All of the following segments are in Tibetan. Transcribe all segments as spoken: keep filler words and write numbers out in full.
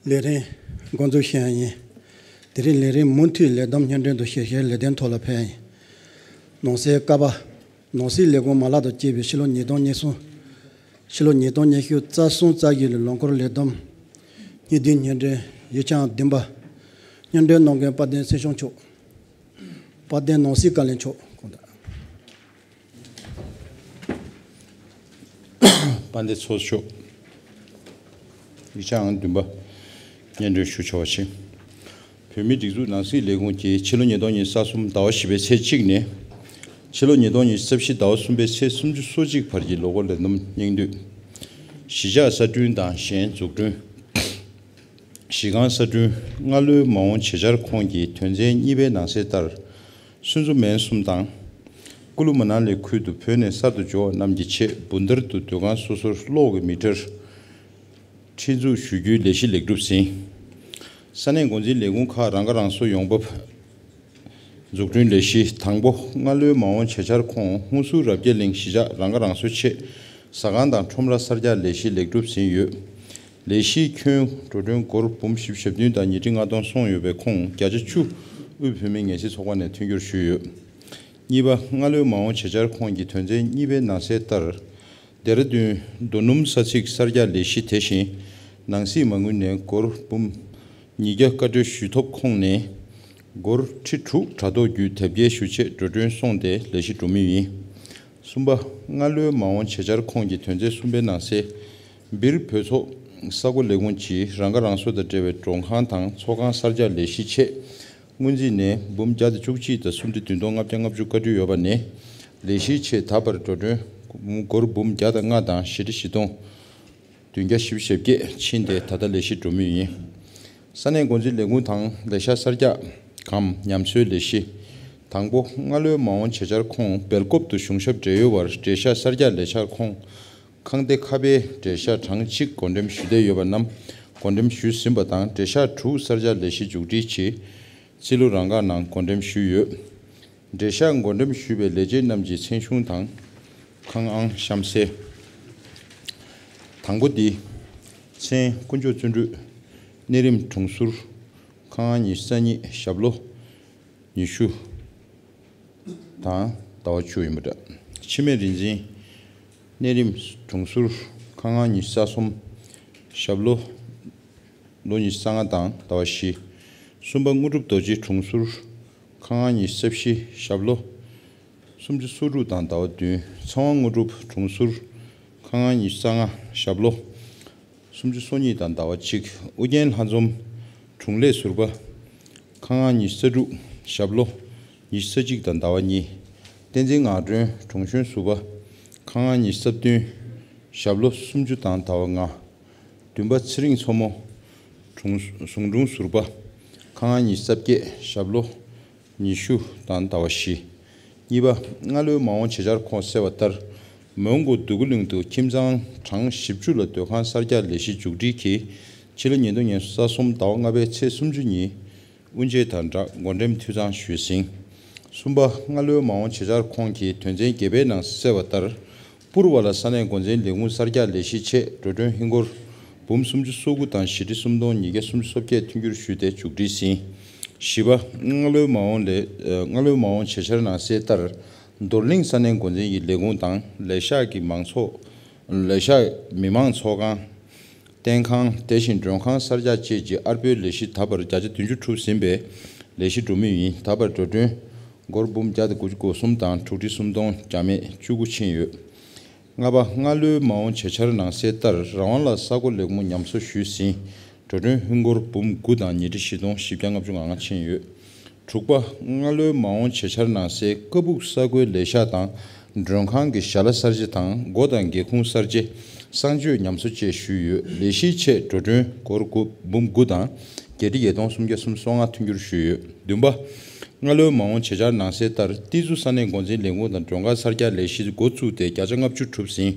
ལས་རིམ་འགོ་འཛུགས་ཞུ་ཡ་ཡིན། དེ་རིང་ལས་རིམ་མུ་མཐུད་ལས་བསྡོམས་སྙན་སྒྲོན་དང་ཞིབ་བཤེར་ལས་དོན་ཐོག་ལ་ཕེབས་ཡ་ཡིན། ནང་སྲིད་ཀ་པ། ནང་སྲིད་ལས་ཁུངས་མ་ལག་དང་བཅས་པའི་ཕྱི་ལོ་ཉིས་སྟོང་ཉེར་གསུམ། ཕྱི་ལོ་ཉིས་སྟོང་ཉི་ཤུ་རྩ་གསུམ་རྩ་བཞི་ལོའི་ལོ་འཁོར་ལས་བསྡོམས། སྙིང་བསྡུས་སྙན་སྒྲོན་ཡིག་ཆ་བདུན་པ། སྙན་སྒྲོན་གནང་མཁན་དཔལ་ལྡན་ཚེ་ཤང་མཆོག་དཔལ་ལྡན་ནང་སྲིད་བཀའ་བློན་མཆོག་དགོངས་དག་དཔལ་ལྡན་ཚོགས་གཙོ་མཆོག་ཡིག་ཆ་ཨང་བདུན་པ། སྙན་སྒྲོན་ཞུ་ཆོག་པ་བྱེད། བོད་མིའི་སྒྲིག་འཛུགས་ནང་སྲིད་ལས་ཁུངས་ཀྱིས་ཕྱི་ལོ་ཉིས་སྟོང་ཉི་ཤུ་རྩ་གསུམ་ཟླ་བ་བཞི་པའི་ཚེས་གཅིག་ནས། ཕྱི་ལོ་ཉིས་སྟོང་ཉི་ཤུ་རྩ་བཞི་ཟླ་བ་གསུམ་པའི་ཚེས་སུམ་ཅུ་སོ་གཅིག་བར་གྱི་ལོ་འཁོར་ལས་བསྡོམས་སྙིང་བསྡུས། གཞིས་ཆགས་གསར་སྐྲུན་དང་གཞན་འཛུགས་སྐྲུན། གཞི་རྐང་གསར་སྐྲུན། སྔ་ལོའི་མ་འོངས་བྱེད་འཆར་ཁོངས་ཀྱི་དོན་ཚན་གཉིས་པའི་ནང་གསལ་ལྟར། སུན་ཙུ་མན་གསུམ་དང་། ཀུ་ལུ་མ་ན་ལི་ཁུལ་དུ་བོད་ནས་གསར་དུ་འབྱོར་བ་རྣམས་ཀྱི་ཆེད་སྦུག་ཐར་དུ་སྡོད་ཁང་སོ་སོར་གློག་གི་མི་ཊར་ཁྲིད་འཛུགས་ཞུ་རྒྱུའི་ལས་གཞི་ལེགས་གྲུབ་ཟིན། ས་གནས་འགོ་འཛིན་ལས་ཁུངས་ཁག་རང་ཁ་རང་གསོ་ཡོང་འབབ་འཛུགས་སྐྲུན་ལས་གཞི། དང་པོ། སྔ་ལོའི་མ་འོངས་བྱེད་འཆར་ཁོངས་ཧུན་སུར་རབ་རྒྱས་གླིང་གཞིས་ཆགས་རང་ཁ་རང་གསོའི་ཆེད་ཟ་ཁང་དང་ཁྲོམ་ར་གསར་རྒྱག་ལས་གཞི་ལེགས་གྲུབ་ཟིན་ཡོད། ལས་གཞིའི་ཁྱོན་འགྲོ་གྲོན་སྒོར་འབུམ་བཞི་བཅུ་ཞེ་བདུན་དང་ཉིས་ཁྲི་ལྔ་སྟོང་སོང་ཡོད་པའི་ཁོངས་བརྒྱ་ཆ་བཅུ་དབུས་བོད་མིའི་ངལ་སེལ་ཚོགས་པ་ནས་མཐུན་འགྱུར་ཞུས་ཡོད། གཉིས་པ། སྔ་ལོའི་མ་འོངས་བྱེད་འཆར་ཁོངས་ཀྱི་དོན་ཚན་གཉིས་པའི་ནང་གསལ་ལྟར། ལྡེ་ར་ལྡུན་རྡོ་སྣུམ་ས་ཚིགས་གསར་རྒྱག་ལས་གཞི་དེ་བཞིན་ནང་སྲིད་མ་དངུལ་ནས་སྒོར་འབུམ་ཉིས་བརྒྱ་བཀའ་འཁྲོལ་ཞུ་ཐོབ་ཁོངས་ནས་སྒོར་ཁྲི་དྲུག་དྲ་ཐོག་བརྒྱུད་དེབ་སྐྱེལ་ཞུ་ཆེད་འགྲོ་གྲོན་སོང་སྟེ་ལས་གཞི་འགྲོ་མུས་ཡིན། གསུམ་པ། སྔ་ལོའི་མ་འོངས་བྱེད་འཆར་ཁོངས་ཀྱི་དོན་ཚན་གསུམ་པའི་ནང་གསལ། སྦིར་བོད་ཚོགས་ས་ཁོངས་ལས་ཁུངས་ཀྱིས་རང་ཁ་རང་གསོ་དང་འབྲེལ་བའི་མགྲོན་ཁང་དང་ཚོགས་ཁང་གསར་རྒྱག་ལས་གཞི་ཆེད། སྔོན་རྩིས་ནས་འབུམ་བརྒྱ་དང་བཅུ་གཅིག་དང་སུམ་ཁྲི་བདུན་སྟོང་ལྔ་བརྒྱ་ལྔ་བཅུ་བཀའ་འཁྲོལ་ཡོད་པ་ནས། ལས་གཞིའི་ཆེད་ད་བར་འགྲོ་གྲོན་སྒོར་འབུམ་བརྒྱ་དང་ལྔ་དང་བཞི་ཁྲི་བཞི་སྟོང་བདུན་བརྒྱ་བཞི་བཅུ་ཞེ་བརྒྱད་ཕྱིན་ཏེ་ད་ལྟ་ལས་གཞི་འགྲོ་མུས་ཡིན། ས་གནས་འགོ་འཛིན་ལས་ཁུངས་དང་ལས་ཤག་གསར་རྒྱག་གམ་ཉམས་གསོའི་ལས་གཞི། དང་པོ། སྔ་ལོའི་མ་འོངས་བྱེད་འཆར་ཁོངས་སྦེལ་ཀོབ་ཏུ་གཞུང་ཞབས་བགྲེས་ཡོལ་བར་འབྲེལ་ཤག་གསར་རྒྱག་ལས་འཆར་ཁོངས། ཁང་སྡེ་ཁ་པའི་འབྲེལ་ཤག་གྲངས་གཅིག་བགོ་འགྲེམས་ཞུ་འདོད་ཡོད་པ་རྣམས་བགོ་འགྲེམས་ཞུས་ཟིན་པ་དང་། འབྲེལ་ཤག་དྲུག་གསར་རྒྱག་ལས་གཞི་མཇུག་སྒྲིལ་གྱིས་རྩིས་ལོ་རང་འགག་ནང་བགོ་འགྲེམས་ཞུས་ཡོད། འབྲེལ་ཤག་བགོ་འགྲེམས་ཞུས་པའི་ལས་བྱེད་རྣམས་ཀྱི་མཚན་གཞུང་དང་། ཁང་ཨང་གཤམ་གསལ། དང་པོ་འདི། མཚན། དཀོན་མཆོག་བརྩོན་འགྲུས། གནས་རིམ་དྲུང་ཟུར། ཁང་ཨང་ཉི་ཤུ་རྩ་གཉིས། ཞབས་ལོ་ཉི་ཤུ་དང་ཟླ་བ་བཅུ་ཡིན་པ་འདྲ། འཆི་མེད་རིག་འཛིན། གནས་རིམ་དྲུང་ཟུར། ཁང་ཨང་ཉི་ཤུ་རྩ་གསུམ། ཞབས་ལོ། ལོ་ཉི་ཤུ་རྩ་ལྔ་དང་ཟླ་བ་བཞི། གསུམ་པ། དངོས་གྲུབ་རྡོ་རྗེ་དྲུང་ཟུར། ཁང་ཨང་ཉི་ཤུ་རྩ་བཞི། ཞབས་ལོ། སུམ་ཅུ་སོ་དྲུག་དང་ཟླ་བ་བདུན། ཚེ་དབང་དངོས་གྲུབ་དྲུང་ཟུར། ཁང་ཨང་ཉི་ཤུ་རྩ་ལྔ། ཞབས་ལོ། སུམ་ཅུ་སོ་གཉིས་དང་ཟླ་བ་གཅིག། ཨུ་རྒྱན་ལྷ་འཛོམས། དྲུང་ལས་ཟུར་པ། ཁང་ཨང་ཉི་ཤུ་རྩ་དྲུག། ཞབས་ལོ། ཉི་ཤུ་རྩ་གཅིག་དང་ཟླ་བ་གཉིས། བསྟན་འཛིན་ངག་སྒྲོན། དྲུང་གཞོན་ཟུར་པ། ཁང་ཨང་ཉི་ཤུ་རྩ་བདུན། ཞབས་ལོ། སུམ་ཅུ་དང་ཟླ་བ་ལྔ། བདུན་པ། ཚེ་རིང་མཚོ་མོ། དྲུང་། ཟུང་དྲུང་ཟུར་པ། ཁང་ཨང་ཉི་ཤུ་རྩ་བརྒྱད། ཞབས་ལོ། ཉི་ཤུ་དང་ཟླ་བ་བཞི། གཉིས་པ། སྔ་ལོའི་མ་འོངས་བྱེད་འཆར་ཁོངས་གསལ་བ་ལྟར། མོན་གྷོ་འདོད་རྒུ་གླིང་དུ་ཁྱིམ་ཚང་གྲངས་བཞི་བཅུ་ལ་སྡོད་ཁང་གསར་རྒྱག་ལས་གཞི་མཇུག་སྒྲིལ་གྱིས། ཕྱི་ལོ་ཉིས་སྟོང་ཉི་ཤུ་རྩ་གསུམ་ཟླ་བ་ལྔ་པའི་ཚེས་སུམ་ཅུ་ཉིན། དབུ་འབྱེད་དང་སྦྲགས་བགོ་འགྲེམས་འཐུས་ཚང་ཞུས་ཟིན། གསུམ་པ། སྔ་ལོའི་མ་འོངས་བྱེད་འཆར་ཁོངས་ཀྱི་དོན་ཚན་བརྒྱད་པའི་ནང་གསལ་བ་ལྟར། པུར་བ་ལ་ས་གནས་འགོ་འཛིན་ལས་ཁུངས་གསར་རྒྱག་ལས་གཞི་ཆེད་འགྲོ་གྲོན་ཧིན་སྒོར་འབུམ་སུམ་ཅུ་སོ་དགུ་དང་བཞི་ཁྲི་སུམ་སྟོང་ཉིས་བརྒྱ་སུམ་ཅུ་སོ་བརྒྱད་མཐུན་འགྱུར་ཞུས་ཏེ་མཇུག་སྒྲིལ་ཟིན། བཞི་པ། སྔ་ལོའི་མ་འོངས་ལས། སྔ་ལོའི་མ་འོངས་བྱེད་འཆར་ནང་གསལ་ལྟར། རྡོར་གླིང་ས་གནས་འགོ་འཛིན་གྱི་ལས་ཁུངས་དང་ལས་ཤག་གི་མང་ཚོགས། ལས་ཤག་མི་མང་ཚོགས་ཁང་། བསྟེན་ཁང་། དེ་བཞིན་མགྲོན་ཁང་གསར་རྒྱག་བཅས་ཀྱི་ཨར་པོའི་ལས་གཞི་ད་བར་བརྒྱ་ཆ་བདུན་ཅུ་གྲུབ་ཟིན་པས་ལས་གཞི་འགྲོ་མུས་ཡིན། ད་བར་འགྲོ་གྲོན་སྒོར་འབུམ་བརྒྱ་དང་དགུ་བཅུ་གོ་གསུམ་དང་དྲུག་ཁྲི་སུམ་སྟོང་བརྒྱ་མེད་བཅུ་དགུ་ཕྱིན་ཡོད། ལྔ་པ། སྔ་ལོའི་མ་འོངས་བྱེད་འཆར་ནང་གསལ་ལྟར། རང་དབང་ལ་ས་ཁོངས་ལས་ཁུངས་ཉམས་གསོ་ཞུས་ཟིན། འགྲོ་གྲོན་ཧིན་སྒོར་འབུམ་དགུ་དང་ཉིས་ཁྲི་བཞི་སྟོང་བཞི་བརྒྱ་ལྔ་བཅུ་ང་ལྔ་ཕྱིན་ཡོད། དྲུག་པ། སྔ་ལོའི་མ་འོངས་བྱེད་འཆར་ནང་གསལ། ཀ་སྦུག་ས་ཁུལ་ལས་ཤག་དང་མགྲོན་ཁང་གི་ཞལ་ལག་གསར་བརྗེ་དང་སྒོ་དང་སྒེའུ་ཁུང་གསར་བརྗེ། གསང་སྤྱོད་ཉམས་གསོ་བཅས་ཞུས་ཡོད། ལས་གཞིའི་ཆེད་འགྲོ་གྲོན་སྒོར་དགུ། འབུམ་དགུ་དང་བརྒྱད་ཁྲི་བརྒྱད་སྟོང་སུམ་བརྒྱ་སུམ་ཅུ་སོ་ལྔ་མཐུན་འགྱུར་ཞུས་ཡོད། བདུན་པ། སྔ་ལོའི་མ་འོངས་བྱེད་འཆར་ནང་གསལ་ལྟར། ཏི་ཛུ་ས་གནས་འགོ་འཛིན་ལས་ཁུངས་དང་མགྲོན་ཁང་གསར་རྒྱག་ལས་གཞི་འགོ་བཙུགས་ཏེ་བརྒྱ་ཆ་ལྔ་བཅུ་གྲུབ་ཟིན།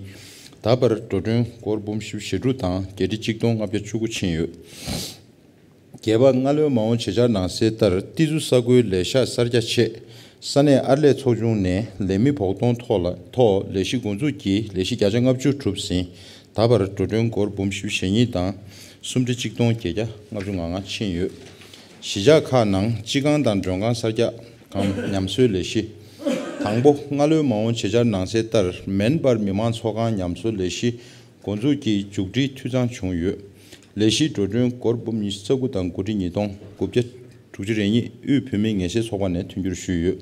ད་བར་འགྲོ་གྲོན་སྒོར་འབུམ་བཞི་བཅུ་ཞེ་དྲུག་དང་བརྒྱད་ཁྲི་གཅིག་སྟོང་ལྔ་བརྒྱ་བཅུ་དགུ་ཕྱིན་ཡོད། བརྒྱད་པ། སྔ་ལོའི་མ་འོངས་བྱེད་འཆར་ནང་གསལ་ལྟར། ཏི་ཛུ་ས་ཁུལ་ལས་ཤག་གསར་རྒྱག་ཆེད། ས་གནས་ཨར་ལས་ཚོགས་ཆུང་ནས་ལས་མི་བོགས་གཏོང་ཐོག་ལ། ཐོག་ལས་གཞི་འགོ་འཛུགས་ཀྱིས་ལས་གཞི་བརྒྱ་ཆ་ལྔ་བཅུ་གྲུབ་ཟིན། ད་བར་འགྲོ་གྲོན་སྒོར་འབུམ་བཞི་བཅུ་ཞེ་གཉིས་དང་ སུམ་ཁྲི་གཅིག་སྟོང་བརྒྱད་བརྒྱ་ལྔ་བཅུ་ང་ལྔ་ཕྱིན་ཡོད། གཞིས་ཆགས་ཁག་ནང་སྤྱི་ཁང་དང་མགྲོན་ཁང་གསར་རྒྱག་གམ་ཉམས་གསོའི་ལས་གཞི། དང་པོ། སྔ་ལོའི་མ་འོངས་བྱེད་འཆར་ནང་གསལ་ལྟར་མེན་པར་མི་མང་ཚོགས་ཁང་ཉམས་གསོ་ལས་གཞི་འགོ་འཛུགས་ཀྱི་མཇུག་སྒྲིལ་འཐུས་ཚང་བྱུང་ཡོད། ལས་གཞིའི་འགྲོ་གྲོན་སྒོར་འབུམ་ཉི་ཤུ་རྩ་དགུ་དང་དགུ་ཁྲི་ཉིས་སྟོང་དགུ་བརྒྱ་དྲུག་ཅུ་རེ་གཉིས་དབུས་བོད་མིའི་ངལ་སེལ་ཚོགས་པ་ནས་མཐུན་འགྱུར་ཞུས་ཡོད།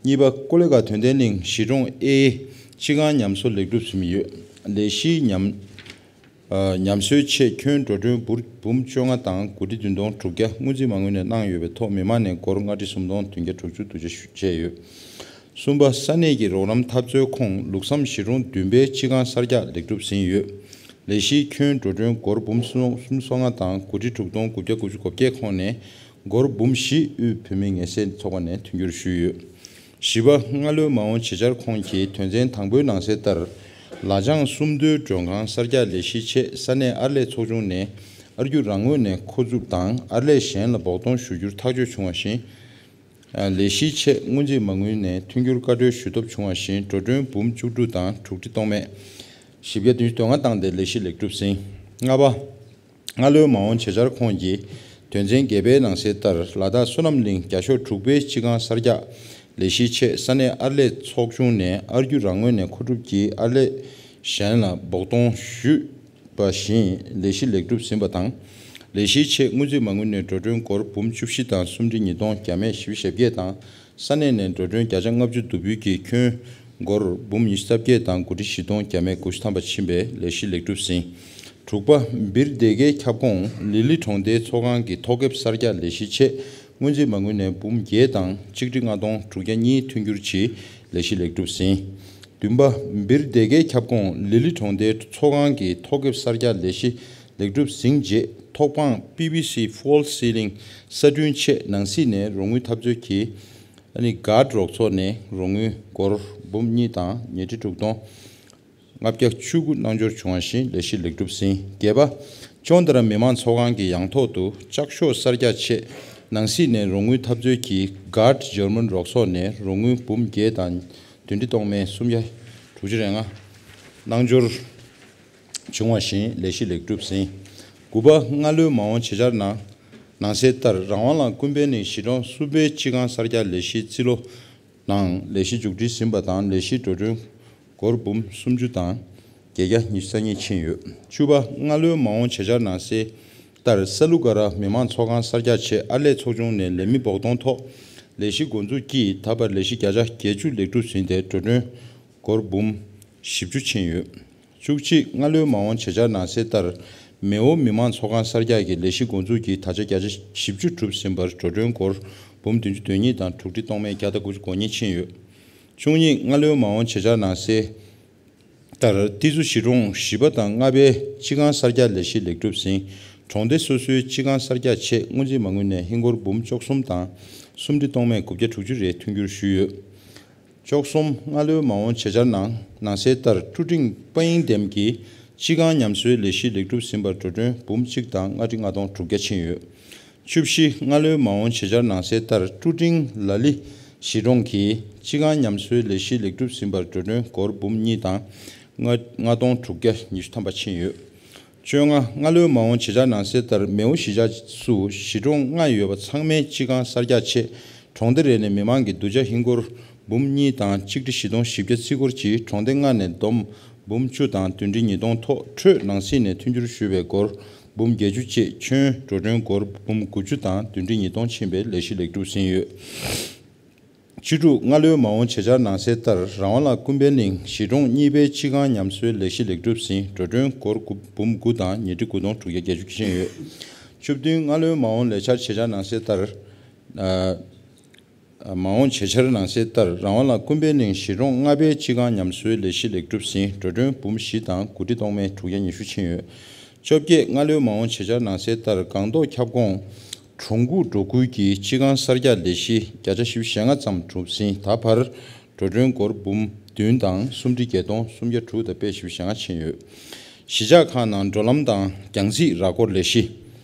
གཉིས་པ། ཀོ་ལི་གྷལ་དོན་ལྡན་གླིང་གཞིས་གྲོང་ཨེ་སྤྱི་ཁང་ཉམས་གསོ་ལེགས་གྲུབ་ཟིན་ཡོད། ལས་གཞིའི་ཉམས་ཨ་ཉམས་གསོའི་ཆེད་ཁྱོན་འགྲོ་གྲོན་འབུར་འབུམ་བཅོ་ལྔ་དང་དགུ་ཁྲི་བདུན་སྟོང་དྲུག་བརྒྱ་སྔོན་རྩིས་མ་དངུལ་ནས་གནང་ཡོད་པའི་ཐོག་མི་མང་ནས་སྒོར་ལྔ་ཁྲི་སུམ་སྟོང་བདུན་བརྒྱ་དྲུག་ཅུ་བདུན་ཅུ་བཅད་ཡོད། གསུམ་པ། ས་གནས་ཀྱི་རོགས་རམ་འཐབ་རྩོད་ཁོངས་ལུགས་བསམ་གཞིས་གྲོང་བདུན་པའི་སྤྱི་ཁང་གསར་རྒྱག་ལེགས་གྲུབ་ཟིན་ཡོད། ལས་གཞིའི་ཁྱོན་འགྲོ་གྲོན་སྒོར་འབུམ་སུམ་སུམ་སོ་ལྔ་དང་དགུ་ཁྲི་དྲུག་སྟོང་དགུ་བརྒྱ་དགུ་བཅུ་གོ་བརྒྱད་ཁོངས་ནས་སྒོར་འབུམ་བཞི་དབུས་བོད་མིའི་ངལ་སེལ་ཚོགས་པ་ནས་མཐུན་འགྱུར་ཞུས་ཡོད། བཞི་པ། སྔ་ལོའི་མ་འོངས་བྱེད་འཆར་ཁོངས་ཀྱི་དོན་ཚན་དང་པོའི་ནང་གསལ་ལྟར། ལ་བྱང་སུམ་མདོའི་མགྲོན་ཁང་གསར་རྒྱག་ལས་གཞིའི་ཆེད་ས་གནས་ཨར་ལས་ཚོགས་ཆུང་ནས་ཨར་རྒྱུ་རང་ངོས་ནས་མཁོ་སྒྲུབ་དང་ཨར་ལས་གཞན་ལ་འབོགས་གཏོང་ཞུ་རྒྱུར་ཐག་གཅོད་བྱུང་བ་བཞིན། ལས་གཞིའི་ཆེད་སྔོན་རྩིས་མ་དངུལ་ནས་མཐུན་འགྱུར་བཀའ་འཁྲོལ་ཞུ་ཐབས་བྱུང་བ་བཞིན་འགྲོ་གྲོན་འབུམ་བཅུ་དྲུག་དང་དྲུག་ཁྲི་སྟོང་མེད་བཞི་བརྒྱ་བདུན་ཅུ་དོན་ལྔ་བཏང་སྟེ་ལས་གཞི་ལེགས་གྲུབ་ཟིན། ལྔ་པ། སྔ་ལོའི་མ་འོངས་བྱེད་འཆར་ཁོངས་ཀྱི་དོན་ཚན་བརྒྱད་པའི་ནང་གསལ་ལྟར་ལ་དྭགས་བསོད་ནམས་གླིང་བརྒྱ་ཤོག་དྲུག་པའི་སྤྱི་ཁང་གསར་རྒྱག་ལས་གཞིའི་ཆེད་ས་གནས་ཨར་ལས་ཚོགས་ཆུང་ནས་ཨར་རྒྱུ་རང་ངོས་ནས་མཁོ་སྒྲུབ་ཀྱིས་ཨར་ལས་གཞན་ལ་འབོགས་གཏོང་ཞུས་པ་བཞིན་ལས་གཞི་ལེགས་གྲུབ་ཟིན་པ་དང་། ལས་གཞིའི་ཆེད་སྔོན་རྩིས་མ་དངུལ་ནས་འགྲོ་གྲོན་སྒོར་འབུམ་བཅུ་བཞི་དང་སུམ་ཁྲི་ཉིས་སྟོང་བརྒྱ་མེད་བཞི་བཅུ་ཞེ་བརྒྱད་དང་། ས་གནས་ནས་འགྲོ་གྲོན་བརྒྱ་ཆ་ལྔ་བཅུ་བསྡུ་འབུལ་གྱི་ཁྱོན་སྒོར་འབུམ་ཉི་ཤུ་རྩ་བརྒྱད་དང་དགུ་ཁྲི་བཞི་སྟོང་བརྒྱ་མེད་དགུ་བཅུ་ཐམ་པ་ཕྱིན་པའི་ལས་གཞི་ལེགས་གྲུབ་ཟིན། དྲུག་པ། སྦིར་སྡེ་དགེའི་ཁྱབ་ཁོངས་ལི་ལི་གྲོང་སྡེའི་ཚོགས་ཁང་གི་ཐོག་ཁེབས་གསར་རྒྱག་ལས་གཞིའི་ཆེད་སྔོན་རྩིས་མ་དངུལ་ནས་འབུམ་བརྒྱད་དང་ཆིག་ཁྲི་ལྔ་སྟོང་དྲུག་བརྒྱ་གཉིས་མཐུན་འགྱུར་གྱིས་ལས་གཞི་ལེགས་གྲུབ་ཟིན། བདུན་པ། སྦིར་སྡེ་དགེའི་ཁྱབ་ཁོངས་ལི་ལི་གྲོང་སྡེའི་ཚོགས་ཁང་གི་ཐོག་ཁེབས་གསར་རྒྱག་ལས་གཞི་ལེགས་གྲུབ་ཟིན་རྗེས་ཐོག་དཔང་པི་བི་སི་ཕོལ་སི་ལིང་གསར་སྐྲུན་ཆེད་ནང་སྲིད་ནས་རོགས་དངུལ་འཐབ་རྩོད་ཀྱིས་ཨ་ནི་གྷར་རོགས་ཚོགས་ནས་རོགས་དངུལ་སྒོར་འབུམ་གཉིས་དང་ཉིས་ཁྲི་དྲུག་སྟོང་ལྔ་བརྒྱ་བཅུ་དགུ་གནང་འབྱོར་བྱུང་བ་བཞིན་ལས་གཞི་ལེགས་གྲུབ་ཟིན། བརྒྱད་པ། ཅོང་ཏ་ར་མི་མང་ཚོགས་ཁང་གི་ཡང་ཐོག་ཏུ་ལྕགས་ཤོག་གསར་རྒྱག་ཆེད་ནང་སྲིད་ནས་རོགས་དངུལ་འཐབ་རྩོད་ཀྱིས་གྷར་འཇར་མན་རོགས་ཚོགས་ནས་རོགས་དངུལ་འབུམ་བརྒྱད་དང་བདུན་ཁྲི་སྟོང་མེད་སུམ་བརྒྱ་དྲུག་ཅུ་རེ་ལྔ་གནང་འབྱོར་བྱུང་བ་བཞིན་ལས་གཞི་ལེགས་གྲུབ་ཟིན། དགུ་པ། སྔ་ལོའི་མ་འོངས་བྱེད་འཆར་ནང་ནང་གསལ་ལྟར་རང་དབང་ལགས་ཀུན་ཕན་གླིང་གཞིས་གྲོང་གསུམ་པའི་སྤྱི་ཁང་གསར་རྒྱག་ལས་གཞིའི་རྩིས་ལོ་ནང་ལས་གཞི་མཇུག་སྒྲིལ་ཟིན་པ་དང་ལས་གཞིའི་འགྲོ་གྲོན་སྒོར་འབུམ་སུམ་ཅུ་དང་བརྒྱད་བརྒྱ་ཉི་ཤུ་རྩ་གཉིས་ཕྱིན་ཡོད། བཅུ་པ། སྔ་ལོའི་མ་འོངས་བྱེད་འཆར་ནང་གསལ་ལྟར་ས་ལུ་ག་ར་མི་མང་ཚོགས་ཁང་གསར་རྒྱག་ཆེད་ཨར་ལས་ཚོགས་ཆུང་ནས་ལས་མི་འབོགས་གཏོང་ཐོག་ལས་གཞི་འགོ་འཛུགས་ཀྱིས་ད་བར་ལས་གཞི་བརྒྱ་ཆ་བརྒྱད་ཅུ་ལེགས་གྲུབ་ཟིན་ཏེ་འགྲོ་གྲོན་སྒོར་འབུམ་བཞི་བཅུ་ཕྱིན་ཡོད། བཅུ་གཅིག། སྔ་ལོའི་མ་འོངས་བྱེད་འཆར་ནང་གསལ་ལྟར་མེའོ་མི་མང་ཚོགས་ཁང་གསར་རྒྱག་གི་ལས་གཞི་འགོ་འཛུགས་ཀྱིས་ད་ཆ་བརྒྱ་ཆ་བཞི་བཅུ་གྲུབ་ཟིན་པར་འགྲོ་གྲོན་སྒོར་འབུམ་བདུན་ཅུ་དོན་གཉིས་དང་དྲུག་ཁྲི་སྟོང་མེད་བརྒྱ་དང་དགུ་བཅུ་གོ་གཉིས་ཕྱིན་ཡོད། བཅུ་གཉིས། སྔ་ལོའི་མ་འོངས་བྱེད་འཆར་ནང་གསལ་ལྟར་ཏི་ཛུ་གཞིས་གྲོང་བཞི་པ་དང་ལྔ་པའི་སྤྱི་ཁང་གསར་རྒྱག་ལས་གཞི་ལེགས་གྲུབ་ཟིན། གྲོང་སྡེ་སོ་སོའི་སྤྱི་ཁང་གསར་རྒྱག་ཆེད་སྔོན་རྩིས་མ་དངུལ་ནས་ཧིན་སྒོར་འབུམ་བཅུ་གསུམ་དང་སུམ་ཁྲི་སྟོང་མེད་དགུ་བརྒྱ་དྲུག་ཅུ་རེ་མཐུན་འགྱུར་ཞུས་ཡོད། བཅུ་གསུམ། སྔ་ལོའི་མ་འོངས་བྱེད་འཆར་ནང་ནང་གསལ་ལྟར་ཀྲུ་ཀྲིང་པ་ཡིང་འདེམས་ཀྱི་སྤྱི་ཁང་ཉམས་གསོའི་ལས་གཞི་ལེགས་གྲུབ་ཟིན་པར་འགྲོ་གྲོན་འབུམ་གཅིག་དང་ལྔ་ཁྲི་ལྔ་སྟོང་དྲུག་བརྒྱ་ཕྱིན་ཡོད། བཅུ་བཞི། སྔ་ལོའི་མ་འོངས་བྱེད་འཆར་ནང་གསལ་ལྟར་ཀྲུ་ཀྲིང་ལ་ལི་གཞིས་གྲོང་གི་སྤྱི་ཁང་ཉམས་གསོའི་ལས་གཞི་ལེགས་གྲུབ་ཟིན་པར་འགྲོ་གྲོན་སྒོར་འབུམ་གཉིས་དང་ལྔ་ལྔ་སྟོང་དྲུག་བརྒྱ་ཉི་ཤུ་ཐམ་པ་ཕྱིན་ཡོད། བཅོ་ལྔ། སྔ་ལོའི་མ་འོངས་བྱེད་འཆར་ནང་གསལ་ལྟར་མེའོ་གཞིས་ཆགས་སུ་གཞིས་གྲོང་ལྔ་ཡོད་པ་ཚང་མའི་སྤྱི་ཁང་གསར་རྒྱག་ཆེད་གྲོང་སྡེ་རེ་ནས་མི་མང་གི་བསྡུ་ཆ་ཧིན་སྒོར་འབུམ་གཉིས་དང་ཆིག་ཁྲི་བཞི་སྟོང་བཞི་བརྒྱ་རྩིས་འཁོར་གྱིས་གྲོང་སྡེ་ལྔ་ནས་བསྡོམས་འབུམ་བཅུ་དང་བདུན་ཁྲི་ཉིས་སྟོང་ཐོག་འཕྲོས་ནང་སྲིད་ནས་མཐུན་འགྱུར་ཞུས་པའི་སྒོར་འབུམ་བརྒྱད་ཅུ་བཅས་ཁྱོན་འགྲོ་གྲོན་སྒོར་འབུམ་དགུ་བཅུ་དང་བདུན་ཁྲི་ཉིས་སྟོང་ཕྱིན་པའི་ལས་གཞི་ལེགས་གྲུབ་ཟིན་ཡོད། བཅུ་དྲུག། སྔ་ལོའི་མ་འོངས་བྱེད་འཆར་ནང་གསལ་ལྟར་རང་དབང་ལ་ཀུན་ཕན་གླིང་གཞིས་གྲོང་གཉིས་པའི་སྤྱི་ཁང་ཉམས་གསོའི་ལས་གཞི་ལེགས་གྲུབ་ཟིན་འགྲོ་གྲོན་སྒོར་དགུ་འབུམ་དགུ་དང་ཉིས་ཁྲི་དགུ་སྟོང་དྲུག་བརྒྱ་བརྒྱད་ཅུ་ཕྱིན་ཡོད། བཅུ་བདུན། སྔ་ལོའི་མ་འོངས་ལས་འཆར་བྱེད་འཆར་ནང་གསལ་ལྟར། ཨ། མ་འོངས་བྱེད་འཆར་ནང་གསལ་ལྟར་རང་དབང་ལ་ཀུན་ཕན་གླིང་གཞིས་གྲོང་ལྔ་པའི་སྤྱི་ཁང་ཉམས་གསོའི་ལས་གཞི་ལེགས་གྲུབ་ཟིན་འགྲོ་གྲོན་འབུམ་བཞི་དང་དགུ་ཁྲི་སྟོང་མེད་དྲུག་བརྒྱ་ཉི་ཤུ་ཕྱིན་ཡོད། བཅོ་བརྒྱད། སྔ་ལོའི་མ་འོངས་བྱེད་འཆར་ནང་གསལ་ལྟར་སྒང་ཏོག་ཁྱབ་ཁོངས། གྲོང་ཁུག་འབྲོག་ཁུལ་གྱི་སྤྱི་ཁང་གསར་རྒྱག་ལས་གཞི་བརྒྱ་ཆ་བཞི་བཅུ་ཞེ་ལྔ་ཙམ་གྲུབ་ཟིན། ད་བར་འགྲོ་གྲོན་སྒོར་འབུམ་བདུན་དང་སུམ་ཁྲི་བརྒྱད་སྟོང་སུམ་བརྒྱ་དྲུག་དང་པད་བཞི་བཅུ་ཞེ་ལྔ་ཕྱིན་ཡོད། གཞིས་ཆགས་ཁག་ནང་འགྲོ་ལམ་དང་རྒྱང་རྩིས་ར་སྐོར་ལས་གཞི།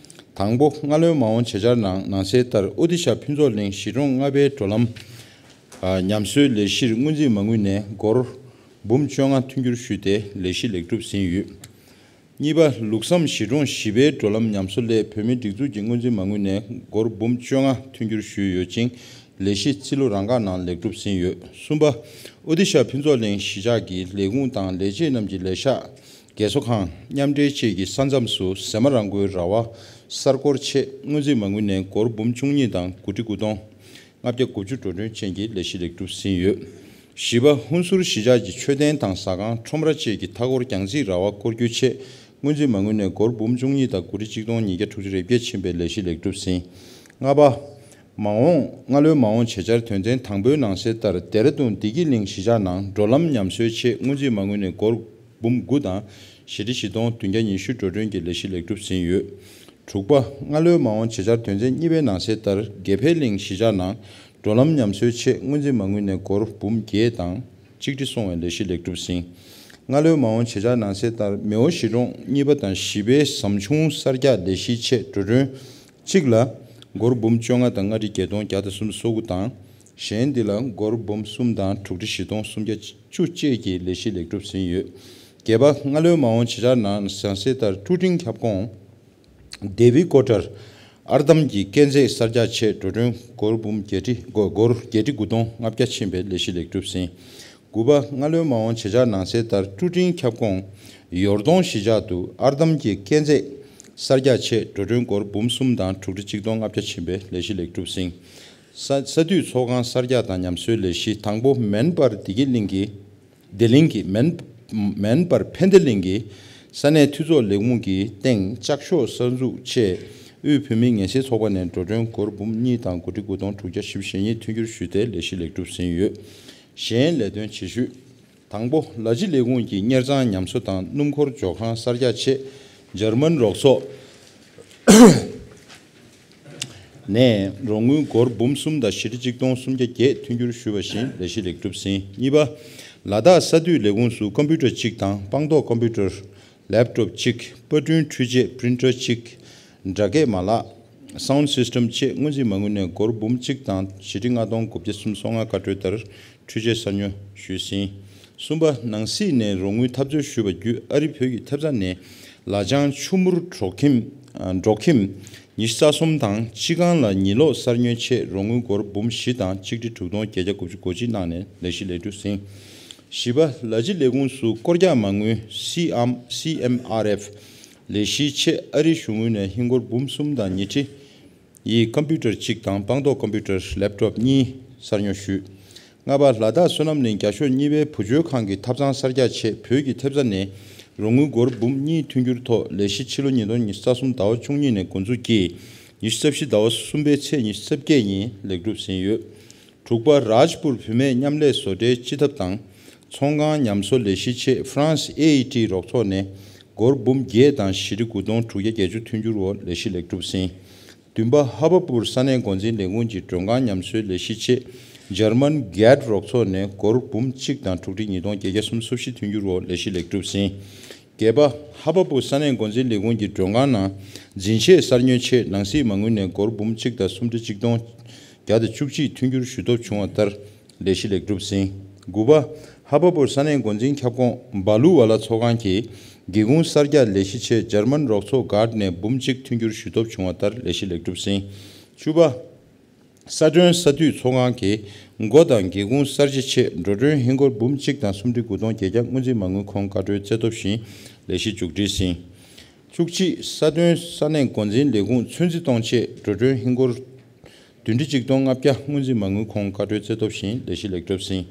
དང་པོ། སྔ་ལོའི་མ་འོངས་བྱེད་འཆར་ནང་ནང་གསལ་ལྟར་ཨོ་ཏི་ཤ་ཕུན་ཚོགས་གླིང་གཞིས་གྲོང་ལྔ་པའི་འགྲོ་ལམ་ཉམས་གསོའི་ལས་གཞིར་སྔོན་རྩིས་མ་དངུལ་ནས་སྒོར་འབུམ་བཅོ་ལྔ་མཐུན་འགྱུར་ཞུས་ཏེ་ལས་གཞི་ལེགས་གྲུབ་ཟིན་ཡོད། གཉིས་པ། ལུགས་བསམ་གཞིས་གྲོང་བཞི་པའི་འགྲོ་ལམ་ཉམས་གསོ་སླད་བོད་མིའི་སྒྲིག་འཛུགས་ཀྱི་སྔོན་རྩིས་མ་དངུལ་ནས་སྒོར་འབུམ་བཅོ་ལྔ་མཐུན་འགྱུར་ཞུས་ཡོད་ཅིང་། ལས་གཞི་རྩིས་ལོ་རང་འགག་ནང་ལེགས་གྲུབ་ཟིན་ཡོད། གསུམ་པ། ཨོ་ཏི་ཤ་ཕུན་ཚོགས་གླིང་གཞིས་ཆགས་ཀྱི་ལས་ཁུངས་དང་ལས་བྱེད་རྣམས་ཀྱི་ལས་ཤག་རྒས་གསོ་ཁང་མཉམ་འབྲེལ་བཅས་ཀྱི་ས་མཚམས་སུ་ཟ་མ་ར་མགོའི་ར་བ་གསར་བསྐོར་ཆེད་སྔོན་རྩིས་མ་དངུལ་ནས་སྒོར་འབུམ་བཅུ་གཉིས་དང་དགུ་ཁྲི་དགུ་སྟོང་ལྔ་བརྒྱ་དགུ་བཅུ་འགྲོ་གྲོན་ཅན་གྱི་ལས་གཞི་ལེགས་གྲུབ་ཟིན་ཡོད། བཞི་པ། ཧུན་སུར་གཞིས་ཆགས་ཀྱི་མཆོད་རྟེན་དང་ཟ་ཁང་ཁྲོམ་ར་བཅས་ཀྱི་མཐའ་འཁོར་རྒྱང་རྩིས་ར་བ་བསྐོར་རྒྱུའི་ཆེད་སྔོན་རྩིས་མ་དངུལ་ནས་སྒོར་འབུམ་བཅུ་གཉིས་དང་དགུ་ཁྲི་གཅིག་སྟོང་ཉིས་བརྒྱ་དྲུག་ཅུ་རེ་བརྒྱད་ཕྱིན་པའི་ལས་གཞི་ལེགས་གྲུབ་ཟིན། ལྔ་པ། མ་འོངས་སྔ་ལོའི་མ་འོངས་བྱེད་འཆར་དོན་ཚན་དང་པོའི་ནང་གསལ་ལྟར། ལྡེ་ར་ལྡུན་བདེ་སྐྱིད་གླིང་གཞིས་ཆགས་ནང་འགྲོ་ལམ་ཉམས་གསོའི་ཆེད་སྔོན་རྩིས་མ་དངུལ་ནས་སྒོར་འབུམ་དགུ་དང་བཞི་ཁྲི་བཞི་སྟོང་བདུན་བརྒྱ་ཉི་ཤུ་འགྲོ་གྲོན་གྱི་ལས་གཞི་ལེགས་གྲུབ་ཟིན་ཡོད། དྲུག་པ། སྔ་ལོའི་མ་འོངས་བྱེད་འཆར་དོན་ཚན་གཉིས་པའི་ནང་གསལ་ལྟར། དགེ་འཕེལ་གླིང་གཞིས་ཆགས་ནང་འགྲོ་ལམ་ཉམས་གསོའི་ཆེད་སྔོན་རྩིས་མ་དངུལ་ནས་སྒོར་འབུམ་བརྒྱད་དང་གཅིག་ཁྲི་སོང་བའི་ལས་གཞི་ལེགས་གྲུབ་ཟིན། སྔ་ལོའི་མ་འོངས་བྱེད་འཆར་ནང་གསལ་ལྟར། མེའོ་གཞིས་གྲོང་གཉིས་པ་དང་བཞི་པའི་ཟམ་ཆུང་གསར་རྒྱག་ལས་གཞིའི་ཆེད་འགྲོ་གྲོན་གཅིག་ལ་སྒོར་འབུམ་བཅོ་ལྔ་དང་ལྔ་ཁྲི་བརྒྱད་སྟོང་བརྒྱ་དང་སུམ་ཅུ་སོ་དགུ་དང་། གཞན་འདི་ལ་སྒོར་འབུམ་གསུམ་དང་དྲུག་ཁྲི་བཞི་སྟོང་སུམ་བརྒྱ་བཅུ་བཅས་ཀྱི་ལས་གཞི་ལེགས་གྲུབ་ཟིན་ཡོད། བརྒྱད་པ། སྔ་ལོའི་མ་འོངས་བྱེད་འཆར་ནང་གསལ་ལྟར། ཀྲུ་ཀྲིང་ཁྱབ་ཁོངས་ལྡེ་བི་ཀོ་ཊར་ཨར་འདམ་གྱི་སྐས་འཛེག་གསར་རྒྱག་ཆེད་འགྲོ་གྲོན་སྒོར་འབུམ་བརྒྱད་ཁྲི་སྒོ་སྒོར་བརྒྱད་ཁྲི་དགུ་སྟོང་ལྔ་བརྒྱ་ཕྱིན་པའི་ལས་གཞི་ལེགས་གྲུབ་ཟིན། དགུ་པ། སྔ་ལོའི་མ་འོངས་བྱེད་འཆར་ནང་གསལ་ལྟར། ཀྲུ་ཀྲིང་ཁྱབ་ཁོངས་ཡོར་དོང་གཞིས་ཆགས་དུ་ཨར་འདམ་གྱི་སྐས་འཛེག་གསར་རྒྱག་ཆེད་འགྲོ་གྲོན་སྒོར་འབུམ་གསུམ་དང་དྲུག་ཁྲི་གཅིག་སྟོང་ལྔ་བརྒྱ་ཕྱིན་པའི་ལས་གཞི་ལེགས་གྲུབ་ཟིན། ས་ས་འཐུས་ཚོགས་ཁང་གསར་རྒྱག་དང་ཉམས་གསོའི་ལས་གཞི། དང་པོ། མན་པར་བདེ་སྐྱིད་གླིང་གི་བདེ་གླིང་གི་མན་མན་པར་ཕན་བདེ་གླིང་གི་ས་གནས་འཐུས་ཚོགས་ལས་ཁུངས་ཀྱི་སྟེང་ལྕགས་ཤོག་གསར་འཛུགས་ཆེད་དབུས་བོད་མིའི་ངལ་སེལ་ཚོགས་པ་ནས་འགྲོ་གྲོན་སྒོར་འབུམ་གཉིས་དང་དགུ་ཁྲི་དགུ་སྟོང་དྲུག་བརྒྱ་བཞི་བཅུ་ཞེ་གཉིས་མཐུན་འགྱུར་ཞུས་ཏེ་ལས་གཞི་ལེགས་གྲུབ་ཟིན་ཡོད། གཞན་ལས་དོན་ཆེ་ཤོས། དང་པོ། ལ་ཕྱི་ལས་ཁུངས་ཀྱི་གཉེར་ཚང་ཉམས་གསོ་དང་སྣུམ་འཁོར་འཇོག་ཁང་གསར་རྒྱག་ཆེད་འཇར་མན་རོགས་ཚོགས་ནས་རོགས་དངུལ་སྒོར་འབུམ་གསུམ་དང་བཞི་ཁྲི་གཅིག་སྟོང་སུམ་བརྒྱ་བརྒྱད་མཐུན་འགྱུར་ཞུས་པ་བཞིན་ལས་གཞི་ལེགས་གྲུབ་ཟིན། གཉིས་པ། ལ་དྭགས་ས་འཐུས་ལས་ཁུངས་སུ་ཀམ་པུ་ཊར་གཅིག་དང་སྤངས་རྟོགས་ཀམ་པུ་ཊར་ལེབ་ཊོབ་གཅིག་པར་སྐྲུན་འཕྲུལ་ཆས་པི་རིན་ཊར་གཅིག་སྒྲ་སྐྱེད་མ་ལག Sound System ཆེད་སྔོན་རྩིས་མ་དངུལ་ནས་སྒོར་འབུམ་གཅིག་དང་བཞི་ཁྲི་ལྔ་སྟོང་དགུ་བརྒྱ་སུམ་ཅུ་སོ་ལྔ་བཀའ་འཁྲོལ་ལྟར་འཕྲུལ་ཆས་གསར་ཉོ་ཞུས་ཟིན། གསུམ་པ། ནང་སྲིད་ནས་རོགས་དངུལ་ཐབས་འཚོལ་ཞུས་པ་བརྒྱུད་ཨ་རི་བོད་ཀྱི་ཐེབས་རྩ་ནས་ལ་ལྗང་ཆུ་མུར་འབྲོག་ཁྱིམ་འབྲོག་ཁྱིམ་ཉི་ཤུ་རྩ་གསུམ་དང་སྤྱི་ཁང་ལ་ཉི་གློག་གསར་ཉོའི་ཆེད་རོགས་དངུལ་སྒོར་འབུམ་བཞི་དང་གཅིག་ཁྲི་དྲུག་སྟོང་བརྒྱད་བརྒྱ་དགུ་བཅུ་གོ་གཅིག་གནང་ནས་ལས་གཞི་ལེགས་གྲུབ་ཟིན། བཞི་པ། ལ་ཕྱི་ལས་ཁུངས་སུ་སྐོར་རྒྱག་མ་དངུལ་སི་ཨམ་སི་ཨེམ་ཨར་ཨེཕ་ལས་གཞིའི་ཆེད་ཨ་རིའི་གཞུང་དངུལ་ནས་ཧིན་སྒོར་འབུམ་གསུམ་དང་ཉི་ཁྲི་ཡི་ཀམ་པུ་ཊར་གཅིག་དང་སྤངས་རྟོགས་ཀམ་པུ་ཊར་ལེབ་ཊོབ་གཉིས་གསར་ཉོ་ཞུས། ལྔ་པ། ལ་དྭགས་བསོད་ནམས་གླིང་རྒྱ་ཤོད་གཉིས་པའི་བུ་བཅོལ་ཁང་གི་ཐབ་ཚང་གསར་རྒྱག་ཆེད་བོད་ཀྱི་ཐེབས་རྩ་ནས་རོགས་དངུལ་སྒོར་འབུམ་གཉིས་མཐུན་འགྱུར་ཐོག་ལས་གཞི་ཕྱི་ལོ་ཉིས་སྟོང་ཉི་ཤུ་རྩ་གསུམ་ཟླ་བ་བཅུ་གཉིས་ནས་འགོ་འཛུགས་ཀྱིས་ཉི་ཤུ་རྩ་བཞི་ཟླ་བ་གསུམ་པའི་ཚེས་ཉི་ཤུ་རྩ་བརྒྱད་ཉིན་ལེགས་གྲུབ་ཟིན་ཡོད། དྲུག་པ། རཱཇ་པུར་བུད་མེད་མཉམ་ལས་བཟོ་གྲྭའི་སྤྱི་ཐབ་དང་ཚོང་ཁང་ཉམས་གསོ་ལས་གཞི་ཆེད་ཧྥ་རན་སི་ཨེ་ཨི་ཊི་རོགས་ཚོགས་ནས་སྒོར་འབུམ་བརྒྱད་དང་བཞི་ཁྲི་དགུ་སྟོང་དྲུག་བརྒྱ་བརྒྱད་ཅུ་མཐུན་འགྱུར་འོག་ལས་གཞི་ལེགས་གྲུབ་ཟིན། བདུན་པ། ཧ་བ་པུར་ས་གནས་འགོ་འཛིན་ལས་ཁུངས་ཀྱི་མགྲོན་ཁང་ཉམས་གསོའི་ལས་གཞི་ཆེད་འཇར་མན་གྷེད་རོགས་ཚོགས་ནས་སྒོར་འབུམ་གཅིག་དང་དྲུག་ཁྲི་ཉིས་སྟོང་བརྒྱད་བརྒྱ་སུམ་ཅུ་སོ་བཞི་མཐུན་འགྱུར་འོག་ལས་གཞི་ལེགས་གྲུབ་ཟིན། བརྒྱད་པ། ཧ་བ་པུར་ས་གནས་འགོ་འཛིན་ལས་ཁུངས་ཀྱི་མགྲོན་ཁང་ནང་འཛིན་ཆས་གསར་ཉོའི་ཆེད་ནང་སྲིད་མ་དངུལ་ནས་སྒོར་འབུམ་གཅིག་དང་སུམ་ཁྲི་གཅིག་སྟོང་བརྒྱ་དང་བཅུ་གཅིག་མཐུན་འགྱུར་ཞུ་ཐབས་བྱུང་བ་ལྟར་ལས་གཞི་ལེགས་གྲུབ་ཟིན། དགུ་པ། ཧ་བ་པུར་ས་གནས་འགོ་འཛིན་ཁྱབ་ཁོངས་བ་ལུ་ཝ་ལ་ཚོགས་ཁང་གི་སྒེའུ་ཁུང་གསར་རྒྱག་ལས་གཞི་ཆེད་འཇར་མན་རོགས་ཚོགས་གྷར་ནས་འབུམ་གཅིག་མཐུན་འགྱུར་ཞུ་ཐབས་བྱུང་བ་ལྟར་ལས་གཞི་ལེགས་གྲུབ་ཟིན། བཅུ་པ། ས་དོན་ས་འཐུས་ཚོགས་ཁང་གི་སྒོ་དང་སྒེའུ་ཁུང་གསར་བརྗེ་ཆེད་འགྲོ་གྲོན་ཧིན་སྒོར་འབུམ་གཅིག་དང་སུམ་ཁྲི་དགུ་སྟོང་བརྒྱད་བརྒྱ་སྔོན་རྩིས་མ་དངུལ་ཁོངས་བཀའ་འཁྲོལ་རྩིས་ཐོབ་བཞིན་ལས་གཞི་མཇུག་སྒྲིལ་ཟིན། བཅུ་གཅིག། ས་དོན་ས་གནས་འགོ་འཛིན་ལས་ཁུངས་ཚོད་འཛིན་གཏོང་ཆེད་འགྲོ་གྲོན་ཧིན་སྒོར་བདུན་ཁྲི་གཅིག་སྟོང་ལྔ་བརྒྱ་སྔོན་རྩིས་མ་དངུལ་ཁོངས་བཀའ་འཁྲོལ་རྩིས་ཐོབ་བཞིན་ལས་གཞི་ལེགས་གྲུབ་ཟིན།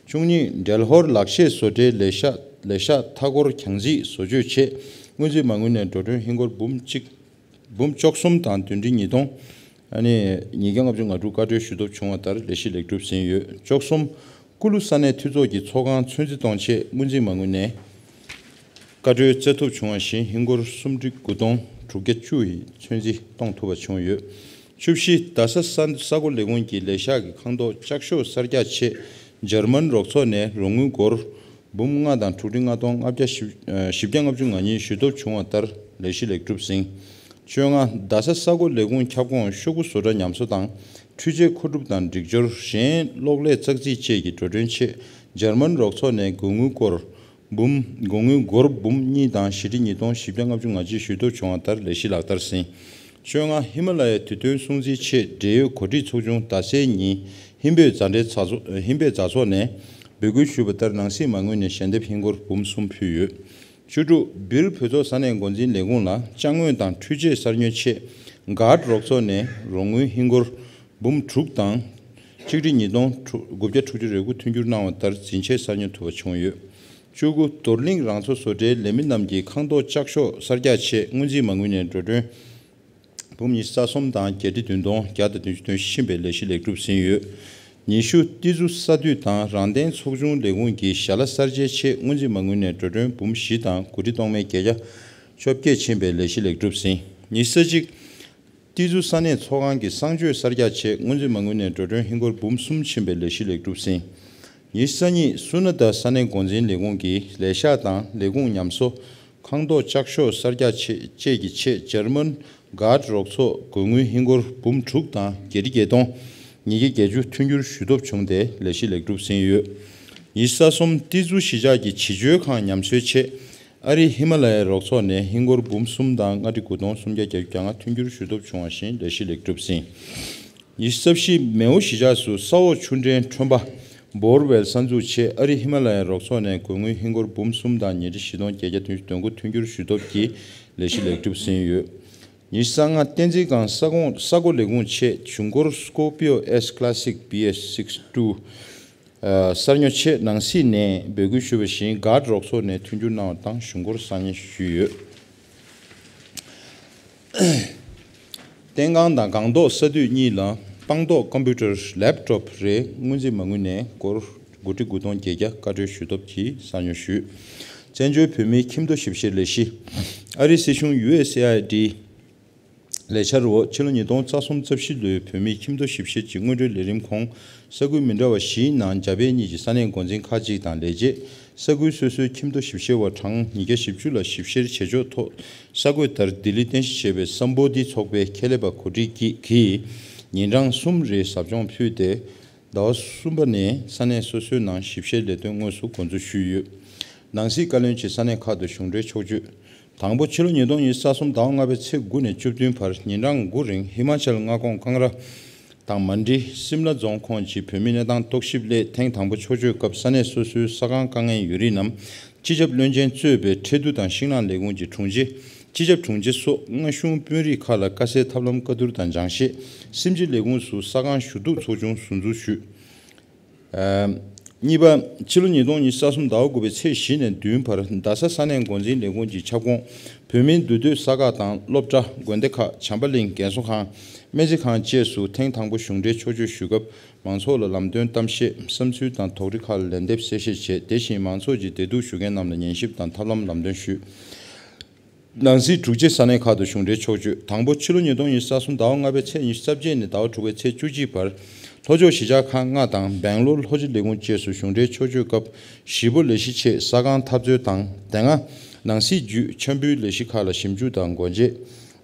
བཅུ་གཉིས། འབྲེལ་ཧོར་ལག་ཤེས་བཟོ་གྲྭའི་ལས་ཤག་ལས་ཤག་མཐའ་འཁོར་རྒྱང་རྩིས་བཟོ་བཅོས་ཆེད་སྔོན་རྩིས་མ་དངུལ་ནས་འགྲོ་གྲོན་ཧིན་སྒོར་འབུམ་གཅིག་འབུམ་བཅུ་གསུམ་དང་བདུན་ཁྲི་ཉིས་སྟོང་ཨ་ནི་ཉིས་བརྒྱ་ལྔ་བཅུ་ང་དྲུག་བཀའ་འཁྲོལ་ཞུ་ཐབས་བྱུང་བ་ལྟར་ལས་གཞི་ལེགས་གྲུབ་ཟིན་ཡོད། བཅུ་གསུམ། ཀུ་ལུ་ས་གནས་འཐུས་ཚོགས་ཀྱི་ཚོགས་ཁང་ཚོད་འཛིན་གཏོང་ཆེད་སྔོན་རྩིས་མ་དངུལ་ནས་བཀའ་འཁྲོལ་རྩིས་ཐོབ་བྱུང་བ་བཞིན་ཧིན་སྒོར་སུམ་ཁྲི་དགུ་སྟོང་དྲུག་བརྒྱ་བཅུ་ཡི་ཚོད་འཛིན་གཏོང་ཐུབ་པ་བྱུང་ཡོད། བཅུ་བཞི། རྡ་ས་ས་ས་སྒོ་ལས་ཁུངས་ཀྱི་ལས་ཤག་གི་ཁང་ཐོག་ལྕགས་ཤོག་གསར་རྒྱག་ཆེད་འཇར་མན་རོགས་ཚོགས་ནས་རོགས་དངུལ་སྒོར་འབུམ་ལྔ་དང་དྲུག་ཁྲི་ལྔ་སྟོང་ལྔ་བརྒྱ་བཞི་བརྒྱ་ལྔ་བཅུ་ང་གཉིས་ཞུ་ཐབས་བྱུང་བ་ལྟར་ལས་གཞི་ལེགས་གྲུབ་ཟིན། བཅོ་ལྔ། རྡ་ས་ས་སྒོ་ལས་ཁུངས་ཁྱབ་ཁོངས་ཤོག་གུ་བཟོ་གྲྭ་ཉམས་གསོ་དང་འཕྲུལ་ཆས་མཁོ་སྒྲུབ་དང་སྒྲིག་སྦྱོར། གཞན་གློག་ཀླད་ཙག་རྩིས་བཅས་ཀྱི་འགྲོ་གྲོན་ཆེད་འཇར་མན་རོགས་ཚོགས་ནས་སྒོར་དངུལ་སྒོར་ འབུམ་སྒོ་དངུལ་སྒོར་འབུམ་གཉིས་དང་བཞི་ཁྲི་ཉིས་སྟོང་བཞི་བརྒྱ་ལྔ་བཅུ་ང་གཅིག་ཞུ་གཏུག་བྱུང་བ་ལྟར་ལས་གཞི་ལག་བསྟར་ཟིན། བཅོ་ལྔ། ཧི་མ་ལ་ཡའི་དུས་སྟོན་སྲུང་བརྩིའི་ཆེད་འབྲེལ་ཡོད་གོ་སྒྲིག་ཚོགས་ཆུང་ཟླ་སྲས་ཉིན་ཧིན་བོད་མཛའ་འབྲེལ་མཛའ་ཚོགས་ཧིན་བོད་མཛའ་ཚོགས་ནས་འབོད་སྐུལ་ཞུས་པ་ལྟར་ནང་སྲིད་མ་དངུལ་ནས་ཞལ་འདེབས་ཧིན་སྒོར་འབུམ་གསུམ་ཕུལ་ཡོད། བཅུ་དྲུག། སྦིར་བོད་ཚོགས་ས་གནས་འགོ་འཛིན་ལས་ཁུངས་ལ་ཅ་དངོས་དང་འཕྲུལ་ཆས་གསར་ཉོའི་ཆེད་གྷར་རོགས་ཚོགས་ནས་རོགས་དངུལ་ཧིན་སྒོར་འབུམ་དྲུག་དང་ཆིག་ཁྲི་ཉིས་སྟོང་དགུ་བརྒྱ་དྲུག་ཅུ་རེ་དགུ་མཐུན་འགྱུར་གནང་བ་ལྟར་འཛིན་ཆས་གསར་ཉོ་ཐུབ་པ་བྱུང་ཡོད། བཅུ་དགུ། རྡོར་གླིང་རང་འཚོ་བཟོ་གྲྭའི་ལས་མི་རྣམས་ཀྱི་ཁང་ཐོག་ལྕགས་ཤོག་གསར་རྒྱག་ཆེད་སྔོན་རྩིས་མ་དངུལ་ནས་འགྲོ་གྲོན་འབུམ་ཉི་ཤུ་རྩ་གསུམ་དང་བརྒྱད་ཁྲི་བདུན་སྟོང་བརྒྱ་དང་བདུན་ཅུ་དོན་བཞི་ཕྱིན་པའི་ལས་གཞི་ལེགས་གྲུབ་ཟིན་ཡོད། ཉི་ཤུ། ཏི་ཛུ་ས་འཐུས་དང་རང་བརྟེན་ཚོགས་ཆུང་ལས་ཁུངས་ཀྱི་ཞལ་ལག་གསར་བརྗེའི་ཆེད་སྔོན་རྩིས་མ་དངུལ་ནས་འགྲོ་གྲོན་འབུམ་བཞི་དང་དགུ་ཁྲི་སྟོང་མེད་བརྒྱད་བརྒྱ་བཅོ་བརྒྱད་ཕྱིན་པའི་ལས་གཞི་ལེགས་གྲུབ་ཟིན། ཉི་ཤུ་རྩ་གཅིག། ཏི་ཛུ་ས་གནས་ཚོགས་ཁང་གི་གསང་སྤྱོད་གསར་རྒྱག་ཆེད་སྔོན་རྩིས་མ་དངུལ་ནས་འགྲོ་གྲོན་ཧིན་སྒོར་འབུམ་གསུམ་ཕྱིན་པའི་ལས་གཞི་ལེགས་གྲུབ་ཟིན། ཉི་ཤུ་རྩ་གཉིས། སུ་ན་ད་ས་གནས་འགོ་འཛིན་ལས་ཁུངས་ཀྱི་ལས་ཤག་དང་ལས་ཁུངས་ཉམས་གསོ། ཁང་ཐོག་ལྕགས་ཤོག་གསར་རྒྱག་ཆེད་བཅས་ཀྱི་ཆེད་འཇར་མན་གྷར་རོགས་ཚོགས་དགོས་དངུལ་ཧིན་སྒོར་འབུམ་དྲུག་དང་བརྒྱད་ཁྲི་བརྒྱད་སྟོང་ཉིས་བརྒྱ་བརྒྱད་ཅུ་མཐུན་འགྱུར་ཞུ་སྟོབས་བྱུང་སྟེ་ལས་གཞི་ལེགས་གྲུབ་ཟིན་ཡོད། ཉི་ཤུ་རྩ་གསུམ། ཏི་ཛུ་གཞིས་ཆགས་ཀྱི་བྱིས་བཅོལ་ཁང་ཉམས་གསོའི་ཆེད་ཨ་རི་ཧི་མ་ལ་ཡའི་རོགས་ཚོགས་ནས་ཧིན་སྒོར་འབུམ་གསུམ་དང་ལྔ་ཁྲི་དགུ་སྟོང་སུམ་བརྒྱ་བརྒྱད་ཅུ་གྱ་ལྔ་མཐུན་འགྱུར་ཞུ་སྟོབས་བྱུང་བ་བཞིན་ལས་གཞི་ལེགས་གྲུབ་ཟིན། ཉི་ཤུ་རྩ་བཞི། མེའོ་གཞིས་ཆགས་སུ་ས་འོག་ཆུ་འདྲེན་ཁྲོན་པ་བོར་ཝེལ་གསར་འཛུགས་ཆེད་ཨ་རི་ཧི་མ་ལ་ཡའི་རོགས་ཚོགས་ནས་དགོས་དངུལ་ཧིན་སྒོར་འབུམ་གསུམ་དང་ཉིས་ཁྲི་བཞི་སྟོང་བརྒྱད་བརྒྱ་བདུན་ཅུ་དོན་དགུ་མཐུན་འགྱུར་ཞུ་སྟོབས་ཀྱིས་ལས་གཞི་ལེགས་གྲུབ་ཟིན་ཡོད། ཉི་ཤུ་རྩ་ལྔ། བསྟན་འཛིན་སྒང་ས་ཁོངས་ས་སྒོ་ལས་ཁུངས་ཆེད་གཞུང་སྒོར་སྐོར་པིའོ་ཨེས་ཀ་ལ་སིག་བི་ཨེས་སིག་ཊུ་གསར་ཉོ་ཆེད་ནང་སྲིད་ནས་འབོད་སྐུལ་ཞུས་པ་བཞིན་གྷར་རོགས་ཚོགས་ནས་མཐུན་འགྱུར་གནང་བ་དང་གཞུང་སྒོར་གསར་ཉོ་ཞུས་ཡོད། བསྟན་ཁང་དང་སྒང་ཏོག་ས་འཐུས་གཉིས་ལ་སྤང་ཏོག་ཀམ་པུ་ཊར་ལེབ་ཊོབ་རེ་སྔོན་རྩིས་མ་དངུལ་ནས་སྒོར་དགུ་ཁྲི་དགུ་སྟོང་བརྒྱད་བརྒྱ་བཀའ་འཁྲོལ་ཞུ་སྟོབས་ཀྱིས་གསར་ཉོ་ཞུས། བཙན་བྱོལ་བོད་མིའི་ཁྱིམ་ཐོ་ཞིབ་བཤེར་ལས་གཞི། ཨ་རིའི་སྲིད་གཞུང་ཡུ་ཨེས་ཨེ་ཨའི་ཌི་ལས་འཆར་འོག་ཕྱི་ལོ་ཉིས་སྟོང་རྩ་གསུམ་རྩ་བཞི་ལོའི་བོད་མིའི་ཁྱིམ་ཐོ་ཞིབ་བཤེར་གྱི་སྔོན་འགྲོའི་ལས་རིམ་ཁོངས་ས་ཁུལ་མི་འདྲ་བ་བཞིའི་ནང་འཇར་པན་གཉིས་ཀྱི་ས་གནས་འགོ་འཛིན་ཁག་ཅིག་དང་ལས་བྱེད། ས་ཁུལ་སོ་སོའི་ཁྱིམ་ཐོ་ཞིབ་བཤེར་བ་གྲངས་ཉིས་བརྒྱ་བཞི་བཅུ་ལ་ཞིབ་བཤེར་བྱེད་ཕྱོགས་ཐོག་གསར་འགོད་ལྟར་ལྡི་ལིར་རྟེན་གཞི་བྱས་པའི་སམ་བྷོ་ཊི་ཚོགས་པའི་ཁྱད་ལས་པ་གོ་སྒྲིག་གིས་ཉིན་གྲངས་གསུམ་རེའི་ཟབ་སྦྱོང་ཕུལ་ཏེ། ཟླ་བ་གསུམ་པ་ནས་ས་གནས་སོ་སོའི་ནང་ཞིབ་བཤེར་ལས་དོན་དངོས་སུ་འགོ་འཛུགས་ཞུས་ཡོད། ནང་སྲིད་བཀའ་བློན་གྱིས་ས་གནས་ཁག་ཏུ་གཞུང་འབྲེལ་ཕྱོགས་བསྐྱོད། དང་པོ། ཕྱི་ལོ་ཉིས་སྟོང་ཉི་ཤུ་རྩ་གསུམ་ཟླ་བ་ལྔ་པའི་ཚེས་དགུ་ནས་བཅུ་བདུན་བར་ཉིན་གྲངས་དགུ་རིང་ཧི་མ་ཅལ་མངའ་ཁོངས་ཀང་ར་དང་མན་ཌི། སིམ་ལ་རྫོང་ཁོངས་ཀྱི་བོད་མིའི་གནས་སྟངས་རྟོག་ཞིབ་སླད་ཐེངས་དང་པོ་ཕྱོགས་བསྐྱོད་སྐབས་ས་གནས་སོ་སོའི་ས་ཁང་དཀའ་ངལ་ཡོད་རིགས་རྣམས་སྤྱི་ཁྱབ་བློན་ཆེན་གཙོས་པའི་ཁྲལ་བསྡུ་དང་ཤིང་ནགས་ལས་ཁུངས་ཀྱི་དྲུང་ཆེ། སྤྱི་ཁྱབ་དྲུང་ཆེ་སོགས་མངའ་གཞུང་དཔོན་རིགས་ཁག་ལ་དཀའ་སེལ་ཐབས་ལམ་བཀའ་བསྡུར་དང་སྦྱང་བཤད། སིམ་སྤྱིལ་ལས་ཁུངས་སུ་ས་ཁང་ཞུ་གཏུག་ཚོགས་ཆུང་ཟུར་འཛུགས་ཞུས། ཨ། གཉིས་པ། ཕྱི་ལོ་ཉིས་སྟོང་ཉི་ཤུ་རྩ་གསུམ་ཟླ་བ་དགུ་པའི་ཚེས་བཞི་ནས་བདུན་བར་རྡ་ས་ས་གནས་འགོ་འཛིན་ལས་ཁུངས་ཀྱི་ཁྱབ་ཁོངས་བོད་མིའི་འདུས་སྡོད་ས་ཁག་དང་སློབ་གྲྭ། དགོན་སྡེ་ཁག་བྱམས་པ་གླིང་། རྒན་གསོ་ཁང་། སྨན་རྩིས་ཁང་བཅས་སུ་ཐེངས་དང་པོ་གཞུང་འབྲེལ་ཕྱོགས་བསྐྱོད་ཞུ་སྐབས་མང་ཚོགས་ལ་ལམ་སྟོན་གཏམ་བཤད། བསམ་ཚུལ་དང་དོགས་འདྲི་ཁག་ལ་ལན་འདེབས་གསལ་བཤད་བྱས། དེ་བཞིན་མང་ཚོགས་ཀྱི་བདེ་སྡུག་ཞུ་མཁན་རྣམས་ལ་ཉན་ཞིབ་དང་ཐབས་ལམ་ལམ་སྟོན་ཞུས། ནང་སྲིད་དྲུག་ཅུ་ས་གནས་ཁག་ཏུ་གཞུང་འབྲེལ་ཕྱོགས་བསྐྱོད། དང་པོ། ཕྱི་ལོ་ཉིས་སྟོང་ཉི་ཤུ་རྩ་གསུམ་ཟླ་བ་ལྔ་པའི་ཚེས་ཉི་ཤུ་རྩ་བརྒྱད་ནས་ཟླ་བ་དྲུག་པའི་ཚེས་བཅུ་གཅིག་བར་ལྷོ་ཕྱོགས་གཞིས་ཆགས་ཁག་ལྔ་དང་སྦེང་ལོར་ལྷོ་སྤྱི་ལས་ཁུངས་བཅས་སུ་གཞུང་འབྲེལ་ཕྱོགས་བསྐྱོད་སྐབས་གཞིས་སྤོ་ལས་གཞི་ཆེད་ས་ཁང་འཐབ་རྩོད་དང་། དེ་སྔ་ནང་སྲིད་བརྒྱུད་འཆམ་འབུལ་ལས་གཞི་ཁག་ལ་ཞིབ་འཇུག་དང་སྒོ་འབྱེད།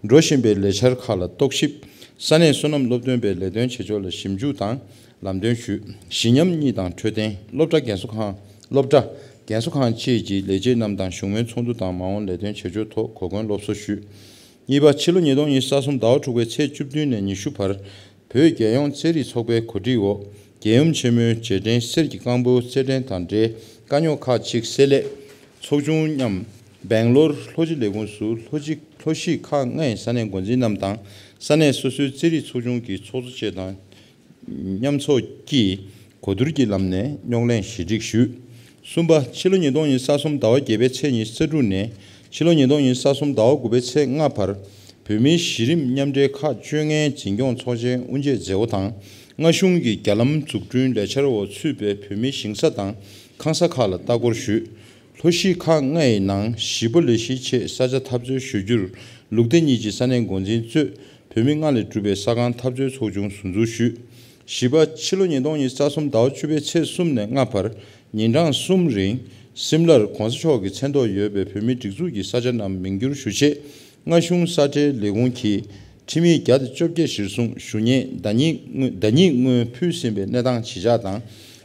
འགྲོ་བཞིན་པའི་ལས་འཆར་ཁག་ལ་རྟོག་ཞིབ། ས་གནས་སོ་ནམ་སློབ་སྟོན་པའི་ལས་དོན་བྱེད་ཕྱོགས་ལ་ཞིབ་འཇུག་དང་ལམ་སྟོན་ཞུས། གཞི་ཉམས་གཉིས་དང་འཕྲོད་བསྟེན། སློབ་གྲྭ། རྒན་གསོ་ཁང་། སློབ་གྲྭ། རྒན་གསོ་ཁང་བཅས་ཀྱི་ལས་བྱེད་རྣམས་དང་བཞུགས་མོལ་ཚོགས་འདུ་དང་མ་འོངས་ལས་དོན་བྱེད་ཕྱོགས་ཐོག་གོ་སྐོན་སློབ་གསོ་ཞུས། གཉིས་པ། ཕྱི་ལོ་ཉིས་སྟོང་ཉི་ཤུ་རྩ་གསུམ་ཟླ་བ་དྲུག་པའི་ཚེས་བཅུ་བདུན་ནས་ཉི་ཤུ་བར་བོད་རྒྱལ་ཡོངས་རྩེད་རིགས་ཚོགས་པའི་གོ་སྒྲིག་འོག་རྒྱལ་ཡུམ་ཆེན་མོའི་རྗེས་དྲན་གསེར་གྱི་རྐང་སྤོལ་རྩེད་འགྲན་དང་འབྲེལ་དཀའ་རྙོག་ཁག་ཅིག་སེལ་སླད་ཚོགས་ཆུང་མཉམ་སྦེང་ལོར་ལྷོ་སྤྱི་ལས་ཁུངས་སུ་ལྷོ་སྤྱི་ལྷོ་གཞིས་ཁག་ལྔའི་ས་གནས་འགོ་འཛིན་རྣམས་དང་ས་གནས་སོ་སོའི་རྩེད་རིགས་ཚོགས་ཆུང་གི་ཚོགས་གཙོ་བཅས་དང་མཉམ་ཚོགས་ཀྱིས་གོ་བསྡུར་གྱི་ལམ་ནས་རྙོག་གླེང་ཞི་འགྲིག་ཞུས། གསུམ་པ། ཕྱི་ལོ་ཉིས་སྟོང་ཉི་ཤུ་རྩ་གསུམ་ཟླ་བ་བརྒྱད་པའི་ཚེས་ཉི་ཤུ་རྩ་དྲུག་ནས་ཕྱི་ལོ་ཉིས་སྟོང་ཉི་ཤུ་རྩ་གསུམ་ཟླ་བ་དགུ་པའི་ཚེས་ལྔ་བར་བོད་མིའི་གཞི་རིམ་མཉམ་འབྲེལ་ཁག་བཅོ་ལྔའི་འཛིན་སྐྱོང་ཚོགས་ཆེན་དབུ་འབྱེད་མཛད་སྒོ་དང་། མངའ་གཞུང་གི་རྒྱ་ལམ་འཛུགས་སྐྲུན་ལས་འཆར་འོག་ཚུད་པའི་བོད་མིའི་ཞིང་ས་དང་ཁང་ས་ཁག་ལ་ལྟ་སྐོར་ཞུས། ལྷོ་གཞིས་ཁག་ལྔའི་ནང་གཞིས་སྤོ་ལས་གཞིའི་ཆེད་ས་ཆ་འཐབ་རྩོད་ཞུ་རྒྱུར་ལུགས་བདེ་གཉིས་ཀྱི་ས་གནས་འགོ་འཛིན་གཙོས་བོད་མི་ལྔ་ལས་གྲུབ་པའི་ས་ཁང་འཐབ་རྩོད་ཚོགས་ཆུང་ཟུར་འཛུགས་ཞུས། བཞི་པ། ཕྱི་ལོ་ཉིས་སྟོང་ཉི་ཤུ་རྩ་གསུམ་ཟླ་བ་བཅུ་པའི་ཚེས་གསུམ་ནས་ལྔ་བར་ཉིན་གྲངས་གསུམ་རིང་སིམ་ལར་གོང་ས་མཆོག་གི་མཚན་ཐོག་ཡོད་པའི་བོད་མིའི་སྒྲིག་འཛུགས་ཀྱི་ས་ཆ་རྣམས་མིང་བསྒྱུར་ཞུ་ཆེད་མངའ་གཞུང་ས་ཁྲའི་ལས་ཁུངས་ཀྱིས་ཁྲིམས་ཡིག་བརྒྱ་དང་བཅོ་བརྒྱད་གཞིར་བཟུང་ཞུ་སྙན་ཟླ་ཉིན་དངུལ་ཟླ་ཉིན་དངུལ་ཕུལ་ཟིན་པའི་གནས་སྟངས་ཇི་ཆགས་དང་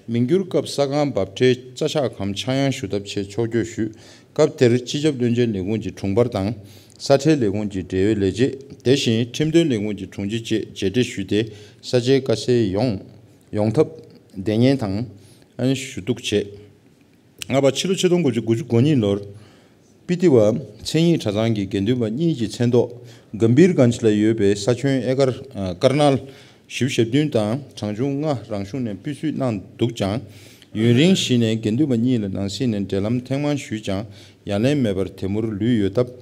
མིང་བསྒྱུར་སྐབས་ས་ཁང་འབབ་ཁྲལ་རྩ་ཆག་གམ་ཆག་ཡང་ཞུ་ཐབས་ཆེད་ཕྱོགས་བསྐྱོད་ཞུས། སྐབས་དེར་སྤྱི་ཁྱབ་བློན་ཆེན་ལས་ཁུངས་ཀྱི་དྲུང་འཕར་དང་ས་ཁྲལ་ལས་ཁུངས་ཀྱི་འབྲེལ་ཡོད་ལས་བྱེད། དེ་བཞིན་ཁྲིམས་དོན་ལས་ཁུངས་ཀྱི་དྲུང་ཆེ་བཅས་མཇལ་འཕྲད་ཞུས་ཏེ། ས་ཆའི་དཀའ་སེལ་ཡོང་ཡོང་ཐབས་འདེད་ཉན་དང་ཞུ་གཏུག་བྱས། ལྔ་པ། ཕྱི་ལོ་ཆིག་སྟོང་དགུ་བརྒྱ་དགུ་བཅུ་གོ་གཉིས་ལོར་སྤི་ཏི་བ་མཚན་ཉིད་གྲྭ་ཚང་གི་དགེ་འདུན་པ་གཉིས་ཀྱི་མཚན་ཐོག་གམ་བིར་གྷན་ཇི་ལ་ཡོད་པའི་ས་ཁྱོན་ཨེ་ཀར་ཨ་ཀར་ནལ་བཞི་བཅུ་ཞེ་བདུན་དང་གྲངས་ཆུང་ལྔ་རང་གཞུང་ནས་སྤུས་གཟུགས་གནང་འདུག་ཀྱང་། ཡུན་རིང་ཞིག་ནས་དགེ་འདུན་པ་གཉིས་ལ་ནང་སྲིད་ནས་འབྲེལ་ལམ་ཐེངས་མང་ཞུས་ཀྱང་ཡ་ལན་མེད་པར་དེ་མུར་ལུས་ཡོད་སྟབས།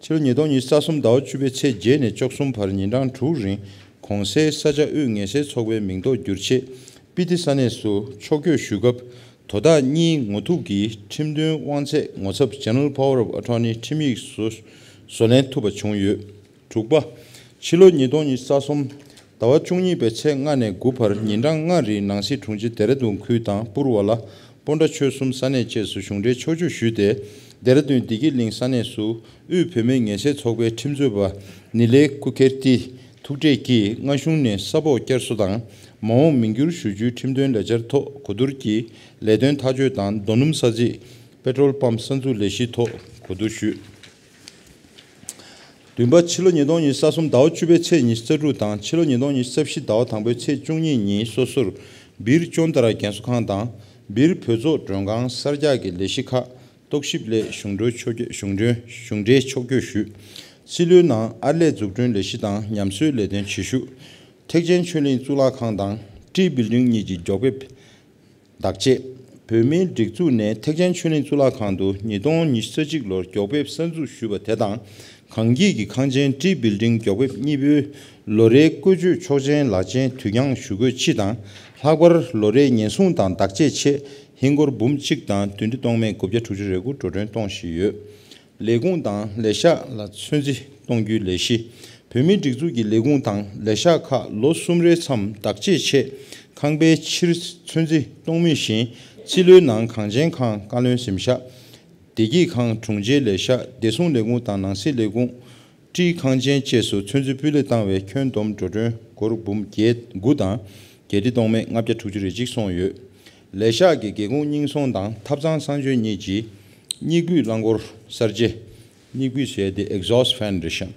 ཕྱི་ལོ་ཉིས་སྟོང་ཉི་ཤུ་རྩ་གསུམ་ཟླ་བ་བཅུ་པའི་ཚེས་བརྒྱད་ནས་བཅུ་གསུམ་བར་ཉིན་གྲངས་དྲུག་རིང་གོང་གསལ་ས་ཆ་དབུས་ངལ་སེལ་ཚོགས་པའི་མིང་འདོགས་བསྒྱུར་ཆེད་སྤི་ཏི་ས་གནས་སུ་ཕྱོགས་བསྐྱོད་ཞུ་སྐབས། དོ་བདག་གཉིས་ངོ་ཐུག་གིས་ཁྲིམས་དོན་དབང་ཚད་ངོ་ཚབ་General Power of Attorney ཁྲིམས་ཡིག་བཟོ་བཟོ་ལེན་ཐུབ་པ་བྱུང་ཡོད། དྲུག་པ། ཕྱི་ལོ་ཉིས་སྟོང་ཉི་ཤུ་རྩ་གསུམ་ཟླ་བ་བཅུ་གཉིས་པའི་ཚེས་ལྔ་ནས་དགུ་བར་ཉིན་གྲངས་ལྔ་རིང་ནང་སྲིད་དྲུང་ཆེ་ལྡེ་ར་ལྡུན་ཁུལ་དང་པུར་ཝ་ལ། སྤོན་ཊ་ཆོལ་གསུམ་ས་གནས་བཅས་སུ་གཞུང་འབྲེལ་ཕྱོགས་བསྐྱོད་ཞུས་ཏེ། ལྡེ་ར་ལྡུན་བདེ་སྐྱིད་གླིང་ས་གནས་སུ་དབུས་བོད་མིའི་ངལ་སེལ་ཚོགས་པའི་ཁྲིམས་རྩོད་པ་ནི་ལེ་ཀུ་ཀེར་ཏིའི་ཐུག་འཕྲད་ཀྱིས་སྔ་གཞུང་ནས་ས་ཕོགས་བསྐྱར་གསོ་དང་མ་འོངས་མིང་བསྒྱུར་ཞུ་རྒྱུའི་ཁྲིམས་དོན་ལས་འཆར་ཐོག་གོ་བསྡུར་གྱིས་ལས་དོན་ཐག་གཅོད་དང་རྡོ་སྣུམ་ས་ཚིགས་པེ་ཊྲོལ་པམ་གསར་འཛུགས་ལས་གཞིའི་ཐོག་གོ་བསྡུར་ཞུས། བདུན་པ། ཕྱི་ལོ་ཉིས་སྟོང་ཉི་ཤུ་རྩ་གསུམ་ཟླ་བ་བཅུ་པའི་ཚེས་ཉི་ཤུ་རྩ་དྲུག་དང་ཕྱི་ལོ་ཉིས་སྟོང་ཉི་ཤུ་རྩ་བཞི་ཟླ་བ་དང་པོའི་ཚེས་བཅུ་གཉིས་ཉིན་སོ་སོར་སྦིར་ཅོན་ཏ་ར་རྒན་གསོ་ཁང་དང་སྦིར་བོད་ཚོགས་མགྲོན་ཁང་གསར་རྒྱག་གི་ལས་གཞི་ཁག་རྟོག་ཞིབ་སླད་གཞུང་གྲོན་ཕྱོགས་བསྐྱོད་གཞུང་གྲོན་གཞུང་འབྲེལ་ཕྱོགས་བསྐྱོད་ཞུས། སྲིད་བློན་ནང་ཨར་ལས་འཛུགས་སྐྲུན་ལས་གཞི་དང་ཉམས་གསོའི་ལས་དོན་བྱེད་ཤུགས། ཐེག་ཆེན་ཆོས་གླིང་གཙུག་ལག་ཁང་དང་ཊི་བིལ་ཌིང་གཉིས་ཀྱི་མགྱོགས་པོའི་བདག་གཅེས། བོད་མིའི་སྒྲིག་འཛུགས་ནས་ཐེག་ཆེན་ཆོས་གླིང་གཙུག་ལག་ཁང་དུ་ཉིས་སྟོང་ཉི་ཤུ་རྩ་གཅིག་ལོར་མགྱོགས་པོའི་གསར་འཛུགས་ཞུས་པ་དེ་དང་། གངས་སྐྱིད་ཀྱི་ཁང་ཆེན་ཊི་བིལ་ཌིང་མགྱོགས་པོའི་གཉིས་པོའི་ལོ་རེའི་བཀོལ་སྤྱོད་ཆོག་མཆན་ལག་ཆེན་དུས་འགྱངས་ཞུ་དགོས་སྤྱི་དང་། ལྷག་པར་ལོ་རེའི་ཉེན་སྲུང་དང་བདག་གཅེས་ཆེད་ཧིན་སྒོར་འབུམ་གཅིག་དང་བདུན་ཁྲི་སྟོང་མེད་དགུ་བརྒྱ་དྲུག་ཅུ་རེ་དགུ་འགྲོ་གྲོན་གཏོང་བཞིན་ཡོད། ལས་ཁུངས་དང་ལས་ཤག་ལ་ཚོད་འཛིན་གཏོང་རྒྱུའི་ལས་གཞི། བོད་མིའི་སྒྲིག་འཛུགས་ཀྱི་ལས་ཁུངས་དང་ལས་ཤག་ཁག་ལོ་གསུམ་རེའི་མཚམས་བདག་གཅེས་ཆེད་ཁང་པའི་ཕྱིར་ཚོད་འཛིན་གཏོང་མུས་བཞིན། རྩིས་ལོའི་ནང་གངས་ཅན་ཁང་བཀའ་བློན་གཟིམ་ཤག་བདེ་སྐྱིད་ཁང་དྲུང་ཆེའི་ལས་ཤག་བདེ་སྲུང་ལས་ཁུངས་དང་ནང་སྲིད་ལས་ཁུངས། སྤྲིའི་ཁང་ཆེན་བཅས་སུ་ཚོད་འཛིན་སྤུས་ལེགས་བཏང་བས་ཁྱོན་བསྡོམས་འགྲོ་གྲོན་སྒོར་འབུམ་བརྒྱད་དགུ་དང་བརྒྱད་ཁྲི་སྟོང་མེད་ལྔ་བརྒྱ་དྲུག་ཅུ་རེ་གཅིག་སོང་ཡོད། ལས་ཤག་གི་སྒེའུ་ཁུང་རྙིང་སོང་དང་ཐབ་ཚང་གསང་སྤྱོད་གཉིས་ཀྱི་སྙིགས་སྤུས་རླངས་འཁོར་གསར་བརྗེ། སྙིགས་སྤུས་ཟེར་ཏེ་exhaust fan རེད་ཤག་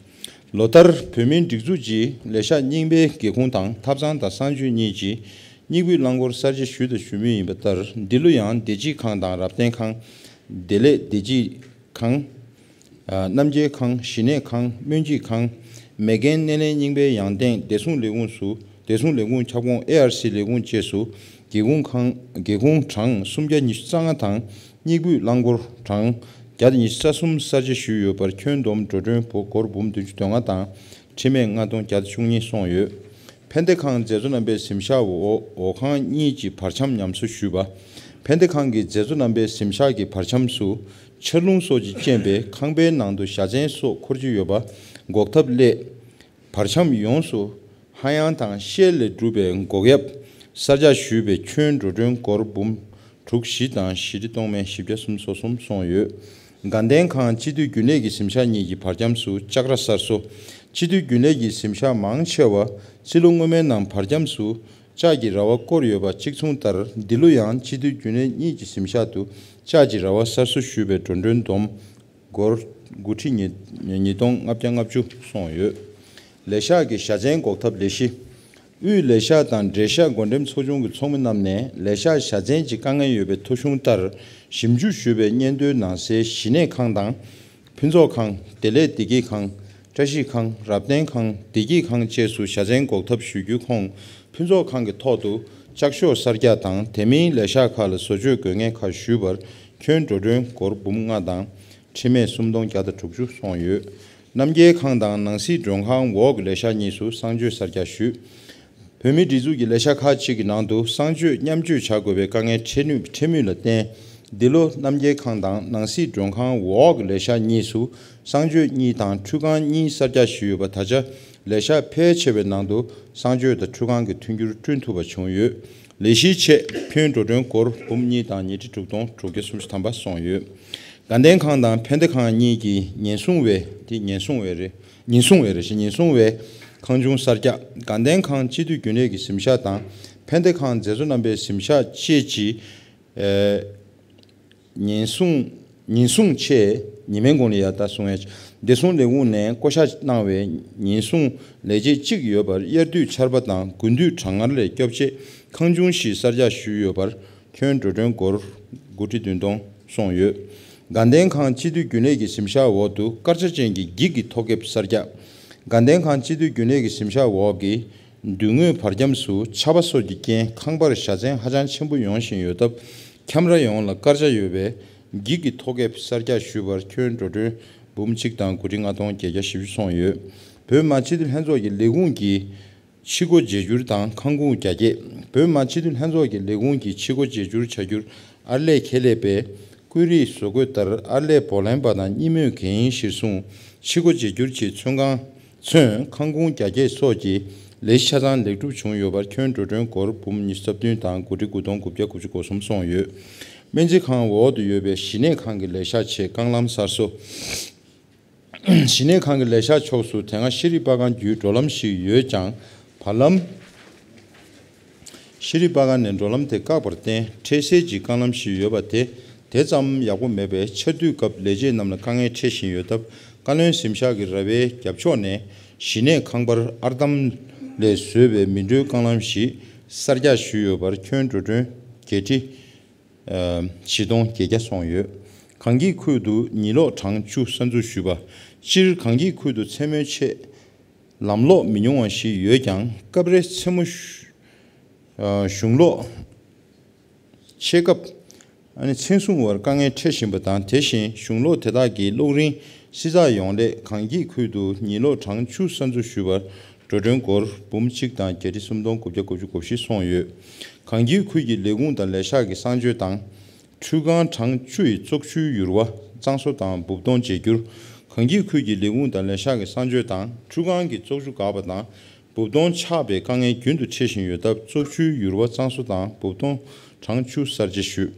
ལོ་ལྟར་བོད་མིའི་སྒྲིག་འཛུགས་ཀྱི་ལས་ཤག་རྙིང་པའི་སྒེའུ་ཁུང་དང་ཐབ་ཚང་དང་གསང་སྤྱོད་གཉིས་ཀྱི་སྙིགས་སྤུས་རླངས་འཁོར་གསར་བརྗེ་ཞུས་དང་ཞུ་མུས་ཡིན་པ་ལྟར། འདི་ལོ་ཡང་བདེ་སྐྱིད་ཁང་དང་རབ་བརྟན་ཁང་། བདེ་ལེགས་བདེ་སྐྱིད་ཁང་། ཨ། རྣམ་རྒྱལ་ཁང་། ཞི་གནས་ཁང་། སྨོན་སྐྱིད་ཁང་། མེ་རྒན་སྣེ་ལེན་རྙིང་པའི་ཡང་སྟེང་བདེ་སྲུང་ལས་ཁུངས་སུ། བདེ་སྲུང་ལས་ཁུངས་ཁྱབ་ཁོངས་ཨེ་ཨར་སི་ལས་ཁུངས་བཅས་སུ་སྒེའུ་ཁུང་ཁང་། སྒེའུ་ཁུང་གྲངས་སུམ་བརྒྱ་ཉི་ཤུ་རྩ་ལྔ་དང་། སྙིགས་སྤུས་རླངས་འཁོར་གྲངས་བརྒྱ་དང་ཉི་ཤུ་རྩ་གསུམ་གསར་བརྗེ་ཞུས་ཡོད་པར་ཁྱོན་བསྡོམས་འགྲོ་གྲོན་སྒོར་འབུམ་བདུན་ཅུ་དོན་ལྔ་དང་། ཁྲི་མེད་ལྔ་སྟོང་བརྒྱ་དང་བཅུ་གཉིས་སོང་ཡོད། ཕན་བདེ་ཁང་མཛད་གཙོ་རྣམ་པའི་གཟིམ་ཤག་འོག་འོག་ཁང་གཉིས་ཀྱི་བར་ཁྱམས་ཉམས་གསོ་ཞུས་པ། ཕན་བདེ་ཁང་གི་མཛད་གཙོ་རྣམ་པའི་གཟིམ་ཤག་གི་བར་ཁྱམས་སུ་ཆར་རླུང་སོགས་ཀྱིས་རྐྱེན་པས་ཁང་པའི་ནང་དུ་བཞའ་ཚན་སོགས་འཁོར་གྱི་ཡོད་པ་འགོག་ཐབས་སླད། བར་ཁྱམས་ཡོངས་སུ་ཧ་ཡང་དང་ཤེལ་ལས་གྲུབ་པའི་འགོག་ཡབ་གསར་རྒྱག་ཞུས་པས་ཁྱོན་འགྲོ་གྲོན་སྒོར་འབུམ་དྲུག་བཞི་དང་བཞི་ཁྲི་སྟོང་མེད་བཞི་བརྒྱ་སུམ་ཅུ་སོ་གསུམ་སོང་ཡོད། དགའ་ལྡན་ཁང་སྤྱི་འཐུས་རྒྱུན་ལས་ཀྱི་གཟིམ་ཤག་གཉིས་ཀྱི་བར་ཁྱམས་སུ་ལྕགས་ར་གསར་བཟོ། སྤྱི་འཐུས་རྒྱུན་ལས་ཀྱི་གཟིམ་ཤག་མང་ཆེ་བ་རྩིས་ལོ་སྔོན་མའི་ནང་བར་ཁྱམས་སུ་ལྕགས་ཀྱི་ར་བ་བསྐོར་ཡོད་པ་གཅིག་མཚུངས་ལྟར། འདི་ལོ་ཡང་སྤྱི་འཐུས་རྒྱུན་ལས་གཉིས་ཀྱི་གཟིམ་ཤག་ཏུ་ལྕགས་ཀྱི་ར་བ་གསར་བཟོ་ཞུས་པའི་འགྲོ་གྲོན་བསྡོམས་སྒོར་དགུ་ཁྲི་ཉིས་ཉིས་སྟོང་ལྔ་བརྒྱ་ལྔ་བཅུ་སོང་ཡོད། ལས་ཤག་གི་བཞའ་ཚན་འགོག་ཐབས་ལས་གཞི། དབུས་ལས་ཤག་དང་འབྲེལ་ཤག་བགོ་འགྲེམས་ཚོགས་ཆུང་གི་ཚོགས་མི་རྣམས་ནས་ལས་ཤག་བཞའ་ཚན་གྱི་དཀའ་ངལ་ཡོད་པའི་ཐོ་གཞུང་ལྟར་ཞིབ་འཇུག་ཞུས་པའི་སྙན་ཐོའི་ནང་གསལ་གཞི་གནས་ཁང་དང་། ཕུན་ཚོགས་ཁང་། བདེ་ལེགས་བདེ་སྐྱིད་ཁང་། བཀྲ་ཤིས་ཁང་། རབ་བརྟན་ཁང་། བདེ་སྐྱིད་ཁང་བཅས་སུ་བཞའ་ཚན་འགོག་ཐབས་ཞུ་རྒྱུའི་ཁོངས། ཕུན་ཚོགས་ཁང་གི་ཐོག་ཏུ་ལྕགས་ཤོག་གསར་རྒྱག་དང་དེ་མིན་ལས་ཤག་ཁག་ལ་བཟོ་བཅོས་དགོས་ངེས་ཁག་ཞུས་པར་ཁྱོན་འགྲོ་གྲོན་སྒོར་འབུམ་ལྔ་དང་ཁྲི་མེད་སུམ་སྟོང་བརྒྱ་དང་དྲུག་ཅུ་སོང་ཡོད། རྣམ་རྒྱལ་ཁང་དང་ནང་སྲིད་མགྲོན་ཁང་འོག་གི་ལས་ཤག་གཉིས་སུ་གསང་སྤྱོད་གསར་རྒྱག་ཞུས། བོད་མིའི་སྒྲིག་འཛུགས་ཀྱི་ལས་ཤག་ཁག་ཅིག་གི་ནང་དུ་གསང་སྤྱོད་མཉམ་སྤྱོད་བྱ་དགོས་པའི་དཀའ་ངལ་འཕྲད་ནུས་འཕྲད་མུས་ལ་བརྟེན། འདི་ལོ་རྣམ་རྒྱལ་ཁང་དང་ནང་སྲིད་མགྲོན་ཁང་འོག་གི་ལས་ཤག་གཉིས་སུ་གསང་སྤྱོད་གཉིས་དང་ཁྲུས་ཁང་གཉིས་གསར་རྒྱག་ཞུས་ཡོད་པ། ད་ཆ་ལས་ཤག་ཕལ་ཆེ་བའི་ནང་དུ་གསང་སྤྱོད་དང་ཁྲུས་ཁང་གི་མཐུན་འགྱུར་བསྐྲུན་ཐུབ་པ་བྱུང་ཡོད། ལས་གཞིའི་ཆེད་ཁྱོན་འགྲོ་གྲོན་སྒོར་འབུམ་གཉིས་དང་ཉིས་ཁྲི་དྲུག་སྟོང་དྲུག་བརྒྱ་སུམ་ཅུ་ཐམ་པ་སོང་ཡོད། དགའ་ལྡན་ཁང་དང་ཕན་བདེ་ཁང་གཉིས་ཀྱིས་ཉེན་སྲུང་བའི། དེ་ཉེན་སྲུང་བའི་རེད། ཉེན་སྲུང་བའི་རེད་ཤག་ཉེན་སྲུང་བའི་ཁང་ཆུང་གསར་རྒྱག་དགའ་ལྡན་ཁང་སྤྱི་འཐུས་རྒྱུན་ལས་ཀྱི་གཟིམ་ཤག་དང་ ཕན་བདེ་ཁང་མཛད་གཙོ་རྣམ་པའི་གཟིམ་ཤག་བཅས་ཀྱི་ཉེན་སྲུང་ཉེན་སྲུང་ཆེད་ཉི་མའི་གུང་ལ་ཡ་ད་སྲུང་ཡ་བདེ་སྲུང་ལས་ཁུངས་ནས་བསྐོ་བཞག་གནང་བའི་ཉེན་སྲུང་ལས་བྱེད་གཅིག་ཡོད་པར་དབྱར་དུས་ཆར་པ་དང་དགུན་དུས་གྲང་ངར་ལས་སྐྱོབ་ཆེད་ཁང་ཆུང་ཞིག་གསར་རྒྱག་ཞུས་ཡོད་པར་ཁྱོན་འགྲོ་གྲོན་སྒོར་དགུ་ཁྲི་བདུན་སྟོང་སོང་ཡོད། དགའ་ལྡན་ཁང་སྤྱི་འཐུས་རྒྱུན་ལས་ཀྱི་གཟིམ་ཤག་འོག་ཏུ་སྐར་ཆ་ཅན་གྱི་འགྱིག་གི་ཐོག་ཁེབས་གསར་རྒྱག་དགའ་ལྡན་ཁང་སྤྱི་འཐུས་རྒྱུན་ལས་ཀྱི་གཟིམ་ཤག་འོག་གི་མདུན་ངོས་བར་ཁྱམས་སུ་ཆར་པ་སོགས་ཀྱི་རྐྱེན་ཁང་པར་བཞའ་ཚན་ཧ་ཅང་ཆེན་པོ་ཡོང་བཞིན་ཡོད་སྟབས། ཁྱམས་ར་ཡོངས་ལ་སྐར་ཆ་ཡོད་པའི་འགྱིག་གི་ཐོག་ཁེབས་གསར་རྒྱག་ཞུས་པར་ཁྱོན་འགྲོ་གྲོན་འབུམ་གཅིག་དང་དགུ་ཁྲི་ལྔ་སྟོང་བརྒྱད་བརྒྱ་བཞི་བཅུ་སོང་ཡོད། བོད་མི་མང་སྤྱི་འཐུས་ལྷན་ཚོགས་ཀྱི་ལས་ཁུངས་ཀྱི་ཕྱི་སྒོ་བརྗེ་བསྒྱུར་དང་ཁང་ཁུངས་རྒྱ་སྐྱེད། བོད་མི་མང་སྤྱི་འཐུས་ལྷན་ཚོགས་ཀྱི་ལས་ཁུངས་ཀྱི་ཕྱི་སྒོ་བརྗེ་བསྒྱུར་བྱ་རྒྱུར་ཨར་ལས་ཁེ་ལས་པས་ཀུན་རིག་བཟོ་བཀོད་ལྟར་ཨར་ལས་བོར་ལེན་པ་དང་གཉིས་སྨོས་འགན་གཞིར་བཟུང་ཕྱི་སྒོ་བརྗེ་བསྒྱུར་གྱི་ཚོན་ཁང་ཚོན་ཁང་ཁུངས་རྒྱ་སྐྱེད་སོགས་ཀྱི་ལས་གཞི་ཆ་ཚང་ལེགས་གྲུབ་བྱུང་ཡོད་པར་ཁྱོན་འགྲོ་གྲོན་སྒོར་འབུམ་ཉི་ཤུ་རྩ་བདུན་དང་དགུ་ཁྲི་དགུ་སྟོང་དགུ་བརྒྱ་དགུ་བཅུ་གོ་གསུམ་སོང་ཡོད། སྨན་རྩིས་ཁང་འོག་ཏུ་ཡོད་པའི་གཞི་ནད་ཁང་གི་ལས་ཤག་ཆེད་རྐང་ལམ་གསར་བཟོ། གཞི་ནད་ཁང་གི་ལས་ཤག་ཕྱོགས་སུ་དེ་སྔ་ཤེས་རིག་པར་ཁང་བརྒྱུད་འགྲོ་ལམ་ཞིག་ཡོད་ཀྱང་། བར་ལམ་ཤེས་རིག་པར་ཁང་ནས་འགྲོ་ལམ་དེ་བཀག་པར་བརྟེན་འཕྲལ་སེལ་གྱི་རྐང་ལམ་ཞིག་ཡོད་པ་དེ་དེ་ཙམ་ཡག་པོ་མེད་པས་ཆར་དུས་སྐབས་ལས་བྱེད་རྣམས་ལ་དཀའ་ངལ་འཕྲད་བཞིན་ཡོད་སྟབས། བཀའ་བློན་གཟིམ་ཤག་གི་ར་བའི་རྒྱབ་ཕྱོགས་ནས་གཞི་ནད་ཁང་པར་ཨར་འདམ་ལས་བཟོས་པའི་མི་འགྲོའི་རྐང་ལམ་ཞིག་གསར་རྒྱག་ཞུས་ཡོད་པར་ཁྱོན་འགྲོ་གྲོན་བརྒྱད་ཁྲི་བཞི་སྟོང་བརྒྱད་བརྒྱ་སོང་ཡོད། གངས་སྐྱིད་ཁུལ་དུ་ཉི་གློག་གྲངས་བཅུ་གསར་འཛུགས་ཞུས་པ། སྤྱིར་གངས་སྐྱིད་ཁུལ་དུ་མཚན་མོའི་ཆེད་ལམ་གློག་མི་ཉུང་བ་ཞིག་ཡོད་ཀྱང་། སྐབས་རེ་མཚན་མོ་གཞུང་གློག་ཆད་སྐབས་ཨ་ནི་མཚན་སྲུང་བར་དཀའ་ངལ་འཕྲད་བཞིན་པ་དང་། དེ་བཞིན་གཞུང་གློག་དེ་དག་གི་གློག་རིན་བསྲི་ཚགས་ཡོང་སླད་གངས་སྐྱིད་ཁུལ་དུ་ཉི་གློག་གྲངས་བཅུ་གསར་འཛུགས་ཞུས་པར་འགྲོ་གྲོན་སྒོར་འབུམ་གཅིག་དང་བརྒྱད་ཁྲི་སུམ་སྟོང་དགུ་བརྒྱ་དགུ་བཅུ་གོ་བཞི་སོང་ཡོད། གངས་སྐྱིད་ཁུལ་གྱི་ལས་ཁུངས་དང་ལས་ཤག་གི་གསང་སྤྱོད་དང་། འཕྲུལ་ཁང་གྲངས་བཅུ་ཡི་བཙོག་ཆུའི་ཡུར་བ་གཙང་བཟོ་དང་སྦུབ་སྡོང་བརྗེ་བསྒྱུར། གངས་སྐྱིད་ཁུལ་གྱི་ལས་ཁུངས་དང་ལས་ཤག་གི་གསང་སྤྱོད་དང་འཕྲུལ་ཁང་གི་བཙོག་ཆུ་འགགས་པ་དང་། སྦུབ་སྡོང་ཆག་པའི་དཀའ་ངལ་རྒྱུན་དུ་འཕྲད་བཞིན་ཡོད་སྟབས། བཙོག་ཆུའི་ཡུར་བ་གཙང་བཟོ་དང་སྦུབ་སྡོང་གྲངས་བཅུ་གསར་བརྗེ་ཞུས།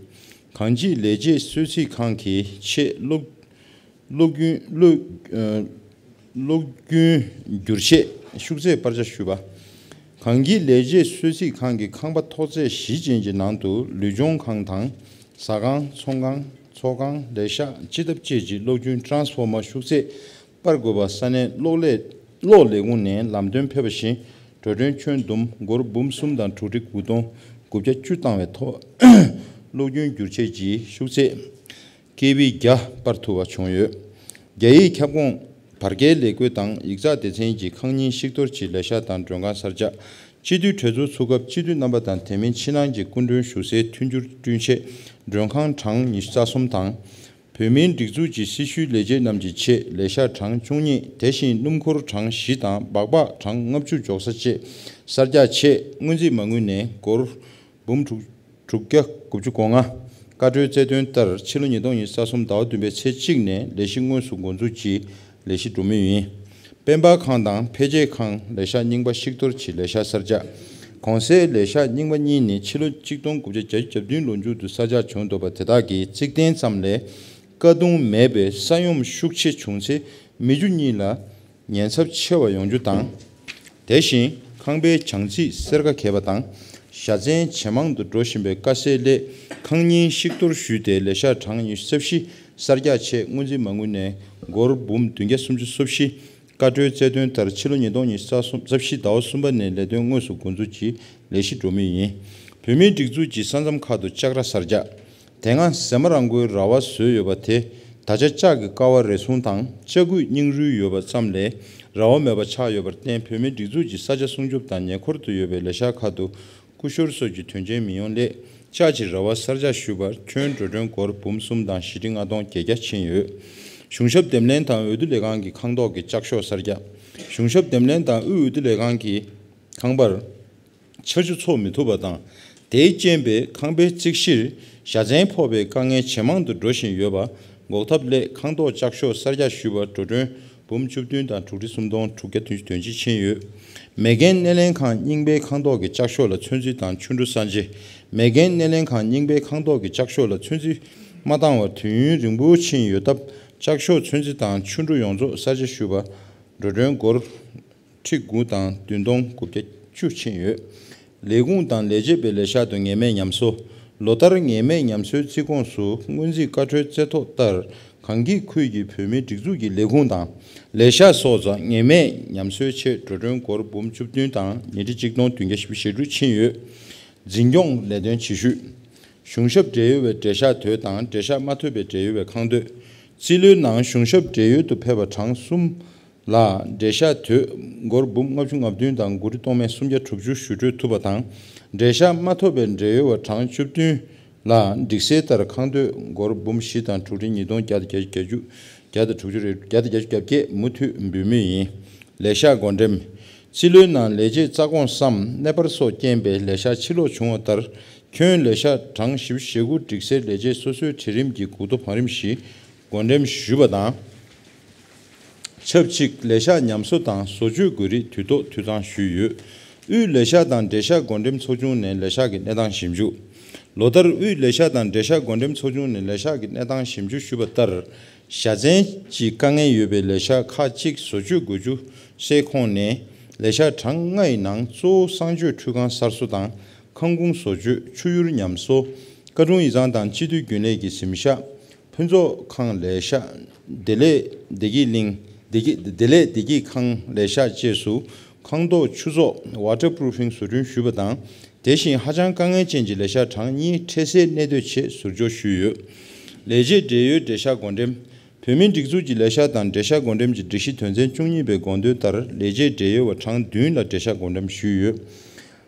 གངས་སྐྱིད་ལས་བྱེད་གསོལ་ཚིགས་ཁང་གི་ཆེད་གློག་གློག་རྒྱུན་གློག་ཨ་གློག་རྒྱུན་བསྒྱུར་ཆེད་ཤུགས་ཚད་སྤར་ཆ་ཞུས་པ། གངས་སྐྱིད་ལས་བྱེད་གསོལ་ཚིགས་ཁང་གི་ཁང་པ་ཐོག་ཚད་བཞི་ཅན་གྱི་ནང་དུ་ལུས་སྦྱོང་ཁང་དང་། ཟ་ཁང་། ཚོང་ཁང་། ཚོགས་ཁང་། ལས་ཤག་སྤྱི་ཐབ་བཅས་ཀྱི་གློག་རྒྱུན་ཊ་རན་སི་ཕོར་མ་ཤུགས་ཚད་སྤར་དགོས་པ། ས་གནས་གློག་ལས་གློག་ལས་ཁུངས་ནས་ལམ་སྟོན་ཕེབས་པ་བཞིན། འགྲོ་གྲོན་ཁྱོན་བསྡོམས་སྒོར་འབུམ་གསུམ་དང་དྲུག་ཁྲི་དགུ་སྟོང་དགུ་བརྒྱ་བཅུ་བཏང་བའི་ཐོག་གློག་རྒྱུན་བསྒྱུར་ཆས་ཀྱི་ཤུགས་ཚད་ཀེ་ཝི་བརྒྱ་སྤར་ཐུབ་པ་བྱུང་ཡོད། རྒྱ་ཡིག་ཁྱབ་ཁོངས་བར་བརྒལ་ལས་བགོས་དང་ཡིག་ཚགས་སྡེ་ཚན་གྱི་ཁང་རྙིང་བཤིག་གཏོར་གྱི་ལས་ཤག་དང་མགྲོན་ཁང་གསར་རྒྱག་སྤྱི་འཐུས་གྲོས་ཚོགས་ཚུགས་སྐབས་སྤྱི་འཐུས་རྣམ་པ་དང་དེ་མིན་ཕྱི་ནང་གི་སྐུ་མགྲོན་བཞུགས་སའི་མཐུན་འགྱུར་བསྐྲུན་ཆེད་མགྲོན་ཁང་གྲངས་ཉི་ཤུ་རྩ་གསུམ་དང་། བོད་མིའི་སྒྲིག་འཛུགས་ཀྱི་སྲི་ཞུའི་ལས་བྱེད་རྣམས་ཀྱི་ཆེད་ལས་ཤག་གྲངས་བཅུ་གཉིས། དེ་བཞིན་སྣུམ་འཁོར་གྲངས་བཞི་དང་སྦག་སྦག་གྲངས་ལྔ་བཅུ་འཇོག་ས་བཅས་གསར་རྒྱག་ཆེད་སྔོན་རྩིས་མ་དངུལ་ནས་སྒོར་འབུམ་དྲུག་དྲུག་བརྒྱ་དགུ་བཅུ་གོ་ལྔ། བཀའ་འཁྲོལ་རྩ་དོན་ལྟར་ཕྱི་ལོ་ཉིས་སྟོང་ཉི་ཤུ་རྩ་གསུམ་ཟླ་བ་བདུན་པའི་ཚེས་གཅིག་ནས་ལས་གཞི་དངོས་སུ་འགོ་འཛུགས་ཀྱིས་ལས་གཞི་འགྲོ་མུས་ཡིན། སྤེན་པ་ཁང་དང་འཕེལ་རྒྱས་ཁང་ལས་ཤག་རྙིང་པ་བཤིག་གཏོར་གྱི་ལས་ཤག་གསར་རྒྱག་གོང་གསལ་ལས་ཤག་རྙིང་པ་གཉིས་ནི་ཕྱི་ལོ་གཅིག་སྟོང་དགུ་བརྒྱ་བརྒྱད་ཅུ་གྱ་བདུན་ལོ་མཇུག་ཏུ་གསར་རྒྱག་བྱུང་འདུག་པ། དེ་དག་གི་རྩིག་གདན་ཙམ་ལས་ཀ་གདུང་མེད་པས་ས་ཡོམ་ཤུགས་ཆེ་བྱུང་ཚེ་མི་རྒྱུ་གཉིས་ལ་ཉེན་ཚབས་ཆེ་བ་ཡོང་རྒྱུ་དང་། དེ་བཞིན་ཁང་པའི་བྱང་རྩིག་སེར་ཁ་གས་པ་དང་། བཞའ་ཚན་ཇེ་མང་དུ་འགྲོ་བཞིན་པའི་དཀའ་སེལ་སླད་ཁང་རྙིང་བཤིག་གཏོར་ཞུས་ཏེ་ལས་ཤག་གྲངས་ཉི་ཤུ་རྩ་བཞི་གསར་རྒྱག་ཆེད་སྔོན་རྩིས་མ་དངུལ་ནས་སྒོར་འབུམ་བདུན་བརྒྱ་སུམ་ཅུ་སོ་བཞི། བཀའ་འཁྲོལ་རྩ་དོན་ལྟར་ཕྱི་ལོ་ཉིས་སྟོང་ཉི་ཤུ་རྩ་གསུམ་རྩ་བཞི་ཟླ་བ་གསུམ་པ་ནས་ལས་དོན་དངོས་སུ་འགོ་འཛུགས་ཀྱིས་ལས་གཞི་འགྲོ་མུས་ཡིན། བོད་མིའི་སྒྲིག་འཛུགས་ཀྱི་ས་མཚམས་ཁག་ཏུ་ལྕགས་ར་གསར་རྒྱག་དེ་སྔ་ཟེ་མ་རང་མགོའི་ར་བ་བཟོས་ཡོད་པ་དེ་ད་ཆ་ལྕགས་ཀྱི་ཀ་བ་རེ་ཟུང་དང་ལྕགས་སྐུད་རྙིང་རུལ་ཡོད་པ་ཙམ་ལས་ར་བ་མེད་པ་ཆགས་ཡོད་པར་བརྟེན། བོད་མིའི་སྒྲིག་འཛུགས་ཀྱི་ས་ཆ་སྲུང་སྐྱོབ་དང་ཉེ་འཁོར་དུ་ཡོད་པའི་ལས་ཤག་ཁག་ཏུ་སྐུ་ཞབས་སོགས་ཀྱི་དོན་རྐྱེན་མི་ཡོང་སླད་ལྕགས་ཀྱི་ར་བ་གསར་རྒྱག་ཞུས་པར་ཁྱོན་འགྲོ་གྲོན་སྒོར་འབུམ་གསུམ་དང་བཞི་ཁྲི་ལྔ་སྟོང་བརྒྱད་བརྒྱ་ཕྱིན་ཡོད། གཞུང་ཞབས་འདེམས་ལྷན་དང་འོས་བསྡུ་ལས་ཁང་གི་ཁང་ཐོག་གི་ལྕགས་ཤོག་གསར་རྒྱག་གཞུང་ཞབས་འདེམས་ལྷན་དང་དབུས་འོས་བསྡུ་ལས་ཁང་གི་ཁང་པར་ཆར་ཆུ་ཚོགས་མི་ཐུབ་པ་དང་། དེའི་རྐྱེན་པས་ཁང་པའི་རྩིག་གཞིར་བཞའ་ཚན་ཕོག་པའི་དཀའ་ངལ་ཇེ་མང་དུ་འགྲོ་བཞིན་ཡོད་པ་འགོག་ཐབས་སླད་ཁང་ཐོག་ལྕགས་ཤོག་གསར་རྒྱག་ཞུས་པར་འགྲོ་གྲོན་འབུམ་བཅུ་བདུན་དང་དྲུག་ཁྲི་སུམ་སྟོང་དྲུག་བརྒྱ་བདུན་ཅུ་དོན་གཅིག་ཕྱིན་ཡོད། མེ་རྐྱེན་སྣེ་ལེན་ཁང་རྙིང་པའི་ཁང་ཐོག་གི་ལྕགས་ཤོག་ལ་ཚོད་འཛིན་དང་ཆུ་འགྲོ་གསར་བརྗེ། མེ་རྐྱེན་སྣེ་ལེན་ཁང་རྙིང་པའི་ཁང་ཐོག་གི་ལྕགས་ཤོག་ལ་ཚོད་འཛིན་མ་བཏང་བར་དུས་ཡུན་རིང་པོ་ཕྱིན་ཡོད་སྟབས། ལྕགས་ཤོག་ཚོད་འཛིན་དང་ཆུ་འགྲོ་ཡོངས་རྫོགས་གསར་བརྗེ་ཞུས་པར་འགྲོ་གྲོན་སྒོར་ཁྲི་དགུ་དང་བདུན་སྟོང་དགུ་བརྒྱ་བཅུ་ཕྱིན་ཡོད། ལས་ཁུངས་དང་ལས་བྱེད་པའི་ལས་ཤག་ཏུ་ངེས་མེད་ཉམས་གསོ། ལོ་ལྟར་ངེས་མེད་ཉམས་གསོའི་རྩིས་ཁོངས་སུ་སྔོན་རྩིས་བཀའ་འཁྲོལ་རྩེ་ཐོག་ལྟར་གངས་སྐྱིད་ཁུལ་གྱི་བོད་མིའི་སྒྲིག་འཛུགས་ཀྱི་ལས་ཁུངས་དང་ལས་ཤག་སོགས་ཀྱང་ངེས་མེད་ཉམས་གསོའི་ཆེད་འགྲོ་གྲོན་སྒོར་འབུམ་བཅུ་བདུན་དང་ཉིས་ཁྲི་གཅིག་སྟོང་བདུན་བརྒྱ་བཞི་བཅུ་ཞེ་དྲུག་ཕྱིན་ཡོད། འཛིན་སྐྱོང་ལས་དོན་བྱེད་ཤུལ། གཞུང་ཞབས་འབྲེལ་ཡོད་པའི་འབྲེལ་ཤག་དོད་དང་འབྲེལ་ཤག་མ་ཐོབ་པའི་འབྲེལ་ཡོད་པའི་ཁང་དོད། རྩིས་ལོའི་ནང་གཞུང་ཞབས་འབྲེལ་ཡོད་དུ་ཕེབས་པ་གྲངས་གསུམ་ལ་འབྲེལ་ཤག་དོད་སྒོར་འབུམ་ལྔ་བཅུ་ང་བདུན་དང་དགུ་ཁྲི་སྟོང་མེད་སུམ་བརྒྱ་དྲུག་ཅུ་ཞུ་སྤྲོད་ཐུབ་པ་དང་། འབྲེལ་ཤག་མ་ཐོབ་པའི་འབྲེལ་ཡོད་པ་གྲངས་བཅུ་བདུན་ལ་སྒྲིག་གསལ་ལྟར་ཁང་དོད་སྒོར་འབུམ་བཞི་དང་དྲུག་ཁྲི་ཉིས་སྟོང་བརྒྱ་དང་བརྒྱད་ཅུ། བརྒྱ་དང་དྲུག་ཅུ་རེ་བརྒྱ་དང་བརྒྱད་ཅུ་གྱ་བརྒྱད་མུ་མཐུད་འབུལ་མུས་ཡིན། ལས་ཤག་བགོ་འགྲེམས། རྩིས་ལོའི་ནང་ལས་བྱེད་རྩ་དགོངས་སམ་གནས་སྤར་སོགས་རྐྱེན་པས་ལས་ཤག་ཕྱིར་ལོག་བྱུང་བ་ལྟར། ཁྱོན་ལས་ཤག་གྲངས་བཞི་བཅུ་ཞེ་དགུ་སྒྲིག་གསལ་ལས་བྱེད་སོ་སོའི་གྲལ་རིམ་གྱི་འགུག་ཐོ་བང་རིམ་བཞི་བགོ་འགྲེམས་ཞུས་པ་དང་། ཆབས་ཅིག་ལས་ཤག་ཉམས་གསོ་དང་བཟོ་བཅོས་དགོས་རིགས་དུས་ཐོག་འཐུས་ཚང་ཞུས་ཡོད། དབུས་ལས་ཤག་དང་འབྲེལ་ཤག་བགོ་འགྲེམས་ཚོགས་ཆུང་ནས་ལས་ཤག་གི་གནས་སྟངས་ཞིབ་འཇུག། ལོ་ལྟར་དབུས་ལས་ཤག་དང་འབྲེལ་ཤག་བགོ་འགྲེམས་ཚོགས་ཆུང་ནས་ལས་ཤག་གི་གནས་སྟངས་ཞིབ་འཇུག་ཞུས་པ་ལྟར། བཞའ་ཚན་གྱི་དཀའ་ངལ་ཡོད་པའི་ལས་ཤག་ཁག་ཅིག་བཟོ་བཅོས་དགོས་རྒྱུ་གསལ་ཁོངས་ནས། ལས་ཤག་གྲངས་ལྔ་ཡི་ནང་གཙོ་བོ་གསང་སྤྱོད་ཁྲུས་ཁང་གསར་བཟོ་དང་། ཁང་ཁུངས་བཟོ་བཅོས། ཆུ་ཡུར་ཉམས་གསོ། ཀ་གྲུང་ཡིག་ཚང་དང་སྤྱི་འཐུས་རྒྱུན་ལས་ཀྱི་གཟིམ་ཤག། ཕུན་ཚོགས་ཁང་ལས་ཤག། བདེ་ལེགས་བདེ་སྐྱིད་གླིང་། བདེ་སྐྱིད་བདེ་ལེགས་བདེ་སྐྱིད་ཁང་ལས་ཤག་བཅས་སུ་ཁང་ཐོག་ཆུ་གསོག་ཝ་ཊར་པུ་རུ་ཕིང་བཟོ་སྐྲུན་ཞུས་པ་དང་། དེ་བཞིན་ཧ་ཅང་དཀའ་ངལ་ཅན་གྱི་ལས་ཤག་གྲངས་གཉིས་འཕྲལ་སེལ་གནད་སྡོད་ཆེད་ཟུར་འཇོག་ཞུས་ཡོད། ལས་བྱེད་འབྲེལ་ཡོད་འབྲེལ་ཤག་བགོ་འགྲེམས། བོད་མིའི་སྒྲིག་འཛུགས་ཀྱི་ལས་ཤག་དང་འབྲེལ་ཤག་བགོ་འགྲེམས་ཀྱི་སྒྲིག་གཞི་དོན་ཚན་བཅུ་གཉིས་པའི་དགོངས་དོན་ལྟར་ལས་བྱེད་འབྲེལ་ཡོད་པ་གྲངས་བདུན་ལ་འབྲེལ་ཤག་བགོ་འགྲེམས་ཞུས་ཡོད།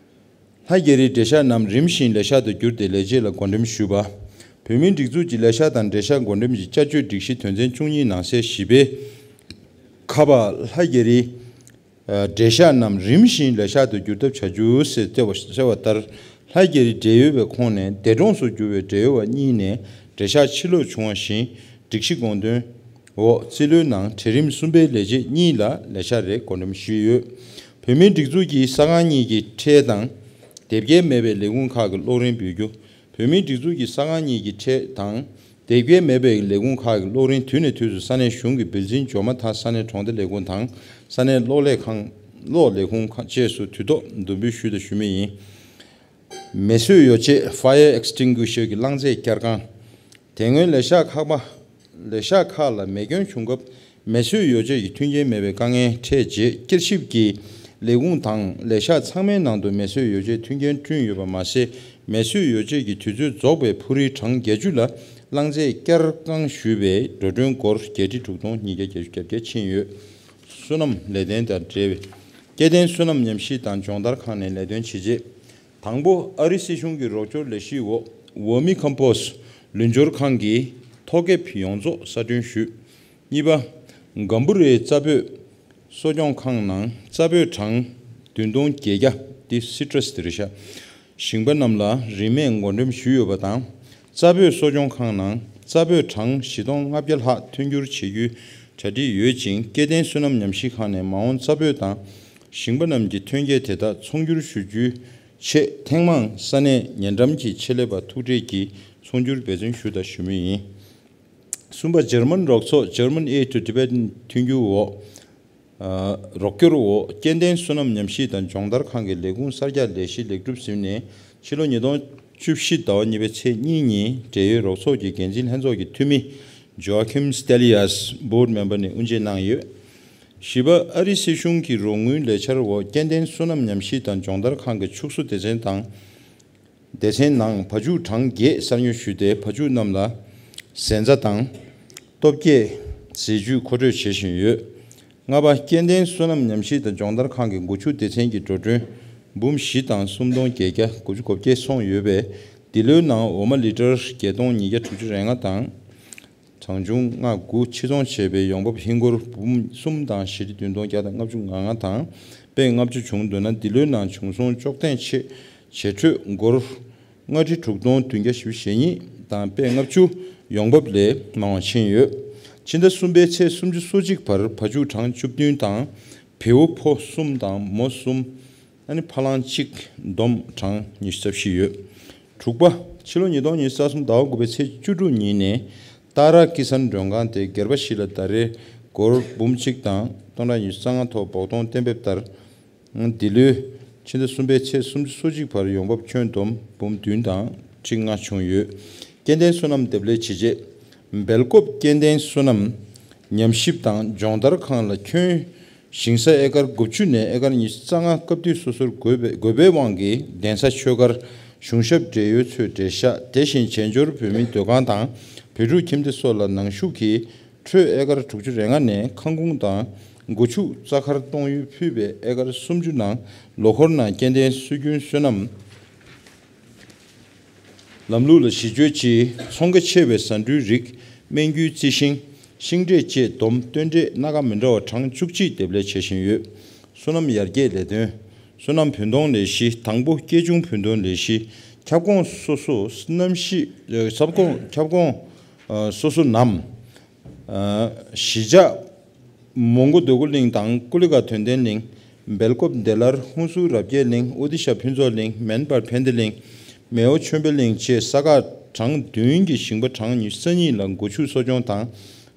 ལྷ་རྒྱ་རིའི་འབྲེལ་ཤག་རྣམས་རིམ་བཞིན་ལས་ཤག་ཏུ་བསྒྱུར་ཏེ་ལས་བྱེད་ལ་བགོ་འགྲེམས་ཞུས་པ། བོད་མིའི་སྒྲིག་འཛུགས་ཀྱི་ལས་ཤག་དང་འབྲེལ་ཤག་བགོ་འགྲེམས་ཀྱི་བསྐྱར་བཅོས་སྒྲིག་གཞི་དོན་ཚན་བཅུ་གཉིས་ནང་གསལ་བཞི་པའི་ཁ་པ་ལྷ་རྒྱ་རིའི་འབྲེལ་ཤག་རྣམས་རིམ་བཞིན་ལས་ཤག་ཏུ་བསྒྱུར་ཐབས་བྱ་རྒྱུ་ཟེར་གསལ་བ་ཟེར་བ་ལྟར། ལྷ་རྒྱ་རི་འབྲེལ་ཡོད་པའི་ཁོངས་ནས་འདས་གྲོངས་སུ་གྱུར་བའི་འབྲེལ་ཡོད་པ་གཉིས་ནས་འབྲེལ་ཤག་ཕྱིར་ལོག་བྱུང་བ་བཞིན། སྒྲིག་གཞི་དགོངས་དོན་འོག་རྩིས་ལོའི་ནང་གྲལ་རིམ་གསུམ་པའི་ལས་བྱེད་གཉིས་ལ་ལས་ཤག་རེ་བགོ་འགྲེམས་ཞུས་ཡོད། བོད་མིའི་སྒྲིག་འཛུགས་ཀྱི་ས་ཁང་གཉིས་ཀྱི་ཁྲལ་དང་། དེབ་སྐྱེལ་མེད་པའི་ལས་ཁུངས་ཁག་གི་གློག་རིན་འབུལ་རྒྱུ། བོད་མིའི་སྒྲིག་འཛུགས་ཀྱི་ས་ཁང་གཉིས་ཀྱི་ཁྲལ་དང་། དེབ་སྐྱེལ་མེད་པའི་ལས་ཁུངས་ཁག་གི་གློག་རིན་དུས་ནས་དུས་སུ་ས་གནས་གཞུང་གི་འབུལ་འཛིན་འབྱོར་མ་མཐར་ས་གནས་གྲོང་སྡེ་ལས་ཁུངས་དང་ས་གནས་གློག་ལས་ཁང་། གློག་ལས་ཁུངས་ཁག་བཅས་སུ་དུས་ཐོག་བསྡུ་འབུལ་ཞུས་དང་ཞུ་མུས་ཡིན། མེ་གསོད་ཡོ་བྱད་Fire Extinguisher གྱི་རླངས་རྫས་བསྐྱར་བསྐང་། དེ་སྔོན་ལས་ཤག་ཁག་པ། ལས་ཤག་ཁག་ལ་མེ་སྐྱོན་བྱུང་སྐབས་མེ་གསོད་ཡོ་བྱད་ཀྱི་མཐུན་རྐྱེན་མེད་པའི་དཀའ་ངལ་འཕྲད་རྗེས། བསྐྱར་ཞིབ་ཀྱིས་ལས་ཁུངས་དང་ལས་ཤག་ཚང་མའི་ནང་དུ་མེ་གསོད་ཡོ་བྱད་མཐུན་རྐྱེན་བསྐྲུན་ཡོད་པ་མ་ཟད། མེ་གསོད་ཡོ་བྱད་ཀྱི་དུས་ཚོད་རྫོགས་པའི་ཕུག་རིའི་གྲངས་བརྒྱད་ཅུ་ལ་རླངས་རྫས་བསྐྱར་བསྐང་ཞུས་པའི་འགྲོ་གྲོན་སྒོར་བརྒྱད་ཁྲི་དྲུག་སྟོང་ཉིས་བརྒྱ་བརྒྱད་ཅུ་གྱ་བརྒྱད་ཕྱིན་ཡོད། སོ་ནམ་ལས་དོན་དང་འབྲེལ་བའི། སྐྱེ་ལྡན་སོ་ནམ་ཉམས་ཞིབ་དང་སྦྱོང་བརྡར་ཁང་ནས་ལས་དོན་ཇི་བྱས། དང་པོ། ཨ་རི་སྲིད་གཞུང་གི་རོགས་སྐྱོར་ལས་གཞིའི་འོག་Vermicompost ལུད་སྦྱོར་ཁང་གི་ཐོག་ཁེབས་ཡོངས་རྫོགས་གསར་སྐྲུན་ཞུས། གཉིས་པ། སྒམ་བུ་རེའི་རྩྭ་སྤོས་གསོ་སྐྱོང་ཁང་ནང་རྩྭ་སྤོས་གྲངས་བདུན་སྟོང་བརྒྱད་བརྒྱ་དེ་སི་ཊྲས་དེ་རེད་ཤག་ཞིང་པ་རྣམས་ལ་རིན་མེད་བགོ་འགྲེམས་ཞུས་ཡོད་པ་དང་། རྩྭ་སྤོས་གསོ་སྐྱོང་ཁང་ནང་རྩྭ་སྤོས་གྲངས་བཞི་སྟོང་ལྔ་བརྒྱ་ལྷག་མཐུན་འགྱུར་བྱེད་རྒྱུའི་གྲ་སྒྲིག་ཡོད་ཅིང་། སྐྱེ་ལྡན་སོ་ནམ་ཉམས་ཞིབ་ཁང་ནས་མ་འོངས་རྩྭ་སྤོས་དང་ཞིང་པ་རྣམས་ཀྱི་ཐོན་སྐྱེད་དེ་དག་ཚོང་སྒྱུར་ཞུ་རྒྱུའི་ཆེད་ཐེངས་མང་ས་གནས་ཉེ་འགྲམ་གྱི་ཆེད་ལས་པ་ཐུག་འཕྲད་ཀྱིས་ཚོང་སྒྱུར་འབད་བརྩོན་ཞུ་དང་ཞུ་མུས་ཡིན། གསུམ་པ། འཇར་མན་རོགས་ཚོགས་German Aid to Tibet མཐུན་འགྱུར་འོག་ཨ། རོགས་སྐྱོར་འོག་སྐྱེ་ལྡན་སོ་ནམ་ཉམས་ཞིབ་དང་སྦྱོང་བརྡར་ཁང་གི་ལས་ཁུངས་གསར་རྒྱག་ལས་གཞི་ལེགས་གྲུབ་ཟིན་ནས། ཕྱི་ལོ་ཉིས་སྟོང་བཅུ་བཞི་ཟླ་བ་གཉིས་པའི་ཚེས་གཉིས་ཉིན་འབྲེལ་ཡོད་རོགས་ཚོགས་ཀྱི་འགན་འཛིན་ལྷན་ཚོགས་ཀྱི་འཐུས་མི་Joachim Stelias Board Member ནས་དབུ་འབྱེད་གནང་ཡོད། བཞི་པ། ཨ་རི་སྲིད་གཞུང་གི་རོགས་དངུལ་ལས་འཆར་འོག་སྐྱེ་ལྡན་སོ་ནམ་ཉམས་ཞིབ་དང་སྦྱོང་བརྡར་ཁང་གི་ཕྱུགས་གསོ་སྡེ་ཚན་དང་། སྡེ་ཚན་ནང་བ་ཕྱུགས་གྲངས་བརྒྱད་གསར་ཉོ་ཞུས་ཏེ། བ་ཕྱུགས་རྣམས་ལ་གཟན་རྩྭ་དང་སྟོབས་སྐྱེད་ཟས་བཅུད་མཁོ་སྤྲོད་བྱེད་བཞིན་ཡོད། ལྔ་པ། སྐྱེ་ལྡན་སོ་ནམ་ཉམས་ཞིབ་དང་སྦྱོང་བརྡར་ཁང་གི་འགོ་ཕྱུགས་སྡེ་ཚན་གྱི་འགྲོ་གྲོན་འབུམ་བཞི་དང་སུམ་སྟོང་བརྒྱད་བརྒྱ་དགུ་བཅུ་གོ་བརྒྱད་སོང་ཡོད་པས། འདི་ལོའི་ནང་འོ་མ་ལི་ཊར་བརྒྱད་སྟོང་ཉིས་བརྒྱ་དྲུག་ཅུ་རེ་ལྔ་དང་། གྲངས་ཆུང་ལྔ་དགུ་ཕྱིར་ཚོང་བྱས་པའི་ཡོང་འབབ་ཧིན་སྒོར་འབུམ་གསུམ་དང་བཞི་ཁྲི་བདུན་སྟོང་བརྒྱ་དང་ལྔ་བཅུ་ང་ལྔ་དང་། དཔེ་ལྔ་བཅུ་བྱུང་འདུག་ན། འདི་ལོའི་ནང་བྱུང་སོང་། ཅོག་ཐེངས་ཆེད་བྱེད་འཕྲོད་སྒོར་ལྔ་ཁྲི་དྲུག་སྟོང་བདུན་བརྒྱ་བཞི་བཅུ་ཞེ་གཉིས་དང་། དཔེ་ལྔ་བཅུ་ཡོང་འབབ་ལས་མང་བ་ཕྱིན་ཡོད། ཕྱི་ཟླ་གསུམ་པའི་ཚེས་སུམ་ཅུ་སོ་གཅིག་བར་བ་ཕྱུགས་གྲངས་བཅུ་བདུན་དང་། བེའུ་ཕོ་གསུམ་དང་མོ་གསུམ། ཨ་ནི་ཕ་གླང་གཅིག་བསྡོམས་གྲངས་ཉི་ཤུ་རྩ་བཞི་ཡོད། དྲུག་པ། ཕྱི་ལོ་ཉིས་སྟོང་ཉི་ཤུ་རྩ་གསུམ་ཟླ་བ་དགུ་པའི་ཚེས་བཅུ་དྲུག་ཉིན་ནས་ཏཱ་ར་ཀི་སན་མགྲོན་ཁང་དེ་སྒེར་པ་བཞི་ལ་ཟླ་རེར་སྒོར་འབུམ་གཅིག་དང་སྟོང་ཕྲག་ཉི་ཤུ་རྩ་ལྔ་ཐོག་བོགས་གཏོང་གཏན་འབེབས་ལྟར། འདི་ལོའི་ ཕྱི་ཟླ་གསུམ་པའི་ཚེས་སུམ་ཅུ་སོ་གཅིག་བར་ཡོང་འབབ་ཁྱོན་བསྡོམས་འབུམ་བདུན་དང་ཁྲི་ལྔ་བྱུང་ཡོད། སྐྱེ་ལྡན་སོ་ནམ་འདེབས་ལས་བྱས་རྗེས། སྦེལ་ཀོབ་སྐྱེ་ལྡན་སོ་ནམ་ཉམས་ཞིབ་དང་སྦྱོང་བརྡར་ཁང་ལ་ཁྱོན་ཞིང་ས་ཨེ་ཀར་དགུ་བཅུ་ནས་ཨེ་ཀར་ཉི་ཤུ་རྩ་ལྔ་སྐབས་དུས་སོ་སོར་བགོས་པའི་བགོས་པའི་དབང་གིས་གདན་ས་ཆོས་སྒར་གཞུང་ཞབས་བགྲེས་ཡོལ་ཚོའི་བགྲེས་ཤག་དེ་བཞིན་བྱེས་འབྱོར་བོད་མིའི་སྡོད་ཁང་དང་བོད་ཕྲུག་ཁྱིམ་སྡེ་སོགས་ལ་ནང་ཞུགས་ཀྱིས། འཕྲོད་ཨེ་ཀར་དྲུག་ཅུ་རེ་ལྔ་ནས་ཁང་ཁུངས་དང་སྒོ་ཕྱུགས་རྩྭ་མཁར་གཏོང་ཡུལ་ཕུད་པའི་ཨེ་ཀར་སུམ་ཅུ་ནང་ལོ་འཁོར་ནང་སྐྱེ་ལྡན་སྲོལ་རྒྱུན་སོ་ནམ་ལམ་ལུགས་ལ་གཞི་བཅོལ་གྱིས་ཚོང་ཁ་ཆེ་བའི་ཟ་འབྲུའི་རིགས། སྨན་རྒྱུའི་རྩི་ཤིང་། ཤིང་འབྲས་བཅས་བསྡོམས་སྟོན་འབྲས་སྣ་ཁ་མི་འདྲ་བ་གྲངས་བཅུ་གཅིག་འདེབས་ལས་བྱེད་བཞིན་ཡོད། སོ་ནམ་ཡར་རྒྱས་ལས་དོན། སོ་ནམ་བུན་གཏོང་ལས་གཞི། དང་པོ་སྐྱེ་ཆུང་བུན་གཏོང་ལས་གཞི། ཁྱབ་ཁོངས་སོ་སོ་གནམ་གཤིས། ཁྱབ་ཁོངས་ཁྱབ་ཁོངས་སོ་སོ་ནམ། གཞིས་ཆགས་མོན་གྷོ་འདོད་རྒུ་གླིང་དང་ཀུ་ལི་ཀ་དོན་ལྡན་གླིང་། སྦེལ་ཀོབ་བདེ་སླར་ཧུན་སུར་རབ་རྒྱས་གླིང་། ཨོ་ཏི་ཤ་ཕུན་ཚོགས་གླིང་། མན་སྦར་ཕན་བདེ་གླིང་། མེའོ་ཆོས་འཕེལ་གླིང་བཅས་ས་ཁག་གྲངས་བདུན་གྱི་ཞིང་པ་གྲངས་ཉི་ཤུ་རྩ་གཉིས་ལ་སྒོ་ཕྱུགས་གསོ་སྐྱོང་དང་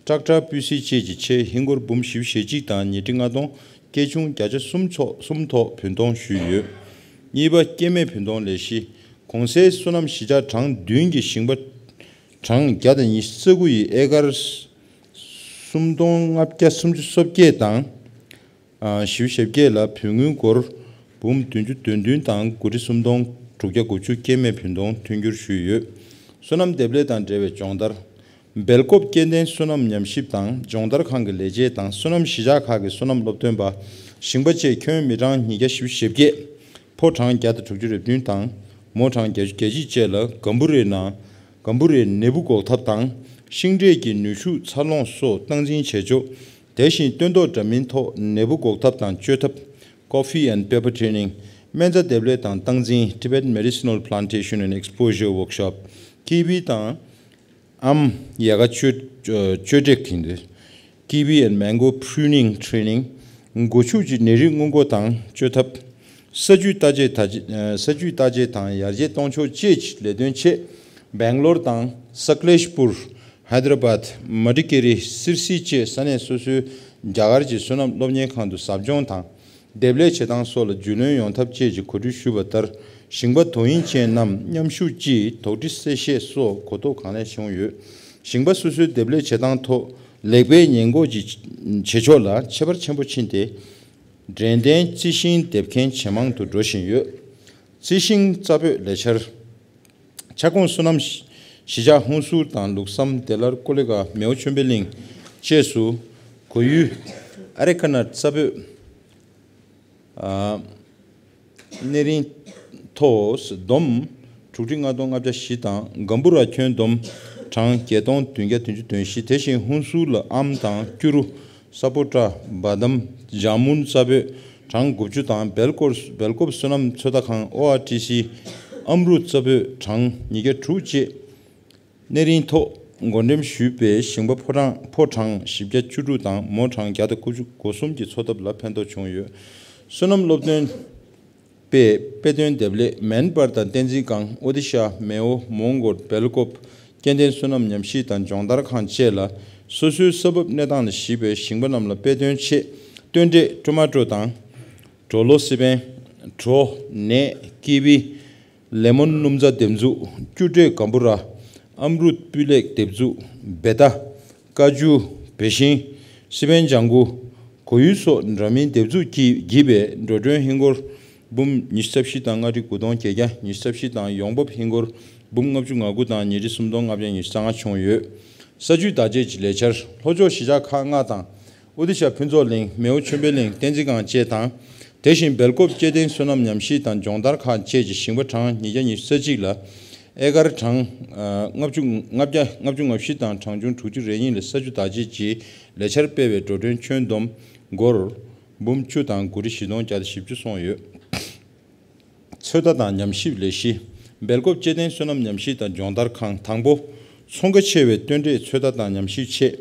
ཀྲག་ཀྲ་སྤུས་གཟིགས་བཅས་ཀྱི་ཆེད་ཧིན་སྒོར་འབུམ་བཞི་བཅུ་ཞེ་གཅིག་དང་ཉིས་ཁྲི་ལྔ་སྟོང་། སྐྱེ་ཆུང་བརྒྱ་ཆ་གསུམ་ཚོགས་གསུམ་ཐོག་བུན་གཏོང་ཞུས་ཡོད། གཉིས་པ། སྐྱེད་མེད་བུན་གཏོང་ལས་གཞི། གོང་གསལ་སོ་ནམ་གཞིས་ཆགས་གྲངས་བདུན་གྱི་ཞིང་པ་གྲངས་བརྒྱ་དང་ཉི་ཤུ་རྩ་དགུ་ཡི་ཨེ་ཀར་སུམ་སྟོང་ལྔ་བརྒྱ་སུམ་ཅུ་སོ་བརྒྱད་དང་། ཞེ་བརྒྱད་ལ་བོད་དངུལ་སྒོར་འབུམ་བདུན་ཅུ་དོན་བདུན་དང་དགུ་ཁྲི་སུམ་སྟོང་དྲུག་བརྒྱ་དགུ་བཅུ་སྐྱེད་མེད་བུན་གཏོང་མཐུན་འགྱུར་ཞུས་ཡོད། སོ་ནམ་འདེབས་ལས་དང་འབྲེལ་བའི་སྦྱོང་བརྡར། སྦེལ་ཀོབ་སྐྱེ་ལྡན་སོ་ནམ་ཉམས་ཞིབ་དང་སྦྱོང་བརྡར་ཁང་གི་ལས་བྱེད་དང་སོ་ནམ་གཞིས་ཆགས་ཁག་གི་སོ་ནམ་སློབ་སྟོན་པ། ཞིང་པ་བཅས་ཁྱོན་མི་གྲངས་ཉིས་བརྒྱ་བཞི་བཅུ་ཞེ་བརྒྱད། ཕོ་གྲངས་བརྒྱ་དང་དྲུག་ཅུ་རེ་བདུན་དང་མོ་གྲངས་བརྒྱད་ཅུ་གྱ་གཅིག་བཅས་ལ་སྒམ་པོ་རའི་ནང་སྒམ་པོ་རའི་ནད་འབུ་འགོག་ཐབས་དང་ཤིང་འབྲས་ཀྱི་ནུས་ཤུགས་འཚར་ལོངས་སོགས་སྟངས་འཛིན་བྱེད་ཕྱོགས། དེ་བཞིན་སྟོན་ཐོག་འདྲ་མིན་ཐོག་ནད་འབུ་འགོག་ཐབས་དང་བཅོས་ཐབས། Coffee and Pepper Training། སྨན་རྩྭ་འདེབས་ལས་དང་སྟངས་འཛིན། Tibetan Medicinal Plantation and Exposure Workshop། ཀི་ཝི་དང་ཨམ་ཡལ་ག་བཅོས་བཅོས་སྒྲིག་གི་འདི། Kiwi and Mango Pruning Training། སྒོ་ཕྱུགས་ཀྱི་ནད་རིགས་སྔོན་འགོག་དང་བཅོས་ཐབས། ས་རྒྱུས་བརྟག་དཔྱད་ད་ས་རྒྱུས་བརྟག་དཔྱད་དང་ཡར་རྒྱས་གཏོང་ཕྱོགས་བཅས་ཀྱི་ལས་དོན་ཆེད། སྦེང་ལོར་དང་སཀལེཤ་པུར། ཧའི་དར་བཱད། མ་ཏི་ཀེ་རི། སིར་སི་བཅས་ས་གནས་སོ་སོའི་རྒྱ་གར་གྱི་སོ་ནམ་སློབ་གཉེར་ཁང་དུ་ཟབ་སྦྱོང་དང་། འདེབས་ལས་བྱེད་སྟངས་སོགས་ལ་རྒྱུས་ལོན་ཡོང་ཐབས་བཅས་ཀྱི་གོ་སྒྲིག་ཞུས་པ་ལྟར། ཞིང་པ་དོ་དབྱིངས་ཅན་རྣམས་མཉམ་ཞུགས་ཀྱིས་དོགས་འདྲི་གསལ་བཤད་སོགས་གོ་རྟོགས་གང་ལེགས་བྱུང་ཡོད། ཞིང་པ་སོ་སོའི་འདེབས་ལས་བྱེད་སྟངས་ཐོག་ལེགས་སྤེལ་ཉེས་འགོག་གྱི་བྱེད་ཕྱོགས་ལ་ཁྱད་པར་ཆེན་པོ་ཕྱིན་ཏེ། འབྲས་ལྡན་རྩི་ཤིང་འདེབས་མཁན་ཇེ་མང་དུ་འགྲོ་བཞིན་ཡོད། རྩི་ཤིང་རྩྭ་སྤོས་ལས་འཆར། ཁྱབ་ཁོངས་སོ་ནམ་གཞིས་ཆགས་ཧུན་སུར་དང་ལུགས་བསམ། བདེ་སླར། ཀོ་ལི་ག་མེའོ་ཆོས་འཕེལ་གླིང་བཅས་སུ་གོ་ཡུལ་ཨ་རེ་ཁ་ནཊ་རྩྭ་སྤོས། སྣེ་རིང་ཐོག་བསྡོམས་དྲུག་ཁྲི་ལྔ་སྟོང་ལྔ་བརྒྱ་བཞི་དང་སྒམ་པུ་ར་ཁྱོན་བསྡོམས་གྲངས་བརྒྱད་སྟོང་བདུན་བརྒྱ་བདུན་ཅུ་དོན་བཞི། དེ་བཞིན་ཧུན་སུར་ལ་ཨམ་དང་སྐྱུ་རུ། ས་པོ་ཊ། བ་དམ། ཇ་མུན་རྩྭ་སྤོས་གྲངས་དགུ་བཅུ་དང་སྦེལ་ཀོབ་སྦེལ་ཀོབ་སོ་ནམ་ཚོད་ལྟ་ཁང་ཨོ་ཨར་ཊི་སི་ཨམ་རུ་རྩྭ་སྤོས་གྲངས་ཉིས་བརྒྱ་དྲུག་བཅས། སྣེ་རིང་ཐོག་བགོ་འགྲེམས་ཞུས་པའི་ཞིང་པ་ཕོ་གྲངས་ཕོ་གྲངས་བཞི་བརྒྱ་བཅུ་དྲུག་དང་མོ་གྲངས་བརྒྱ་དང་དགུ་བཅུ་གོ་གསུམ་གྱི་འཚོ་ཐབས་ལ་ཕན་ཐོགས་བྱུང་ཡོད། སོ་ནམ་སློབ་སྟོན་པས་དཔེ་སྟོན་འདེབས་ལས་མན་སྦར་དང་བསྟན་འཛིན་སྒང་། ཨོ་ཏི་ཤ། མེའོ། མོན་གྷོ། སྦེལ་ཀོབ། སྐྱེ་ལྡན་སོ་ནམ་ཉམས་ཞིབ་དང་སྦྱོང་བརྡར་ཁང་བཅས་ལ་སོ་སོའི་ས་བབ་གནས་སྟངས་ལ་གཞིགས་པའི་ཞིང་པ་རྣམས་ལ་དཔེ་སྟོན་ཆེད་སྟོན་འབྲས་ཊོ་མ་ཊོ་དང་། གྲོ་ལོ། སི་པན། གྲོ། ནས། ཀི་ཝི། ལེ་མོན་སྣུམ་རྫ་འདེབས་འཛུགས། སྐྱུར་འབྲས་སྒམ་པུ་ར། ཨམ་རུད་སྤུས་ལེགས་འདེབས་འཛུགས། བེ་ཏ། ཀ་ཅུ། བེ་ཤིང་། སི་པན་ལྗང་གུ། གོ་ཡུལ་སོགས་འདྲ་མིན་འདེབས་འཛུགས་ཀྱིས་བགྱིས་པའི་འགྲོ་གྲོན་ཧིན་སྒོར་འབུམ་ཉི་ཤུ་རྩ་བཞི་དང་ལྔ་ཁྲི་དགུ་སྟོང་བརྒྱད་བརྒྱ་ཉི་ཤུ་རྩ་བཞི་དང་ཡོང་འབབ་ཧིན་སྒོར་འབུམ་ལྔ་བཅུ་ང་དགུ་དང་ཉིས་ཁྲི་སུམ་སྟོང་ལྔ་བརྒྱ་ཉི་ཤུ་རྩ་ལྔ་བྱུང་ཡོད། ས་རྒྱུས་བརྟག་དཔྱད་ཀྱི་ལས་འཆར། ལྷོ་ཕྱོགས་གཞིས་ཆགས་ཁག་ལྔ་དང་། ཨོ་ཏི་ཤ་ཕུན་ཚོགས་གླིང་། མེའོ་ཆོས་འཕེལ་གླིང་། བསྟན་འཛིན་སྒང་བཅས་དང་། དེ་བཞིན་སྦེལ་ཀོབ་སྐྱེ་ལྡན་སོ་ནམ་ཉམས་ཞིབ་དང་སྦྱོང་བརྡར་ཁང་བཅས་ཀྱི་ཞིང་པ་གྲངས་ཉིས་བརྒྱ་ཉི་ཤུ་རྩ་གཅིག་ལ་ཨེ་ཀར་གྲངས་ལྔ་བཅུ་ལྔ་བརྒྱ་ལྔ་བཅུ་ང་བཞི་དང་གྲངས་ཆུང་དྲུག་ཅུ་རེ་གཉིས་ལ་ས་རྒྱུས་བརྟག་དཔྱད་ཀྱི་ལས་འཆར་སྤེལ་བའི་འགྲོ་གྲོན་ཁྱོན་བསྡོམས་སྒོར་འབུམ་བཅུ་དང་དགུ་ཁྲི་བཞི་སྟོང་བརྒྱ་དང་བཞི་བཅུ་སོང་ཡོད། ཚོད་ལྟ་དང་ཉམས་ཞིབ་ལས་གཞི། སྦེལ་ཀོབ་སྐྱེ་ལྡན་སོ་ནམ་ཉམས་ཞིབ་དང་སྦྱོང་བརྡར་ཁང་དང་པོ། ཚོང་ཁ་ཆེ་བའི་སྟོན་འབྲས་ཚོད་ལྟ་དང་ཉམས་ཞིབ་ཆེད།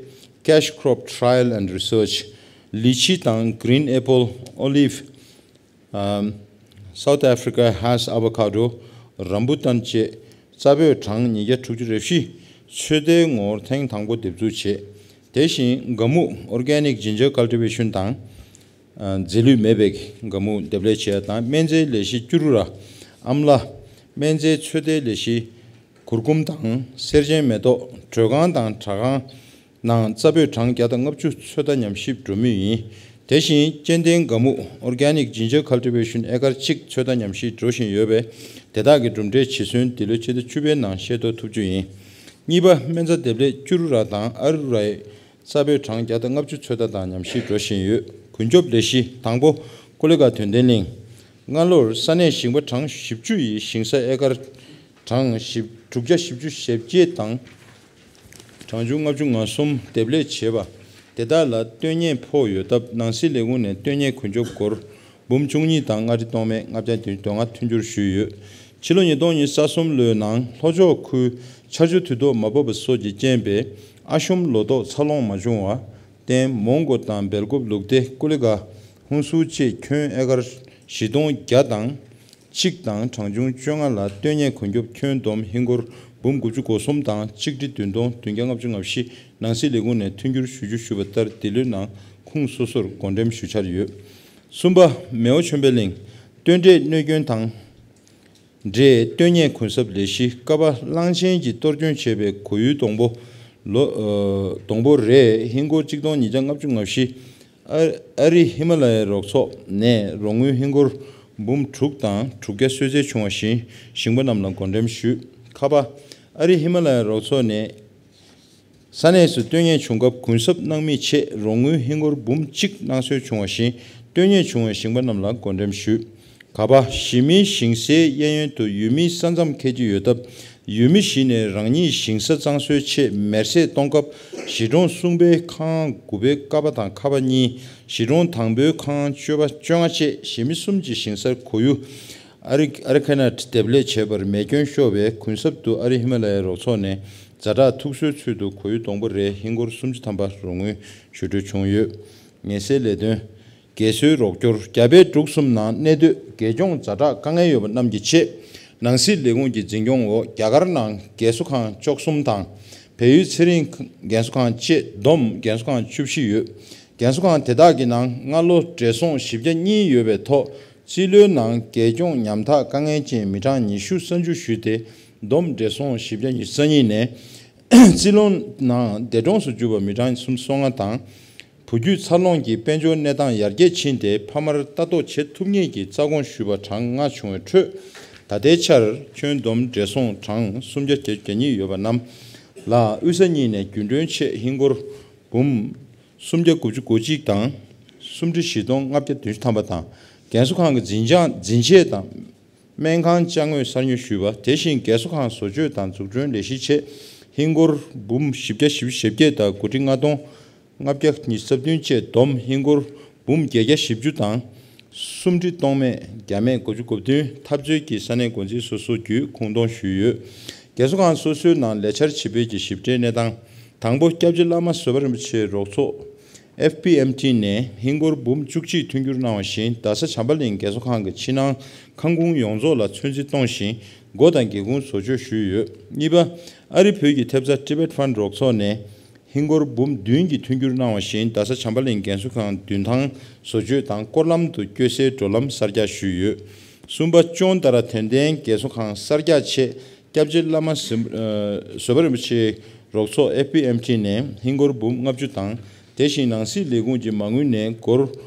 Cash Crop Trial and Research། ལི་ཆི་དང་Green Apple། Olive། ཨམ། South Africa Hass Avocado། རམ་བུ་ཏན་བཅས་རྩྭ་སྤོས་གྲངས་ཉིས་བརྒྱ་དྲུག་ཅུ་རེ་བཞི། ཚོད་ལྟའི་ངོར་ཐེངས་དང་པོ་འདེབས་འཛུགས་བྱས། དེ་བཞིན་སྒ་སྨུག Organic Ginger Cultivation དང་། རྫས་ལུད་མེད་པའི་དགའ་མོ་འདེབས་ལས་བྱས་དང་། སྨན་རྫས་ལས་གཞི་ཀྱུ་རུ་ར། ཨམ་ལ། སྨན་རྫས་ཚོད་ལྟའི་ལས་གཞི་གུར་གུམ་དང་། གསེར་ཆེན་མེ་ཏོག། དྲོད་ཁང་དང་དྲ་ཁང་ནང་རྩ་སྤོས་གྲངས་བརྒྱ་དང་ལྔ་བཅུ་ཚོད་ལྟ་ཉམས་ཞིབ་འགྲོ་མུས་ཡིན། དེ་བཞིན་ཅན་ཏན་དགའ་མོ་Organic Ginger Cultivation ཨེ་ཀར་གཅིག་ཚོད་ལྟ་ཉམས་ཞིབ་འགྲོ་བཞིན་ཡོད་པས། དེ་དག་གི་གྲུབ་འབྲས་འབྱེད་སྲོལ་འདི་ལོའི་ཕྱི་ཟླ་བཅུ་པའི་ནང་ཤེས་རྟོགས་ཐུབ་རྒྱུ་ཡིན། གཉིས་པ། སྨན་རྫས་འདེབས་ལས་ཀྱུ་རུ་ར་དང་ཨ་རུ་རའི་རྩ་སྤོས་གྲངས་བརྒྱ་དང་ལྔ་བཅུ་ཚོད་ལྟ་དང་ཉམས་ཞིབ་འགྲོ་བཞིན་ཡོད། ཀུན་སྐྱོབ་ལས་གཞི། དང་པོ། ཀོ་ལི་གྷལ་དོན་ལྡན་གླིང་། སྔ་ལོར་ས་གནས་ཞིང་པ་གྲངས་བཞི་བཅུ་ཡིས་ཞིང་ས་ཨེ་ཀར་གྲངས་བཞི་དྲུག་བརྒྱ་བཞི་བཅུ་ཞེ་བརྒྱད་དང་གྲངས་ཆུང་ལྔ་བཅུ་ང་གསུམ་འདེབས་ལས་བྱས་པ་དེ་དག་ལ་སྟོན་ཉེས་ཕོག་ཡོད་སྟབས། ནང་སྲིད་ལས་ཁུངས་ནས་སྟོན་ཉེས་ཀུན་སྐྱོབ་སྒོར་འབུམ་བཅུ་གཉིས་དང་ལྔ་ཁྲི་སྟོང་མེད་ལྔ་བརྒྱ་དོན་ལྔ་མཐུན་འགྱུར་ཞུས་ཡོད། ཕྱི་ལོ་ཉིས་སྟོང་ཉི་ཤུ་རྩ་གསུམ་ལོའི་ནང་ལྷོ་ཕྱོགས་ཁུལ་ཆར་ཆུ་དུས་ཐོག་མ་བབས་པ་སོགས་ཀྱི་རྐྱེན་པས་ཨ་ཤོམ་ལོ་ཏོག་འཚར་ལོངས་མ་བྱུང་བར་བརྟེན། མོན་གྷོ་དང་སྦེལ་ཀོབ་ལུག་སྡེ་ཀོ་ལི་གྷལ་ཧུན་སུར་བཅས་ཁྱོན་ཨེ་ཀར་བཞི་སྟོང་བརྒྱ་དང་གཅིག་དང་གྲངས་ཆུང་བཅོ་ལྔ་ལ་སྟོན་ཉེས་ཀུན་སྐྱོབ་ཁྱོན་བསྡོམས་ཧིན་སྒོར་འབུམ་དགུ་བཅུ་གོ་གསུམ་དང་གཅིག་ཁྲི་བདུན་སྟོང་བདུན་བརྒྱ་ལྔ་བཅུ་ང་བཞི་ནང་སྲིད་ལས་ཁུངས་ནས་མཐུན་འགྱུར་ཞུ་རྒྱུ་ཞུས་པ་ལྟར། འདི་ལོའི་ནང་ཁུངས་སོ་སོར་བགོ་འགྲེམས་ཞུ་འཆར་ཡོད། གསུམ་པ། མེའོ་ཆོས་འཕེལ་གླིང་། སྟོན་འབྲས་གནོད་སྐྱོན་དང་འབྲེལ་སྟོན་ཉེས་གུན་གསབ་ལས་གཞི། ཀ་པ་གླང་ཆེན་གྱིས་གཏོར་སྐྱོན་བྱས་པའི་གོ་ཡུལ་སྡོང་པོ་ལོ། ཨ། སྡོང་པོ་རེ་ཧིན་སྒོར་གཅིག་སྟོང་ཉིས་བརྒྱ་ལྔ་བཅུ་ང་བཞི། ཨ། ཨ་རི་ཧི་མ་ལ་ཡའི་རོགས་ཚོགས་ནས་རོགས་དངུལ་ཧིན་སྒོར་འབུམ་དྲུག་དང་དྲུག་བརྒྱ་གསོལ་སྩལ་བྱུང་བ་བཞིན་ཞིང་པ་རྣམས་ལ་བགོ་འགྲེམས་ཞུས། ཁ་པ། ཨ་རི་ཧི་མ་ལ་ཡའི་རོགས་ཚོགས་ནས་ས་གནས་སུ་སྟོན་ཉེས་བྱུང་སྐབས་གུན་གསབ་གནང་མི་ཆེད་རོགས་དངུལ་ཧིན་སྒོར་འབུམ་གཅིག་གནང་སྲོལ་བྱུང་བ་བཞིན་སྟོན་ཉེས་བྱུང་བའི་ཞིང་པ་རྣམས་ལ་བགོ་འགྲེམས་ཞུས། ག་པ། གཞི་མིའི་ཞིང་སའི་གཡས་གཡོན་དུ་ཡུལ་མིའི་ས་མཚམས་འཁེལ་གྱི་ཡོད་སྟབས། ཡུལ་མི་བཞི་ནས་རང་ཉིད་ཞིང་ས་གཙང་བཟོའི་ཆེད་མེར་སྲེག་གཏོང་སྐབས། གཞིས་གྲོང་གསུམ་པའི་ཁང་དགུ་པའི་ཀ་པ་དང་ཁ་པ་གཉིས། གཞིས་གྲོང་དང་པོའི་ཁང་སྤྱོད་པ་བཅོ་ལྔ་བཅས་གཞི་མི་གསུམ་གྱི་ཞིང་སར་གོ་ཡུལ་ཨ་རི་ཨ་རི་ཁ་ན་འདེབས་ལས་བྱས་པར་མེ་སྐྱོན་ཤོར་བའི་གུན་གསབ་ཏུ་ཨ་རི་ཧི་མ་ལ་ཡའི་རོགས་ཚོགས་ནས་ཛ་དྲག་ཐུག་གསོའི་ཚུལ་དུ་གོ་ཡུལ་སྡོང་པོ་རེ་ཧིན་སྒོར་སུམ་ཅུ་ཐམ་པ་རོགས་དངུལ་ཞུ་སྤྲོད་བྱུང་ཡོད། ངལ་སེལ་ལས་དོན། རྒས་གསོའི་རོགས་སྐྱོར། རྒྱ་བལ་འབྲུག་གསུམ་ནང་གནས་སྡོད་རྒས་གྱོང་ཛ་དྲག་དཀའ་ངལ་ཡོད་པ་རྣམས་ཀྱི་ཆེད། ནང་སྲིད་ལས་ཁུངས་ཀྱི་འཛིན་སྐྱོང་འོག་རྒྱ་གར་ནང་རྒས་གསོ་ཁང་བཅུ་གསུམ་དང་། བལ་ཡུལ་ཚེ་རིང་རྒས་གསོ་ཁང་བཅས་བསྡོམས་རྒས་གསོ་ཁང་བཅུ་བཞི་ཡོད། རྒས་གསོ་ཁང་དེ་དག་གི་ནང་སྔ་ལོ་བགྲེས་སོང་བཞི་བརྒྱ་གཉིས་ཡོད་པའི་ཐོག་རྩིས་ལོའི་ནང་རྒས་གྱོང་ཉམ་ཐག་དཀའ་ངལ་ཅན་མི་གྲངས་ཉི་ཤུ་རྩ་བཅུ་ཞུས་ཏེ། བསྡོམས་བགྲེས་སོང་བཞི་བརྒྱ་ཉི་ཤུ་རྩ་གཉིས་ནས། རྩིས་ལོའི་ནང་འདས་གྲོངས་སུ་གྱུར་པ་མི་གྲངས་སུམ་ཅུ་སོ་ལྔ་དང་། བུ་རྒྱུད་འཚར་ལོངས་ཀྱི་དཔལ་འབྱོར་གནས་སྟངས་ཡར་རྒྱས་ཕྱིན་ཏེ་ཕ་མར་ལྟ་རྟོག་བྱེད་ཐུབ་མཁན་གྱི་རྩ་དགོངས་ཞུས་པ་གྲངས་ལྔ་བྱུང་བའི་ཁྲོད། ད་ལྟའི་ཆར་ཁྱོན་བསྡོམས་བགྲེས་སོང་གྲངས་སུམ་བརྒྱ་བརྒྱད་ཅུ་གྱ་གཉིས་ཡོད་པ་རྣམས་ལ་དབུས་ས་གཉིས་ནས་རྒྱུན་གྲོན་ཆེད་ཧིན་སྒོར་འབུམ་སུམ་བརྒྱ་དགུ་བཅུ་གོ་གཅིག་དང་། སུམ་ཁྲི་བཞི་སྟོང་ལྔ་བརྒྱ་བདུན་ཅུ་ཐམ་པ་དང་། རྒན་གསོ་ཁང་གི་འཛིན་བྱང་འཛིན་ཆས་དང་། སྨན་ཁང་ཅ་དངོས་གསར་ཉོ་ཞུས་པ། དེ་བཞིན་རྒས་གསོ་ཁང་བཟོ་བཅོས་དང་འཛུགས་སྐྲུན་ལས་གཞི་ཆེད་ཧིན་སྒོར་འབུམ་བཞི་བརྒྱ་བཞི་བཅུ་ཞེ་བརྒྱད་དང་དགུ་ཁྲི་ལྔ་སྟོང་ལྔ་བརྒྱ་ཉི་ཤུ་རྩ་བདུན་བཅས་བསྡོམས་ཧིན་སྒོར་འབུམ་བརྒྱད་བརྒྱ་བཞི་བཅུ་དང་། སུམ་ཁྲི་སྟོང་མེད་བརྒྱ་མེད་དགུ་བཅུ་གོ་བདུན་འཐབ་རྩོད་ཀྱི་ས་གནས་འགོ་འཛིན་སོ་སོ་བརྒྱུད་ཁུངས་གཏོང་ཞུས་ཡོད། རྒས་གསོ་ཁང་སོ་སོའི་ནང་ལས་འཆར་ཇི་སྤེལ་གྱི་ཞིབ་ཕྲའི་གནས་སྟངས། དང་པོ། སྐྱབས་རྗེ་བླ་མ་བཟོད་པ་རིན་པོ་ཆེའི་རོགས་ཚོགས། ཨེཕ་པི་ཨེམ་ཊི་ནས་ཧིན་སྒོར་འབུམ་བཅུ་གཅིག་མཐུན་འགྱུར་གནང་བ་བཞིན། རྡ་ས་བྱམས་པ་གླིང་རྒས་གསོ་ཁང་གི་ཕྱི་ནང་ཁང་ཁུངས་ཡོངས་རྫོགས་ལ་ཚོད་འཛིན་གཏོང་བཞིན་སྒོ་དང་སྒེའུ་ཁུང་བཟོ་བཅོས་ཞུས་ཡོད། གཉིས་པ། ཨ་རི་བོད་ཀྱི་ཐེབས་རྩ་Tibet Fund རོགས་ཚོགས་ནས་ཧིན་སྒོར་འབུམ་བདུན་གྱི་མཐུན་འགྱུར་གནང་བ་བཞིན། རྡ་ས་བྱམས་པ་གླིང་རྒས་གསོ་ཁང་མདུན་ཐང་བཟོ་བཅོས་དང་སྐོར་ལམ་དུ་སྐྱོད་སའི་འགྲོ་ལམ་གསར་རྒྱག་ཞུས་ཡོད། གསུམ་པ། ཅོན་ཏ་ར་དོན་ལྡན་རྒས་གསོ་ཁང་གསར་རྒྱག་ཆེད། སྐྱབས་རྗེ་བླ་མ་ཟིན། ཨ། བཟོད་པ་རིན་པོ་ཆེའི་རོགས་ཚོགས་ཨེཕ་པི་ཨེམ་ཊི་ནས་ཧིན་སྒོར་འབུམ་ལྔ་བཅུ་དང་། དེ་བཞིན་ནང་སྲིད་ལས་ཁུངས་ཀྱི་མ་དངུལ་ནས་སྒོར་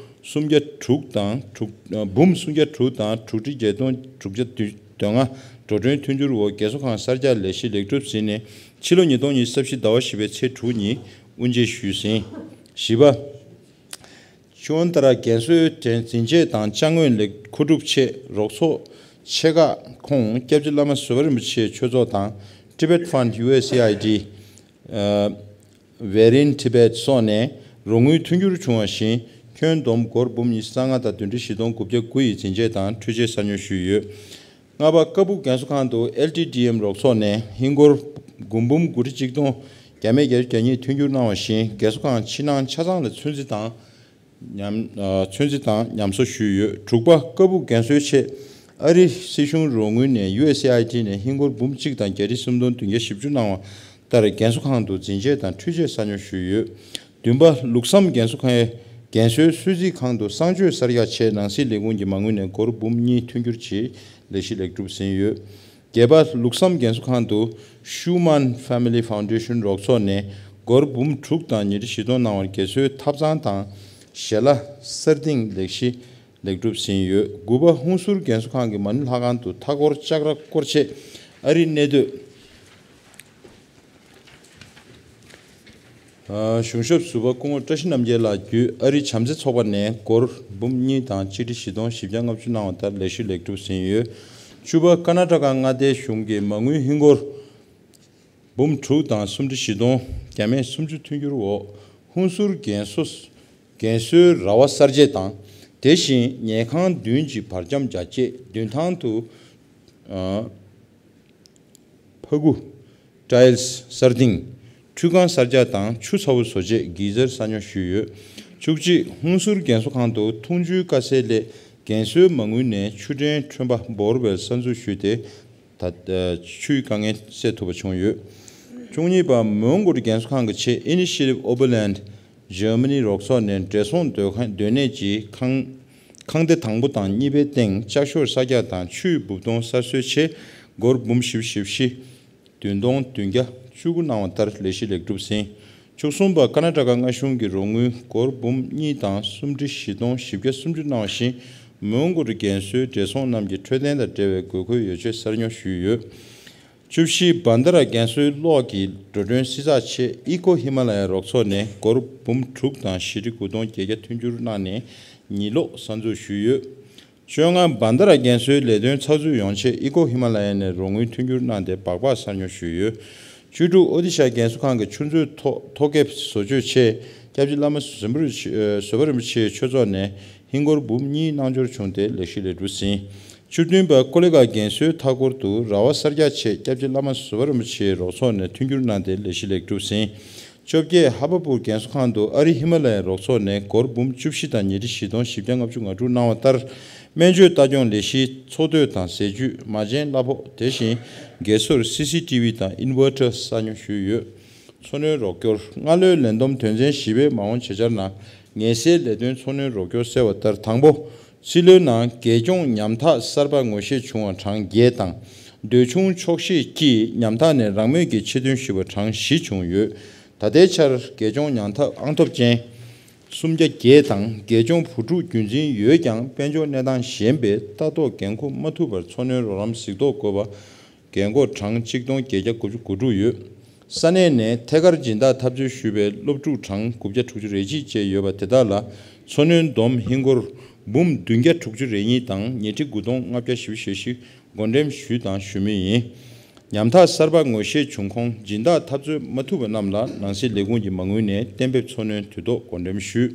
སུམ་བརྒྱ་དྲུག་དང་དྲུག་ཨ། འབུམ་སུམ་བརྒྱ་དྲུག་དང་དྲུག་ཁྲི་བརྒྱད་སྟོང་དྲུག་བརྒྱ་དོན་ལྔ་འགྲོ་གྲོན་མཐུན་འགྱུར་འོག་རྒས་གསོ་ཁང་གསར་རྒྱག་ལས་གཞི་ལེགས་གྲུབ་ཟིན་ནས་ཕྱི་ལོ་ཉིས་སྟོང་ཉི་ཤུ་རྩ་བཞི་ཟླ་བ་བཞི་པའི་ཚེས་དྲུག་ཉིན་དབུ་འབྱེད་ཞུས་ཟིན། བཞི་པ། ཅོན་ཏ་ར་རྒན་གསོའི་འཛིན་ཆས་དང་ཅ་དངོས་ལེགས་མཁོ་སྒྲུབ་ཆེད་རོགས་ཚོགས་ཆེ་ཁག་ཁོངས་སྐྱབས་རྗེ་བླ་མ་བཟོད་པ་རིན་པོ་ཆེའི་ཆོས་ཚོགས་དང་། Tibet Fund ཡུ་ཨེ་སི་ཨེ་ཨའི་ཌི། ཨ། Veteran Tibet སོགས་ནས་རོགས་དངུལ་མཐུན་འགྱུར་བྱུང་བ་བཞིན། ཁྱོན་བསྡོམས་སྒོར་འབུམ་ཉི་ཤུ་རྩ་ལྔ་དང་བདུན་ཁྲི་བཞི་སྟོང་དགུ་བརྒྱ་དགུ་ཡི་འཛིན་ཆས་དང་འཕྲུལ་ཆས་གསར་ཉོ་ཞུས་ཡོད། ལྔ་པ། ཀ་སྦུག་རྒན་གསོ་ཁང་དུ་ཨེལ་ཊི་ཌི་ཨེམ་རོགས་ཚོགས་ནས་ཧིན་སྒོར་དགུ་འབུམ་དགུ་ཁྲི་གཅིག་སྟོང་བརྒྱ་མེད་བརྒྱད་ཅུ་གྱ་གཉིས་མཐུན་འགྱུར་གནང་བ་བཞིན། རྒས་གསོ་ཁང་ཕྱི་ནང་ཆ་ཚང་ལ་ཚོད་འཛིན་དང་། ཉམས། ཨ། ཚོད་འཛིན་དང་ཉམས་གསོ་ཞུས་ཡོད། དྲུག་པ། ཀ་སྦུག་རྒན་གསོའི་ཆེད་ཨ་རི་སྲིད་གཞུང་རོགས་དངུལ་ནས་ཡུ་ཨེ་སི་ཨེ་ཨའི་ཌི་ནས་ཧིན་སྒོར་འབུམ་གཅིག་དང་བརྒྱད་ཁྲི་སུམ་སྟོང་བདུན་བརྒྱ་བཞི་བཅུ་གནང་བ་ལྟར་རྒན་གསོ་ཁང་དུ་འཛིན་ཆས་དང་འཕྲུལ་ཆས་གསར་ཉོ་ཞུས་ཡོད། བདུན་པ། ལུགས་བསམ་རྒན་གསོ་ཁང་ཨེ་ རྒན་གསོའི་གསོལ་ཚིགས་ཁང་དུ་གསང་སྤྱོད་གསར་རྒྱག་ཆེད་ནང་སྲིད་ལས་ཁུངས་ཀྱི་མ་དངུལ་ནས་སྒོར་འབུམ་གཉིས་མཐུན་འགྱུར་གྱིས་ལས་གཞི་ལེགས་གྲུབ་ཟིན་ཡོད། བརྒྱད་པ། ལུགས་བསམ་རྒན་གསོ་ཁང་དུ་Schumann Family Foundation རོགས་ཚོགས་ནས་སྒོར་འབུམ་དྲུག་དང་ཉིས་ཁྲི་བཞི་སྟོང་གནང་བར་རྒན་གསོའི་ཐབ་ཚང་དང་ཞལ་ལག་གསར་བཏིང་ལས་གཞི་ལེགས་གྲུབ་ཟིན་ཡོད། དགུ་པ། ཧུན་སུར་རྒན་གསོ་ཁང་གི་མ་ནུ་ལྷ་ཁང་དུ་མཐའ་འཁོར་ལྕགས་ར་སྐོར་ཆེད་ཨ་རིའི་གནས་སྡོད་གཞུང་ཞབས་ཟུར་པ་སྐུ་ངོ་བཀྲ་ཤིས་རྣམ་རྒྱལ་ལགས་བརྒྱུད་ཨ་རིའི་བྱམས་བརྩེ་ཚོགས་པ་ནས་སྒོར་འབུམ་གཉིས་དང་ཆིག་ཁྲི་བཞི་སྟོང་བཞི་བརྒྱ་ལྔ་བཅུ་གནང་བ་ལྟར་ལས་གཞི་ལེགས་གྲུབ་ཟིན་ཡོད། བཅུ་པ། ཀར་ན་ཊ་ཀ་མངའ་སྡེའི་གཞུང་གི་མ་དངུལ་ཧིན་སྒོར་འབུམ་དྲུག་དང་སུམ་ཁྲི་བཞི་སྟོང་བརྒྱ་མེད་སུམ་ཅུ་མཐུན་འགྱུར་འོག་ཧུན་སུར་རྒན་གསོ་རྒན་གསོའི་ར་བ་གསར་བརྗེ་དང་། དེ་བཞིན་ཉལ་ཁང་བདུན་གྱི་བར་ཁྱམས་རྒྱ་སྐྱེད་མདུན་ཐང་དུ་ཕ་གུ། ཊའིལ་གསར་བཏིང་། ཁྲུས་ཁང་གསར་རྒྱག་དང་ཆུ་ཚ་བོ་བཟོ་ཆེད་གི་ཛར་གསར་ཉོ་ཞུས་ཡོད། བཅུ་གཅིག། ཧུན་སུར་རྒན་གསོ་ཁང་དུ་འཐུང་ཆུའི་དཀའ་སེལ་སླད་རྒན་གསོའི་མ་དངུལ་ནས་ཆུ་འདྲེན་ཁྲོན་པ་བོར་ཝེལ་གསར་འཛུགས་ཞུས་ཏེ། ད་ཆུའི་དཀའ་ངལ་སེལ་ཐུབ་པ་བྱུང་ཡོད། བཅུ་གཉིས་པ། མོན་གྷོ་རི་རྒན་གསོ་ཁང་གི་ཆེད་Initiative Oberland Germany རོགས་ཚོགས་ནས་བགྲེས་སོང་སྡོད་ཁང་སྡོད་གནས་ཀྱི་ཁང་ཁང་སྡེ་དང་པོ་དང་གཉིས་པའི་སྟེང་ལྕགས་ཤོག་གསར་རྒྱག་དང་ཆུའི་སྦུབ་དོང་གསར་བཟོའི་ཆེད་སྒོར་འབུམ་བཞི་བཅུ་ཞེ་བཞི་བདུན་སྟོང་བདུན་བརྒྱ་བཅུ་དགུ་གནང་བ་ལྟར་ལས་གཞི་ལེགས་གྲུབ་ཟིན། བཅུ་གསུམ་པ། ཀར་ན་ཊ་ཀ་མངའ་གཞུང་གི་རོགས་དངུལ་སྒོར་འབུམ་གཉིས་དང་སུམ་ཁྲི་བཞི་སྟོང་བཞི་བརྒྱ་སུམ་ཅུ་གནང་བ་བཞིན། མོན་གྷོ་རི་རྒན་གསོའི་བགྲེས་སོང་རྣམས་ཀྱི་འཕྲོད་བསྟེན་དང་འབྲེལ་བའི་དགོས་མཁོའི་ཡོ་བྱད་གསར་ཉོ་ཞུས་ཡོད། བཅུ་བཞི། བྷན་དྷ་ར་རྒན་གསོའི་གློག་གི་འགྲོ་གྲོན་བསྲི་ཚགས་ཆེད་ཨི་ཀོ་ཧི་མ་ལ་ཡ་རོགས་ཚོགས་ནས་སྒོར་འབུམ་དྲུག་དང་བཞི་ཁྲི་དགུ་སྟོང་བརྒྱད་བརྒྱ་མཐུན་འགྱུར་གནང་ནས་ཉི་གློག་གསར་འཛུགས་ཞུས་ཡོད། བཅོ་ལྔ། བྷན་དྷ་ར་རྒན་གསོའི་ལས་དོན་ཚགས་ཚུད་ཡོང་ཆེད་ཨི་ཀོ་ཧི་མ་ལ་ཡ་ནས་རོགས་དངུལ་མཐུན་འགྱུར་གནང་སྟེ་སྦག་སྦག་གསར་ཉོ་ཞུས་ཡོད། བཅུ་དྲུག། ཨོ་ཏི་ཤ་རྒན་གསོ་ཁང་གི་ཆུ་མཛོད་ཐོག་ཐོག་ཁེབས་བཟོ་བཅོས་ཆེད་སྐྱབས་རྗེ་བླ་མ་བཟོད་པ་རིན་པོ་ཆེ་བཟོད་པ་རིན་པོ་ཆེའི་ཆོས་ཚོགས་ནས་ཧིན་སྒོར་འབུམ་གཉིས་གནང་འབྱོར་བྱུང་སྟེ་ལས་གཞི་ལེགས་གྲུབ་ཟིན། བཅུ་བདུན་པ། ཀོ་ལི་གྷལ་རྒན་གསོའི་མཐའ་འཁོར་དུ་ར་བ་གསར་རྒྱག་ཆེད་སྐྱབས་རྗེ་བླ་མ་བཟོད་པ་རིན་པོ་ཆེའི་རོགས་ཚོགས་ནས་མཐུན་འགྱུར་གནང་སྟེ་ལས་གཞི་ལེགས་གྲུབ་ཟིན། བཅོ་བརྒྱད། ཧ་པ་པུར་རྒན་གསོ་ཁང་དུ་ཨ་རི་ཧི་མ་ལ་ཡའི་རོགས་ཚོགས་ནས་སྒོར་འབུམ་བཅུ་བཞི་དང་ཉིས་ཁྲི་བཞི་སྟོང་བཞི་བརྒྱ་ལྔ་བཅུ་ང་དྲུག་གནང་བ་ལྟར། སྨན་བཅོས་ལྟ་སྐྱོང་ལས་གཞིའི་འཚོ་སྡོད་དང་ཟས་བཅུད། མ་བྱན་གླ་ཕོགས། དེ་བཞིན་རྒས་གསོར་སི་སི་ཊི་ཝི་དང་ཨིན་ཝར་ཊར་གསར་ཉོ་ཞུས་ཡོད། འཚོ་སྣོན་རོགས་སྐྱོར། སྔ་ལོའི་ལས་བསྡོམས་དོན་ཚན་བཞི་པའི་མ་འོངས་བྱེད་འཆར་ནང་ངལ་སེལ་ལས་དོན་འཚོ་སྣོན་རོགས་སྐྱོར་གསལ་བ་ལྟར། དང་པོ། རྩིས་ལོའི་ནང་རྒས་གཅོང་ཉམ་ཐག་གསར་པ་ངོ་ཤེས་བྱུང་བ་གྲངས་བརྒྱད་དང་། འདོད་ཆུང་ཆོག་ཤེས་ཀྱིས་ཉམ་ཐག་ནས་རང་མོས་ཀྱིས་ཆེད་དོན་ཞུས་པ་གྲངས་བཞི་བྱུང་ཡོད། ད་ལྟའི་ཆར་རྒས་གཅོང་ཉམ་ཐག་ཨང་ཐོབ་ཅན་སུམ་བརྒྱ་བརྒྱད་དང་། རྒས་གཅོང་བུ་ཕྲུག་རྒྱུན་འཛིན་ཡོད་ཀྱང་དཔལ་འབྱོར་གནས་སྟངས་ཞན་པས་ལྟ་རྟོག་འགན་འཁུར་མ་ཐུབ་པར་འཚོ་སྣོན་རོགས་རམ་གཟིགས་རྟོག་དགོས་པ། རྒན་འཁོགས་གྲངས་གཅིག་སྟོང་བརྒྱད་བརྒྱ་དགུ་བཅུ་གོ་དྲུག་ཡོད། ས་གནས་ནས་ཐད་ཀར་སྦྱིན་བདག་འཐབ་རྩོད་ཞུས་པའི་སློབ་ཕྲུག་གྲངས་དགུ་བརྒྱ་དྲུག་ཅུ་རེ་གཅིག་བཅས་ཡོད་པ་དེ་དག་ལ་འཚོ་སྣོན་བསྡོམས་ཧིན་སྒོར་འབུམ་བདུན་བརྒྱ་དྲུག་ཅུ་རེ་གཉིས་དང་ཉིས་ཁྲི་དགུ་སྟོང་ལྔ་བརྒྱ་བཞི་བཅུ་ཞེ་བཞི་བགོ་འགྲེམས་ཞུས་དང་ཞུ་མུས་ཡིན། ཉམ་ཐག་གསར་པ་ངོ་ཤེས་བྱུང་ཁོངས་སྦྱིན་བདག་འཐབ་རྩོད་མ་ཐུབ་པ་རྣམས་ལ་ནང་སྲིད་ལས་ཁུངས་ཀྱི་མ་དངུལ་ནས་གཏན་འབེབས་འཚོ་སྣོན་དུས་ཐོག་བགོ་འགྲེམས་ཞུས།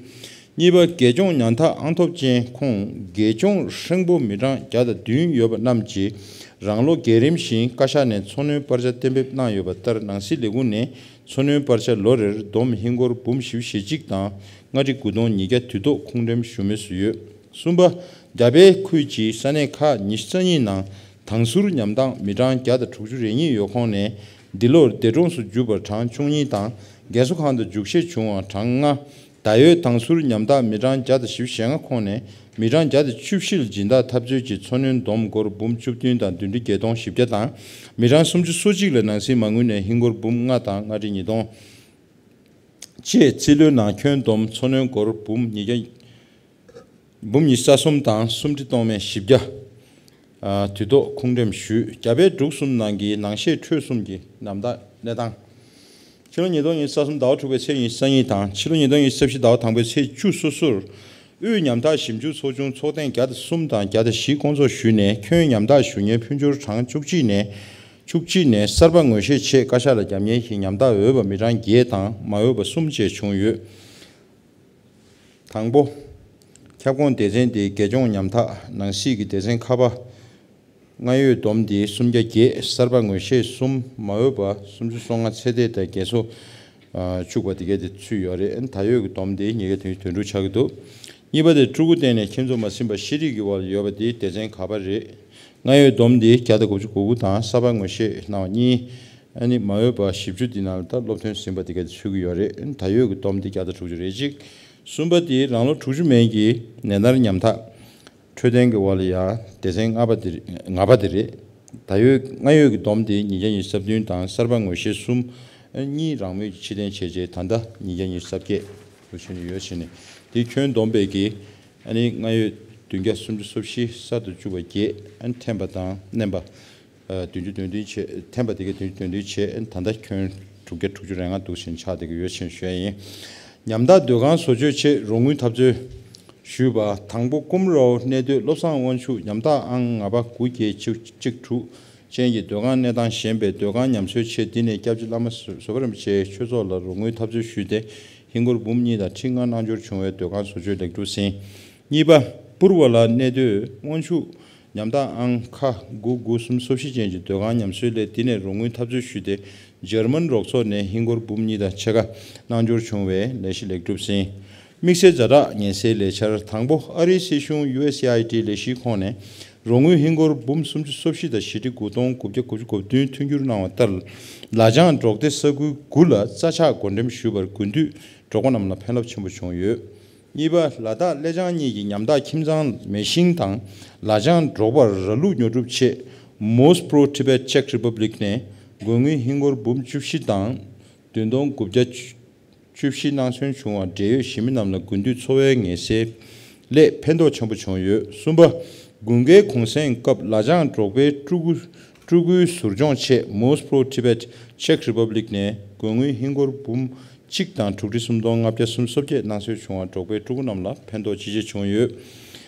གཉིས་པ། རྒས་གཅོང་ཉམ་ཐག་ཨང་ཐོབ་ཅན་ཁོངས་རྒས་གཅོང་ཧྲེང་པོ་མི་གྲངས་བརྒྱ་དང་བདུན་ཡོད་པ་རྣམས་ཀྱིས་རང་ལོ་བརྒྱད་རིམ་བཞིན་བཀའ་ཤག་ནས་འཚོ་སྣོན་པར་ཆ་གཏན་འབེབས་གནང་ཡོད་པ་ལྟར། ནང་སྲིད་ལས་ཁུངས་ནས་འཚོ་སྣོན་པར་ཆ་ལོ་རེར་བསྡོམས་ཧིན་སྒོར་འབུམ་བཞི་བཅུ་ཞེ་གཅིག་དང་ལྔ་ཁྲི་དགུ་སྟོང་ཉིས་བརྒྱ་དུས་ཐོག་ཁུངས་འགྲེམས་ཞུ་མུས་སུ་ཡོད། གསུམ་པ། རྒྱ་བལ་ཁུལ་གྱི་ས་གནས་ཁག་ཉི་ཤུ་རྩ་གཉིས་ནང་དྭངས་གསུར་ཉམ་ཐག་མི་གྲངས་བརྒྱ་དང་དྲུག་ཅུ་རེ་གཉིས་ཡོད་ཁོངས་ནས་འདི་ལོར་འདས་གྲོངས་སུ་གྱུར་པ་གྲངས་བཅུ་གཉིས་དང་རྒས་གསོ་ཁང་དུ་འཇུག་བཞེས་བྱུང་བ་གྲངས་ལྔ། ད་ཡོད་དྭངས་གསུར་ཉམ་ཐག་མི་གྲངས་བརྒྱ་དང་བཞི་བཅུ་ཞེ་ལྔ་ཁོངས་ནས་མི་གྲངས་བརྒྱ་དང་བཅུ་བཞི་ལ་སྦྱིན་བདག་འཐབ་རྩོད་ཀྱི་འཚོ་སྣོན་བསྡོམས་སྒོར་འབུམ་བཅུ་བདུན་དང་བདུན་ཁྲི་བརྒྱད་སྟོང་བཞི་བརྒྱ་དང་། མི་གྲངས་སུམ་ཅུ་སོ་གཅིག་ལ་ནང་སྲིད་མ་དངུལ་ནས་ཧིན་སྒོར་འབུམ་ལྔ་དང་ལྔ་ཁྲི་ཉིས་སྟོང་བཅས་རྩིས་ལོའི་ནང་ཁྱོན་བསྡོམས་འཚོ་སྣོན་སྒོར་འབུམ་ཉིས་བརྒྱ། འབུམ་ཉི་ཤུ་རྩ་གསུམ་དང་སུམ་ཁྲི་སྟོང་མེད་བཞི་བརྒྱ། ཨ། དུས་ཐོག་ཁུངས་འགྲེམས་ཞུས། རྒྱ་བལ་འབྲུག་གསུམ་ནང་གི་ནང་གཞས་ཁྲོད་གསུམ་གྱི་ཉམ་ཐག་གནས་སྟངས། ཕྱི་ལོ་ཉིས་སྟོང་ཉི་ཤུ་རྩ་གསུམ་ཟླ་བ་དྲུག་པའི་ཚེས་ཉི་ཤུ་རྩ་གཉིས་དང་ཕྱི་ལོ་ཉིས་སྟོང་ཉི་ཤུ་རྩ་བཞི་ཟླ་བ་དང་པོའི་ཚེས་བཅུ་སོ་སོར་དབུས་ཉམ་ཐག་ཞིབ་འཇུག་ཚོགས་ཆུང་ཚོགས་ཐེངས་བརྒྱ་དང་གསུམ་དང་བརྒྱ་དང་བཞི་བསྐོང་ཚོགས་ཞུས་ནས། ཁྱོན་ཉམ་ཐག་ཞུ་མཁན་ཕུན་སྦྱོར་གྲངས་བཅུ་གཅིག་ནས་བཅུ་གཅིག་ནས་གསར་པ་ངོ་ཤེས་ཆེད་བཀའ་ཤག་ལ་བརྒྱབ་མཁན་ཞིག་ཉམ་ཐག་འོས་པ་མི་གྲངས་བརྒྱད་དང་མ་འོས་པ་གསུམ་བཅས་བྱུང་ཡོད། དང་པོ། ཁྱབ་ཁོངས་སྡེ་ཚན་དེའི་རྒས་གཅོང་ཉམ་ཐག་ནང་གསེས་ཀྱི་སྡེ་ཚན་ཁ་པ། སྔར་ཡོད་བསྡོམས་དེ་སུམ་བརྒྱ་བརྒྱད། གསར་པ་ངོ་ཤེས་གསུམ། མ་འོས་པ་སུམ་ཅུ་སོ་ལྔ། ཚེ་འདས་དང་རྒན་གསོ་ཨ་བཅུག་པ་དེ་གས་དེ་ཚུད་ཡོད་རེད། ད་ཡོད་ཀྱི་བསྡོམས་དེ་ཉིས་བརྒྱ་དོན་དོན་དྲུག་ཆགས་ཀྱི་འདུག་གཉིས་པ་དེ་ཕྲུ་གུ་བསྟེན་ནས་ཁྱིམ་ཚང་མ་ཟིན་པ་ཤེས་རིག་གི་འོག་ལ་ཡོད་པ་དེ་སྡེ་ཚན་ག་པ་རེད། སྔར་ཡོད་བསྡོམས་དེ་བརྒྱ་དང་དགུ་བཅུ་གོ་དགུ་དང་གསར་པ་ངོ་ཤེས་གནང་བ་གཉིས། ཨ་ནི་མ་འོས་པ་བཞི་བཅུ་འདི་ནང་ལ་ད་སློབ་ཐོན་ཟིན་པ་དེ་ག་དེ་ཚུད་ཀྱི་ཡོད་རེད། ད་ཡོད་ཀྱི་བསྡོམས་དེ་བརྒྱ་དང་དྲུག་ཅུ་རེ་གཅིག་གསུམ་པ་དེ་རང་ལོ་དྲུག་ཅུ་མན་གྱི་ནད་མནར་ཉམ་ཐག་འཕྲོད་བསྟེན་གྱི་འོག་ལ་ཡ་སྡེ་ཚན་ལྔ་པ་དེ་ལྔ་པ་དེ་རེད། ད་ཡོད་སྔ་ཡོད་ཀྱི་བསྡོམས་དེ་ཉིས་བརྒྱ་ཉི་ཤུ་རྩ་བདུན་དང་གསར་པ་ངོས་བཞེས་གསུམ་གཉིས་རང་མོས་ཀྱིས་ཕྱིར་འཐེན་བྱས་རྗེས་ད་ལྟ་ཉིས་བརྒྱ་ཉི་ཤུ་རྩ་བརྒྱད་རུ་ཕྱིན་ནས་ཡོད་ཕྱིན་ནས་དེ་ཁྱོན་བསྡོམས་པས་ཀྱི་ཨ་ནི་སྔ་ཡོད་བདུན་བརྒྱ་སུམ་ཅུ་སོ་བཞི་གསར་དུ་བཅུག་པ་བརྒྱད་ཨ་ནི་འཐེན་པ་དང་མནན་པ། བདུན་ཅུ་དོན་བདུན་བྱས་འཐེན་པ་དེ་གའི་བདུན་ཅུ་དོན་བདུན་བྱས་ད་ལྟ་ཁྱོན་དྲུག་བརྒྱ་དྲུག་ཅུ་རེ་ལྔ་འདུག་ཕྱིན་ཆགས་བསྡད་ཀྱི་ཡོད་ཕྱིན་ཞུ་ཡ་ཡིན། ཉམ་ཐག་སྡོད་ཁང་བཟོ་བཅོས་ཆེད་རོགས་དངུལ་འཐབ་རྩོད་ཞུས་པ། དང་པོ་ཀུམ་རའོ་གནས་སྡོད་བློ་བཟང་དབང་ཕྱུག་ཉམ་ཐག་ཨང་ང་པ་དགུ་བརྒྱད་གཅིག་གཅིག་དྲུག་ཅན་གྱི་སྡོད་ཁང་གནས་སྟངས་ཞན་པས་སྡོད་ཁང་ཉམས་གསོའི་ཆེད་འདི་ནས་སྐྱབས་རྗེ་བླ་མ་བཟོད་པ་རིན་པོ་ཆེ་ཆོས་ཚོགས་ལ་རོགས་དངུལ་འཐབ་རྩོད་ཞུས་ཏེ་ཧིན་སྒོར་འབུམ་གཉིས་དང་ཁྲི་ལྔ་གནང་འབྱོར་བྱུང་བའི་སྡོད་ཁང་བཟོ་བཅོས་ལེགས་གྲུབ་ཟིན། གཉིས་པ། པུར་བ་ལ་གནས་སྡོད་དབང་ཕྱུག་ཉམ་ཐག་ཨང་ཁ་དགུ་དགུ་གསུམ་སོ་བཞི་ཅན་གྱི་སྡོད་ཁང་ཉམས་གསོའི་སླད་འདི་ནས་རོགས་དངུལ་འཐབ་རྩོད་ཞུས་ཏེ་འཇར་མན་རོགས་ཚོགས་ནས་ཧིན་སྒོར་འབུམ་གཉིས་དང་ཕྱེད་ཀ་གནང་འབྱོར་བྱུང་བའི་ལས་གཞི་ལེགས་གྲུབ་ཟིན། དམིགས་བསལ་ཛ་དྲག་ངལ་སེལ་ལས་འཆར། དང་པོ། ཨ་རིའི་སྲིད་གཞུང་ཡུ་ཨེས་ཨེ་ཨའི་ཌི་ལས་གཞིའི་ཁོངས་ནས་རོགས་དངུལ་ཧིན་སྒོར་འབུམ་སུམ་ཅུ་སོ་བཞི་དང་བཞི་ཁྲི་དགུ་སྟོང་དགུ་བརྒྱ་དགུ་བཅུ་གོ་བདུན་མཐུན་འགྱུར་གནང་བ་ལྟར། ལ་ལྗང་འབྲོག་སྡེ་ས་ཁུལ་དགུ་ལ་རྩྭ་ཆག་བགོ་འགྲེམས་ཞུས་པར་དགུན་དུས་འབྲོག་པ་རྣམས་ལ་ཕན་རླབས་ཆེན་པོ་བྱུང་ཡོད། གཉིས་པ། ལ་དྭགས་ཀླད་ལྗང་གཉིས་ཀྱི་ཉམ་ཐག་ཁྱིམ་ཚང་མེ་ཤིང་དང་ལ་ལྗང་འབྲོག་པར་ར་ལུག་ཉོ་སྒྲུབ་ཆེད་Moss Pro Tibet Czech Republic ནས་དགོས་དངུལ་ཧིན་སྒོར་འབུམ་བཅུ་བཞི་དང་བདུན་སྟོང་དགུ་བརྒྱ་བཅུ་བཞི་གནང་སོན་བྱུང་བར་འབྲེལ་ཡོད་གཞིས་མི་རྣམས་ལ་དགུན་དུས་འཚོ་བའི་ངལ་སེལ་སླད་ཕན་ཐོགས་ཆེན་པོ་བྱུང་ཡོད། གསུམ་པ། དགུན་ཁའི་གུང་སེང་སྐབས་ལ་ལྗང་འབྲོག་པའི་ཕྲུ་གུ་ཕྲུ་གུའི་ཟུར་སྦྱོང་ཆེད་Moss Pro Tibet Czech Republic ནས་དགོས་དངུལ་ཧིན་སྒོར་འབུམ་གཅིག་དང་དྲུག་ཁྲི་སུམ་སྟོང་ལྔ་བརྒྱ་སུམ་ཅུ་སོ་བརྒྱད་གནང་སྲོལ་བྱུང་བ་འབྲོག་པའི་ཕྲུ་གུ་རྣམས་ལ་ཕན་ཐོགས་ཅི་ཆེ་བྱུང་ཡོད།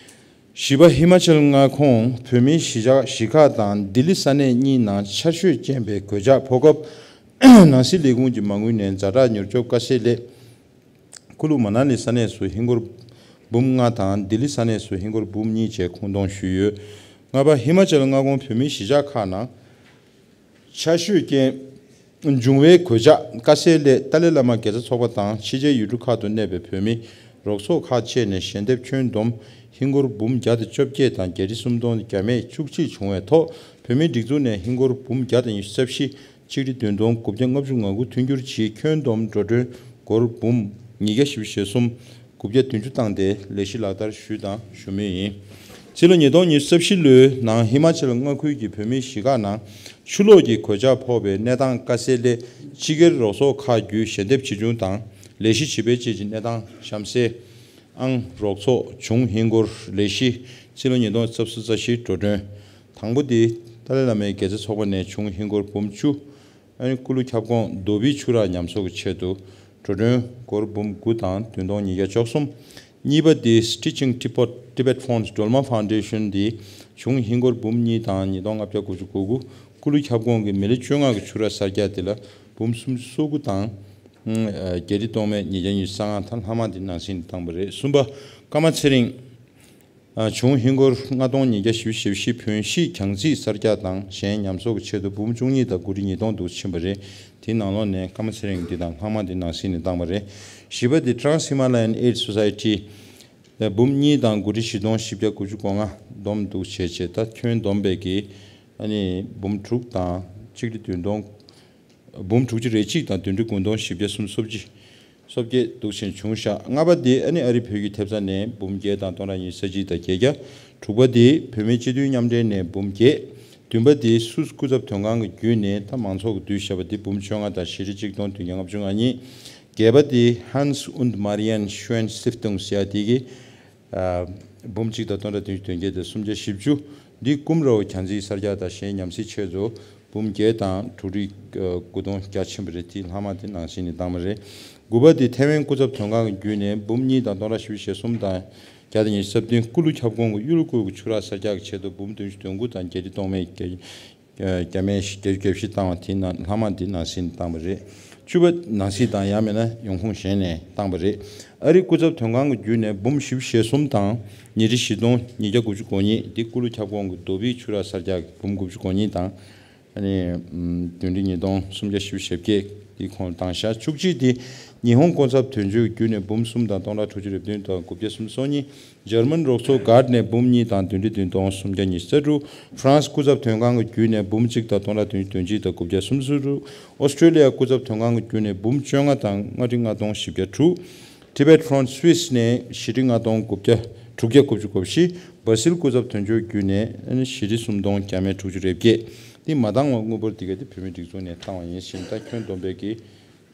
བཞི་པ། ཧི་མ་ཅལ་མངའ་ཁོངས་བོད་མིའི་གཞིས་ཆགས་གཞིས་ཁག་དང་ལྡི་ལི་ས་གནས་གཉིས་ནང་ཆར་ཞོད་རྐྱེན་པས་གོད་ཆག་ཕོག་སྐབས། ནང་སྲིད་ལས་ཁུངས་ཀྱི་མ་དངུལ་ནས་ཛ་དྲག་མྱུར་སྐྱོབ་དཀའ་སེལ་སླད། ཀུ་ལུ་མ་ན་ལི་ས་གནས་སུ་ཧིན་སྒོར་འབུམ་ལྔ་དང་ལྡི་ལི་ས་གནས་སུ་ཧིན་སྒོར་འབུམ་གཉིས་བཅས་ཁུངས་གཏོང་ཞུས་ཡོད། ལྔ་པ། ཧི་མ་ཅལ་མངའ་ཁོངས་བོད་མིའི་གཞིས་ཆགས་ཁག་ནང་ཆར་ཞོད་རྐྱེན་བྱུང་བའི་གོད་ཆག་དཀའ་སེལ་སླད་ཏཱ་ལའི་བླ་མ་དགེ་རྩ་ཚོགས་པ་དང་ཕྱི་རྒྱལ་ཡུལ་གྲུ་ཁག་ཏུ་གནས་པའི་བོད་མི་རོགས་ཚོགས་ཁག་བཅས་ནས་ཞལ་འདེབས་ཁྱོན་བསྡོམས་ཧིན་སྒོར་འབུམ་བརྒྱ་དང་བཅོ་བརྒྱད་དང་བརྒྱད་ཁྲི་སུམ་སྟོང་བརྒྱ་མེད་བཅུ་གཅིག་བྱུང་བའི་ཐོག་བོད་མིའི་སྒྲིག་འཛུགས་ནས་ཧིན་སྒོར་འབུམ་བརྒྱ་དང་ཉི་ཤུ་རྩ་བཞི། ཆིག་ཁྲི་བདུན་སྟོང་དགུ་བརྒྱ་ལྔ་བཅུ་ང་དགུ་མཐུན་འགྱུར་གྱིས་ཁྱོན་བསྡོམས་འགྲོ་གྲོན་སྒོར་འབུམ་ཉིས་བརྒྱ་བཞི་བཅུ་ཞེ་གསུམ་དགུ་བརྒྱ་བདུན་ཅུ་བཏང་སྟེ་ལས་གཞི་ལག་བསྟར་ཞུས་དང་ཞུ་མུས་ཡིན། ཕྱི་ལོ་ཉིས་སྟོང་ཉི་ཤུ་རྩ་བཞི་ལོའི་ནང་ཧི་མ་ཅལ་མངའ་ཁུལ་གྱི་བོད་མིའི་གཞིས་ཁག་ནང་ཆུ་ལོག་གི་གོད་ཆག་ཕོག་པའི་གནས་སྟངས་དཀའ་སེལ་སླད་སྤྱི་སྒེར་རོགས་ཚོགས་ཁག་བརྒྱུད་ཞལ་འདེབས་ཇི་བྱུང་དང་ལས་གཞི་ཇི་སྤེལ་བཅས་ཀྱི་གནས་སྟངས་གཤམ་གསལ། ཨང་རོགས་ཚོགས་བྱུང་ཧིན་སྒོར་ལས་གཞི་ཕྱི་ལོ་ཉིས་སྟོང་རྩ་གསུམ་རྩ་བཞིའི་འགྲོ་གྲོན། དང་པོ་དེ་ཏཱ་ལའི་བླ་མའི་དགེ་རྩ་ཚོགས་པ་ནས་བྱུང་ཧིན་སྒོར་འབུམ་བཅུ། ཨ་ནི་ཀུ་ལུ་ཁྱབ་ཁོངས་རྡོ་སྦིས་ཆུ་རགས་ཉམས་གསོ་གི་ཆེད་དུ་འགྲོ་གྲོན་སྒོར་འབུམ་དགུ་དང་བདུན་སྟོང་ཉིས་བརྒྱ་བཅུ་གསུམ། གཉིས་པ་དེ་Stitching Tibet Tibet Fund སྒྲོལ་མ་ཕའོན་ཌེ་ཤོན་དེ་བྱུང་ཧིན་སྒོར་འབུམ་གཉིས་དང་ཉིས་སྟོང་ལྔ་བརྒྱ་དགུ་བཅུ་གོ་དགུ། ཀུ་ལུ་ཁྱབ་ཁོངས་ཀྱི་མི་ལི་བཅོ་ལྔ་གི་ཆུ་རགས་གསར་རྒྱག་དེ་ལ་འབུམ་སུམ་ཅུ་སོ་དགུ་དང་། ཨ་བརྒྱད་ཁྲི་སྟོང་མེད་ཉིས་བརྒྱ་ཉི་ཤུ་རྩ་ལྔ་དང་ལྷག་མ་དེ་ནང་གསེས་ནས་བཏང་པ་རེད། གསུམ་པ། ཀརྨ་ཚེ་རིང་། ཨ་བྱུང་ཧིན་སྒོར་ལྔ་སྟོང་ཉིས་བརྒྱ་བཞི་བཅུ་ཞེ་བཞི་བོན་གཞིས་གྱང་རྩིས་གསར་རྒྱག་དང་གཞན་ཉམས་གསོ་གི་ཆེད་དུ་འབུམ་བཅུ་གཉིས་དང་དགུ་ཁྲི་ཉིས་སྟོང་དུ་ཕྱིན་པ་རེད། དེའི་ནང་ལོགས་ནས་ཀརྨ་ཚེ་རིང་འདི་དང་ལྷག་མ་འདི་ནང་གསེས་ནས་བཏང་བ་རེད། བཞི་པ་འདི་Trans Himalayan Aid Society ལ་འབུམ་གཉིས་དང་དགུ་ཁྲི་བཞི་སྟོང་བཞི་བརྒྱ་དགུ་བཅུ་གོ་ལྔ་བསྡོམས་འདུག་བྱས་བྱས་ད་ཁྱོན་བསྡོམས་པའི་གི་ཨ་ནི་འབུམ་དྲུག་དང་གཅིག་ཁྲི་བདུན་སྟོང་འབུམ་དྲུག་ཅུ་རེ་གཅིག་དང་བདུན་ཁྲི་དགུ་སྟོང་བཞི་བརྒྱ་སུམ་ཅུ་སོ་གཅིག་སོ་བརྒྱད་འདུག་ཕྱིན་བྱུང་ཤག་ལྔ་པ་དེ་ཨ་ནི་ཨ་རི་བོད་ཀྱི་ཐེབས་རྩ་ནས་འབུམ་བརྒྱད་དང་སྟོང་ཕྲག་ཉི་ཤུ་རྩ་གཅིག་དང་བརྒྱད་བརྒྱ། དྲུག་པ་དེ་བོད་མིའི་སྤྱི་མཐུན་མཉམ་འབྲེལ་ནས་འབུམ་བརྒྱད། བདུན་པ་དེ་སུད་སི་སྐུ་ཚབ་དོན་ཁང་གི་བརྒྱུད་ནས་ད་མང་ཚོགས་ཀྱིས་བསྡུས་བཞག་པ་དེ་འབུམ་བཅོ་ལྔ་དང་བཞི་ཁྲི་གཅིག་སྟོང་བདུན་བརྒྱ་ལྔ་བཅུ་ང་གཉིས། བརྒྱད་པ་དེ་Hans und Marianne Schön Stiftung ཟེར་ཡ་དེ་གིས། ཨ་འབུམ་གཅིག་དང་སྟོང་ཕྲག་བདུན་ཅུ་དོན་བརྒྱད་དང་སུམ་བརྒྱ་བཞི་བཅུ། འདི་ཀུམ་རའོ་གྱང་རྩིས་གསར་རྒྱག་དང་གཞན་ཉམས་གསོའི་ཆེད་དུ་འབུམ་བརྒྱད་དང་དྲུག་ཁྲི་དགུ་སྟོང་བརྒྱ་ཕྱིན་པ་རེད། དེའི་ལྷག་མ་དེ་ནང་བཞིན་ནས་བཏང་བ་རེད། དགུ་པ་དེ་ཐའེ་ཝན་སྐུ་ཚབ་དོན་ཁང་གི་བརྒྱུད་ནས་འབུམ་གཉིས་དང་སྟོང་ཕྲག་བཞི་བཅུ་ཞེ་གསུམ་དང་བརྒྱ་དང་ཉི་ཤུ་རྩ་བདུན། ཀུ་ལུ་ཁྱབ་ཁོངས་ཀྱི་གཡུ་ལོ་ཀུའུ་གི་ཆུ་རགས་གསར་རྒྱག་གི་ཆེད་དུ་འབུམ་བདུན་ཅུ་དོན་དགུ་དང་བརྒྱད་ཁྲི་སྟོང་མེད་བརྒྱད། བརྒྱ་མེད་བརྒྱད་ཅུ་གྱ་བཞི་བཏང་བ་དེ་ནང་ལྷག་མ་དེ་ནང་བཞིན་བཏང་བ་རེད། བཅུ་པ་ནང་སྲིད་དང་ཡང་མིན་ན་ཡོང་ཁུངས་གཞན་ནས་བཏང་བ་རེད། ཨ་རིའི་སྐུ་ཚབ་དོན་ཁང་གི་བརྒྱུད་ནས་འབུམ་བཞི་བཅུ་ཞེ་གསུམ་དང་ཉིས་ཁྲི་བཞི་སྟོང་ཉིས་བརྒྱ་དགུ་བཅུ་གོ་གཉིས། འདི་ཀུ་ལུ་ཁྱབ་ཁོངས་ཀྱི་རྡོ་སྦིས་ཆུ་རགས་གསར་རྒྱག་གི་འབུམ་དགུ་བཅུ་གོ་གཉིས་དང་། ཨ་ནི་བདུན་ཁྲི་ཉིས་སྟོང་སུམ་བརྒྱ་བཞི་བཅུ་ཞེ་བརྒྱད། འདི་ཁོང་བཏང་ཤག་བཅུ་གཅིག་དེ་ཉི་ཧོང་སྐུ་ཚབ་དོན་གཅོད་ཀྱི་བརྒྱུད་ནས་འབུམ་གསུམ་དང་སྟོང་ཕྲག་དྲུག་ཅུ་རེ་བདུན་དང་དགུ་བརྒྱ་སུམ་ཅུ་སོ་གཉིས། འཇར་མན་རོགས་ཚོགས་སྒར་ནས་འབུམ་གཉིས་དང་བདུན་ཁྲི་བདུན་སྟོང་སུམ་བརྒྱ་ཉི་ཤུ་རྩ་དྲུག། ཧྥ་རན་སི་སྐུ་ཚབ་དོན་ཁང་གི་བརྒྱུད་ནས་འབུམ་གཅིག་དང་སྟོང་ཕྲག་བདུན་ཅུ་དོན་གཅིག་དང་དགུ་བརྒྱ་སུམ་ཅུ་སོ་དྲུག། ཨོ་སི་ཀྲོ་ལི་ཡ་སྐུ་ཚབ་དོན་ཁང་གི་བརྒྱུད་ནས་འབུམ་བཅོ་ལྔ་དང་ལྔ་ཁྲི་ལྔ་སྟོང་བཞི་བརྒྱ་དྲུག། Tibet Front Swiss ནས་བཞི་ཁྲི་ལྔ་སྟོང་དགུ་བརྒྱ་དྲུག་བརྒྱ་དགུ་བཅུ་གོ་བཞི། སྦ་སིལ་སྐུ་ཚབ་དོན་གཅོད་བརྒྱུད་ནས་བཞི་ཁྲི་སུམ་སྟོང་བརྒྱ་མེད་དྲུག་ཅུ་རེ་བརྒྱད། འདི་མ་འདང་བ་དངུལ་འབོར་འདི་ག་དེ་བོད་མིའི་སྒྲིག་འཛུགས་ནས་བཏང་བ་ཡིན་ཞིང་། ད་ཁྱོན་བསྡོམས་པའི་གི་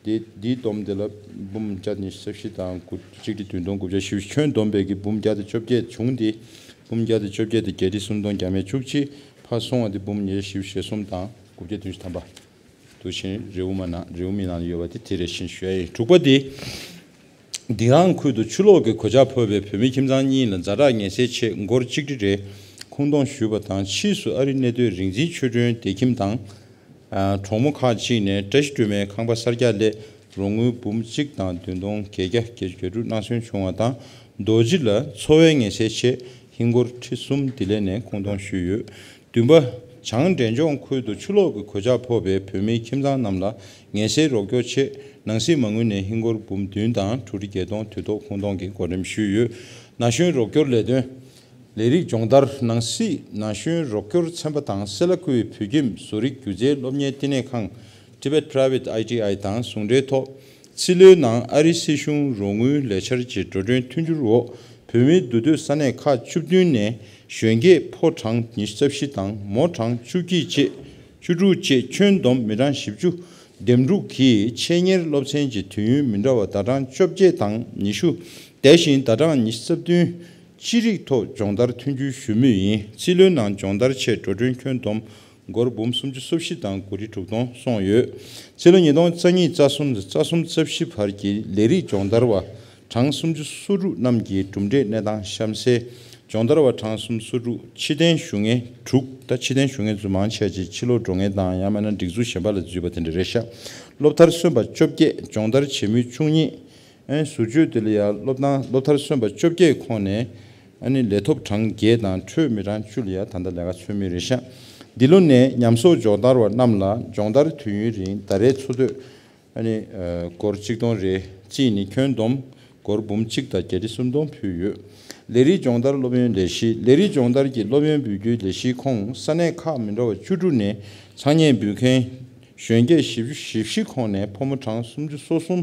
འདི་འདིའི་བསྡོམས་དེ་ལ་འབུམ་བརྒྱ་ནི་རྩ་བཞི་དང་དགུ་གཅིག་ཁྲི་བདུན་སྟོང་དགུ་བརྒྱ་བཞི་བཅུ། ཁྱོན་བསྡོམས་པའི་གི་འབུམ་བརྒྱ་དང་བཅོ་བརྒྱད་བྱུང་སྟེ། འབུམ་བརྒྱ་དང་བཅོ་བརྒྱད་དེ་བརྒྱད་ཁྲི་སུམ་སྟོང་བརྒྱ་མེད་བཅུ་གཅིག། ཕར་སོང་བ་དེ་འབུམ་ཉིས་བརྒྱ་བཞི་བཅུ་ཞེ་གསུམ་དང་དགུ་བརྒྱ་བདུན་ཅུ་ཐམ་པ། དུ་ཕྱིན་རེའུ་མ་ནང་རེའུ་མིག་ནང་ཡོད་པ་དེ་དེ་རེད་ཤིང་ཞུ་ཡ་ཡིན། དྲུག་པ་དེ། སྡིངས་ར་ཁུལ་དུ་ཆུ་ལོག་གི་གོད་ཆག་ཕོག་པའི་བོད་མི་ཁྱིམ་ཚང་གཉིས་ལ་ཛ་དྲག་ངལ་སེལ་ཆེད་སྒོར་གཅིག་ཁྲི་རེ་ཁོང་གཏོང་ཞུས་པ་དང་། ཕྱིས་སུ་ཨ་རིའི་གནས་སྡོད་རིག་འཛིན་ཆོས་སྒྲོན་བདེ་ཁྱིམ་དང་། ཨ་གྲོགས་མོ་ཁག་ཅིག་ནས་བཀྲ་ཤིས་སྒྲོལ་མའི་ཁང་པ་གསར་རྒྱག་སླད་རོགས་དངུལ་འབུམ་གཅིག་དང་བདུན་སྟོང་བརྒྱད་བརྒྱ་བརྒྱད་ཅུ་གྱ་དྲུག་གནང་སོན་བྱུང་བ་དང་། རྡོ་རྗེ་ལ་འཚོ་བའི་ངལ་སེལ་ཆེད་ཧིན་སྒོར་ཁྲི་གསུམ་ལྡི་ལི་ནས་ཁོང་གཏོང་ཞུས་ཡོད། བདུན་པ། བྱང་འབྲས་ལྗོངས་ཁུལ་དུ་ཆུ་ལོག་གི་གོད་ཆག་ཕོག་པའི་བོད་མིའི་ཁྱིམ་ཚང་རྣམས་ལ་ངལ་སེལ་རོགས་སྐྱོར་ཆེད་ནང་སྲིད་མ་དངུལ་ནས་ཧིན་སྒོར་འབུམ་བདུན་དང་དྲུག་ཁྲི་བརྒྱད་སྟོང་དུས་ཐོག་ཁོང་གཏོང་གི་བགོ་འགྲེམས་ཞུས་ཡོད། ན་གཞོན་རོགས་སྐྱོར་ལས་དོན། ལས་རིགས་སྦྱོང་བརྡར། ནང་སྲིད་ན་གཞོན་རོགས་སྐྱོར་ཚན་པ་དང་སེ་ལ་ཀུའི་བོད་ཁྱིམ་བཟོ་རིག་སྒྱུ་རྩལ་སློབ་གཉེར་བསྟི་གནས་ཁང་། Tibet Private I T I དང་ཟུང་འབྲེལ་ཐོག་ཕྱི་ལོའི་ནང་ཨ་རིའི་སྲིད་གཞུང་རོགས་དངུལ་ལས་འཆར་གྱི་འགྲོ་གྲོན་མཐུན་འགྱུར་འོག་བོད་མིའི་འདུས་སྡོད་ས་གནས་ཁག་བཅུ་བདུན་ནས་གཞོན་སྐྱེས་ཕོ་གྲངས་ཉི་ཤུ་རྩ་བཞི་དང་མོ་གྲངས་བཅུ་གཅིག་བཅས་བཅུ་དྲུག་བཅས་ཁྱོན་བསྡོམས་མི་གྲངས་བཞི་བཅུ་འདེམས་སྒྲུག་གིས་ཆེད་གཉེར་སློབ་ཚན་གྱི་དུས་ཡུན་མི་འདྲ་བ་ཟླ་གྲངས་བཅོ་བརྒྱད་དང་ཉི་ཤུ། དེ་བཞིན་ཟླ་གྲངས་ཉི་ཤུ་རྩ་བདུན་ཅི་རིགས་ཐོག་སྦྱོང་བརྡར་མཐུན་འགྱུར་ཞུ་མུས་ཡིན། ཕྱི་ལོའི་ནང་སྦྱོང་བརྡར་ཆེད་འགྲོ་གྲོན་ཁྱོན་བསྡོམས་སྒོར་འབུམ་སུམ་ཅུ་སོ་བཞི་དང་དགུ་ཁྲི་དྲུག་སྟོང་སོང་ཡོད། ཕྱི་ལོ་ཉིས་སྟོང་རྩ་གཉིས་རྩ་གསུམ་རྩ་གསུམ་རྩ་བཞི་བར་གྱི་ལས་རིགས་སྦྱོང་བརྡར་བ་གྲངས་སུམ་ཅུ་སོ་དྲུག་རྣམས་ཀྱི་གྲུབ་འབྲས་གནས་སྟངས་གཤམ་གསལ། སྦྱོང་བརྡར་བ་གྲངས་སུམ་ཅུ་སོ་དྲུག་ཕྱི་རྟེན་ཞུ་མཁན་དྲུག་ད་ཕྱི་རྟེན་ཞུ་མཁན་ཚོ་མང་ཆེ་ཅིག་ཕྱི་ལོགས་འགྲོ་མཁན་དང་ཡང་མིན་ན་སྒྲིག་འཛུགས་གཞན་པ་ལ་འཛུལ་བ་དེ་འདྲ་རེད་ཤག་སློབ་མཐར་སོན་པ་བཅོ་བརྒྱད། སྦྱོང་བརྡར་བྱེད་མུས་བཅུ་གཉིས། ཨན་ཟུར་བཅོས་དེ་ལ་ཡང་སློབ་སྟངས་སློབ་མཐར་སོན་པ་བཅོ་བརྒྱད་ཁོངས་ནས་ཨ་ནི་ལས་ཐོབ་གྲངས་བརྒྱད་དང་འཕྲོས་མི་གྲངས་བཅུ་ལ་ཡང་ད་ལྟ་ལས་ཀ་འཚོལ་མུས་རེད་ཤག་འདི་ལོ་ནས་ཉམས་གསོག་སྦྱོང་བརྡར་བ་རྣམས་ལ་སྦྱོང་བརྡར་དུས་ཡུན་རིང་ཟླ་རེའི་འཚོ་སྡོད་ཨ་ནི་ཨ་སྒོར་གཅིག་སྟོང་རེ་བརྩིས་ནས་ཁྱོན་བསྡོམས་སྒོར་འབུམ་གཅིག་དང་བརྒྱད་ཁྲི་སུམ་སྟོང་ཕུལ་ཡོད། ལས་རིགས་སྦྱོང་བརྡར་སློབ་ཡོན་ལས་གཞི། ལས་རིགས་སྦྱོང་བརྡར་གྱི་སློབ་ཡོན་འབུལ་རྒྱུའི་ལས་གཞིའི་ཁོངས་ས་གནས་ཁག་མི་འདྲ་བ་བཅུ་དྲུག་ནས་ཚང་མས་འབུལ་མཁན་གཞོན་སྐྱེས་བཞི་བཅུ་ཞེ་བཞི་ཁོངས་ནས་ཕོ་མོ་གྲངས་སུམ་ཅུ་སོ་གསུམ་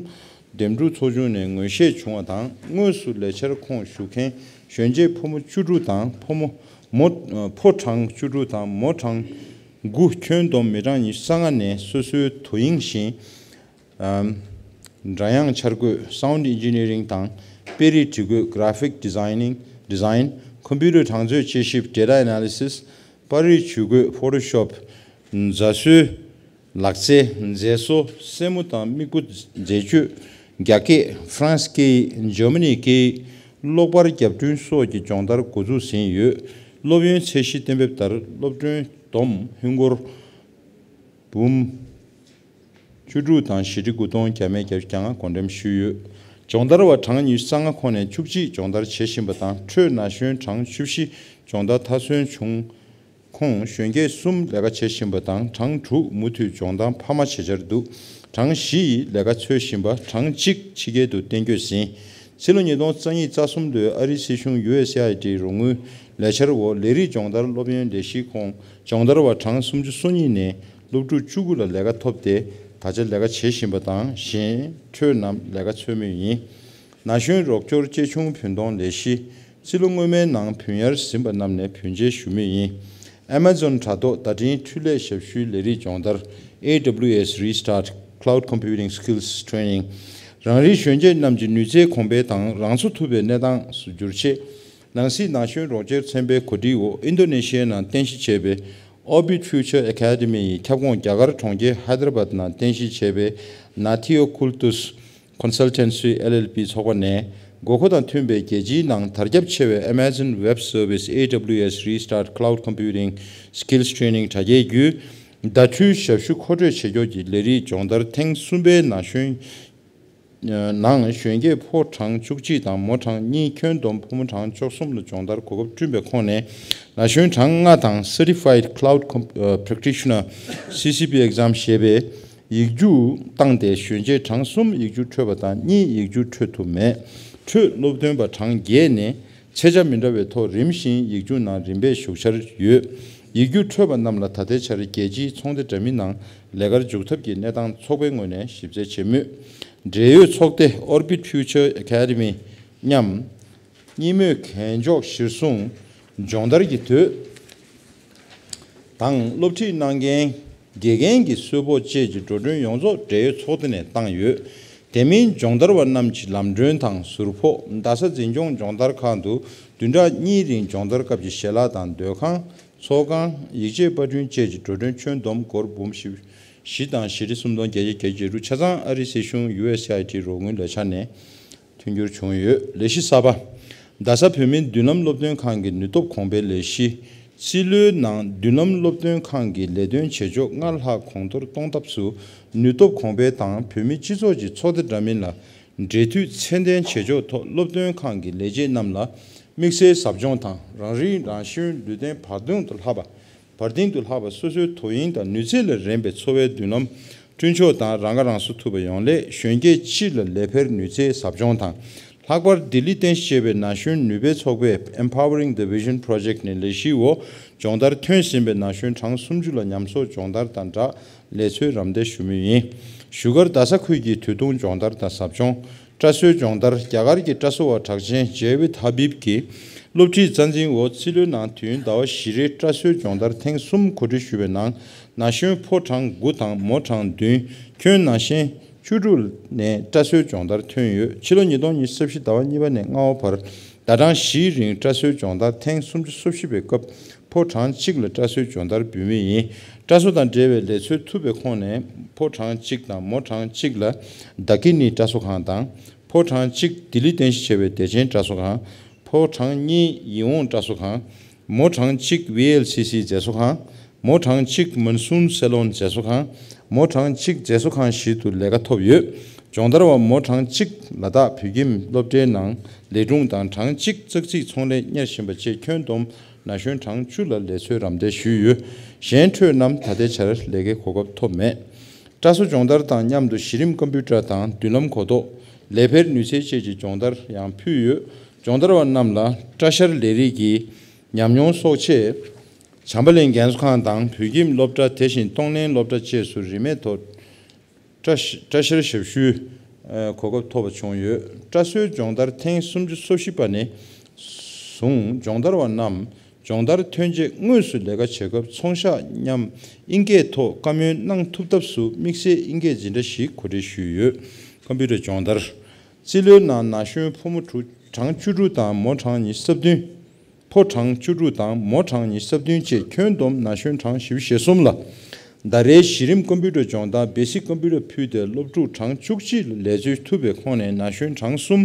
འདེམས་སྒྲུག་ཚོགས་ཆུང་ནས་ངོས་བཞེས་བྱུང་བ་དང་། དངོས་སུ་ལས་འཆར་ཁོངས་ཞུགས་མཁན་གཞོན་སྐྱེས་ཕོ་མོ་བཅུ་དྲུག་དང་ཕོ་མོ་མོ་ཕོ་གྲངས་བཅུ་དྲུག་དང་མོ་གྲངས་དགུ་ཁྱོན་བསྡོམས་མི་གྲངས་ཉི་ཤུ་རྩ་ལྔ་ནས་སོ་སོའི་དོ་དབྱིངས་བཞིན། ཨམ། སྒྲ་དབྱངས་འཆར་འགོད། Sound Engineering དང་། དཔེ་རིས་སྒྲིག་འགོད། Graphic Designing Design། Computer གྲངས་རྩོད་དཔྱད་ཞིབ། Data Analysis། པར་རིས་ཇུས་འགོད། Photoshop། མཛའ་གསོའི་ལག་རྩལ། མཛེས་བཟོ། སེན་མོ་དང་མིག་སྤུ་མཛེས་བཅོས། རྒྱ་སྐད། ཧྥ་རན་སི་སྐད་ཡིག་འཇར་མ་ནི་སྐད་ཡིག་གློག་པར་བརྒྱབ་སྐྲུན་སོགས་ཀྱི་སྦྱོང་བརྡར་འགོ་འཛུགས་ཟིན་ཡོད། སློབ་ཡོན་ཚད་གཞི་གཏན་འབེབས་ལྟར་སློབ་གྲོན་བསྡོམས་ཧིན་སྒོར་འབུམ། བཅུ་དྲུག་དང་བཞི་ཁྲི་དགུ་སྟོང་བརྒྱ་མེད་བརྒྱད་ཅུ་གྱ་ལྔ་བགོ་འགྲེམས་ཞུས་ཡོད། སྦྱོང་བརྡར་བ་གྲངས་ཉི་ཤུ་རྩ་ལྔ་ཁོངས་ནས་བཅུ་གཅིག་སྦྱོང་བརྡར་བྱེད་བཞིན་པ་དང་། འཕྲོས་ན་གཞོན་གྲངས་བཅུ་བཞི་སྦྱོང་བརྡར་མཐར་སོན་བྱུང་ཁོངས་གཞོན་སྐྱེས་གསུམ་ལས་ཀ་བྱེད་བཞིན་པ་དང་། གྲངས་དྲུག་མུ་མཐུད་སྦྱོང་བརྡར་འཕར་མ་བྱེད་འཆར་འདུག་གྲངས་བཞི་ཡིས་ལས་ཀ་འཚོལ་བཞིན་པ། གྲངས་གཅིག་ཕྱི་རྒྱལ་དུ་གཏན་འཁྱོལ་ཟིན། ཕྱི་ལོ་ཉིས་སྟོང་རྩ་གཉིས་རྩ་གསུམ་ལོའི་ཨ་རིའི་སྲིད་གཞུང་ཡུ་ཨེས་ཨེ་ཨའི་ཌི་རོགས་དངུལ་ལས་འཆར་འོག་ལས་རིགས་སྦྱོང་བརྡར་སློབ་ཡོན་ལས་གཞིའི་ཁོངས་སྦྱོང་བརྡར་བ་གྲངས་སུམ་ཅུ་སོ་གཉིས་ནས་སློབ་ཕྲུག་བཅུ་དགུ་ལ་ལས་ཀ་ཐོབ་སྟེ། ད་ཆ་ལས་ཀ་བྱེད་བཞིན་པ་དང་། གཞན་འཕྲོས་རྣམས་ལས་ཀ་འཚོལ་མུས་ཡིན། ན་གཞོན་རོགས་སྐྱོར་གཅེས་ཆུང་བུན་གཏོང་ལས་གཞི། ཕྱི་ལོ་སྔོན་མའི་ནང་བུན་གཡར་ཟིན་པ་རྣམས་ནས་བུན་འཇལ་ཞུ་མུས་ཡིན། Amazon་དྲ་ཐོག་བརྡ་འཕྲིན་འཕྲུལ་ལས་ཞབས་ཞུའི་ལས་རིགས་སྦྱོང་བརྡར། ཨེ་ཌབ་ལིའུ་ཨེས་Restart Cloud Computing Skills Training། རང་རེའི་གཞོན་སྐྱེས་རྣམས་ཀྱི་ནུས་རྩལ་གོང་འཕེལ་དང་རང་འཚོ་ཐུབ་པའི་གནས་སྟངས་སུ་བསྒྱུར་ཆེད། ནང་སྲིད་ན་གཞོན་རོགས་སྐྱོར་ཚན་པའི་གོ་སྒྲིག་འོག་ཨིན་རྡོ་ནེ་ཤི་ཡའི་ནང་རྟེན་གཞི་བྱས་པའི་Orbit Future Academy་ཡི་ཁྱབ་ཁོངས་རྒྱ་གར་གྲོང་ཁྱེར་ཧའི་དར་བཱད་ནང་རྟེན་གཞི་བྱས་པའི་Natio Cultus Consultancy L L P་ཚོགས་པ་ནས། དགོས་མཁོ་དང་མཐུན་པའི་རྒྱལ་སྤྱིའི་ནང་དར་ཁྱབ་ཆེ་བའི་Amazon Web Service། ཨེ་ཌབ་ལིའུ་ཨེས་Restart Cloud Computing Skills Training་དྲ་རྒྱའི་བརྒྱུད། བརྡ་འཕྲུལ་ཞབས་ཞུ་མཁོ་སྤྲོད་བྱེད་ཕྱོགས་ཀྱི་ལས་རིགས་སྦྱོང་བརྡར་ཐེངས་གསུམ་པའི་ན་གཞོན་ནང་གཞོན་སྐྱེས་ཕོ་གྲངས་བཅུ་གཅིག་དང་མོ་གྲངས་གཉིས། ཁྱོན་བསྡོམས་ཕོ་མོ་གྲངས་བཅུ་གསུམ་ལ་སྦྱོང་བརྡར་གོ་སྐབས་བསྐྲུན་པའི་ཁོངས་ནས། ན་གཞོན་གྲངས་ལྔ་དང་Certified Cloud Com- ཨ་Practitioner། C C P Exam་ཞེས་པའི་ཡིག་རྒྱུགས་བཏང་སྟེ། གཞོན་སྐྱེས་གྲངས་གསུམ་ཡིག་རྒྱུགས་འཕྲོད་པ་དང་། གཉིས་ཡིག་རྒྱུགས་འཕྲོད་ཐུབ་མེད། འཕྲོས་སློབ་ཐོན་པ་གྲངས་བརྒྱད་ནས་ཆེ་ཆ་མི་འདྲ་བའི་ཐོག་རིམ་བཞིན་ཡིག་རྒྱུགས་ནང་རིམ་པས་ཞུགས་འཆར་ཡོད། ཡིག་རྒྱུགས་འཕྲོད་པ་རྣམས་ལ་ད་ལྟའི་ཆར་རྒྱལ་སྤྱིའི་ཚོང་སྡེ་འདྲ་མིན་ནང་ལས་ཀར་འཇུག་ཐབས་ཀྱི་གནས་སྟངས་ཚོགས་པའི་ངོས་ནས་ཞིབ་འཚོལ་བྱེད་མུས། འབྲེལ་ཡོད་ཚོགས་སྡེ་Orbit Future Academy མཉམ། གཉིས་སྨོས་གན་འཇོག་གཞིར་བཟུང་སྦྱོང་བརྡར་གྱི་དུས་དང་སློབ་ཁྲིད་གནང་མཁན་དགེ་རྒན་གྱི་གསོལ་ཕོགས་བཅས་ཀྱི་འགྲོ་གྲོན་ཡོངས་རྫོགས་འབྲེལ་ཡོད་ཚོགས་སྡེ་ནས་བཏང་ཡོད། དེ་མིན་སྦྱོང་བརྡར་བ་རྣམས་ཀྱི་ལམ་གྲོན་དང་ཟུར་ཕོགས། རྡ་ས་འཛིན་སྐྱོང་སྦྱོང་བརྡར་ཁང་དུ་བདུན་ཕྲག་གཉིས་རིང་སྦྱོང་བརྡར་སྐབས་ཀྱི་ཞལ་ལག་དང་སྡོད་ཁང་། ཚོགས་ཁང་། ཡིག་ཆའི་པར་སྐྲུན་བཅས་ཀྱི་འགྲོ་གྲོན་ཁྱོན་བསྡོམས་སྒོར་འབུམ་བཞི་བཞི་དང་བཞི་ཁྲི་སུམ་སྟོང་བརྒྱད་བརྒྱ་བརྒྱད་ཅུ་གྱ་དྲུག་ཆ་ཚང་ཨ་རིའི་སྲིད་གཞུང་ཡུ་ཨེས་ཨེ་ཨའི་ཌི་རོགས་དངུལ་ལས་འཆར་ནས་མཐུན་འགྱུར་བྱུང་ཡོད། ལས་གཞི་གསར་པ། རྡ་ས་བོད་མིའི་མདུན་ལམ་སློབ་སྟོན་ཁང་གི་ནུས་སྟོབས་གོང་འཕེལ་ལས་གཞི། རྩིས་ལོའི་ནང་མདུན་ལམ་སློབ་སྟོན་ཁང་གི་ལས་དོན་བྱེད་ཕྱོགས་སྔར་ལྷག་གོང་མཐོར་གཏོང་ཐབས་སུ་ནུས་སྟོབས་གོང་འཕེལ་དང་བོད་མིའི་སྤྱི་ཚོགས་ཀྱི་ཚོགས་སྡེ་འདྲ་མིན་ལ་འབྲེལ་མཐུད་ཚད་ལྡན་བྱེད་ཕྱོགས་ཐོག་སློབ་སྟོན་ཁང་གི་ལས་བྱེད་རྣམས་ལ་དམིགས་བསལ་ཟབ་སྦྱོང་དང་རང་རིགས་རང་གཞུང་ལུས་རྟེན་བར་སྟེང་དུ་ལྷག་པ། བར་སྟེང་དུ་ལྷག་པ་སོ་སོའི་དོ་དབྱིངས་དང་ནུས་ཚད་ལ་རན་པའི་འཚོ་བའི་མདུན་ལམ་བསྐྲུན་ཕྱོགས་དང་རང་ཁ་རང་གསོ་ཐུབ་པ་ཡོང་སླད་གཞོན་སྐྱེས་སྤྱི་ལ་ལས་འཕེར་ནུས་རྩལ་ཟབ་སྦྱོང་དང་། ལྷག་པར་ལྡི་ལི་རྟེན་གཞི་བྱས་པའི་ན་གཞོན་ནུས་པའི་ཚོགས་པས་Empowering the Vision Project ནས་ལས་གཞིའི་འོག་སྦྱོང་བརྡར་ཐོན་ཟིན་པའི་ན་གཞོན་གྲངས་སུམ་ཅུ་ལ་ཉམས་གསོ་སྦྱོང་བརྡར་དང་སྦྲགས་ལས་འཚོལ་རམ་འདེགས་ཞུ་མུས་ཡིན། བཞུགས་སྒར་རྡ་ས་ཁུལ་གྱི་དུས་ཐུང་སྦྱོང་བརྡར་དང་ཟབ་སྦྱོང་། སྐྲ་གསོའི་སྦྱོང་བརྡར། རྒྱ་གར་གྱི་སྐྲ་གསོ་བ་གྲགས་ཅན་ཇེ་བིད་ཧ་བིབ་ཀྱི་སློབ་ཁྲིད་རྩ་འཛིན་འོག་རྩིས་ལོའི་ནང་དུས་ཡུན་ཟླ་བ་བཞི་རེའི་སྐྲ་གསོའི་སྦྱོང་བརྡར་ཐེངས་གསུམ་གོ་སྒྲིག་ཞུས་པའི་ནང་ན་གཞོན་ཕོ་གྲངས་དགུ་དང་མོ་གྲངས་བདུན། ཁྱོན་ན་གཞོན་བཅུ་དྲུག་ནས་སྐྲ་གསོའི་སྦྱོང་བརྡར་ཐོན་ཡོད། ཕྱི་ལོ་ཉིས་སྟོང་ཉི་ཤུ་རྩ་བཞི་ཟླ་བ་གཉིས་པ་ནས་ལྔ་པ་བར་ཟླ་གྲངས་བཞིའི་རིང་སྐྲ་གསོའི་སྦྱོང་བརྡར་ཐེངས་སུམ་ཅུ་སོ་བཞི་པའི་སྐབས་ཕོ་གྲངས་གཅིག་ལ་སྐྲ་གསོའི་སྦྱོང་བརྡར་འབུལ་མུས་ཡིན། སྐྲ་གསོ་དང་འབྲེལ་བའི་ལས་འཚོལ་ཐུབ་པའི་ཁོངས་ནས་ཕོ་གྲངས་གཅིག་དང་མོ་གྲངས་གཅིག་ལ་ད་ཀི་ནི་སྐྲ་གསོ་ཁང་དང་། ཕོ་གྲངས་གཅིག་ལྡི་ལི་རྟེན་གཞི་བྱས་པའི་བདེ་ཆེན་སྐྲ་གསོ་ཁང་། ཕོ་གྲངས་གཉིས་ཡིད་འོང་སྐྲ་གསོ་ཁང་། མོ་གྲངས་གཅིག་ཝི་ཨེལ་སི་སི་མཛེས་བཟོ་ཁང་། མོ་གྲངས་གཅིག་མོན་སུན་སེ་ལོན་མཛེས་བཟོ་ཁང་། མོ་གྲངས་གཅིག་མཛེས་བཟོ་ཁང་བཞི་དུ་ལས་ཀ་ཐོབ་ཡོད། སྦྱོང་བརྡར་བ་མོ་གྲངས་གཅིག་ལ་དྭགས་བོད་ཁྱིམ་སློབ་གྲྭའི་ནང་ལས་སྒྲུང་དང་གྲངས་གཅིག་ཙག་ཙིག་ཚོང་ལས་གཉེར་བཞིན་པ་བཅས་ཁྱོན་བསྡོམས་ན་གཞོན་གྲངས་བཅུ་ལ་ལས་འཚོལ་རམ་འདེགས་ཞུས་ཡོད། གཞན་འཕྲོས་རྣམས་ད་ལྟའི་ཆར་ལས་ཀའི་གོ་སྐབས་ཐོབ་མེད། སྐྲ་གསོ་སྦྱོང་བརྡར་དང་མཉམ་དུ་གཞི་རིམ་ཀམ་པུ་ཊར་དང་མདུན་ལམ་གོ་རྟོགས། ལས་འཕེར་ནུས་རྩལ་བཅས་ཀྱི་སྦྱོང་བརྡར་ཡང་ཕུལ་ཡོད། སྦྱོང་བརྡར་བ་རྣམས་ལ་སྐྲ་བཞར་ལས་རིགས་ཀྱི་ཉམས་མྱོང་གསོག་ཆེད། བྱམས་པ་གླིང་རྒན་གསོ་ཁང་དང་བོད་ཁྱིམ་སློབ་གྲྭ། དེ་བཞིན་གཏོང་ལེན་སློབ་གྲྭ་བཅས་སུ་རིན་མེད་ཐོག་སྐྲ་ཤ- སྐྲ་བཞར་ཞབས་ཞུའི་ཨ་གོ་སྐབས་ཐོབ་པ་བྱུང་ཡོད། སྐྲ་གསོའི་སྦྱོང་བརྡར་ཐེངས་སུམ་ཅུ་སོ་བཞི་པ་ནས་བཟུང་སྦྱོང་བརྡར་བ་རྣམས་སྦྱོང་བརྡར་ཐོན་རྗེས་དངོས་སུ་ལས་ཀ་བྱེད་སྐབས་ཚོང་ཤག་མཉམ་དབྱིན་སྐད་ཐོག་བཀའ་མོལ་གནང་ཐུབ་ཐབས་སུ་དམིགས་བསལ་དབྱིན་སྐད་འཛིན་གྲྭ་ཞིག་གོ་སྒྲིག་ཞུས་ཡོད། ཀམ་པུ་ཊར་སྦྱོང་བརྡར། རྩིས་ལོའི་ནང་ན་གཞོན་ཕོ་མོ་དྲུག་གྲངས་བཅུ་དྲུག་དང་མོ་གྲངས་ཉི་ཤུ་རྩ་བདུན། ཕོ་གྲངས་བཅུ་དྲུག་དང་མོ་གྲངས་ཉི་ཤུ་རྩ་བདུན་བཅས་ཁྱོན་བསྡོམས་ན་གཞོན་གྲངས་བཞི་བཅུ་ཞེ་གསུམ་ལ། ཟླ་རེའི་གཞི་རིམ་ཀམ་པུ་ཊར་སྦྱོང་བརྡར་བེ་སིག་ཀམ་པུ་ཊར་ཕུལ་ཏེ་སློབ་ཕྲུག་གྲངས་བཅུ་གཅིག་ལ་ལས་འཚོལ་ཐུབ་པའི་ཁོངས་ནས་ན་གཞོན་གྲངས་གསུམ་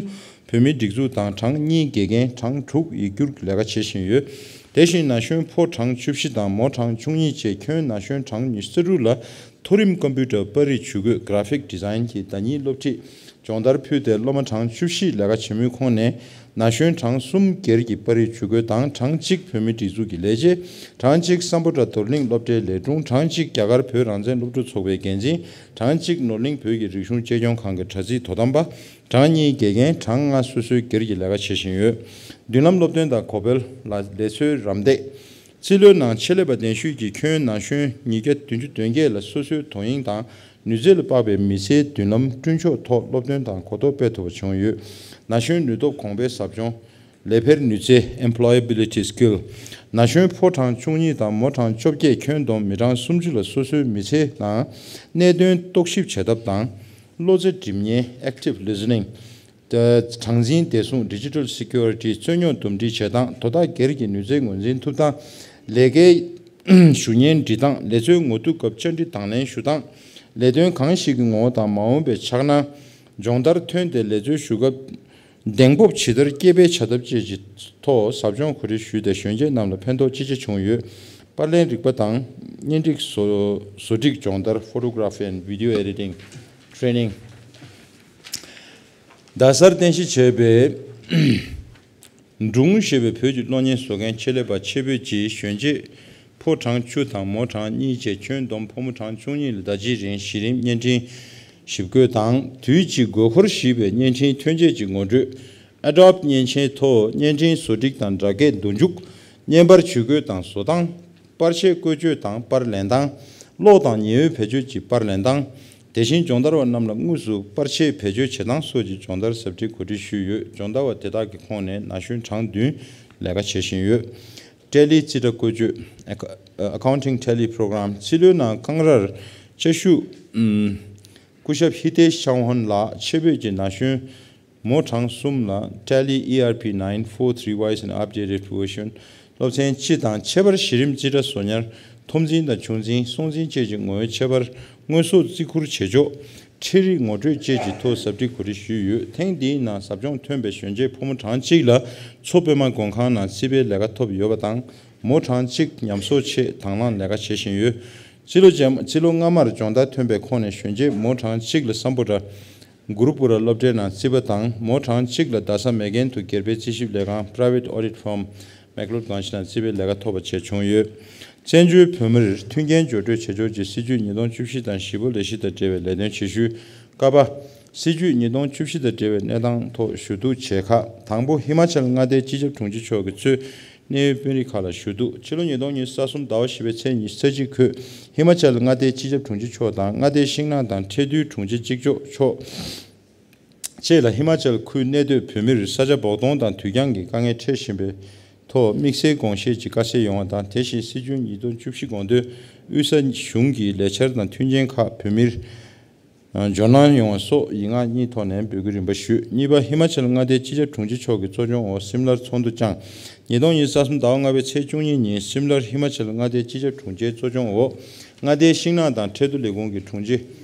བོད་མིའི་སྒྲིག་འཛུགས་དང་གྲངས་གཉིས་དགེ་རྒན་གྲངས་དྲུག་ཡིག་སྒྱུར་ལས་ཀ་བྱེད་བཞིན་ཡོད། དེ་བཞིན་ན་གཞོན་ཕོ་གྲངས་བཅུ་བཞི་དང་མོ་གྲངས་བཅུ་གཉིས་བཅས་ཁྱོན་ན་གཞོན་གྲངས་ཉི་ཤུ་རྩ་དྲུག་ལ་མཐོ་རིམ་ཀམ་པུ་ཊར་པར་རིས་ཇུས་འགོད་Graphic Design གྱི་ཟླ་གཉིས་སློབ་ཁྲིད་སྦྱོང་བརྡར་ཕུལ་ཏེ་སློབ་མ་གྲངས་བཅུ་བཞི་ལས་ཀ་བྱེད་མུས་ཁོངས་ནས་ན་གཞོན་གྲངས་གསུམ་སྒེར་གྱི་པར་རིས་ཇུས་འགོད་དང་གྲངས་གཅིག་བོད་མིའི་སྒྲིག་འཛུགས་ཀྱི་ལས་བྱེད། གྲངས་གཅིག་སམ་བྷོ་ཊ་རྡོར་གླིང་སློབ་གྲྭའི་ལས་དྲུང་། གྲངས་གཅིག་རྒྱ་གར་བོད་རང་བཙན་སློབ་ཕྲུག་ཚོགས་པའི་འགན་འཛིན། གྲངས་གཅིག་ནོར་གླིང་བོད་ཀྱི་རིག་གཞུང་གཅེས་སྐྱོང་ཁང་གི་དྲ་ཚིགས་དོ་དམ་པ། གྲངས་གཉིས་དགེ་རྒན། གྲངས་ལྔ་སོ་སོའི་སྒེར་གྱི་ལས་ཀ་བྱེད་བཞིན་ཡོད། མདུན་ལམ་སློབ་སྟོན་དང་གོ་འཕེལ་ལ་ལས་འཚོལ་རམ་འདེགས། རྩིས་ལོའི་ནང་ཆེད་ལས་པ་གདན་ཞུས་ཀྱིས་ཁྱོན་ན་གཞོན་ཉིས་བརྒྱ་བདུན་ཅུ་དོན་བརྒྱད་ལ་སོ་སོའི་དོ་དབྱིངས་དང་ནུས་རྩལ་ལ་དཔག་པའི་མི་ཚེའི་མདུན་ལམ་བསྐྲུན་ཕྱོགས་ཐོག་སློབ་སྟོན་དང་གོ་རྟོགས་སྤེལ་ཐུབ་པ་བྱུང་ཡོད། ན་གཞོན་ནུས་སྟོབས་གོང་འཕེལ་ཟབ་སྦྱོང་། ལས་འཕེར་ནུས་རྩལ་Employability Skill། ན་གཞོན་ཕོ་གྲངས་བཅུ་གཉིས་དང་མོ་གྲངས་བཅོ་བརྒྱད་ཁྱོན་བསྡོམས་མི་གྲངས་སུམ་ཅུ་ལ་སོ་སོའི་མི་ཚེ་ནང་གནད་དོན་རྟོག་ཞིབ་བྱེད་ཐབས་དང་། བློ་རྩེ་སྒྲིམ་ཉན་Active Listening། གྲངས་འཛིན་བདེ་སྲུང་Digital Security། རྩོད་རྙོག་འདུམ་འགྲིག་བྱེད་སྟངས། དོ་བདག་སྒེར་གྱི་ནུས་རྩལ་ངོས་འཛིན་ཐུབ་སྟངས། ལས་ཀའི་ཞུ་སྙན་འབྲི་སྟངས། ལས་འཚོལ་ངོ་ཐུག་སྐབས་བཅར་འདྲི་དང་ལེན་ཞུ་སྟངས། ལས་དོན་གང་ཞིག་གི་ངོ་བོ་དང་མ་འོངས་པའི་འཆར་སྣང་། སྦྱོང་བརྡར་ཐོན་ཏེ་ལས་འཚོལ་ཞུ་སྐབས་གདེང་སྤོབས་ཇི་ལྟར་སྐྱེད་སྤེལ་བྱ་ཐབས་བཅས་ཀྱི་ཐོག་ཟབ་སྦྱོང་གོ་སྒྲིག་ཞུས་ཏེ་གཞོན་སྐྱེས་རྣམས་ལ་ཕན་ཐོགས་ཅི་ཆེ་བྱུང་ཡོད། པར་ལེན་རིག་པ་དང་བརྙན་རིས་བཟོ་བཟོ་སྒྲིག་སྦྱོང་བརྡར། Photography and Video Editing Training། རྡ་སར་རྟེན་གཞི་བྱས་པའི་འབྲུག་ཞེས་པའི་བོད་ཀྱི་གློག་བརྙན་བཟོ་མཁན་ཆེད་ལས་པ་ཆེད་འབོད་ཀྱིས་གཞོན་སྐྱེས་ཕོ་གྲངས་བཅུ་དང་མོ་གྲངས་གཉིས་བཅས་ཁྱོན་བསྡོམས་ཕོ་མོ་གྲངས་བཅུ་གཉིས་ལ་ཟླ་གཅིག་རིང་གཞི་རིམ་བརྙན་འཕྲིན་ཞིབ་འགོད་དང་དུས་གཅིག་དགོས་མཁོར་གཞིགས་པའི་བརྙན་འཕྲིན་ཐོན་རྗེས་ཀྱི་ངོ་སྤྲོད། Adobe་མཉེན་ཆས་ཐོག་བརྙན་འཕྲིན་བཟོ་སྒྲིག་དང་སྒྲ་སྐྱེད་མདུན་འཇུག་བརྙན་པར་ཇུས་འགོད་དང་བཟོ་སྟངས། པར་ཆས་བཀོལ་སྤྱོད་དང་པར་ལེན་སྟངས། གློག་དང་ཉི་འོད་བེད་སྤྱོད་ཀྱི་པར་ལེན་སྟངས། དེ་བཞིན་སྦྱོང་བརྡར་བ་རྣམས་ལ་དངོས་སུ་པར་ཆས་བེད་སྤྱོད་བྱེད་སྟངས་སོགས་ཀྱི་སྦྱོང་བརྡར་ཟབ་ཁྲིད་གོ་སྒྲིག་ཞུས་ཡོད། སྦྱོང་བརྡར་བ་དེ་དག་གི་ཁོངས་ནས་ན་གཞོན་གྲངས་བདུན་ལས་ཀ་བྱེད་བཞིན་ཡོད། ཊེ་ལི་རྩིས་ཁྲ་བཀོལ་སྤྱོད། Accounting Tele Program། རྩིས་ལོའི་ནང་རྐང་རར་ཅ་ཤུ། ཨམ། སྐུ་ཞབས་ཧི་ཏེ་ཤའོ་ཧོན་ལགས་ཆེད་ཕེབས་ཀྱི་ན་གཞོན་མོ་གྲངས་གསུམ་ལ་Tele E R P nine four three revised and updated version སློབ་ཚན་སྤྱི་དང་ཁྱད་པར་གཞི་རིམ་རྩིས་ཁྲ་བཟོ་ཉར། མཐོ་འཛིན་དང་ཆུང་འཛིན། སྲོང་འཛིན་བཅས་ཀྱི་ངོ་བོའི་ཁྱད་པར། དངོས་ཟོག་བརྩི་བཀུར་བྱེད་ཕྱོགས། འཕྲུལ་རིག་ངོ་སྤྲོད་བཅས་ཀྱི་ཐོག་ཟབ་ཁྲིད་གོ་སྒྲིག་ཞུས་ཡོད། ཐེངས་འདིའི་ནང་ཟབ་སྦྱོང་ཐོན་པའི་གཞོན་སྐྱེས་ཕོ་མོ་གྲངས་གཅིག་ལ་མཚོ་པད་མ་མགོན་ཁང་ནང་རྩིས་པའི་ལས་ཀ་ཐོབ་ཡོད་པ་དང་། མོ་གྲངས་གཅིག་ཉམས་གསོ་ཆེད་དང་བླངས་ལས་ཀ་བྱེད་བཞིན་ཡོད། རྩིས་ལོ་རྗེས་མ། རྩིས་ལོ་སྔ་མར་སྦྱོང་བརྡར་ཐོན་པའི་ཁོངས་ནས་གཞོན་སྐྱེས་མོ་གྲངས་གཅིག་ལ་སམ་བྷོ་ཊ་གུ་རུ་པུ་ར་སློབ་གྲྭའི་ནང་རྩིས་པ་དང་། མོ་གྲངས་གཅིག་ལ་རྡ་ས་མེག་གྷན་དུ་སྒེར་པའི་རྩིས་ཞིབ་ལས་ཁང་Private Audit Firm McLeod Ganj ནང་རྩིས་པའི་ལས་ཀ་ཐོབ་པ་བཅས་བྱུང་ཡོད། བཙན་བྱོལ་བོད་མིར་མཐུན་རྐྱེན་སྦྱོར་སྤྲོད་བྱེད་ཕྱོགས་ཀྱི་སྲིད་ཇུས་ཉིས་སྟོང་བཅུ་བཞི་དང་ཞི་བོ་ལས་གཞི་དང་འབྲེལ་བའི་ལས་དོན་བྱེད་ཤུལ། ཀ་པ། སྲིད་ཇུས་ཉིས་སྟོང་བཅུ་བཞི་དང་འབྲེལ་བའི་གནས་སྟངས་ཐོག་ཞུ་གཏུག་བྱེད་ཁག་དང་པོ། ཧི་མ་ཅལ་མངའ་སྡེའི་སྤྱི་ཁྱབ་དྲུང་ཆེ་མཆོག་གིས་གཙོས་གནད་ཡོད་དཔོན་རིགས་ཁག་ལ་ཞུ་གཏུག་ཕྱི་ལོ་ཉིས་སྟོང་ཉི་ཤུ་རྩ་གསུམ་ཟླ་བ་བཞི་པའི་ཚེས་ཉི་ཤུ་རྩ་གཅིག་ཁོས་ཧི་མ་ཅལ་མངའ་སྡེའི་སྤྱི་ཁྱབ་དྲུང་ཆེ་མཆོག་དང་མངའ་སྡེའི་ཤིང་ནགས་དང་ཁྲལ་བསྡུའི་དྲུང་ཆེ་གཅིག་ལྕོགས་མཆོག་བཅས་ལ་ཧི་མ་ཅལ་ཁུལ་གནས་སྡོད་བོད་མིར་ས་ཆ་བོགས་གཏོང་དང་དུས་འགྱངས་ཀྱི་དཀའ་ངལ་འཕྲད་བཞིན་པའི་ཐོག་དམིགས་བསལ་དགོངས་བཞེས་ཀྱི་དཀའ་སེལ་ཡོང་བ་དང་། དེ་བཞིན་སྲིད་ཇུས་ཉིས་སྟོང་བཅུ་བཞི་དགོངས་དོན་དབུས་ས་གཞུང་གི་ལས་འཆར་དང་མཐུན་རྐྱེན་ཁག་བོད་མིར་འབྱོར་སྣང་ཡོང་བ་སོགས་ཡིག་ངག་གཉིས་ཐོག་ནས་འབོད་སྐུལ་རིམ་པ་ཞུས། གཉིས་པ། ཧི་མ་ཅལ་མངའ་སྡེའི་སྤྱི་ཁྱབ་དྲུང་ཆེ་མཆོག་གི་གཙོ་སྐྱོང་འོག་སིམ་ལར་ཚོགས་འདུ་བསྐྱངས། ཉིས་སྟོང་ཉི་ཤུ་རྩ་གསུམ་ཟླ་བ་ལྔ་པའི་ཚེས་བཅུ་གཉིས་ཉིན་སིམ་ལར་ཧི་མ་ཅལ་མངའ་སྡེའི་སྤྱི་ཁྱབ་དྲུང་ཆེའི་གཙོ་སྐྱོང་འོག་མངའ་སྡེའི་ཤིང་ནགས་དང་ཁྲལ་བསྡུ་ལས་ཁུངས་ཀྱི་དྲུང་ཆེ།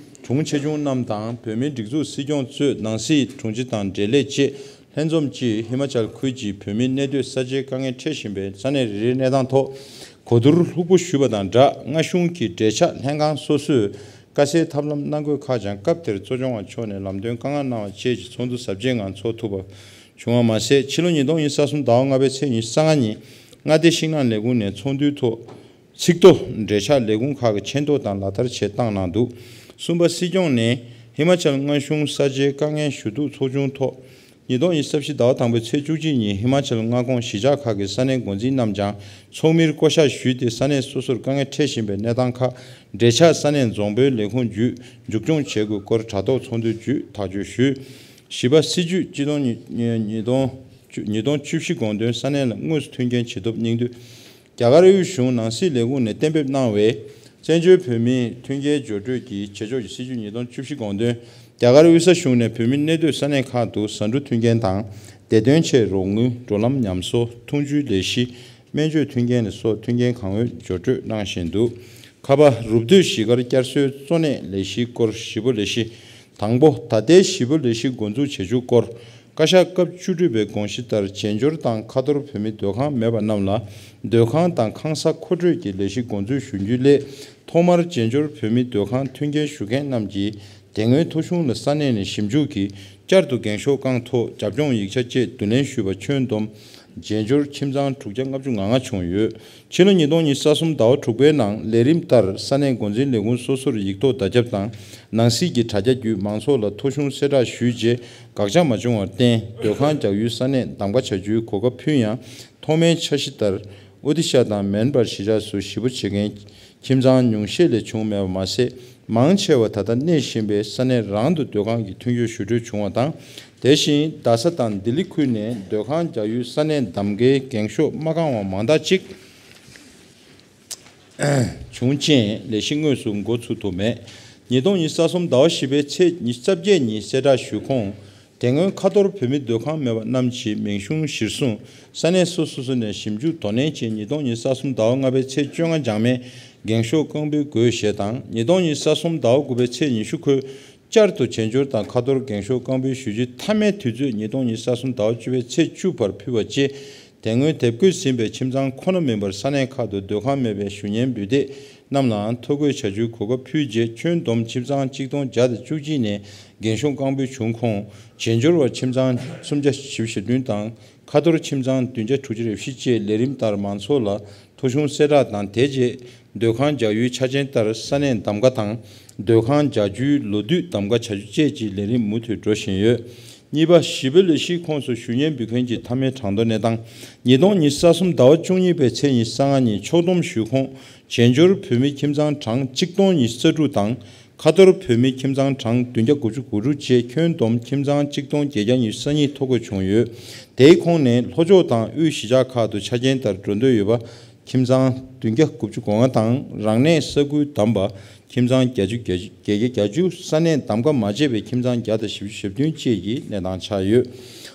དྲུང་ཆེ་ཆུང་རྣམས་དང་། བོད་མིའི་སྒྲིག་འཛུགས་སྲིད་སྐྱོང་གཙོས་ནང་སྲིད་དྲུང་ཆེ་དང་འབྲེལ་ལས་བཅས་ལྷན་འཛོམས་ཀྱིས་ཧི་མ་ཅལ་ཁུལ་གྱི་བོད་མིའི་གནས་སྡོད་ས་ཆའི་དཀའ་ངལ་འཕྲད་བཞིན་པའི་ས་གནས་རེ་རེའི་གནས་སྟངས་ཐོག་གོ་བསྡུར་ལྷུག་པོ་ཞུས་པ་དང་སྦྲགས། མངའ་གཞུང་གི་འབྲེལ་ཆགས་ལྷན་ཁང་སོ་སོས་དཀའ་སེལ་ཐབས་ལམ་གནང་དགོས་ཁག་ཀྱང་སྐབས་དེར་གཙོ་སྐྱོང་བ་མཆོག་ནས་ལམ་སྟོན་བཀའ་མངགས་གནང་བ་བཅས་ཀྱི་ཚོགས་འདུ་གཟབ་རྒྱས་ངང་འཚོགས་ཐུབ་པ་བྱུང་བ་མ་ཟད། ཕྱི་ལོ་ཉིས་སྟོང་ཉི་ཤུ་རྩ་གསུམ་ཟླ་བ་ལྔ་པའི་ཚེས་ཉི་ཤུ་རྩ་ལྔ་ཉིན་མངའ་སྡེ་ཤིང་ནགས་ལས་ཁུངས་ནས་ཚོགས་འདུའི་ཐོག་ཚིག་ཐོ་འབྲེལ་ཆགས་ལས་ཁུངས་ཁག་གི་མཆན་ཐོ་དང་ལག་བསྟར་ཆེད་བཏང་གནང་འདུག་གསུམ་པ། སྲིད་སྐྱོང་ནས་ཧི་མ་ཅལ་མངའ་གཞུང་ས་ཆའི་དཀའ་ངལ་ཞུ་གཏུག་ཚོགས་ཆུང་ཐོག་ཉིས་སྟོང་ཉི་ཤུ་རྩ་བཞི་ཟླ་བ་དང་པོའི་ཚེས་བཅུ་གཅིག་ཉིན་ཧི་མ་ཅལ་མངའ་ཁོངས་གཞིས་ཆགས་ཁག་གི་ས་གནས་འགོ་འཛིན་རྣམས་ཀྱང་ཚོགས་མིར་བསྐོ་གཞག་ཞུས་ཏེ། ས་གནས་སོ་སོར་དཀའ་ངལ་འཕྲད་བཞིན་པའི་གནས་སྟངས་ཁག་འབྲེལ་ཆགས་ས་གནས་རྫོང་དཔོན་ལས་ཁུངས་བརྒྱུད་མཇུག་སྐྱོང་བྱེད་དགོས་སྐོར་དྲ་ཐོག་ཚོགས་འདུ་བརྒྱུད་ཐག་གཅོད་ཞུས། བཞི་པ། སྲིད་ཇུས་སྤྱི་སྟོང་ཉིས་ཉིས་སྟོང་ཉིས་སྟོང་བཅུ་བཞི་དགོངས་དོན་ས་གནས་ལ་དངོས་སུ་མཐུན་རྐྱེན་ཇི་ཐོབ་སྙིང་བསྡུས། རྒྱ་གར་དབུས་གཞུང་ནང་སྲིད་ལས་ཁུངས་ནས་གཏན་འབེབས་གནང་བའི་བཙན་བྱོལ་བོད་མིའི་མཐུན་རྐྱེན་སྦྱོར་སྤྲོད་ཀྱི་བྱེད་ཕྱོགས་ཀྱི་སྲིད་ཇུས་ཉིས་སྟོང་བཅུ་བཞི་དགོངས་དོན། རྒྱ་གར་དབུས་ས་གཞུང་ནས་བོད་མི་གནས་སྡོད་ས་གནས་ཁག་ཏུ་བཟའ་འབྲུ་མཐུན་རྐྱེན་དང་། བདེ་དོན་ཆེད་རོགས་དངུལ། འགྲོ་ལམ་ཉམས་གསོ། འཐུང་ཆུའི་ལས་གཞི། སྨན་བཅོས་མཐུན་རྐྱེན་ལ་སོགས་མཐུན་རྐྱེན་གང་འོས་སྦྱོར་སྤྲོད་གནང་བཞིན་འདུག་ཁ་པ། རུབ་སྡོད་གཞིས་སྒར་བསྐྱར་གསོའི་གཙོ་གནད་ལས་གཞིའི་སྐོར། བཞི་པོ་ལས་གཞི། དང་པོ། ད་ལྟའི་བཞི་པོ་ལས་གཞི་འགོ་འཛུགས་བྱེད་ཕྱོགས་སྐོར། བཀའ་ཤག་སྐབས་བཅུ་དྲུག་པའི་དགོངས་གཞི་ལྟར་བྱེས་འབྱོར་དང་ཁ་ཐོར་བོད་མི་སྡོད་ཁང་མེད་པ་རྣམས་ལ་སྡོད་ཁང་དང་ཁང་གསར་མཁོ་སྤྲོད་ཀྱི་ལས་གཞི་འགོ་འཛུགས་ཞུ་རྒྱུའི་སླད། ཐོག་མར་བྱེས་འབྱོར་བོད་མི་སྡོད་ཁང་མཐུན་རྐྱེན་ཞུ་མཁན་རྣམས་ཀྱིས་དེ་སྔོན་ཐོ་གཞུང་ལ་ས་གནས་ནས་ཞིབ་འཇུག་གིས་བསྐྱར་དུ་འགེངས་ཤོག་བསྐང་ཐོག་རྒྱབ་ལྗོངས་ཡིག་ཆ་བཅས་བསྡུ་ལེན་ཞུས་པ། ཁྱོན་བསྡོམས་བྱེས་འབྱོར་ཁྱིམ་ཚང་དྲུག་བརྒྱ་ལྔ་བཅུ་ང་ལྔ་བྱུང་ཡོད། ཕྱི་ལོ་ཉིས་སྟོང་ཉི་ཤུ་རྩ་གསུམ་ཟླ་བ་དྲུག་པའི་ནང་ལས་རིམ་ལྟར་ས་གནས་འགོ་འཛིན་ལས་ཁུངས་སོ་སོར་ཡིག་ཐོག་བརྡ་ཁྱབ་དང་ནང་སྲིད་ཀྱི་དྲ་རྒྱ་བརྒྱུད་མང་ཚོགས་ལ་ཐོ་གཞུང་གསལ་བསྒྲགས་ཞུས་རྗེས་དགག་བྱ་མ་བྱུང་བར་བརྟེན། སྡོད་ཁང་རྒྱག་ཡུལ་ས་གནས་གདམ་ག་བྱ་རྒྱུའི་གོ་སྐབས་ཕུལ་ཡང་། ཐོག་མའི་འཆར་གཞི་ལྟར་ཨོ་ཏི་ཤ་དང་མེན་པར་གཞིས་ཆགས་སུ་གཞིས་སྤོ་བྱེད་མཁན་ཁྱིམ་ཚང་ཉུང་ཤས་ལས་བྱུང་མེད་པ་མ་ཟད། མང་ཆེ་བ་ད་ལྟ་གནས་བཞིན་པའི་ས་གནས་རང་དུ་སྡོད་ཁང་གི་མཐུན་འགྱུར་ཞུ་སྤྲོད་བྱུང་བ་དང་། དེ་བཞིན་རྡ་ས་དང་ལྡི་ལི་ཁུལ་ནས་སྡོད་ཁང་རྒྱག་ཡུལ་ས་གནས་གདམ་གའི་འགེངས་ཤོག་མ་བསྐང་བ་མང་དག་ཅིག་བྱུང་རྐྱེན་ལས་གཞི་དངོས་སུ་འགོ་ཚུགས་ཐུབ་མེད། ཉིས་སྟོང་ཉི་ཤུ་རྩ་གསུམ་ཟླ་བ་བཞི་པའི་ཚེས་ཉི་ཤུ་རྩ་བརྒྱད་ཉིན་གསལ་བསྒྲགས་ཞུས་ཁོངས། དེ་སྔོན་ཁ་ཐོར་བོད་མི་སྡོད་ཁང་མེད་པ་རྣམས་ཀྱི་མིང་གཞུང་གཞིར་བཟུང་ས་གནས་སོ་སོ་སོ་ནས་ཞིབ་འཇུག་དོ་ནན་གྱིས་ཉིས་སྟོང་ཉི་ཤུ་རྩ་གསུམ་ཟླ་བ་ལྔ་པའི་ཚེས་བཅོ་ལྔ་འཇང་མའི་འགེངས་ཤོག་བསྐང་འབུལ་དགོས་ཞེས་དང་། ཉིས་སྟོང་ཉི་ཤུ་རྩ་གསུམ་ཟླ་བ་དགུ་པའི་ཚེས་ཉི་ཤུ་འཁོད་བསྐྱར་དུ་བྱེས་འབྱོར་དང་ཁ་ཐོར་འགེངས་ཤོག་བསྐང་འབུལ་ཞུ་རྒྱུའི་མཐའ་མའི་དུས་ཚོད་ཉིས་སྟོང་ཉི་ཤུ་རྩ་གསུམ་ཟླ་བ་བཅུ་པའི་ཚེས་བཅུ་བར་ཕུལ་བ་བཅས། དེ་སྔོན་དེབ་འགོད་ཟིན་པའི་ཁྱིམ་ཚང་ཁོ་ན་མིན་པར་ས་གནས་ཁག་ཏུ་སྡོད་ཁང་མེད་པའི་ཞུ་ཉན་འབུལ་སྡེ་རྣམས་ལའང་ཐོ་འགོད་བྱ་རྒྱུའི་གོ་སྐབས་ཕུལ་རྗེས། ཁྱོན་བསྡོམས་ཁྱིམ་ཚང་གཅིག་སྟོང་བརྒྱ་དང་བཅུ་གཅིག་ནས་འགེངས་ཤོག་བསྐང་འབུལ་བྱུང་ཁོངས། བྱེས་འབྱོར་བ་ཁྱིམ་ཚང་སུམ་བརྒྱ་བཞི་བཅུ་ཞེ་བདུན་དང་། ཁ་ཐོར་ཁྱིམ་ཚང་བདུན་བརྒྱ་དྲུག་ཅུ་རེ་བཞི་བཅས་ལས་རིམ་ལྟར་མང་ཚོགས་ལ་ཐོ་གཞུང་གསལ་བསྒྲགས་དང་། དེ་རྗེས་སྡོད་ཁང་རྒྱག་ཡུལ་ཆ་རྐྱེན་ལྟར་ས་གནས་གདམ་ག་དང་། སྡོད་ཁང་རྒྱག་རྒྱུའི་ལོ་དུས་གདམ་ག་བྱ་རྒྱུ་བཅས་ཀྱི་ལས་རིམ་མུ་མཐུད་འགྲོ་བཞིན་ཡོད། གཉིས་པ། བཞི་པའི་ལས་གཞིའི་ཁོངས་སུ་ཞུ་ཉན་འབུལ་མཁན་གྱི་མཐའ་མའི་གྲངས་ཐོ་གནས་སྟངས། ཉིས་སྟོང་ཉི་ཤུ་རྩ་གསུམ་ཟླ་བ་བཅུ་གཉིས་པའི་ཚེས་ཉི་ཤུ་རྩ་ལྔ་ཉིན་ཕྱོགས་བསྡོམས་ཞུས་ཁོངས་བྱེས་འབྱོར་བོད་མི་ཁྱིམ་ཚང་གྲངས་གཅིག་སྟོང་ཉི་ཤུ་རྩ་དྲུག་དང་། ཁ་ཐོར་བོད་མི་ཁྱིམ་ཚང་གྲངས་བདུན་བརྒྱ་དགུ་བཅུ་གོ་དྲུག་བཅས་ཁྱོན་བསྡོམས་ཁྱིམ་ཚང་གཅིག་སྟོང་བརྒྱད་བརྒྱ་ཉི་ཤུ་རྩ་གཉིས་ཐོ་འགོད་བྱུང་ཡོད། དེའི་ཁོངས་ནས་ལྷོ་ཕྱོགས་དང་དབུས་གཞིས་ཆགས་ཁག་ཏུ་ཆ་རྐྱེན་ལྟར་འགྲོ་འདོད་ཡོད་པ་ཁྱིམ་ཚང་བདུན་བརྒྱ་དགུ་བཅུ་གོ་ལྔ་དང་རང་གནས་ས་ཁུལ་བདམས་པ་ཁྱིམ་ཚང་བརྒྱད་ཅུ་བརྒྱད་བརྒྱ་བརྒྱད་ཅུ། ས་གནས་གདམ་ཁ་མ་བྱས་པའི་ཁྱིམ་ཚང་བརྒྱ་དང་བཞི་བཅུ་ཞེ་བདུན་བཅས་ཀྱི་གནས་སྟངས་ཆགས་ཡོད།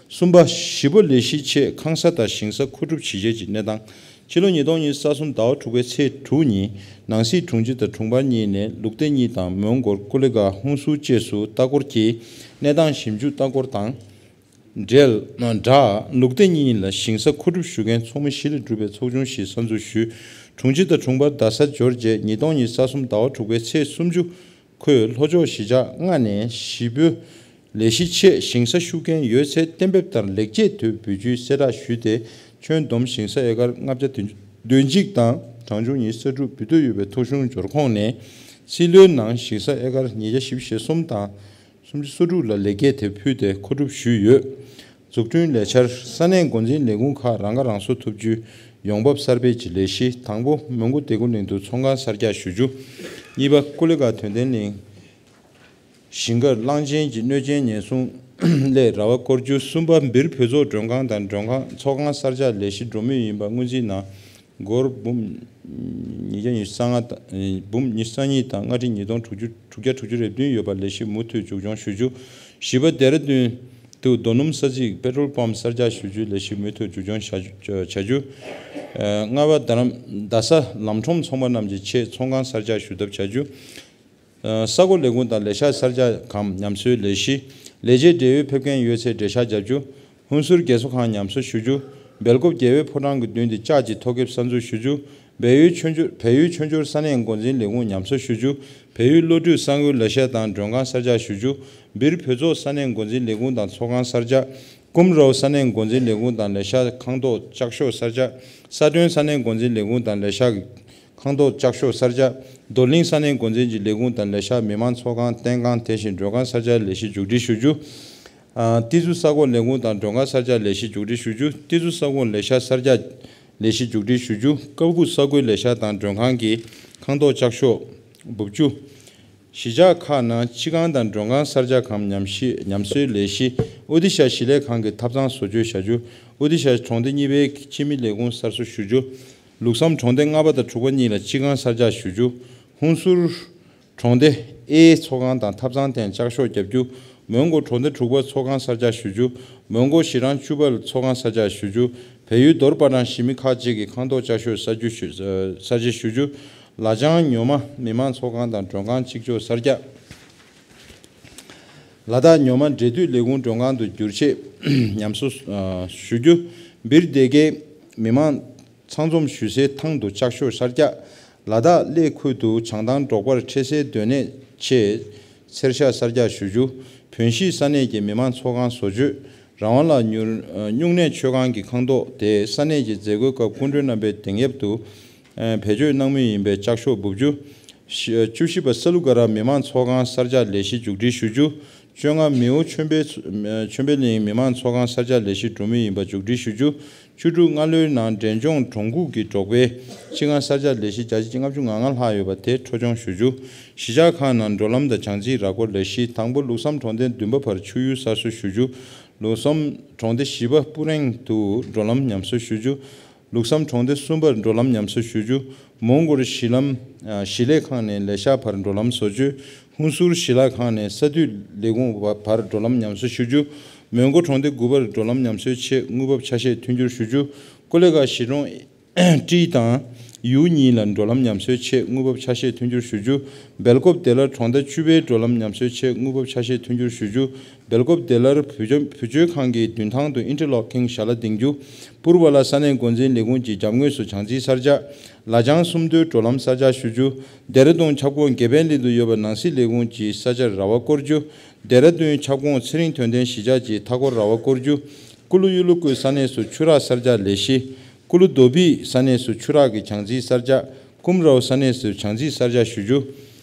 གསུམ་པ། བཞི་པ། ལས་གཞིའི་ཆེད་ཁང་གསར་དང་ཞིང་ས་མཁོ་སྒྲུབ་བྱེད་ཆེད་ཀྱི་གནས་སྟངས། ཕྱི་ལོ་ཉིས་སྟོང་ཉི་ཤུ་རྩ་གསུམ་ཟླ་བ་དྲུག་པའི་ཚེས་དྲུག་ཉིན་ནང་སྲིད་དྲུང་ཆེ་དང་དྲུང་འཕར་གཉིས་ནས་ལུག་སྡེ་གཉིས་དང་མོན་གྷོ། ཀོ་ལི་གྷལ། ཧུན་སུར་བཅས་སུ་ལྟ་སྐོར་གྱིས་གནས་སྟངས་ཞིབ་འཇུག་ལྟ་སྐོར་དང་འབྲེལ་བསྒྲགས། ལུག་སྡེ་གཉིས་ལ་ཞིང་ས་མཁོ་སྒྲུབ་ཞུ་མཁན་ཚོགས་མི་བཞི་ལས་གྲུབ་པའི་ཚོགས་ཆུང་ཞིག་གསར་འཛུགས་ཞུས། དྲུང་ཆེ་དང་དྲུང་འཕར་རྡ་སར་འབྱོར་རྗེས་ཉིས་སྟོང་ཉི་ཤུ་རྩ་གསུམ་ཟླ་བ་དྲུག་པའི་ཚེས་སུམ་ཅུ། ཁོས་ལྷོ་ཕྱོགས་གཞིས་ཆགས་ལྔ་ནས་བཞི་པོའི་ལས་གཞི་ཆེད་ཞིང་ས་ཞུ་མཁན་ཡོད་ཚེ་གཏན་འབེབས་ལྟར་ལེགས་སྐྱེས་དོད་འབུལ་རྒྱུའི་གསལ་བསྒྲགས་ཞུས་ཏེ། ཁྱོན་བསྡོམས་ཞིང་ས་ཨེ་ཀར་ལྔ་བརྒྱ་བདུན་ཅུ་དོན་གཅིག་དང་གྲངས་ཆུང་ཉི་ཤུ་རྩ་དྲུག་འབུལ་འདོད་ཡོད་པའི་ཐོ་གཞུང་འབྱོར་ཁོངས་ནས་སྲིད་བློན་ནང་ཞིང་ས་ཨེ་ཀར་ཉིས་བརྒྱ་བཞི་བཅུ་ཞེ་གསུམ་དང་སུམ་ཅུ་སོ་དྲུག་ལ་ལེགས་སྐྱེས་དེ་ཕུལ་ཏེ་མཁོ་སྒྲུབ་ཞུས་ཡོད། འཛུགས་སྐྲུན་ལས་འཆར། ས་གནས་འགོ་འཛིན་ལས་ཁུངས་ཁག་རང་ཁ་རང་གསོ་ཐུབ་རྒྱུའི་ཡོང་འབབ་གསར་སྤེལ་གྱི་ལས་གཞི། དང་པོ། མོན་གྷོ་སྡེ་དགུ་གླིང་དུ་ཚོང་ཁང་གསར་རྒྱག་ཞུ་རྒྱུ། གཉིས་པ། ཀོ་ལི་གྷལ་དོན་ལྡན་གླིང་ཞིང་ཁར་གླང་ཆེན་གྱི་གནོད་སྐྱོན་ཉེན་སྲུང་སླད་ར་བ་བསྐོར་རྒྱུ། གསུམ་པ། སྦིར་བོད་ཚོགས་མགྲོན་ཁང་དང་མགྲོན་ཁང་ཚོགས་ཁང་གསར་རྒྱག་ལས་གཞི་འགྲོ་མུས་ཡིན་པ་སྔོན་རྩིས་ནང་སྒོར་འབུམ་ཉིས་བརྒྱ་ཉི་ཤུ་རྩ་ལྔ་དང་། འབུམ་ཉི་ཤུ་རྩ་གཉིས་དང་ལྔ་ཁྲི་ཉིས་སྟོང་དྲུག་ཅུ་དྲུག་བརྒྱ་དྲུག་ཅུ་རེ་བདུན་ཡོད་པ་ལས་གཞི་མུ་མཐུད་མཇུག་སྐྱོང་ཞུ་རྒྱུ། བཞི་པ། ཌེ་ར་ལྡུན་དུ་རྡོ་སྣུམ་ས་ཚིགས་པེ་ཊྲོལ་པམ་གསར་རྒྱག་ཞུ་རྒྱུའི་ལས་གཞི་མུ་མཐུད་མཇུག་སྐྱོང་བྱ་རྒྱུ། ལྔ་པ། རྡ་རམ་རྡ་ས་ལམ་ཁྲོམ་ཚོང་པ་རྣམས་ཀྱི་ཆེད་ཚོང་ཁང་གསར་རྒྱག་ཞུ་ཐབས་བྱ་རྒྱུ། ས་གོ་ལས་ཁུངས་དང་ལས་ཤག་གསར་རྒྱག་གམ་ཉམས་གསོའི་ལས་གཞི། ལས་བྱེད་འབྲེལ་ཡོད་ཕེབས་མཁན་ཡོད་ཚེ་འབྲེལ་བཞག་བརྒྱབ་རྒྱུ། ཧུན་སུར་རྒས་གསོ་ཁང་ཉམས་གསོ་ཞུ་རྒྱུ། སྦེལ་ཀོབ་རྒྱལ་བའི་ཕོ་བྲང་གི་མདུན་དེ་ལྕགས་ཀྱི་ཐོག་ཁེབས་གསར་འཛུགས་ཞུ་རྒྱུ། བལ་ཡུལ་ཆོས་འབྱོར། བལ་ཡུལ་ཆོས་འབྱོར་ས་གནས་འགོ་འཛིན་ལས་ཁུངས་ཉམས་གསོ་ཞུ་རྒྱུ། བལ་ཡུལ་བློ་གྲོས་གསར་འགོད་ལས་ཤག་དང་མགྲོན་ཁང་གསར་རྒྱག་ཞུ་རྒྱུ། སྦིར་བོད་ཚོགས་ས་གནས་འགོ་འཛིན་ལས་ཁུངས་དང་ཚོགས་ཁང་གསར་རྒྱག། ཀུམ་རའོ་ས་གནས་འགོ་འཛིན་ལས་ཁུངས་དང་ལས་ཤག་ཁང་ཐོག་ལྕགས་ཤོག་གསར་རྒྱག། ས་ཏོན་ས་གནས་འགོ་འཛིན་ལས་ཁུངས་དང་ལས་ཤག་ཁང་ཐོག་ལྕགས་ཤོག་གསར་རྒྱག། རྡོར་གླིང་ས་གནས་འགོ་འཛིན་གྱི་ལས་ཁུངས་དང་ལས་ཤག་མི་མང་ཚོགས་ཁང་རྟེན་ཁང་དེ་བཞིན་མགྲོན་ཁང་གསར་རྒྱག་ལས་གཞི་མཇུག་སྒྲིལ་ཞུ་རྒྱུ། ཨ། ཏི་ཛུ་ས་གོ་ལས་ཁུངས་དང་མགྲོན་ཁང་གསར་རྒྱག་ལས་གཞི་མཇུག་སྒྲིལ་ཞུ་རྒྱུ། ཏི་ཛུ་ས་གོ་ལས་ཤག་གསར་རྒྱག་ལས་གཞི་མཇུག་སྒྲིལ་ཞུ་རྒྱུ། ཀའུ་ཀུ་ས་ཁུལ་ལས་ཤག་དང་མགྲོན་ཁང་གི་ཁང་ཐོག་ལྕགས་ཤོག་འབུབ་རྒྱུ། གཞིས་ཆགས་ཁག་ནང་སྤྱི་ཁང་དང་མགྲོན་ཁང་གསར་རྒྱག་གམ་ཉམས་ཞིབ་ཉམས་གསོའི་ལས་གཞི། ཨོ་ཏི་ཤ་གཞིས་ལས་ཁང་གི་ཐབ་ཚང་བཟོ་བཅོས་བྱ་རྒྱུ། ཨོ་ཏི་ཤ་གྲོང་སྡེ་གཉིས་པའི་སྤྱི་མི་ལས་ཁུངས་གསར་བཟོ་ཞུ་རྒྱུ། ལུགས་བསམ་གྲོང་སྡེ་ལྔ་པ་དང་དྲུག་པ་གཉིས་ལ་སྤྱི་ཁང་གསར་རྒྱག་ཞུ་རྒྱུ། ཧུན་སུར་གྲོང་སྡེ་ཨེ་ཚོགས་ཁང་དང་ཐབ་ཚང་སྟེང་ལྕགས་ཤོག་བརྒྱབ་རྒྱུ། མོན་གྷོ་གྲོང་སྡེ་དྲུག་པ་ཚོགས་ཁང་གསར་རྒྱག་ཞུ་རྒྱུ། མོན་གྷོ་གཞི་གྲངས་བཅུ་པ་ཚོགས་ཁང་གསར་རྒྱག་ཞུ་རྒྱུ། བལ་ཡུལ་རྡོར་པ་ཊང་གཞིས་མི་ཁག་ཅིག་གི་ཁང་ཐོག་ལྕགས་ཤོག་གསར་བརྗེ་ཞུ་གསར་བརྗེ་ཞུ་རྒྱུ། ལ་ལྗང་ཉོ་མ་མི་མང་ཚོགས་ཁང་དང་མགྲོན་ཁང་གཅིག་ལྕོགས་གསར་རྒྱག། ལ་དྭགས་ཉོ་མ་འབྲེལ་མཐུད་ལས་ཁུངས་མགྲོན་ཁང་དུ་བསྒྱུར་ཆེད་ཉམས་གསོ་ཞུ་རྒྱུ། སྦིར་སྡེ་དགེ་མི་མང་ཚང་འཛོམས་ཞུ་སའི་ཐང་དུ་ལྕགས་ཤོག་གསར་རྒྱག། ལ་དྭགས་གླེ་ཁུལ་དུ་བྱང་ཐང་འབྲོག་པར་འཕྲལ་སེལ་སྡོད་གནས་ཆེད་ཚེར་ཤ་གསར་རྒྱག་ཞུ་རྒྱུ། བོན་གཞིས་ས་གནས་ཀྱི་མི་མང་ཚོགས་ཁང་བཟོ་བཅོས། རང་དབང་ལ་སྨྱུང་གནས་མཆོད་ཁང་གི་ཁང་ཐོག་དེ་ས་གནས་ཀྱི་མཛད་སྒོའི་སྐབས་སྐུ་མགྲོན་རྣམ་པའི་དེང་ཡབ་ཏུ་བེད་སྤྱོད་གནང་མུས་ཡིན་པའི་ལྕགས་ཤོག་འབུབ་རྒྱུ། བཅུ་བཞི་པ། ས་ལུ་ག་ར་མི་མང་ཚོགས་ཁང་གསར་རྒྱག་ལས་གཞི་མཇུག་སྒྲིལ་ཞུ་རྒྱུ། བཅོ་ལྔ། མེའོ་ཆོས་འཕེལ་ཆོས་འཕེལ་གླིང་མི་མང་ཚོགས་ཁང་གསར་རྒྱག་ལས་གཞི་འགྲོ་མུས་ཡིན་པ་མཇུག་སྒྲིལ་ཞུ་རྒྱུ། བཅུ་དྲུག། སྔ་ལོའི་ནང་འབྲས་ལྗོངས་གྲོང་ཁུལ་གྱི་འབྲོག་པའི་སྤྱི་ཁང་གསར་རྒྱག་ལས་གཞི་བརྒྱ་ཆ་ལྔ་བཅུ་ང་ལྔ་ལྷག་ཡོད་པ་དེ་འཕྲོ་སྐྱོང་ཞུ་རྒྱུ། གཞིས་ཆགས་ཁག་ནང་འགྲོ་ལམ་དང་བྱང་རྩིས་ར་སྐོར་ལས་གཞི། དང་པོ། ལུགས་བསམ་གྲོང་སྡེ་བདུན་པ་བར་ཆུ་ཡུར་གསར་བཟོ་ཞུ་རྒྱུ། ལུགས་བསམ་གྲོང་སྡེ་བཞི་པ་སྤུ་རེང་དུ་འགྲོ་ལམ་ཉམས་གསོ་ཞུ་རྒྱུ། ལུགས་བསམ་གྲོང་སྡེ་གསུམ་པར་འགྲོ་ལམ་ཉམས་གསོ་ཞུ་རྒྱུ། མོན་གྷོར་གཞིས་ལམ། གཞིས་ལས་ཁང་ནས་ལས་ཤག་བར་འགྲོ་ལམ་བཟོ་བཅོས། ཧུན་སུར་གཞིས་ལས་ཁང་ནས་ས་འཐུས་ལས་ཁུངས་བར་འགྲོ་ལམ་ཉམས་གསོ་ཞུ་རྒྱུ། མོན་གྷོ་གྲོང་སྡེ་དགུ་པར་འགྲོ་ལམ་ཉམས་གསོའི་ཆེད་དངུལ་འབབ་ཆ་ཤས་མཐུན་འགྱུར་ཞུ་རྒྱུ། ཀོ་ལི་གྷལ་གཞིས་གྲོང་ཀྲི་དང་ཡུའུ་གཉིས་ལ་འགྲོ་ལམ་ཉམས་གསོའི་ཆེད་དངུལ་འབབ་ཆ་ཤས་མཐུན་འགྱུར་ཞུ་རྒྱུ། སྦེལ་ཀོབ་བདེ་སླར་གྲོང་རྡལ་བཅུ་པའི་འགྲོ་ལམ་ཉམས་གསོའི་ཆེད་དངུལ་འབབ་ཆ་ཤས་མཐུན་འགྱུར་ཞུ་རྒྱུ། སྦེལ་ཀོབ་བདེ་སླར་བུ་བཅོལ་བུ་བཅོལ་ཁང་གི་མདུན་ཐང་དུ་ཨིན་ཊར་ལོག་ཀིང་ཞལ་ལག་འདིང་རྒྱུ། པུར་བ་ལ་ས་གནས་འགོ་འཛིན་ལས་ཁུངས་ཀྱི་རྒྱབ་ངོས་སུ་བྱང་རྩིས་གསར་རྒྱག། ལ་ལྗང་སུམ་མདོའི་འགྲོ་ལམ་གསར་རྒྱག་ཞུ་རྒྱུ། ལྡེ་ར་ལྡུན་ཁྱབ་ཁོངས་དགེ་འཕེལ་གླིང་དུ་ཡོད་པ་ནང་སྲིད་ལས་ཁུངས་ཀྱི་ས་ཆར་ར་བ་བསྐོར་རྒྱུ། ལྡེ་ར་ལྡུན་ཁྱབ་ཁོངས་ཚེ་རིང་དོན་ལྡན་གཞིས་ཆགས་ཀྱི་མཐའ་འཁོར་ར་བ་བསྐོར་རྒྱུ། ཀུ་ལུ་གཡུ་ལུ་ཀུའི་ས་གནས་སུ་ཆུ་རགས་གསར་རྒྱག་ལས་གཞི། ཀུ་ལུ་རྡོ་སྦིས་ས་གནས་སུ་ཆུ་རགས་ཀྱི་བྱང་རྩིས་གསར་རྒྱག། ཀུམ་རའོ་ས་གནས་སུ་བྱང་རྩིས་གསར་རྒྱག་ཞུ་རྒྱུ།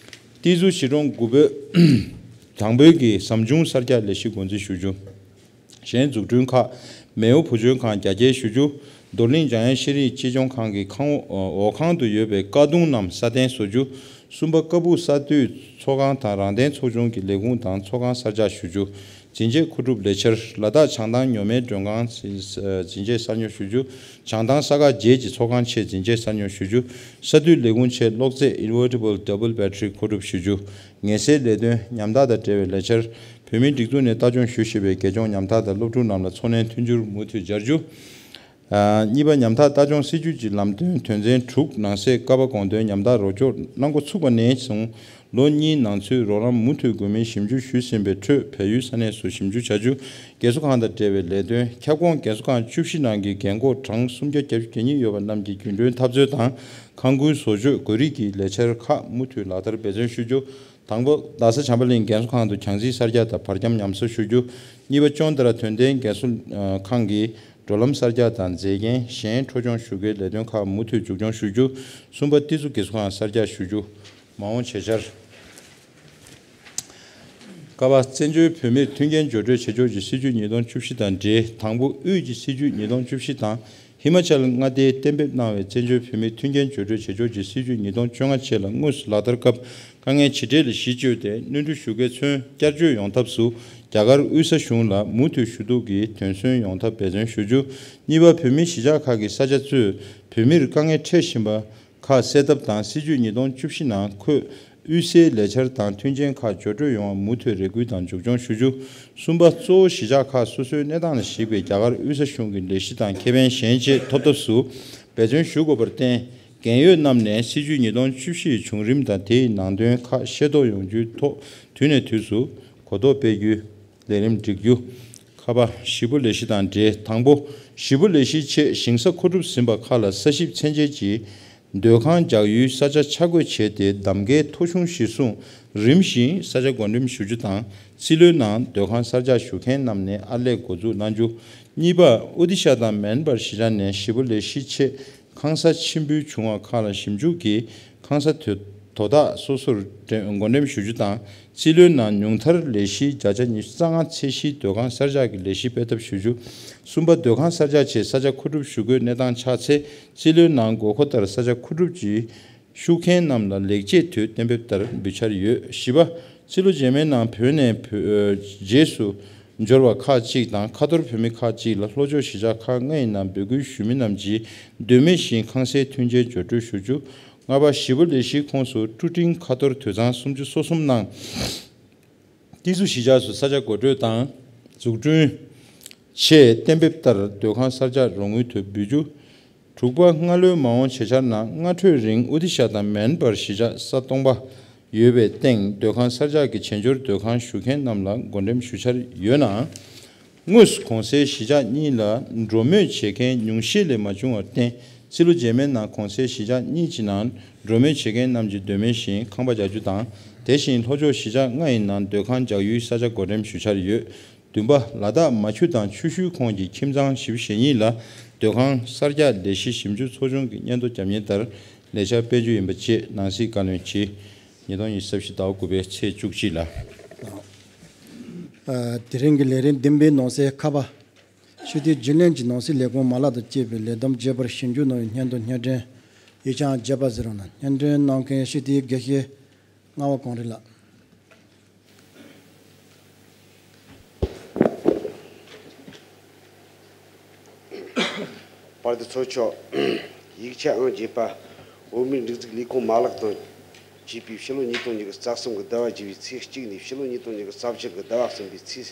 ཏི་ཛུ་གཞིས་གྲོང་དགུ་པའི་དང་པོའི་གི་ཟམ་ཆུང་གསར་རྒྱག་ལས་གཞི་འགོ་འཛིན་ཞུ་རྒྱུ། གཞན་འཛུགས་སྐྲུན་ཁག་མེའོ་བུ་བཅོལ་ཁང་རྒྱ་སྐྱེད་ཞུ་རྒྱུ། རྡོར་གླིང་འཇམ་དབྱངས་ཤེས་རིག་གཅེས་སྐྱོང་ཁང་གི་ཁང་འོག་ཁང་དུ་ཡོད་པའི་ཀ་གདུང་རྣམས་སྲ་བརྟན་བཟོ་རྒྱུ། གསུམ་པ། ཀ་སྦུག་ས་འཐུས་ཚོགས་ཁང་དང་རང་བདེན་ཚོགས་ཆུང་གི་ལས་ཁུངས་དང་ཚོགས་ཁང་གསར་རྒྱག་ཞུ་རྒྱུ། འཛིན་ཆས་མཁོ་སྒྲུབ་ལས་འཆར། ལ་དྭགས་བྱང་ཐང་ཉོ་མའི་མགྲོན་ཁང་འཛིན་ཆས་གསར་ཉོ་ཞུ་རྒྱུ། བྱང་ཐང་ས་ཁག་བརྒྱད་ཀྱི་ཚོགས་ཁང་ཆེད་འཛིན་ཆས་གསར་ཉོ་ཞུ་རྒྱུ། ས་འཐུས་ལས་ཁུངས་ཆེད་གློག་རྫས་invertible double battery མཁོ་སྒྲུབ་ཞུ་རྒྱུ། ངལ་སེལ་ལས་དོན་ཉམ་ཐག་དང་འབྲེལ་བའི་ལས་འཆར། བོད་མིའི་སྒྲིག་འཛུགས་ནས་ལྟ་སྐྱོང་ཞུ་བཞིན་པའི་རྒས་གཅོང་ཉམ་ཐག་དང་སློབ་ཕྲུག་རྣམས་ལ་འཚོ་སྣོན་མཐུན་འགྱུར་མུ་མཐུད་སྦྱར་རྒྱུ། ཨ། གཉིས་པ། ཉམ་ཐག་ལྟ་སྐྱོང་སྲིད་ཇུས་ཀྱི་ལམ་སྟོན་དོན་ཚན་དྲུག་ནང་གསེས་ཀ་པ་དགོངས་དོན་ཉམ་ཐག་རོགས་སྐྱོར་གནང་འགོ་ཚུགས་པ་ནས་བཟུང་ལོ་གཉིས་ནང་ཚུད་རོགས་རམ་མུ་མཐུད་དགོས་མིན་ཞིབ་འཇུག་ཞུས་ཟིན་པའི་ཁྲོད་བལ་ཡུལ་ས་གནས་སུ་ཞིབ་འཇུག་བྱ་རྒྱུ། རྒས་གསོ་ཁང་དང་འབྲེལ་བའི་ལས་དོན། ཁྱབ་ཁོངས་རྒས་གསོ་ཁང་བཅུ་བཞི་ནང་གི་རྒན་འཁོགས་གྲངས་སུམ་བརྒྱ་བརྒྱད་ཅུ་གྱ་གཉིས་ཡོད་པ་རྣམས་ཀྱི་རྒྱུན་གྲོན་འཐབ་རྩོད་དང་ཁང་ཁུལ་བཟོ་བཅོས་དགོས་རིགས་ཀྱི་ལས་འཆར་ཁག་མུ་མཐུད་ལག་བསྟར་འབད་བརྩོན་ཞུ་རྒྱུ། དང་པོ། རྡ་ས་བྱམས་པ་གླིང་རྒན་གསོ་ཁང་དུ་གྱང་རྩིས་གསར་རྒྱག་དང་བར་ཁྱམས་ཉམས་གསོ་ཞུ་རྒྱུ། གཉིས་པ། ཅོན་ཏ་ར་དོན་ལྡན་རྒན་གསོ་ཁང་གི་འགྲོ་ལམ་གསར་རྒྱག་དང་མཛེས་རྒྱན་གཞན་འཕྲོ་སྐྱོང་ཞུ་སྐྱེལ་ལས་དོན་ཁག་མུ་མཐུད་མཇུག་སྐྱོང་ཞུ་རྒྱུ། གསུམ་པ། ཏི་ཛུ་རྒས་གསོ་ཁང་གསར་རྒྱག་ཞུ་རྒྱུ། མ་འོངས་བྱེད་འཆར། ཀ་པ། བཙན་བྱོལ་བོད་མིར་མཐུན་རྐྱེན་སྦྱོར་སྤྲོད་བྱེད་ཕྱོགས་ཀྱི་སྲིད་ཇུས་ཉིས་སྟོང་བཅུ་བཞི་དང་འབྲེལ། དང་པོ། དབུས་ཀྱི་སྲིད་ཇུས་ཉིས་སྟོང་བཅུ་བཞི་དང་། ཧི་མ་ཅལ་མངའ་སྡེས་གཏན་འབེབས་གནང་བའི་བཙན་བྱོལ་བོད་མིའི་མཐུན་རྐྱེན་སྦྱོར་སྤྲོད་བྱེད་ཕྱོགས་ཀྱི་སྲིད་ཇུས་ཉིས་སྟོང་བཅོ་ལྔ་བཅས་ལ་དངོས་སུ་ལག་བསྟར་སྐབས་དཀའ་ངལ་ཇི་འཕྲད་ལ་གཞི་བཅོལ་ཏེ་སྣོན་འཕྲི་ཞུ་སྐྱེལ་ཚུན་བསྐྱར་བཅོས་ཡོང་ཐབས་སུ་རྒྱ་གར་དབུས་ས་གཞུང་ལ་མུ་མཐུད་ཞུ་གཏུག་གིས་དོན་སོན་ཡོང་ཐབས་འབད་བརྩོན་ཞུ་རྒྱུ། གཉིས་པ། བོད་མིའི་གཞིས་ཆགས་ཁག་གི་ས་ཆ་གཙོས་བོད་མིར་དཀའ་ངལ་འཕྲད་བཞིན་པ་ཁག་སེལ་ཐབས་དང་། སྲིད་ཇུས་ཉིས་སྟོང་བཅུ་བཞི་ནང་འཁོད་དབུས་སའི་ལས་འཆར་དང་མཐུན་རྐྱེན་ཁག་སྦྱོར་སྤྲོད་ཡོང་བ་མུ་མཐུད་རེ་སྐུལ་དང་མཇུག་སྐྱོང་ཞུ་རྒྱུ། གསུམ་པ། གཙོ་བོ་གཞིས་ཆགས་ཁག་སོ་སོའི་གནས་སྟངས་ལ་གཞིགས་པའི་རྒྱ་གར་དབུས་ས་གཞུང་གི་ལས་གཞི་དང་ཁེ་ཕན་གཞན་བཅས་ཐོབ་ཐབས་སུ་འབད་བརྩོན་ཞུ་དགོས་པར་བརྟེན། རྒན་ཡོལ་རྣམས་ནས་སྲིད་ཇུས་ཉིས་སྟོང་བཅུ་བཞི་ཡི་བྱུང་རིམ་དང་དེ་ཡི་ནང་དོན་ཁག་ཤེས་རྟོགས་ཡོང་རྒྱུའི་ཐོག་དུས་ནས་དུས་སུ་གོ་རྟོགས་སྤེལ་རྒྱུའི་ལས་རིམ་སྒྲིག་རྒྱུ། ཁ་པ། གཞིས་སྤོ་ལས་གཞི་དང་འབྲེལ། དང་པོ། གཞིས་སྤོ་ལས་གཞིའི་ཆེད་ཞིང་ས་མཁོ་སྒྲུབ་ཟིན་པ་ཁག་ལ་ས་ཞིབ་ཚད་འཇལ་གྱིས་སྡོད་ཁང་རྒྱག་ཡུལ་ས་ཆ་ཆ་བགོས་བྱས་ཏེ་གདམ་ཀའི་ཐོ་གཞུང་གཞིར་བཟུང་རིམ་བཞིན་ས་ཆ་བགོ་འགྲེམས་ཞུ་རྒྱུ་དང་། རྩིས་ལོའི་ནང་སྡོད་ཁང་གསར་རྒྱག་ཞུ་མཁན་རྣམས་ནས་ཨར་ལས་འགོ་འཛུགས་གནང་རྒྱུ། གཉིས་པ། ཨོ་ཏི་ཤ་དང་མན་བར་གཞིས་ཆགས་ནས་གཞིས་སྤོ་ལས་གཞིའི་ཆེད་ཁང་གསར་ཆེན་པོའི་བྱུང་བ་ཁག་ལ་ཞིབ་འཇུག་གིས་ཁང་གསར་དོ་དོ་བདག་སོ་སོར་འགྲེམས་བགོ་འགྲེམས་ཞུ་རྒྱུ་དང་། རྩིས་ལོའི་ནང་ཉུང་མཐར་ལས་གཞིའི་བརྒྱ་ཆ་ཉི་ཤུ་རྩ་ལྔ་ཚད་གཞིའི་སྡོད་ཁང་གསར་རྒྱག་གི་ལས་གཞི་སྤེལ་ཐབས་ཞུ་རྒྱུ། གསུམ་པ། སྡོད་ཁང་གསར་རྒྱག་ཆེད་ས་ཆ་མཁོ་སྒྲུབ་ཞུ་སྒོའི་གནས་སྟངས་ཆགས་ཚེ་རྩིས་ལོའི་ནང་དགོས་མཁོ་ལྟར་ས་ཆ་མཁོ་སྒྲུབ་ཀྱི་ཤུགས་མཁན་རྣམས་ལ་ལེགས་སྐྱེས་དུས་གཏན་འབེབས་ལྟར་འབུལ་འཆར་ཡོད། བཞི་པ། རྩིས་ལོ་རྗེས་མའི་ནང་བོད་ནས་བོད་རྗེས་སུ་འབྱོར་བ་ཁག་ཅིག་དང་ཁ་ཐོར་བོད་མི་ཁག་ཅིག་ལ་ལྷོ་ཕྱོགས་གཞིས་ཆགས་ཁག་ལྔའི་ནང་འབོད་སྐུལ་ཞུ་མི་རྣམས་ཀྱིས་འདོད་མོས་བཞིན་ཁང་སའི་མཐུན་རྐྱེན་སྦྱོར་སྤྲོད་ཞུ་རྒྱུ། ལྔ་པ། གཞིས་སྤོ་ལས་གཞིའི་ཁོངས་སུ་ཀྲུ་ཀྲིང་ཁ་ཐོར་དུད་ཚང་སུམ་ཅུ་སོ་གསུམ་ནང་ཏི་ཛུ་གཞིས་ཆགས་སུ་ས་ཆ་འགོ་སྤྲོད་དང་འཛུགས་སྐྲུན་ཆེད་གཏན་འབེབས་ལྟར་སྡོད་ཁང་གསར་རྒྱག་རོགས་དངུལ་དུ་འབུལ་རྒྱུ། དྲུག་པ། སྔ་ལོའི་མ་འོངས་བྱེད་འཆར་ནང་སྔ་འཕྲོས་རིང་ཨོ་ཏི་ཤ་དང་མན་བར་གཞིས་ཆགས་ས་སྟོང་པ་ཡོད་པའི་སྟེང་སྡོད་ཁང་གསར་རྒྱག་གི་བྱེད་འབྱོར་སྡོད་ཁང་ཞུ་མཁན་རྣམས་ལ་བགོ་འགྲེམས་ཞུ་འཆར་ཡོད་ནའང་། དངོས་སུ་གོང་གསལ་གཞིས་ཆགས་གཉིས་ལ་འགྲོ་མོས་བྱེད་མཁན་ཉུང་ཤས་ལས་མ་བྱུང་བར་བརྟེན། རྩིས་ལོ་རྗེས་མའི་ནང་གོང་གསལ་གཞིས་ཆགས་གཉིས་ཀྱི་ནང་འགྲོ་མོས་བྱེད་མཁན་རྣམས་ཀྱིས་འདོད་མོས་བཞིན་ཁང་པ་རྒྱག་རྒྱུ་དང་། དེ་བཞིན་ལྷོ་ཕྱོགས་གཞིས་ཆགས་ལྔ་ཡི་ནང་སྡོད་ཁང་རྒྱག་ཡུལ་ས་ཆ་བགོ་འགྲེམས་ཞུ་འཆར་ཡོད། བདུན་པ། ལ་དྭགས་མ་ཆུ་དང་ཆུ་ཤུལ་ཁོངས་ཀྱི་ཁྱིམ་ཚང་བཞི་བཅུ་ཞེ་གཉིས་ལ་སྡོད་ཁང་གསར་རྒྱག་ལས་གཞི་ཞིབ་འཇུག་ཚོགས་ཆུང་གི་སྙན་ཐོ་བརྒྱབ་མིན་ལྟར་ལས་འཆར་སྤེལ་རྒྱུ་ཡིན་པ་བཅས་ནང་སྲིད་བཀའ་བློན་གྱིས་ཉིས་སྟོང་ཉི་ཤུ་རྩ་བཞི་ཟླ་བ་དགུ་པའི་ཚེས་བཅུ་གཅིག་ལ། ཨ། དེ་རིང་གི་ལས་རིམ་བདུན་པའི་ནང་གསེས་ཁ་པ། ཕྱི་དྲིལ་རྒྱུན་ལས་ཀྱི་ནང་སྲིད་ལས་ཁུངས་མ་ལག་ཏུ་བསྐྱེད་པའི་ལས་བསྡོམས་རྒྱས་པར་ཞིབ་འཇུག་གནང་བའི་སྙན་ཐོ་སྙན་སྒྲོན་ཡིག་ཆ་བརྒྱད་པ་ཟེར་རོ་ན། སྙན་སྒྲོན་གནང་མཁན་ཕྱི་དྲིལ་དགེ་བཤེས་རྔ་བ་གངས་རི་ལགས། པར་དུ་ཚོགས་ཆོག་ཡིག་ཆ་ཨང་བརྒྱད་པ། བོད་མིའི་སྒྲིག་འཛུགས་ལས་ཁུངས་མ་ལག་དང་བཅས་པའི་ཕྱི་ལོ་ཉིས་སྟོང་ཉི་ཤུ་རྩ་གསུམ་གྱི་ཟླ་བ་བཞི་པའི་ཚེས་གཅིག་ནས་ཕྱི་ལོ་ཉིས་སྟོང་ཉི་ཤུ་རྩ་བཞི་གི་ཟླ་བ་གསུམ་པའི་ཚེས་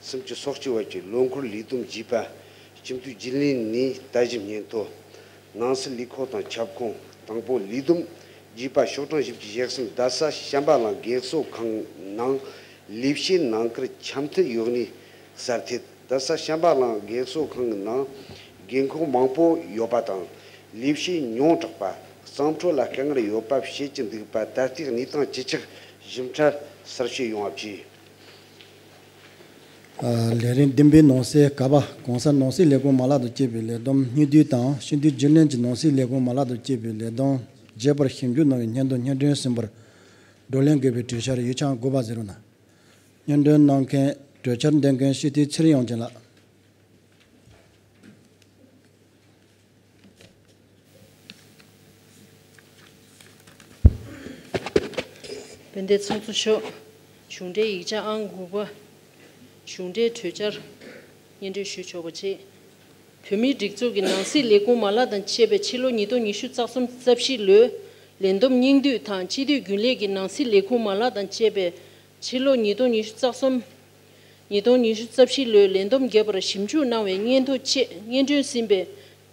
སུམ་ཅུ་སོ་གཅིག་བར་གྱི་ལོ་འཁོར་ལས་བསྡོམས་རྒྱས་པ། སྤྱི་འཐུས་རྒྱུན་ལས་ནས་ལྟ་ཞིབ་སྙན་ཐོ། ནང་སྲིད་ལས་ཁུངས་དང་ཁྱབ་ཁོངས། དང་པོ། ལས་བསྡོམས་རྒྱས་པ་ཤོག་གྲངས་བཞི་བཅུ་ཞེ་གསུམ། རྡ་ས་བྱམས་པ་གླིང་རྒན་གསོ་ཁང་ནང་ལས་བྱེད་ནང་ཁུལ་འཆམ་མཐུན་ཡོད་ནི་གསལ་ཐད། རྡ་ས་བྱམས་པ་གླིང་རྒན་གསོ་ཁང་གི་ནང་རྒན་འཁོགས་མང་པོ་ཡོད་པ་དང་། ལས་བྱེད་ཉུང་དྲགས་པ། གཙང་འཕྲོད་ལ་དཀའ་ངལ་ཡོད་པ་བཤད་ཀྱི་འདུག་པ། ད་ལྟའི་གནས་སྟངས་ཇི་ཆགས་ཞིབ་ཕྲ་གསལ་བཤད་ཡོང་བ་བྱས། ཨ། ལས་རིམ་བདུན་པའི་ནང་གསེས་ཀ་པ། གོང་གསལ་ནང་སྲིད་ལས་ཁུངས་མ་ལག་ཏུ་བསྐྱེད་པའི་ལས་བསྡོམས་སྙིང་བསྡུས་དང་། སྤྱི་འཐུས་རྒྱུན་ལས་ཀྱི་ནང་སྲིད་ལས་ཁུངས་མ་ལག་ཏུ་བསྐྱེད་པའི་ལས་བསྡོམས་རྒྱས་པར་ཞིབ་འཇུག་གནང་བའི་སྙན་ཐོ་སྙན་སྒྲོན་ཟིན་པར་བགྲོ་གླེང་དགོས་པའི་གྲོས་འཆར་ཡིག་ཆ་དགུ་པ་ཟེར་རོ་ན། སྙན་སྒྲོན་གནང་མཁན་གྲོས་འཆར་འདོན་མཁན་སྤྱི་འཐུས་ཚེ་རིང་དབྱངས་ཅན་ལགས། དཔལ་ལྡན་ཚོགས་གཙོ་མཆོག་གཞུང་འབྲེལ་ཡིག་ཆ་ཨང་དགུ་པ། གཞུང་འབྲེལ་གྲོས་འཆར་སྙན་སྒྲོན་ཞུ་ཆོག་པ་བྱེད། བོད་མིའི་སྒྲིག་འཛུགས་ཀྱི་ནང་སྲིད་ལས་ཁུངས་མ་ལག་དང་བཅས་པའི་ཕྱི་ལོ་ཉིས་སྟོང་ཉི་ཤུ་རྩ་གསུམ་རྩ་བཞི་ལོའི་ལས་བསྡོམས་སྙིང་བསྡུས་དང་སྤྱི་འཐུས་རྒྱུན་ལས་ཀྱི་ནང་སྲིད་ལས་ཁུངས་མ་ལག་དང་བཅས་པའི་ཕྱི་ལོ་ཉིས་སྟོང་ཉི་ཤུ་རྩ་གསུམ། ཉིས་སྟོང་ཉི་ཤུ་རྩ་བཞི་ལོའི་ལས་བསྡོམས་བརྒྱབ་པར་ཞིབ་འཇུག་གནང་བའི་སྙན་ཐོ་བཅས་སྙན་སྒྲོན་ཟིན་པའི་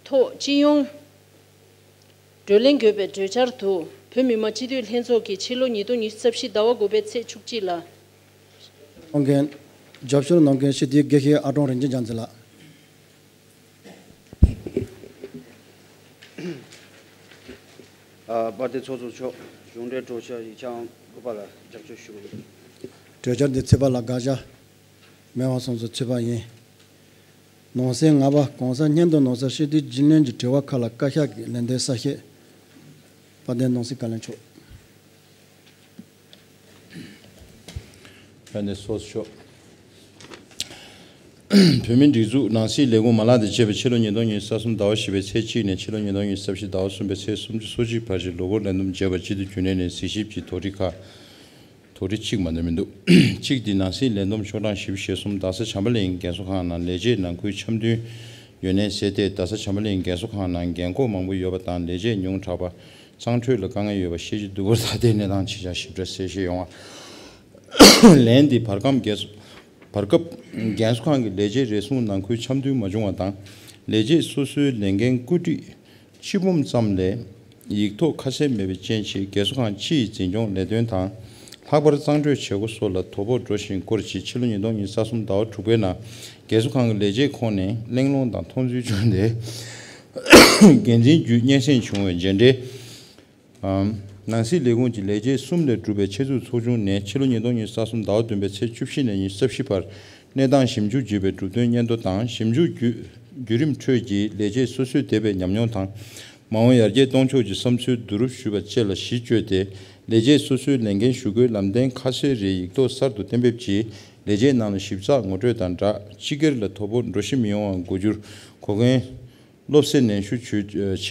ཐོག་སྤྱི་ཡོངས་བགྲོ་གླེང་དགོས་པའི་གྲོས་འཆར་དུ། བོད་མི་མང་སྤྱི་འཐུས་ལྷན་ཚོགས་ཀྱིས་ཕྱི་ལོ་ཉིས་སྟོང་ཉི་ཤུ་རྩ་བཞི་ཟླ་བ་དགུ་པའི་ཚེས་བཅུ་གཅིག་ལ། གནང་མཁན། རྒྱབ་སྐྱོར་གནང་མཁན་སྤྱི་འཐུས་དགེ་བཤེས་ཨ་ཀྲོང་རིན་ཆེན་རྒྱ་མཚོ་ལགས། ཨ། དཔལ་ལྡན་ཚོགས་གཙོ་མཆོག་གཞུང་འབྲེལ་གྲོས་འཆར་ཡིག་ཆ་ཨང་དགུ་པ་ལ་རྒྱབ་སྐྱོར་ཞུ་གི་ཡིན། གྲོས་འཆར་འདི་ཚོད་དཔག་ལ་དགག་བཞག་མེད་པ་སོང་ཚུལ་ཚོད་དཔག་ཡིན། ནང་གསེས་ལྔ་པ། གོང་ས་སྙན་ཐོ་ནང་གསལ་སྤྱི་འཐུས་རྒྱུན་ལས་ཀྱི་དྲི་བ་ཁག་ལ་བཀའ་ཤག་གིས་ལན་འདེབས་གསལ་བཤད། དཔལ་ལྡན་ནང་སྲིད་བཀའ་བློན་མཆོག་དཔལ་ལྡན་ཚོགས་གཙོ་མཆོག་བོད་མིའི་སྒྲིག་འཛུགས་ནང་སྲིད་ལས་ཁུངས་མ་ལག་དང་བཅས་པའི་ཕྱི་ལོ་ཉིས་སྟོང་ཉི་ཤུ་རྩ་གསུམ་ཟླ་བ་བཞི་པའི་ཚེས་གཅིག་ནས་ཕྱི་ལོ་ཉིས་སྟོང་ཉི་ཤུ་རྩ་བཞི་ཟླ་བ་གསུམ་པའི་ཚེས་སུམ་ཅུ་སོ་གཅིག་བར་གྱི་ལོ་འཁོར་ལས་བསྡོམས་བརྒྱབ་པ་སྤྱི་འཐུས་རྒྱུན་ལས་ནས་གཟིགས་ཞིབ་ཀྱི་དོགས་འདྲི་ཁག་དོགས་འདྲི་གཅིག་མ་གཏོགས་མི་འདུག་གཅིག་འདི་ནང་སྲིད་ལས་བསྡོམས་ཤོག་གྲངས་བཞི་བཅུ་ཞེ་གསུམ། རྡ་ས་བྱམས་པ་གླིང་རྒན་གསོ་ཁང་ནང་ལས་བྱེད་ནང་ཁུལ་འཆམ་མཐུན་ཡོད་གནས་གསལ་ཐད། རྡ་ས་བྱམས་པ་གླིང་རྒན་གསོ་ཁང་ནང་རྒན་འཁོགས་མང་པོ་ཡོད་པ་དང་ལས་བྱེད་ཉུང་དྲགས་པ། གཙང་འཕྲོད་ལ་དཀའ་ངལ་ཡོད་པ་ཤེས་རྒྱུ་འདུག་པར་ད་ལྟའི་གནས་སྟངས་ཆེད་བཞག་ཞིབ་ཕྲ་གསལ་བཤད་ཡོང་བ། ལན་འདི་བར་སྐབས་རྒན་གསོ་བར་སྐབས་རྒན་གསོ་ཁང་གི་ལས་བྱེད་རེ་ཟུང་ནང་ཁུལ་འཆམ་མཐུན་མ་བྱུང་བ་དང་། ལས་བྱེད་སོ་སོའི་ལས་འགན་བཀོད་སྒྲིག་ཕྱི་སྦོམ་ཙམ་ལས་ཡིག་ཐོག་ཁ་གསལ་མེད་པའི་རྐྱེན་གྱིས་རྒན་གསོ་ཁང་སྤྱི་ཡི་འཛིན་སྐྱོང་ལས་དོན་དང་། ལྷག་པར་གཙང་སྤྲོད་བྱེད་སྒོ་སོགས་ལ་དོ་ཕོག་འགྲོ་བཞིན་སྐོར་གྱི་ཕྱི་ལོ་ཉིས་སྟོང་ཉི་ཤུ་རྩ་གསུམ་ཟླ་བ་དྲུག་པའི་ནང་རྒན་གསོ་ཁང་གི་ལས་བྱེད་ཁོངས་ནས་གླེང་སློང་དང་མཐོང་ཚུལ་བྱུང་སྟེ། འགན་འཛིན་བརྒྱུད་སྙན་སེང་བྱུང་བའི་མཇལ་འཕྲད། ནང་སྲིད་ལས་ཁུངས་ཀྱི་ལས་བྱེད་གསུམ་ལས་གྲུབ་པའི་ཆེད་འཛུགས་ཚོགས་ཆུང་ནས་ཕྱི་ལོ་ཉིས་སྟོང་ཉི་ཤུ་རྩ་གསུམ་ཟླ་བ་བདུན་པའི་ཚེས་བཅུ་བཞི་ནས་ཉི་ཤུ་རྩ་བཞི་བར་གནས་སྟངས་ཞིབ་འཇུག་བགྱིས་པའི་གྲུབ་དོན་སྙན་ཐོ་དང་། ཞིབ་འཇུག་བརྒྱུད་བརྒྱུད་རིམ་ཁྲོད་ཀྱི་ལས་བྱེད་སོ་སོའི་འདས་པའི་ཉམས་མྱོང་དང་། མ་འོངས་ཡར་རྒྱས་གཏོང་ཕྱོགས་ཀྱི་བསམ་ཚུལ་བསྡུ་རུབ་ཞུས་པ་བཅས་ལ་གཞི་བཅོལ་ཏེ། ལས་བྱེད་སོ་སོའི་ལས་འགན་ཞུ་སྒོའི་ལམ་སྟོན་ཁ་གསལ་རེ་ཡིག་ཐོག་གསར་དུ་གཏན་འབེབས་ཀྱིས་ལས་བྱེད་ནང་ལ་ཞིབ་ཚགས་ངོ་སྤྲོད་དང་སྦྲགས། སྤྱི་སྒེར་ལ་དོ་ཕོག་འགྲོ་གཞི་མི་ཡོང་བར་འགོ་འགྱུར། གོ་གོན། སློབ་གསོའི་ནན་ཞུ་བྱས་འབྲས། ད་ཆ་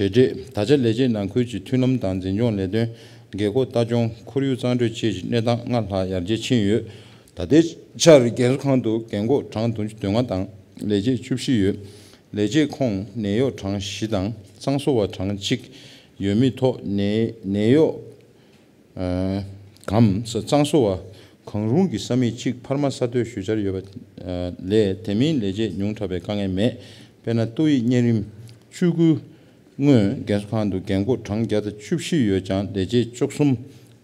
ལས་བྱེད་ནང་ཁུལ་གྱི་མཐུན་ལམ་དང་འཛིན་སྐྱོང་ལས་དོན། རྒས་འཁོགས་ལྟ་སྐྱོང་། ཁོར་ཡུག་གཙང་སྤྲོད་བཅས་ཀྱི་གནས་སྟངས་སྔར་ལྷག་ཡར་རྒྱས་ཕྱིན་ཡོད། ད་ལྟའི་ཆར་རྒན་གསོ་ཁང་དུ་རྒན་འཁོགས་གྲངས་བདུན་ཅུ་དོན་ལྔ་དང་ལས་བྱེད་བཅུ་བཞི་ཡོད། ལས་བྱེད་ཁོངས་ནད་གཡོག་གྲངས་བཞི་དང་གཙང་བཟོ་བ་གྲངས་གཅིག་ཡོད་མུས་ཐོག་ནད་ནད་གཡོག་གམ་གཙང་བཟོ་བ་གང་རུང་གི་ས་མིག་གཅིག་འཕར་མ་གསར་གཏོད་ཞུ་འཆར་ཡོད་པ་ལས། དེ་མིན་ལས་བྱེད་ཉུང་དྲགས་པའི་དཀའ་ངལ་མེད། དཔེར་ན། ཏོག་དབྱིབས་གཉན་རིམས་བཅུ་དགུ་སྔོན་རྒན་གསོ་ཁང་དུ་རྒན་འཁོགས་གྲངས་བརྒྱ་དང་བཅུ་བཞི་ཡོད་ཀྱང་ལས་བྱེད་བཅུ་གསུམ་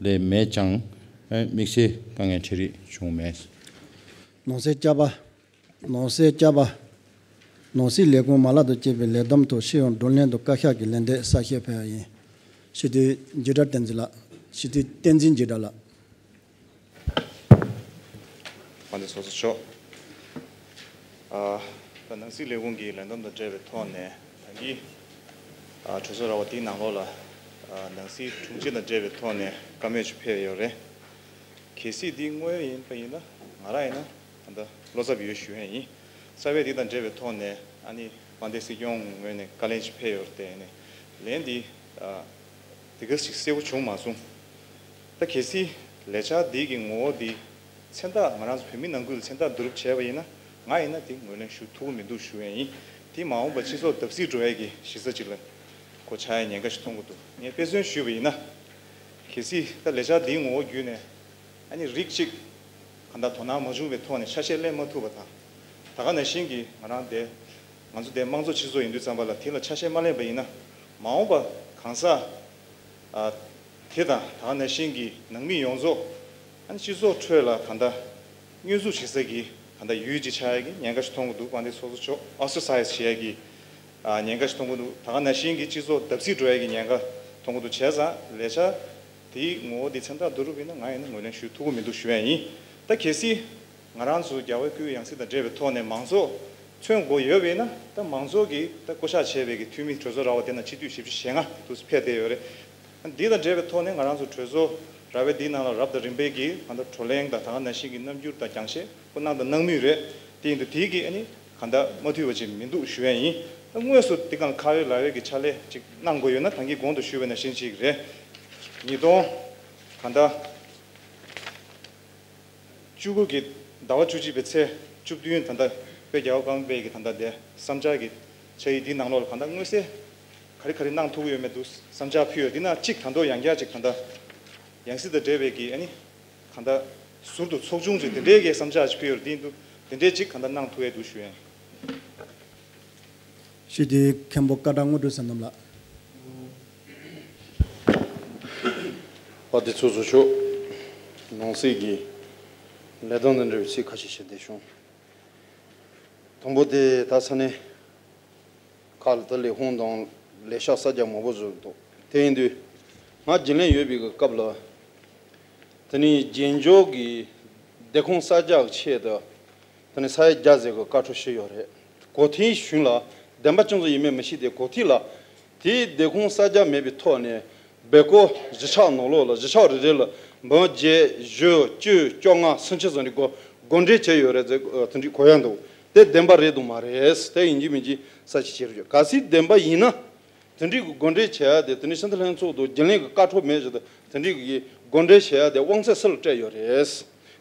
ལས་མེད་ཀྱང་། དམིགས་བསལ་དཀའ་ངལ་འཕྲད་རིགས་བྱུང་མེད། ནང་གསེས་བཅའ་པ། ནང་གསེས་བཅའ་པ། ནང་སྲིད་ལས་ཁུངས་མ་ལག་དང་བཅས་པའི་ལས་བསྡོམས་ཐོག་སྤྱི་ཡོངས་བགྲོ་གླེང་དུ་བཀའ་ཤག་གི་ལན་འདེབས་གསལ་བཤད་ཕུལ་བ་ཡིན། སྤྱི་འཐུས་འཇིགས་བྲལ་བསྟན་འཛིན་ལགས། སྤྱི་འཐུས་བསྟན་འཛིན་འཇིགས་བྲལ་ལགས། དཔལ་ལྡན་ཚོགས་གཙོ་མཆོག་ཨ། ད་ནང་སྲིད་ལས་ཁུངས་ཀྱི་ལས་བསྡོམས་དང་འབྲེལ་བའི་ཐོག་ནས་ད་གིན་ཨ་གྲོས་ཚོགས་ར་བ་དེའི་ནང་ལོགས་ལ་ཨ་ནང་སྲིད་དྲུང་ཆེ་དང་འབྲེལ་བའི་ཐོག་ནས་བཀའ་མོལ་ཅིག་ཕེབས་ཡོད་རེད། གལ་སྲིད་འདི་དངོས་ཡོད་ཡིན་པ་ཡིན་ན་ང་རང་ཡིན་ན་ད་ལྟ་བློ་འཚབ་ཡོད་ཞུ་ཡས་ཡིན། རྩ་བའི་འདི་དང་འབྲེལ་བའི་ཐོག་ནས་ཨ་ནི་དཔལ་ལྡན་སྲིད་སྐྱོང་ངོས་ནས་བཀའ་ལན་ཅིག་ཕེབས་ཡོད་རེད་དེ། ཨ་ནི་ལན་འདི་ཨ། དེ་ག་ཞིག་གསལ་པོ་བྱུང་མ་སོང་། ད་གལ་སྲིད་ལས་འཆར་འདི་གི་ངོ་བོ་འདི་མཚན་རྟགས་ང་རང་ཚོ་བོད་མི་ནང་ཁུལ་ལ་མཚན་རྟགས་བསྡུ་རུབ་བྱས་པ་ཡིན་ན། ང་ཡིན་ན་དེ་ངོས་ལེན་ཞུ་ཐུབ་ཀྱི་མི་འདུག་ཞུ་ཡས་ཡིན། དེ་མ་འོངས་པ་སྤྱི་ཚོགས་བརྡབ་གསིག་འགྲོ་ཡས་ཀྱི་གཞི་རྩ་ཅིག་ལ་གོ་ཆགས་ཡས་ཉེན་ཁ་ཞིག་མཐོང་གི་འདུག་ངས་དཔེ་མཚོན་ཞུས་པ་ཡིན་ན། གལ་སྲིད་ད་ལས་འཆར་འདིའི་ངོ་བོ་བརྒྱུད་ནས་ཨ་ནི་རིགས་གཅིག་གང་ལྟར་དོ་སྣང་མ་བྱུང་བའི་ཐོག་ནས་ཆ་ཤས་ལེན་མ་ཐུབ་པ་དང་། ད་ག་ནང་བཞིན་གྱི་ང་རང་དེ་ང་ཚོ་དེ་དམངས་གཙོ་སྤྱི་ཚོགས་ཡིན་དུས་ཙམ་པ་ལ་དེ་ལ་ཆ་ཤས་མ་ལེན་པ་ཡིན་ན། མ་འོངས་པ་གང་ཟག་ཨ་དེ་དང་ད་ག་ནང་བཞིན་གྱི་ནང་མི་ཡོངས་རྫོགས་ཨ་ནི་སྤྱི་ཚོགས་ཁྲོད་ལ་གང་ལྟར་བསྙོན་འཛུགས་བྱེད་ས་གི་གང་ལྟར་ཡུལ་གཅིག་ཆགས་ཡ་གི་ཉེན་ཁ་ཞིག་མཐོང་གི་འདུག་དཔལ་ལྡན་ཚོགས་གཙོ་མཆོག་ཨོ་སི་ཊར་སའི་ཛི་བྱེད་ཡ་གི་ཨ་ཉེན་ཁ་ཞིག་མཐོང་གི་འདུག་ད་ག་ནང་བཞིན་གྱི་སྤྱི་ཚོགས་བརྡབ་གསིག་འགྲོ་ཡ་གི་ཉེན་ཁ་མཐོང་གི་འདུག་བྱས་ཙང་ལས་འཆར་དེའི་ངོ་བོ་དེ་མཚན་རྟགས་བསྡུ་རུབ་ཡིན་ན་ང་ཡིན་ན་ངོས་ལེན་ཞུ་ཐུབ་ཀྱི་མི་འདུག་ཞུ་ཡ་ཡིན། ད་གལ་སྲིད་ང་རང་ཚོ་རྒྱལ་བའི་སྐུའི་ཡང་སྲིད་དང་འབྲེལ་བའི་ཐོག་ནས་མང་ཚོགས་མཚོན་དགོས་ཡོད་པ་ཡིན་ན། ད་མང་ཚོགས་ཀྱིས་ད་བསྐོ་གཞག་བྱས་པའི་གི་འཐུས་མི་གྲོས་ཚོགས་ར་བ་དེ་ནང་སྤྱི་འཐུས་བཞི་བཅུ་ཞེ་ལྔ་དུ་ཕེབས་བསྡད་ཡོད་རེད། འདི་དང་འབྲེལ་བའི་ཐོག་ནས་ང་རང་ཚོ་གྲོས་ཚོགས་ར་བའི་འདིའི་ནང་ལ་རབ་དང་རིམ་པས་ཀྱི་ང་ཚོ་བགྲོ་གླེང་དང་ད་ག་ནང་བཞིན་གྱི་རྣམ་འགྱུར་དང་རྒྱང་ཤེལ་ཁོ་གནང་དང་གནང་མུས་རེད། དེ་ཡིན་དུས་དེའི་གི་ཨ་ནི་གང་ལྟར་མ་འཐུས་པ་ཅིག་མི་འདུག་ཞུ་ཡ་ཡིན། ད་དངོས་སུ་འདི་གང་ཁ་ཡོད་ལག་ཡོད་ཀྱི་ཕྱག་ལས་ཅིག་གནང་དགོས་ཡོད་ན་ད་གིན་གོང་དུ་ཞུས་པ་ནང་བཞིན་ཅིག་རེད། ཉིས་སྟོང་གང་ལྟར་ བཅུ་དགུ་གི་ཟླ་བ་བཅུ་གཅིག་པའི་ཚེས་བཅུ་བདུན་ད་ལྟ་དཔལ་རྒྱལ་བ་ཀརྨ་པའི་གི་ད་ལྟ་དེ་བསམ་འཆར་གྱི་ཕྱག་ཡིག་འདིའི་ནང་ལོགས་ལ་གང་ལྟར་མངོན་གསལ་ག་རེ་ག་རེ་གནང་ཐུབ་ཀྱི་ཡོད་མེད་དུ་བསམ་འཆར་ཕུལ་ཡོད། འདི་ན་གཅིག་ད་དུང་ཡང་བསྐྱར་ཅིག་གང་ལྟར་ཡང་སྲིད་དང་འབྲེལ་བའི་གི་ཨ་ནི་གང་ལྟར་ཟུར་དུ་ཚོགས་ཆུང་ཅིག་དེ་འདྲའི་གི་བསམ་འཆར་ཅིག་ཕུལ་ཡོད། འདི་འདུག་དེ་འདྲའི་ཅིག་གང་ལྟར་གནང་ཐུབ་ཡས་འདུག་ཞུ་ཡིན། ཞུ་དེ་མཁན་པོ་ཀ་ཌ་དངོས་གྲུབ་བསོད་ནམས་ལགས། དཔལ་ལྡན་ཚོགས་གཙོ་མཆོག་ནང་སྲིད་ཀྱི་ལས་དོན་དང་འབྲེལ་བའི་ཚིག་ཁ་ཤས་ཤིག་འདི་བྱུང་། དང་པོ་དེ་ད་ས་གནས་ཁག་ལ་ད་ལས་ཁུངས་དང་ལས་ཤག་གསར་རྒྱག་མང་པོ་བཟོས་འདུག་དེ་ཡིན་དུས་ང་རྒྱུན་ལས་ཡོད་པའི་སྐབས་ལ། དེ་ནས་རྒྱལ་འབྱོར་གྱི་སྡེ་ཁུངས་གསར་རྒྱག་ཆེད་དུ་དེ་ནས་ས་ཡ་བརྒྱ་ཟེར་གི་བཀའ་འཁྲོལ་ཞུས་ཡོད་རེད། གོ་ཐོས་ཞུས་ལ་བདེན་པ་ཅུང་ཙམ་ཡིན་མིན་མི་ཤེས་ཏེ་གོ་ཐོས་ལ་དེའི་སྡེ་ཁུངས་གསར་རྒྱག་མེད་པའི་ཐོག་ནས་སྦེལ་ཀོབ་གཞིས་ཆགས་ནང་ལོགས་ལ་གཞིས་ཆགས་རེ་རེ་ལ་འབུམ་བརྒྱད་བཞི་བཅུ་བཅོ་ལྔ་སུམ་ཅུ་ཙམ་རེ་གོ་གོ་འབྲེལ་བྱས་ཡོད་རེད་ཟེར་དེ་འདྲ་གོ་ཡ་འདུག་དེ་བདེན་པ་རེད་དང་མ་རེད། དེ་ཡིན་གཅིག་མིན་གཅིག་གསལ་བཤད་བྱེད་རོགས། གལ་སྲིད་བདེན་པ་ཡིན་ན། དེ་འདྲའི་གི་གོ་འབྲེལ་བྱེད་ཡ་དེ་དེ་ནི་ཕྱི་ཟླ་ལྷན་ཚོགས་དང་རྒྱུན་ལས་ཀྱི་བཀའ་འཁྲོལ་མེད་ཞིག་ཏུ་དེ་འདྲའི་གི་གོ་འབྲེལ་བྱེད་ཡ་དེ་དབང་ཚད་སུ་ལ་སྤྲད་ཡོད་རེད།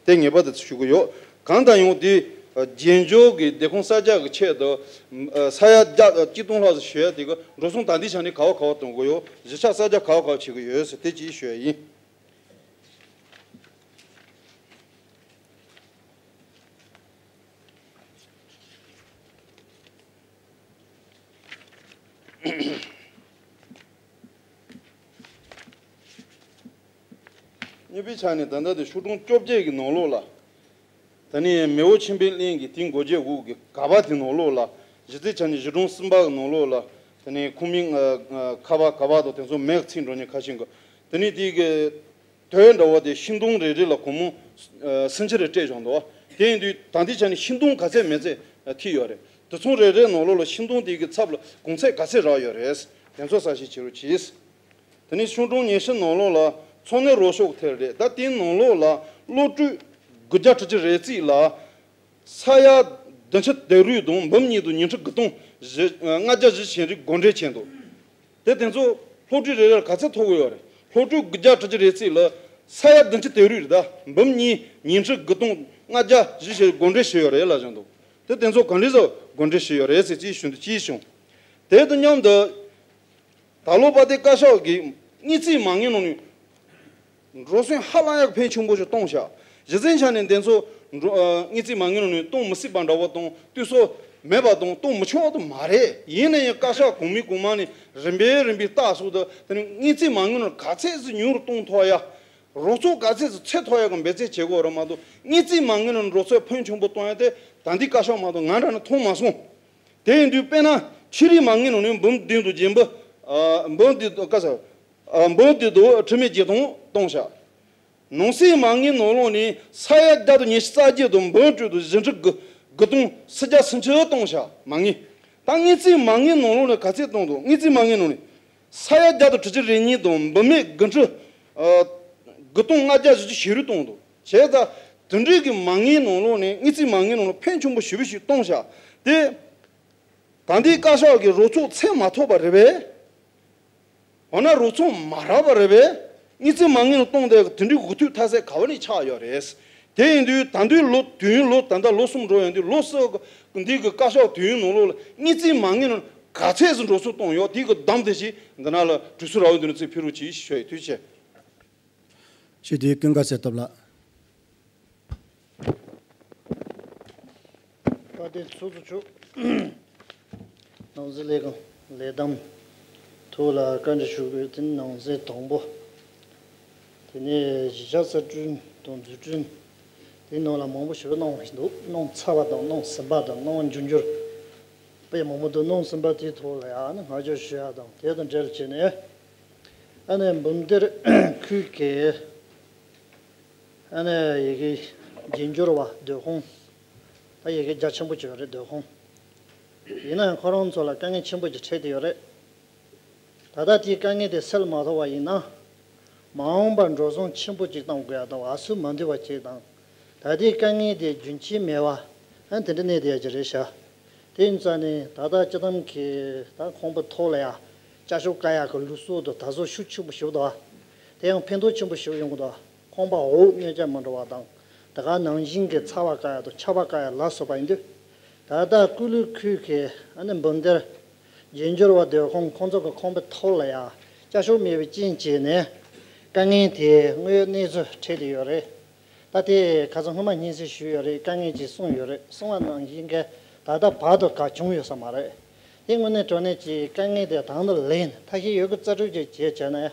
དེ་ངེས་པར་དུ་ཞུ་གི་ཡོད། གང་ལྟར་ཡང་དེ་རྒྱལ་འབྱོར་གྱི་སྡེ་ཁུངས་གསར་རྒྱག་གི་ཆེད་དུ་ས་ཡ་བརྒྱ་གཅིག་སྟོང་ལྷག་ཙམ་ཞུ་ཡ་དེ་གི་འགྲོ་སོང་ད་ལྟའི་ཆ་ནས་ག་བ་ག་བ་གཏོང་གི་ཡོད། གཞིས་ཆགས་གསར་རྒྱག་ག་བ་ག་བ་བྱེད་ཀྱི་ཡོད་ཟེར་དེ་གཅིག་ཞུ་ཡ་ཡིན། གཉིས་པའི་ཆ་ནས་ད་ལྟ་དེ་ཤོག་གྲངས་བཅོ་བརྒྱད་ཀྱི་ནང་ལོགས་ལ། ད་ནི་མེས་པོ་ཆེན་པོའི་གླིང་གི་དེའི་འགོ་བརྗོད་འོག་གི་ག་བ་དེ་ནང་ལོགས་ལ་གཞི་རྩའི་ཆ་ནས་གཞིས་གྲོང་གསུམ་པ་གི་ནང་ལོགས་ལ་ད་ནི་ཁོངས་མི་ཁ་བ་ག་བ་དང་དེ་ཚོ་མེད་ཚིག་འགྲོ་ཉེན་ཁ་ཤས་འགོ་ད་ནི་དེའི་གི་དོན་འདྲ་བོ་དེ་ཤིང་སྡོང་རེ་རེ་ལ་སྒོར་མོ་ཨ་སུམ་ཅུ་རེ་སྤྲད་བཞག་འདུག་དེ་ཡིན་དུས་ད་ལྟའི་ཆ་ནས་ཤིང་སྡོང་ག་ཚད་མེད་ཚད་ཨ་ཐིག་ཡོད་རེད། དེ་ཚོ་རེ་རེའི་ནང་ལོགས་ལ་ཤིང་སྡོང་དེ་གི་ཚབ་ལ་གོང་ཚད་ག་ཚད་རག་ཡོད་རེད། དེ་ཚོ་གསལ་བཤད་བྱེད་རོགས་གྱིས། དེ་ནས་ཤིང་སྡོང་ཉི་ཤུ་ནང་ལོགས་ལ་ཚོང་གནས་རོགས་སྐྱོར་ཐེར་རེད། ད་དེའི་ནང་ལོགས་ལ་བློ་གྲོས་དགུ་བརྒྱ་དྲུག་ཅུ་རེ་གཅིག་ལ་ས་ཡ་བདུན་ཅུ་དོན་དྲུག་དང་འབུམ་གཉིས་དང་ཉི་ཁྲི་དགུ་སྟོང་བཞི་ལྔ་བརྒྱ་བཞི་བྱས་རིགས་བགོ་འགྲེམས་བྱས་འདུག་དེ་དེ་ཚོ་སློབ་ཕྲུག་རེ་རེར་ག་ཚད་ཐོབ་ཀྱི་ཡོད་རེད། སློབ་ཕྲུག་དགུ་བརྒྱ་དྲུག་ཅུ་རེ་གཅིག་ལ་ས་ཡ་བདུན་ཅུ་དོན་དྲུག་རེད། ད་འབུམ་གཉིས་ཉིས་ཁྲི་དགུ་སྟོང་ལྔ་བརྒྱ་བཞི་ཞེས་བགོ་འགྲེམས་བྱས་ཡོད་རེད་ལབ་བཞག་འདུག་དེ་དེ་ཚོ་ག་འདྲ་ཟེར་བགོ་འགྲེམས་བྱས་ཡོད་རེད་ཟེར་ཅིག་ཞུ་འདུག་ཅིག་བྱུང་། དེ་དང་མཉམ་དུ་ད་ལོ་དཔལ་ལྡན་བཀའ་ཤག་གིས་དངུལ་རྩིས་མ་དངུལ་ནང་ནས། འགྲོ་སོང་ཧ་ལམ་ཡག་ཕོན་ཆེན་པོ་ཞིག་གཏོང་བཞག་གཞི་རྩའི་ཆ་ནས་འདི་ཚོ་འགྲོ་ཨ་དངུལ་རྩིས་མ་དངུལ་ནང་ནས་གཏོང་མི་སྲིད་པ་འདྲ་བོ་དང་དུས་ཚོད་མེད་པ་དང་གཏོང་མི་ཆོག་པ་དེ་མ་རེད། ཡིན་ན་ཡང་བཀའ་ཤག་གོང་མའི་གོང་མ་ནས་རིམ་པས་རིམ་པས་ལྟ་སོང་དུས་དེ་ནི་དངུལ་རྩིས་མ་དངུལ་ནང་ག་ཚད་ཅིག་ཉུང་རུ་གཏོང་ཐུབ་ཡ། རོགས་ཚོགས་ག་ཚད་ཅིག་ཚད་ཐུབ་ཡ་གི་འབད་བརྩོན་བྱེད་དགོས་རེད་མ་གཏོགས་དངུལ་རྩིས་མ་དངུལ་ནང་རོགས་ཚོགས་ཕོན་ཆེན་པོ་གཏོང་ཡ་དེ་ད་ལྟའི་བཀའ་ཤག་མ་གཏོགས་ང་འདྲ་ནས་མཐོང་མ་སོང་། དེ་ཡིན་དུས་དཔེར་ན་ཕྱི་རིགས་མ་དངུལ་ནང་ནས་འབུམ་བདུན་དང་བརྒྱད་འབུམ་ཨ་འབུམ་བདུན་དང་ཀ་ས། ཨ་འབུམ་བདུན་དང་ཁྲི་མེད་བརྒྱད་སྟོང་གཏོང་བཞག་ནང་སྲིད་མ་དངུལ་ནང་ལོགས་ནས་ས་ཡ་བརྒྱ་དང་ཉི་ཤུ་རྩ་བརྒྱད་དང་འབུམ་དྲུག་དང་བཞི་ཁྲི་དགུ་དགུ་སྟོང་སུམ་བརྒྱ་སུམ་ཅུ་གཏོང་བཞག་མ་དངུལ། ད་དངུལ་རྩིས་མ་དངུལ་ནང་ལོགས་ནས་ག་ཚད་གཏོང་འདུག་དངུལ་རྩིས་མ་དངུལ་ནང་ནས་ས་ཡ་བརྒྱ་དང་དྲུག་ཅུ་རེ་གཉིས་དང་འབུམ་མེད་དགུ་ཁྲི་ཨ་དགུ་སྟོང་ལྔ་བརྒྱ་བཞི་བཅུ་ཞེ་དྲུག་གཏོང་འདུག་བྱས་ཙང་དེ་འདྲའི་གི་མ་དངུལ་ནང་ལོགས་ནས་དངུལ་རྩིས་མ་དངུལ་ནང་ལོགས་ཕོན་ཆེན་པོ་ཞེ་པོ་ཞིག་གཏོང་བཞག་དེ། ད་ལྟའི་བཀའ་ཤག་གིས་རོགས་ཚོགས་ཚད་མ་ཐོབ་པ་རེད་པས། འོ་ན་རོགས་ཚོགས་མ་རག་པ་རེད་པས། དངུལ་རྩིས་མ་དངུལ་གཏོང་དེ་དེ་འདྲའི་དགོས་མཐུན་མཐའ་ཚད་ག་བ་ནས་ཆགས་ཡོད་རེད། དེ་ཡིན་དུས་ད་དུང་ལོ་དུས་ཡུན་ལོ་ད་ལྟ་ལོ་གསུམ་འགྲོ་ཡོང་དུས་ལོ་གསུམ་འདི་གི་བཀའ་ཤག་དུས་ཡུན་ནང་ལོགས་ལ་དངུལ་རྩིས་མ་དངུལ་ག་ཚད་ཙམ་འགྲོ་སོང་གཏོང་ཡོད་དེ་གི་བསྡོམས་དེ་ཞིག་འདི་ན་ལ་གྲོས་ཚོགས་ར་བའི་མདུན་ལ་ཚིག་ཕུལ་རོགས་གྱིས་ཞུ་ཡི། ཐུགས་རྗེ་ཆེ། ཞུ་དེ་ཀུན་དགའ་གསལ་ཐོབ་ལགས། དཔལ་ལྡན་ཚོགས་གཙོ་མཆོག་ནང་སྲིད་ལས་ཁང་ལས་བསྡོམས་ཐོག་ལ་བཀའ་འདྲི་ཞུ་དགོས་དེ་ནང་གསེས་དང་པོ། དེ་ནས་གཞིས་ཆགས་གསར་སྐྲུན་དང་འཛུགས་སྐྲུན་དེ་ནང་ལ་མང་པོ་ཞིག་གནང་བཞིན་འདུག་གནང་ཚར་བ་དང་གནང་ཟིན་པ་དང་གནང་རྒྱུ་འགྱུར་དཔེ་མང་པོ་འདུག་གནང་ཟིན་པ་དེའི་ཐོག་ལ་ཡང་ནི་བསྔགས་བརྗོད་ཞུ་ཡ་དང་དེ་དང་འབྲེལ་བྱས་ནས། ཨ་ནི་འབུམ་སྡེར་ཁུལ་གྱི་ཨ་ནི་ཡ་གི་རྒྱུ་འབྱོར་བ་སྡོད་ཁང་ད་ཡ་གི་རྒྱ་ཆེན་པོ་ཅིག་ཡོད་རེད། སྡོད་ཁང་ཡིན་ན་ཡང་ཁོ་རང་ཚོ་ལ་དཀའ་ངལ་ཆེན་པོ་ཅིག་འཕྲད་དེ་ཡོད་རེད། ད་ལྟ་དེའི་དཀའ་ངལ་དེ་སེལ་མ་ཐུབ་པ་ཡིན་ན་མ་འོངས་པར་འགྲོ་སོང་ཆེན་པོ་ཅིག་གཏོང་དགོས་ཡ་དང་བ་སུ་མ་འདུས་པ་ཅིག་དང་། ད་ལྟའི་དཀའ་ངལ་དེ་རྒྱུན་ཆད་མེད་པ་ཨ་དེ་འདྲ་གནས་བསྡད་ཡ་ཅིག་རེད་ཤག་དེ་ཡིན་ཙང་ནས་ད་ལྟ་སྤྱི་བཏང་གི་ད་ཁང་པ་ཐོག་ལ་ཡ་བཅའ་ཤོག་བཀལ་ཡག་གི་ལུགས་སྲོལ་དུ་ད་གཟོད་ཤུགས་ཆེན་པོ་ཞིག་འདུག་དེ་ཡང་ཕན་ཐོགས་ཆེན་པོ་ཞིག་ཡོང་གི་འདུག་ཁང་པ་འོག་གནོད་འཚེ་མི་འགྲོ་བ་དང་ ད་ག་ནང་བཞིན་གྱི་ཚ་བ་བཀག་ཡག་དང་ཆར་པ་བཀག་ཡག་ལ་སོགས་པ་ཡིན་དུས། ད་ལྟ་ཀུ་ལུ་ཁུལ་གྱི་ཨ་ནི་འབུམ་སྡེར་རྒྱལ་འབྱོར་བ་སྡོད་ཁང་ཁོང་ཚོ་གི་ཁང་པའི་ཐོག་ལ་ཡང་བསྐྱར་ཞིབ་མེད་པའི་རྐྱེན་བྱས་ནས་དཀའ་ངལ་དེ་དངོས་ཡོད་གནས་ཚུལ་འཕྲད་དེ་ཡོད་རེད། ད་དེ་ཁ་སང་སྔོན་མ་སྙན་སེང་ཞུས་ཡོད་རེད། དཀའ་ངལ་ཅིག་གསུངས་ཡོད་རེད། གསུངས་པ་ནང་བཞིན་གྱི་ད་ལྟ་བར་དུ་ག་བྱུང་ཡོད་ས་མ་རེད། དེ་དངོས་གནས་དྲང་གནས་ཀྱི་དཀའ་ངལ་དེ་དང་དུ་ལེན་ཐབས་ཤེས་ཡོད་རྒུ་རྩལ་སྤྲུགས་ཅིག་བྱས་བྱས་ནས་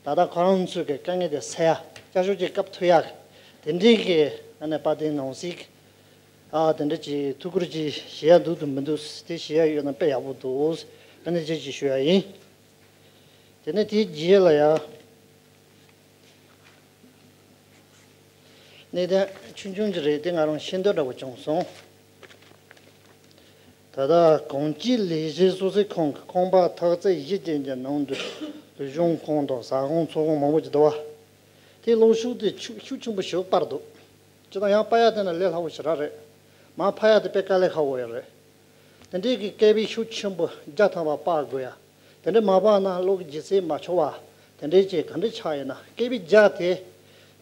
ད་ལྟ་ཁོ་རང་ཚོའི་གི་དཀའ་ངལ་དེ་སེལ་ཡག་བསྐྱར་ཞིབ་ཅིག་སྐབས་ཐུབ་ཡག་དེ་འདྲའི་གི་ཨ་ནི་དཔལ་ལྡན་ནང་སྲིད་ཨ་དེ་འདྲ་ཅིག་ཐུགས་ཁུར་ཅིག་བཞེས་ཡག་འདུག་དང་མི་འདུག་དེ་བཞེས་ཡག་ཡོད་ན་དཔེ་ཡག་པོ་འདུག་ཨ་ནི་ཅིག་ཅིག་ཞུ་ཡག་ཡིན། དེ་ནས་དེའི་རྗེས་ལ་ཡང་གནད་དོན་ཆུང་ཆུང་ཅིག་རེད། དེ་ང་རང་ཤེས་འདོད་འདྲ་པོ་བྱུང་སོང་། ད་ལྟ་གངས་སྐྱིད་ལས་བྱེད་གཙོ་སྲིད་ཁང་གི་ཁང་པ་ཐག་རྩེག་བཞི་ཅན་གྱི་ནང་དུ་ལུས་སྦྱོང་ཁང་དང་ཟ་ཁང་ཚོགས་ཁང་མང་པོ་ཅིག་འདུག་བ། དེ་གློག་ཤུགས་དེ་ཤུགས་ཤུགས་ཆེན་པོ་ཞིག་སྤར་འདུག་ཅི་ལྟར་ཡང་སྤར་ཡག་དེ་ན་ལས་སླ་པོ་ཞེ་དྲག་རེད། མར་ཕབ་ཡག་དེ་དཔེ་དཀའ་ལས་ཁག་པོ་ཡོད་རེད། དེ་འདྲའི་གི་སྐད་པའི་ཤུགས་ཆེན་པོ་བརྒྱ་ཐམ་པ་སྤར་དགོས་ཡ། དེ་འདྲ་མ་སྤར་ན་གློག་ལྗིད་ཚད་མ་ཆོག་པ། དེ་འདྲའི་ཅིག་ག་འདྲ་ཆགས་ཡོད་ན། སྐད་པའི་རྒྱ་དེ་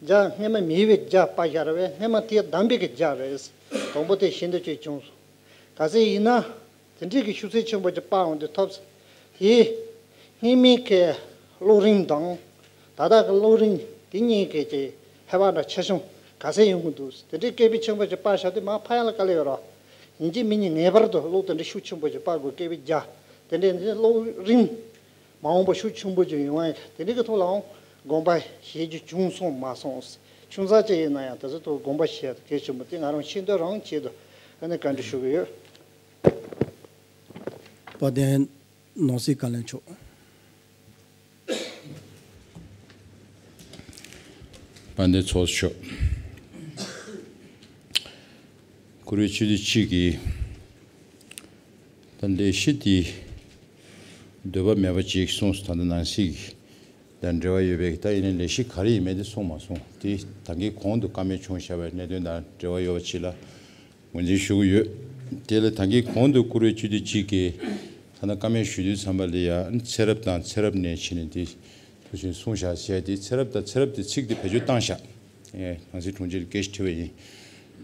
རྒྱ་སྔས་མ་མེད་པའི་རྒྱ་སྤར་བཞག་རེད་པས། སྔས་མ་དེ་བདམས་པའི་གི་རྒྱ་རེད། དང་པོ་དེ་ཤེས་འདོད་ཅིག་བྱུང་སོང་། ག་ཚད་ཡིན་ན། དེ་འདྲའི་གི་ཤུགས་ཚད་ཆེན་པོ་ཅིག་སྤར་འོང་དུས་ཐོབ། དེ་སྔས་མའི་གི་གློག་རིན་དང་ད་ལྟ་གི་གློག་རིན་དེ་གཉིས་ཀྱི་ཅིག་ཧེ་བག་འདྲ་ཆེ་ཆུང་ག་ཚད་ཡོང་གི་འདུག་དེ་འདྲའི་སྐད་པའི་ཆེན་པོ་ཅིག་སྤར་བཞག་དུས་མར་ཕབ་ཡག་ལ་དཀའ་ལས་ཡོད་རེད། ཡིན་གཅིག་མིན་གཉིས་ངེས་པར་དུ་གློག་དེ་འདྲའི་ཤུགས་ཆེན་པོ་ཅིག་སྤར་དགོས། སྐད་པའི་རྒྱ་དེ་འདྲའི་འདི་གློག་རིན་མ་འོངས་པ་ཤུགས་ཆེན་པོ་ཅིག་ཡོང་བ་ཡིན། དེ་འདྲའི་གི་ཐོག་ལའང་དགོངས་པ་བཞེས་རྒྱུ་བྱུང་སོང་མ་སོང་། ཆུང་ཙག་ཅིག་ཡིན་ན་ཡང་དེ་ཚོ་ཐོག་དགོངས་པ་བཞེས་ཡག་གལ་ཆེན་པོ། དེ་ང་རང་ཤེས་འདོད་རང་ཆེད་དུ་ཨ་ནི་བཀའ་འདྲི་ཞུ་གི་ཡོད། དཔལ་ལྡན་ནང་སྲིད་བཀའ་བློན་མཆོག་དཔལ་ལྡན་ཚོགས་གཙོ་མཆོག་བཀུར་འོས་སྤྱི་འཐུས་གཅིག་གིས་ད་ལས་གཞི་འདི་འདོད་པ་མེད་པ་ཅིག་གསུངས་སོང་། ད་ལྟ་ནང་སྲིད་དང་འབྲེལ་བ་ཡོད་པའི། ད་ཡིན་ནའི་ལས་གཞི་ག་རེ་ཡིན་མིན་དེ་གསུངས་མ་སོང་། དེ་ད་གིན་གོང་དུ་བཀའ་མོལ་བྱུང་བཞག་པའི་གནད་དོན་དང་འབྲེལ་བ་ཡོད་པ་ཅིག་ལ་ངོས་འཛིན་ཞུ་གི་ཡོད། དེ་ལ་ད་གིན་གོང་དུ་བཀུར་འོས་སྤྱི་འཐུས་གཅིག་གིས་ད་ལྟ་བཀའ་མོལ་ཞུ་དུས་ཙམ་པ་ལ་ཡང་ཚེ་རབས་དང་ཚེ་རབས་ནས་ཕྱིན་ནས་དེ་དུ་ཞིང་གསུངས་བཞག་ཟེར་དེ། ཚེ་རབས་དང་ཚེ་རབས་དེ་ཚིག་དེ་བེད་སྤྱོད་བཏང་བཞག་ཨེ། ནང་སྲིད་དྲུང་ཆེ་ལ་སྐད་ཆ་དྲིས་པ་ཡིན།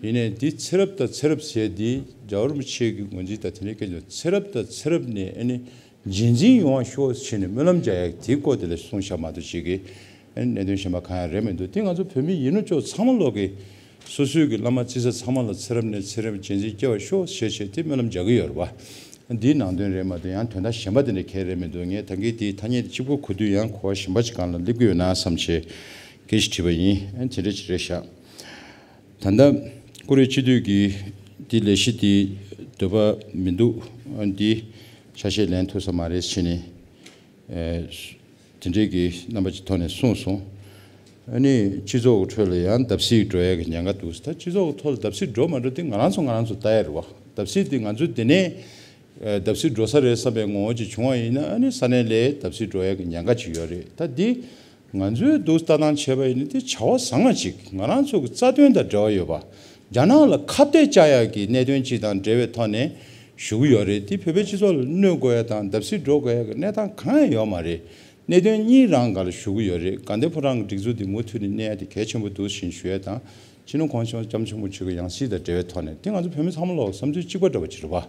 ཡིན་ནའི་འདི་ཚེ་རབས་དང་ཚེ་རབས་ཟེར་འདི་རྒྱལ་བ་རིན་པོ་ཆེ་གི་ངོས་འཛིན་དང་དེ་འདྲའི་སྐད་ཆ། ཚེ་རབས་དང་ཚེ་རབས་ནས་ཨ་ནི་རྗེས་འཛིན་ཡོང་བ་ཤོག་ཟེར་ནས་སྨོན་ལམ་རྒྱག་ཡག་དེའི་སྐོར་དེ་ལ་གསུངས་བཞག་མ་གཏོགས་ཅིག་གི་ཨ་ནི་གནད་དོན་གཞན་པ་གང་ཡང་རེད་མི་འདུག་དེ་ང་ཚོ་བོད་མི་ཡིན་ནོ་ཅོག་ཚང་མ་ལོག་གི་སོ་སོའི་གི་བླ་མ་རྩི་ས་ཚང་མ་ལ་ཚེ་རབས་ནས་ཚེ་རབས་རྗེས་འཛིན་སྐྱེ་བ་ཤོག་ཟེར་བྱས་དེ་སྨོན་ལམ་རྒྱག་གི་ཡོད་རེད་པ། འདིའི་ནང་དོན་རེད་མ་གཏོགས་ཡང་དོན་དག་གཞན་པ་དེ་འདྲ་གང་ཡང་རེད་མི་འདུག་ངས་ད་གིན་དེའི་ཐ་སྙད་དེ་གཅིག་པོ་གོ་དུས་ཡང་གོ་བ་གཞན་པ་ཅིག་སྒང་ལ་སླེབས་ཀྱི་ཡོད་ན་བསམ་བྱས་སྐད་ཆ་དྲིས་པ་ཡིན། ཨ་ནི་དེ་འདྲ་ཅིག་རེད་ཤག་ད་ལྟ་བཀུར་འོས་སྤྱི་འཐུས་ཀྱིས་འདི་ལས་གཞི་འདི་འདོད་པ་མི་འདུག་ཨ་ནི་འདི་ཆ་ཤས་ལེན་ཐུབ་ས་མ་རེད་ཟེར་ནས། ཨེ། དེ་འདྲའི་གི་རྣམ་པ་ཅིག་ཐོག་ནས་གསུངས་སོང་། ཨ་ནི་སྤྱི་ཚོགས་ཀྱི་ཁྲོད་ལ་ཡང་བརྡབ་གསིག་འགྲོ་ཡ་གི་ཉེན་ཁ་འདུག་ད་སྤྱི་ཚོགས་ཀྱི་ཐོག་ལ་བརྡབ་གསིག་འགྲོ་མ་འགྲོ་དེ་ང་རང་ཚོ་ང་རང་ཚོ་ལྟ་ཡ་རེད་བ། བརྡབ་གསིག་དེ་ང་ཚོ་དེ་ནས་ཨེ། བརྡབ་གསིག་འགྲོ་ས་རེད་བསམ་པའི་ངོ་བོ་ཅིག་བྱུང་བ་ཡིན་ན། ཨ་ནི་ས་གནས་ལ་བརྡབ་གསིག་འགྲོ་ཡ་གི་ཉེན་ཁ་ཅིག་ཡོད་རེད། ད་འདི་ང་ཚོའི་འདུག་ལྟ་སྟངས་བྱས་པ་ཡིན་ན་དེ་བྱ་བ་བཟང་བ་ཅིག་ང་རང་ཚོ་གི་རྩ་དོན་དང་འབྲེལ་བ་ཡོད་པ། རྒྱ་ནག་ལ་ཁ་གཏད་བཅག་ཡག་གི་གནད་དོན་ཅིག་དང་འབྲེལ་བའི་ཐོག་ནས་ཞུ་གི་ཡོད་རེད། དེ་བོད་པའི་སྤྱི་ཚོགས་ལ་གནོད་དགོས་ཡ་དང་བརྡབ་གསིག་འགྲོ་དགོས་ཡ་གི་གནས་སྟངས་གང་ཡང་ཡོད་མ་རེད། གནད་དོན་གཉིས་རང་སྒང་ལ་ཞུ་གི་ཡོད་རེད། དགའ་ལྡན་ཕོ་བྲང་གི་སྒྲིག་འཛུགས་འདི་མུ་མཐུད་ནས་གནས་ཡ་དེ་གལ་ཆེན་པོ་འདུག་ཞེས་ཞུ་ཡ་དང་། སྤྱི་ནོར་གོང་ས་སྐྱབས་མགོན་ཆེན་པོ་མཆོག་གི་ཡང་སྲིད་དང་འབྲེལ་བའི་ཐོག་ནས་དེ་ང་ཚོ་བོད་མི་ཚང་མ་ལོག་བསམ་ཚུལ་གཅིག་པ་འདྲ་བ་ཅིག་རེད་བ།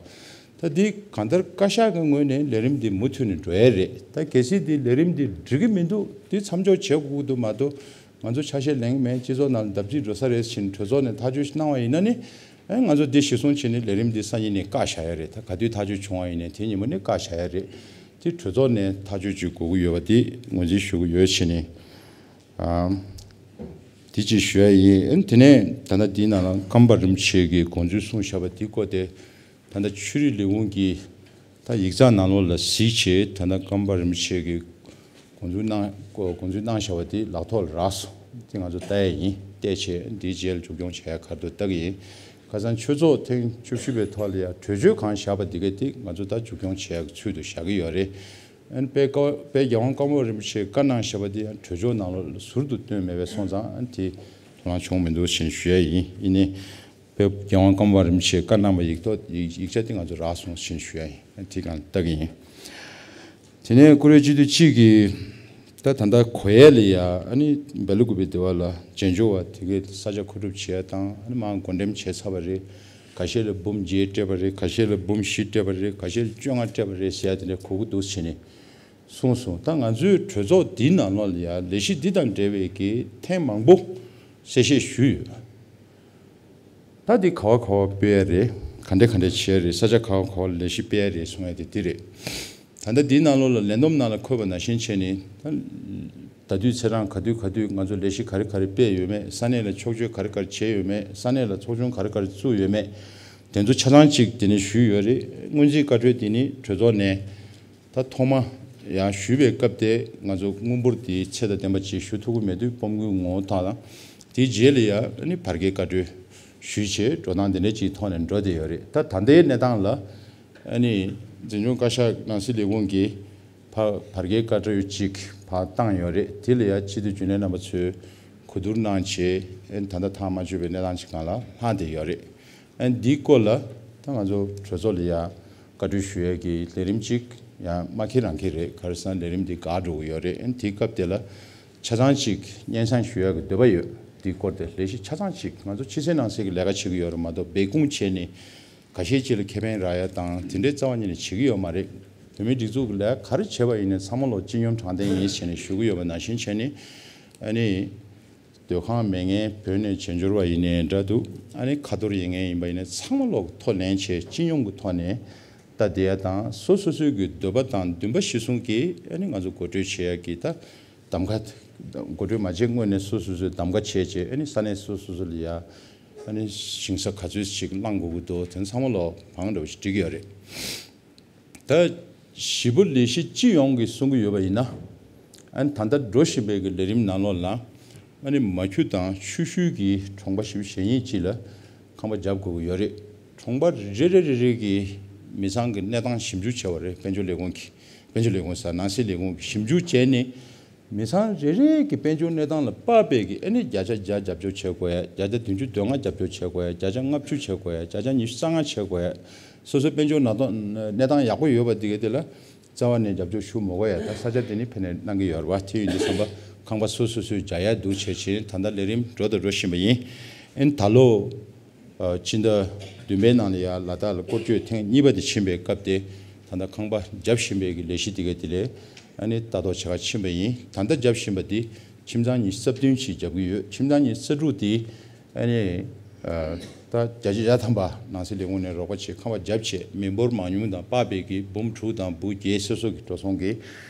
ད་འདི་གང་ལྟར་བཀའ་ཤག་གི་ངོས་ནས་ལས་རིམ་འདི་མུ་མཐུད་ནས་འགྲོ་ཡ་རེད། ད་གལ་སྲིད་འདི་ལས་རིམ་འདི་འགྲིག་གི་མི་འདུག་འདི་མཚམས་འཇོག་བྱེད་དགོས་ཀྱི་འདུག་མ་གཏོགས་ང་ཚོ་ཆ་ཤས་ལེན་གི་མེད། སྤྱི་ཚོགས་ནང་ལ་བརྡབ་གསིག་འགྲོ་ས་རེད་ཟེར་གྲོས་ཚོགས་ནས་ཐག་གཅོད་ཞིག་གནང་བ་ཡིན་ན་ནི། ཨེ། ང་ཚོ་འདི་གཞིར་བཟུང་བྱས་ནས་ལས་རིམ་འདི་སང་ཉིན་ནས་བཀག་བཞག་ཡ་རེད། ད་ག་དུས་ཐག་གཅོད་བྱུང་བ་ཡིན་ནའི་དེ་ཉིན་མོ་ནས་བཀག་བཞག་ཡ་རེད། དེ་གྲོས་ཚོགས་ནས་ཐག་གཅོད་ཅིག་དགོས་ཀྱི་ཡོད་པ་དེ་ངོས་འཛིན་ཞུ་གི་ཡོད་བྱས་ནས། ཨ། དེ་ཅིག་ཞུ་ཡ་ཡིན། ཨ་ནི་དེ་ནས་ད་ལྟ་འདིའི་ནང་ལ་ཀརྨ་པ་རིན་པོ་ཆེ་གིས་དགོངས་ཚུལ་གསུངས་བཞག་པ་དེའི་སྐོར་དེ། ད་ལྟ་ཆོས་རིག་ལས་ཁུངས་ཀྱིས་ད་ཡིག་ཚང་ནང་ལོགས་ལ་གཟིགས་བྱས། ད་ལྟ་ཀརྨ་པ་རིན་པོ་ཆེ་གིས་དགོངས་ཚུལ་གནང་། དགོངས་ཚུལ་གནང་བཞག་པ་དེ་ལག་ཐོག་ལ་རག་སོང་། དེ་ང་ཚོ་ལྟ་ཡ་ཡིན། བལྟས་བྱས་འདིའི་རྗེས་ལ་མཇུག་སྐྱོང་བྱེད་ཡ་ག་རེ་འདུག་ལྟ་གི་ཡིན། ཁ་སང་ཆོས་ཚོགས་ཐེངས་བཅུ་བཞི་པའི་ཐོག་ལ་ཡང་གྲོས་ཆོད་གང་བཞག་པ་འདི་ག་དེ་ང་ཚོ་ད་མཇུག་སྐྱོང་བྱེད་ཡག་གི་ཚུལ་དུ་བཞག་གི་ཡོད་རེད། ཨ་ནི་དཔལ་ཀ་དཔལ་རྒྱལ་དབང་ཀརྨ་པ་རིན་པོ་ཆེས་བཀའ་གནང་བཞག་པ་དེ་ཡང་གྲོས་ཆོད་ནང་ལོགས་ལ་ཟུར་དུ་བཏོན་མེད་པས་སོང་ཙང་། ཨ་ནི་དེ་དོ་སྣང་བྱུང་མི་འདུག་ཞེས་ཞུ་ཡ་ཡིན། ཡིན་ནའི་དཔལ་རྒྱལ་དབང་ཀརྨ་པ་རིན་པོ་ཆེས་བཀའ་གནང་བའི་ཡིག་ཐོག་ཡིག་ཡིག་ཆ་དེ་ང་ཚོ་རག་སོང་ཞེས་ཞུ་ཡ་ཡིན། ཨ་ནི་དེ་གང་ལྟ་གི་ཡིན། དེ་ནས་བཀུར་འོས་སྤྱི་འཐུས་གཅིག་གིས་ ད་ད་ལྟ་གོ་ཡས་ལ་ཡ་ཨ་ནི་སྦེལ་ཀོབ་པའི་སྡེ་བ་ལ་འབྱོར་བ་དེ་གའི་ས་ཆ་མཁོ་སྒྲུབ་བྱེད་ཡ་དང་ཨ་ནི་མར་བགོ་འགྲེམས་བྱས་ཚར་བ་རེད། ཁ་ཤས་ལ་འབུམ་བརྒྱད་སྤྲད་པ་རེད། ཁ་ཤས་ལ་འབུམ་བཞི་སྤྲད་པ་རེད། ཁ་ཤས་ལ་བཅོ་ལྔ་སྤྲད་པ་རེད་ཟེར་ཡ་དེ་འདྲ་གོ་གི་འདུག་བྱས་ནས་གསུངས་སོང་། ད་ང་ཚོའི་གྲོས་ཚོགས་འདིའི་ནང་ལོགས་ལ་ཡ་ལས་གཞི་འདི་དང་འབྲེལ་བའི་གི་ཐེངས་མང་པོ་གསལ་བཤད་ཞུས་ཡོད། ད་འདི་ག་བ་ག་བ་སྤེལ་ཡ་རེད། ག་འདྲ་ག་འདྲ་བྱེད་ཡ་རེད། ས་ཆ་ག་བ་ག་བ་ལ་ལས་གཞི་སྤེལ་ཡ་རེད་གསུང་ཡ་དེ་འདི་རེད། ད་ལྟ་འདིའི་ནང་ལོགས་ལ་ལས་བསྡོམས་ནང་ལ་འཁོད་པ་ནང་བཞིན་བྱས་ནས་ད་ད་དུས་ཚེས་གྲངས་ག་དུས་ག་དུས་ང་ཚོ་ལས་གཞི་ག་རེ་ག་རེ་སྤེལ་ཡོད་མེད། ས་གནས་ལ་ཕྱོགས་བསྐྱོད་ག་རེ་ག་རེ་བྱས་ཡོད་མེད། ས་གནས་ལ་ཚོགས་ཆུང་ག་རེ་ག་རེ་བཙུགས་ཡོད་མེད། དེ་ཚོ་ཆ་ཚང་གཅིག་དེ་ནས་ཞུས་ཡོད་རེད། སྔོན་རྩིས་བཀའ་འཁྲོལ་དེ་ནི་གྲོས་ཚོགས་ནས་ད་ཐོག་མ་ཡང་ཞུས་པའི་སྐབས་དེ་ང་ཚོ་དངུལ་འབོར་དེ་ཚད་དང་ལྡན་པ་ཅིག་ཞུ་ཐུབ་ཀྱི་མེད་དུས་སྤོམ་གུའི་ངོ་བོ་དག་དང་དེའི་རྗེས་ལ་ཡང་ཨ་ནི་བར་བརྒལ་བཀའ་འཁྲོལ་ཞུས་བྱས་འགྲོ་སྟངས་དེ་འདྲ་ཅིག་ཐོག་ནས་འགྲོ་བསྡད་ཡོད་རེད། ད་ད་ལྟའི་གནས་སྟངས་ལ་ཨ་ནི་འཛིན་སྐྱོང་བཀའ་ཤག་ནང་སྲིད་ལས་ཁུངས་ཀྱིས་ཕར་བར་བརྒལ་བཀའ་འཁྲོལ་ཅིག་ཕར་བཏང་ཡོད་རེད། དེ་ལ་ཡང་སྤྱི་འཐུས་རྒྱུན་ལས་རྣམ་པ་ཚོས་གོ་བསྡུར་གནང་བྱས་ཨ་ནི་ད་ལྟ་ཐག་མ་ཆོད་པའི་གནས་སྟངས་ཅིག་སྒང་ལ་ལྷག་བསྡད་ཡོད་རེད། ཨ་ནི་འདིའི་སྐོར་ལ་ད་ང་ཚོ་གྲོས་ཚོགས་ལ་ཡང་བཀའ་འཁྲོལ་ཞུ་ཡས་ཀྱི་ལས་རིམ་གཅིག་ཡང་མ་འཁེལ་རང་འཁེལ་རེད། ག་རེ་ཟེར་ན་ལས་རིམ་འདི་འགག་འགྲོ་གི་ཡོད་རེད། ཨ་ནི་དེའི་སྐབས་དེ་ལ་ཆ་ཚང་གཅིག་སྙན་སེང་ཞུ་ཡས་ཀྱི་འདོད་པ་ཡོད། འདིའི་སྐོར་དེ་ལས་གཞི་ཆ་ཚང་གཅིག་ང་ཚོ་ཕྱི་གསལ་ནང་གསལ་གྱི་ལས་ཀ་བྱེད་ཀྱི་ཡོད་རེད་མ་གཏོགས་སྦས་སྐུང་བྱས་ནས་ཁ་ཤས་ཅིག་ལ་ཁེ་ཕན་རག་ཡ་དང་དེ་འདྲའི་རྩ་བ་ཉིད་ནས་བྱེད་ཀྱི་ཡོད་མ་རེད། བོད་མིའི་སྒྲིག་འཛུགས་ཀྱི་ལས་ཀ་ག་རེ་བྱས་པ་ཡིན་ནའི་ཚང་མ་ལོག་སྤྱི་སྙོམས་དྲང་བདེན་ཡིན་ཟེར་ནས་ཞུ་གི་ཡོད་པ་ནང་བཞིན་བྱས་ནས་ཨ་ནི། སྡོད་ཁང་མེད་མཁན་བོད་ནས་བྱེས་འབྱོར་བ་ཡིན་ནའི་འདྲ་འདུག་ཨ་ནི་ཁ་ཐོར་ཡིན་མཁན་ཡིན་པ་ཡིན་ན་ཚང་མ་ལོག་ཐོ་ལེན་བྱས་སྤྱི་སྙོམས་ཀྱི་ཐོག་ནས་ད་བསྡད་ཡ་དང་སོ་སོ་སོའི་གི་འདོད་པ་དང་འདུན་པ་གཞིར་བཟུང་གིས་ཨ་ནི་ང་ཚོ་འགོ་ཁྲིད་བྱེད་ཡ་གི་ད་གདམ་ག་འགོ་ཁྲིད་མ་བྱས་སྔོན་ནས་སོ་སོ་སོའི་གདམ་ག་བྱས་བྱས་ཨ་ནི་ས་གནས་སོ་སོ་སོ་ལ་ཡ་ཨ་ནི་ཞིང་ས་ག་ཚོད་ཅིག་བླང་དགོས་ཀྱི་འདུག་དེ་ཚང་མ་ལོག་བང་འདྲ་བོ་ཞིག་སྒྲིག་གི་ཡོད་རེད། ད་བཞི་པོ་ལས་གཞི་སྤྱི་ཡོངས་ཀྱིས་གསུང་གི་ཡོད་པ་ཡིན་ན། ཨ་ནི་ད་ལྟ་འགྲོ་བཞིན་པའི་གི་ལས་རིམ་ནང་ལོགས་ལ་ཨ་ནི་མ་ཁྱུ་དང་ཆུ་ཤུལ་གྱི་གྲོང་པ་བཞི་བཅུ་ཞེ་གཉིས་ཅིག་ལ་ཁང་པ་རྒྱབ་དགོས་ཀྱི་ཡོད་རེད། གྲོང་པ་རེ་རེ་རེ་རེ་གི་མི་ཚང་གི་གནས་སྟངས་ཞིབ་འཇུག་བྱས་པ་རེད། དཔལ་འབྱོར་ལས་ཁུངས་ཀྱིས་དཔལ་འབྱོར་ལས་ཁུངས་ཟེར་ནང་སྲིད་ལས་ཁུངས་ཀྱིས་ཞིབ་འཇུག་བྱས་ནས། མི་ཚང་རེ་རེ་གི་དཔལ་འབྱོར་གནས་སྟངས་ལ་དཔག་པའི་གི་ཨ་ནི་བརྒྱ་ཆ་བརྒྱ་རྒྱབ་སྐྱོར་བྱེད་དགོས་ཡ། བརྒྱ་ཆ་བདུན་ཅུ་དོན་ལྔ་རྒྱབ་སྐྱོར་བྱེད་དགོས་ཡ། བརྒྱ་ཆ་ལྔ་བཅུ་བྱེད་དགོས་ཡ། བརྒྱ་ཆ་ཉི་ཤུ་རྩ་ལྔ་བྱེད་དགོས་ཡ། སོ་སོའི་དཔལ་འབྱོར་ནང་དོན་གནས་སྟངས་ཡག་པོ་ཡོད་པ་དེ་ག་དེ་ལ་རྩ་བ་ནས་རྒྱབ་སྐྱོར་ཞུ་མི་དགོས་ཡ། ད་ས་ཆ་དེ་ནི་ཕན་ནས་གནང་གི་ཡོད་རེད་བ། དེ་ཡིན་དུས་ཙམ་པ་ཁང་པ་སོ་སོ་སོས་རྒྱག་ཡ་འདུག་བྱས་བྱས་ད་ལྟ་ལས་རིམ་འགྲོ་དང་འགྲོ་བཞིན་པ་ཡིན། ཨ་ནི་ད་ལོ། ཨ་ཕྱི་ཟླ་བདུན་པའི་ནང་ལ་ཡ་ལ་དྭགས་ལ་སྐོར་སྐྱོད་ཐེངས་གཉིས་པ་དེ་ཕྱིན་པའི་སྐབས་དེ་ད་ལྟ་ཁང་པ་རྒྱབ་བཞིན་པའི་གི་ལས་གཞི་དེ་ག་དེ་ལས་ཨ་ནི་ལྟ་རྟོག་བྱེད་ག་ཕྱིན་པ་ཡིན། ད་ལྟ་རྒྱབ་བཞིན་པ་དེ་ཁྱིམ་ཚང་ཉི་ཤུ་རྩ་བདུན་ཞིག་རྒྱབ་ཀྱི་ཡོད། ཁྱིམ་ཚང་ཉི་ཤུ་རྩ་དྲུག་དེ་ཨ་ནི་ཨ་ད་བརྒྱ་ཆ་བརྒྱ་ཐམ་པ་ནང་སྲིད་ལས་ཁུངས་ནས་རོགས་པ་བྱས་ཁང་པ་རྒྱབ་བྱས་མི་འབོར་མང་ཉུང་དང་དཔག་པའི་གི་འབུམ་དྲུག་དང་འབུམ་བརྒྱད་སོ་སོ་གི་འགྲོ་སོང་གི་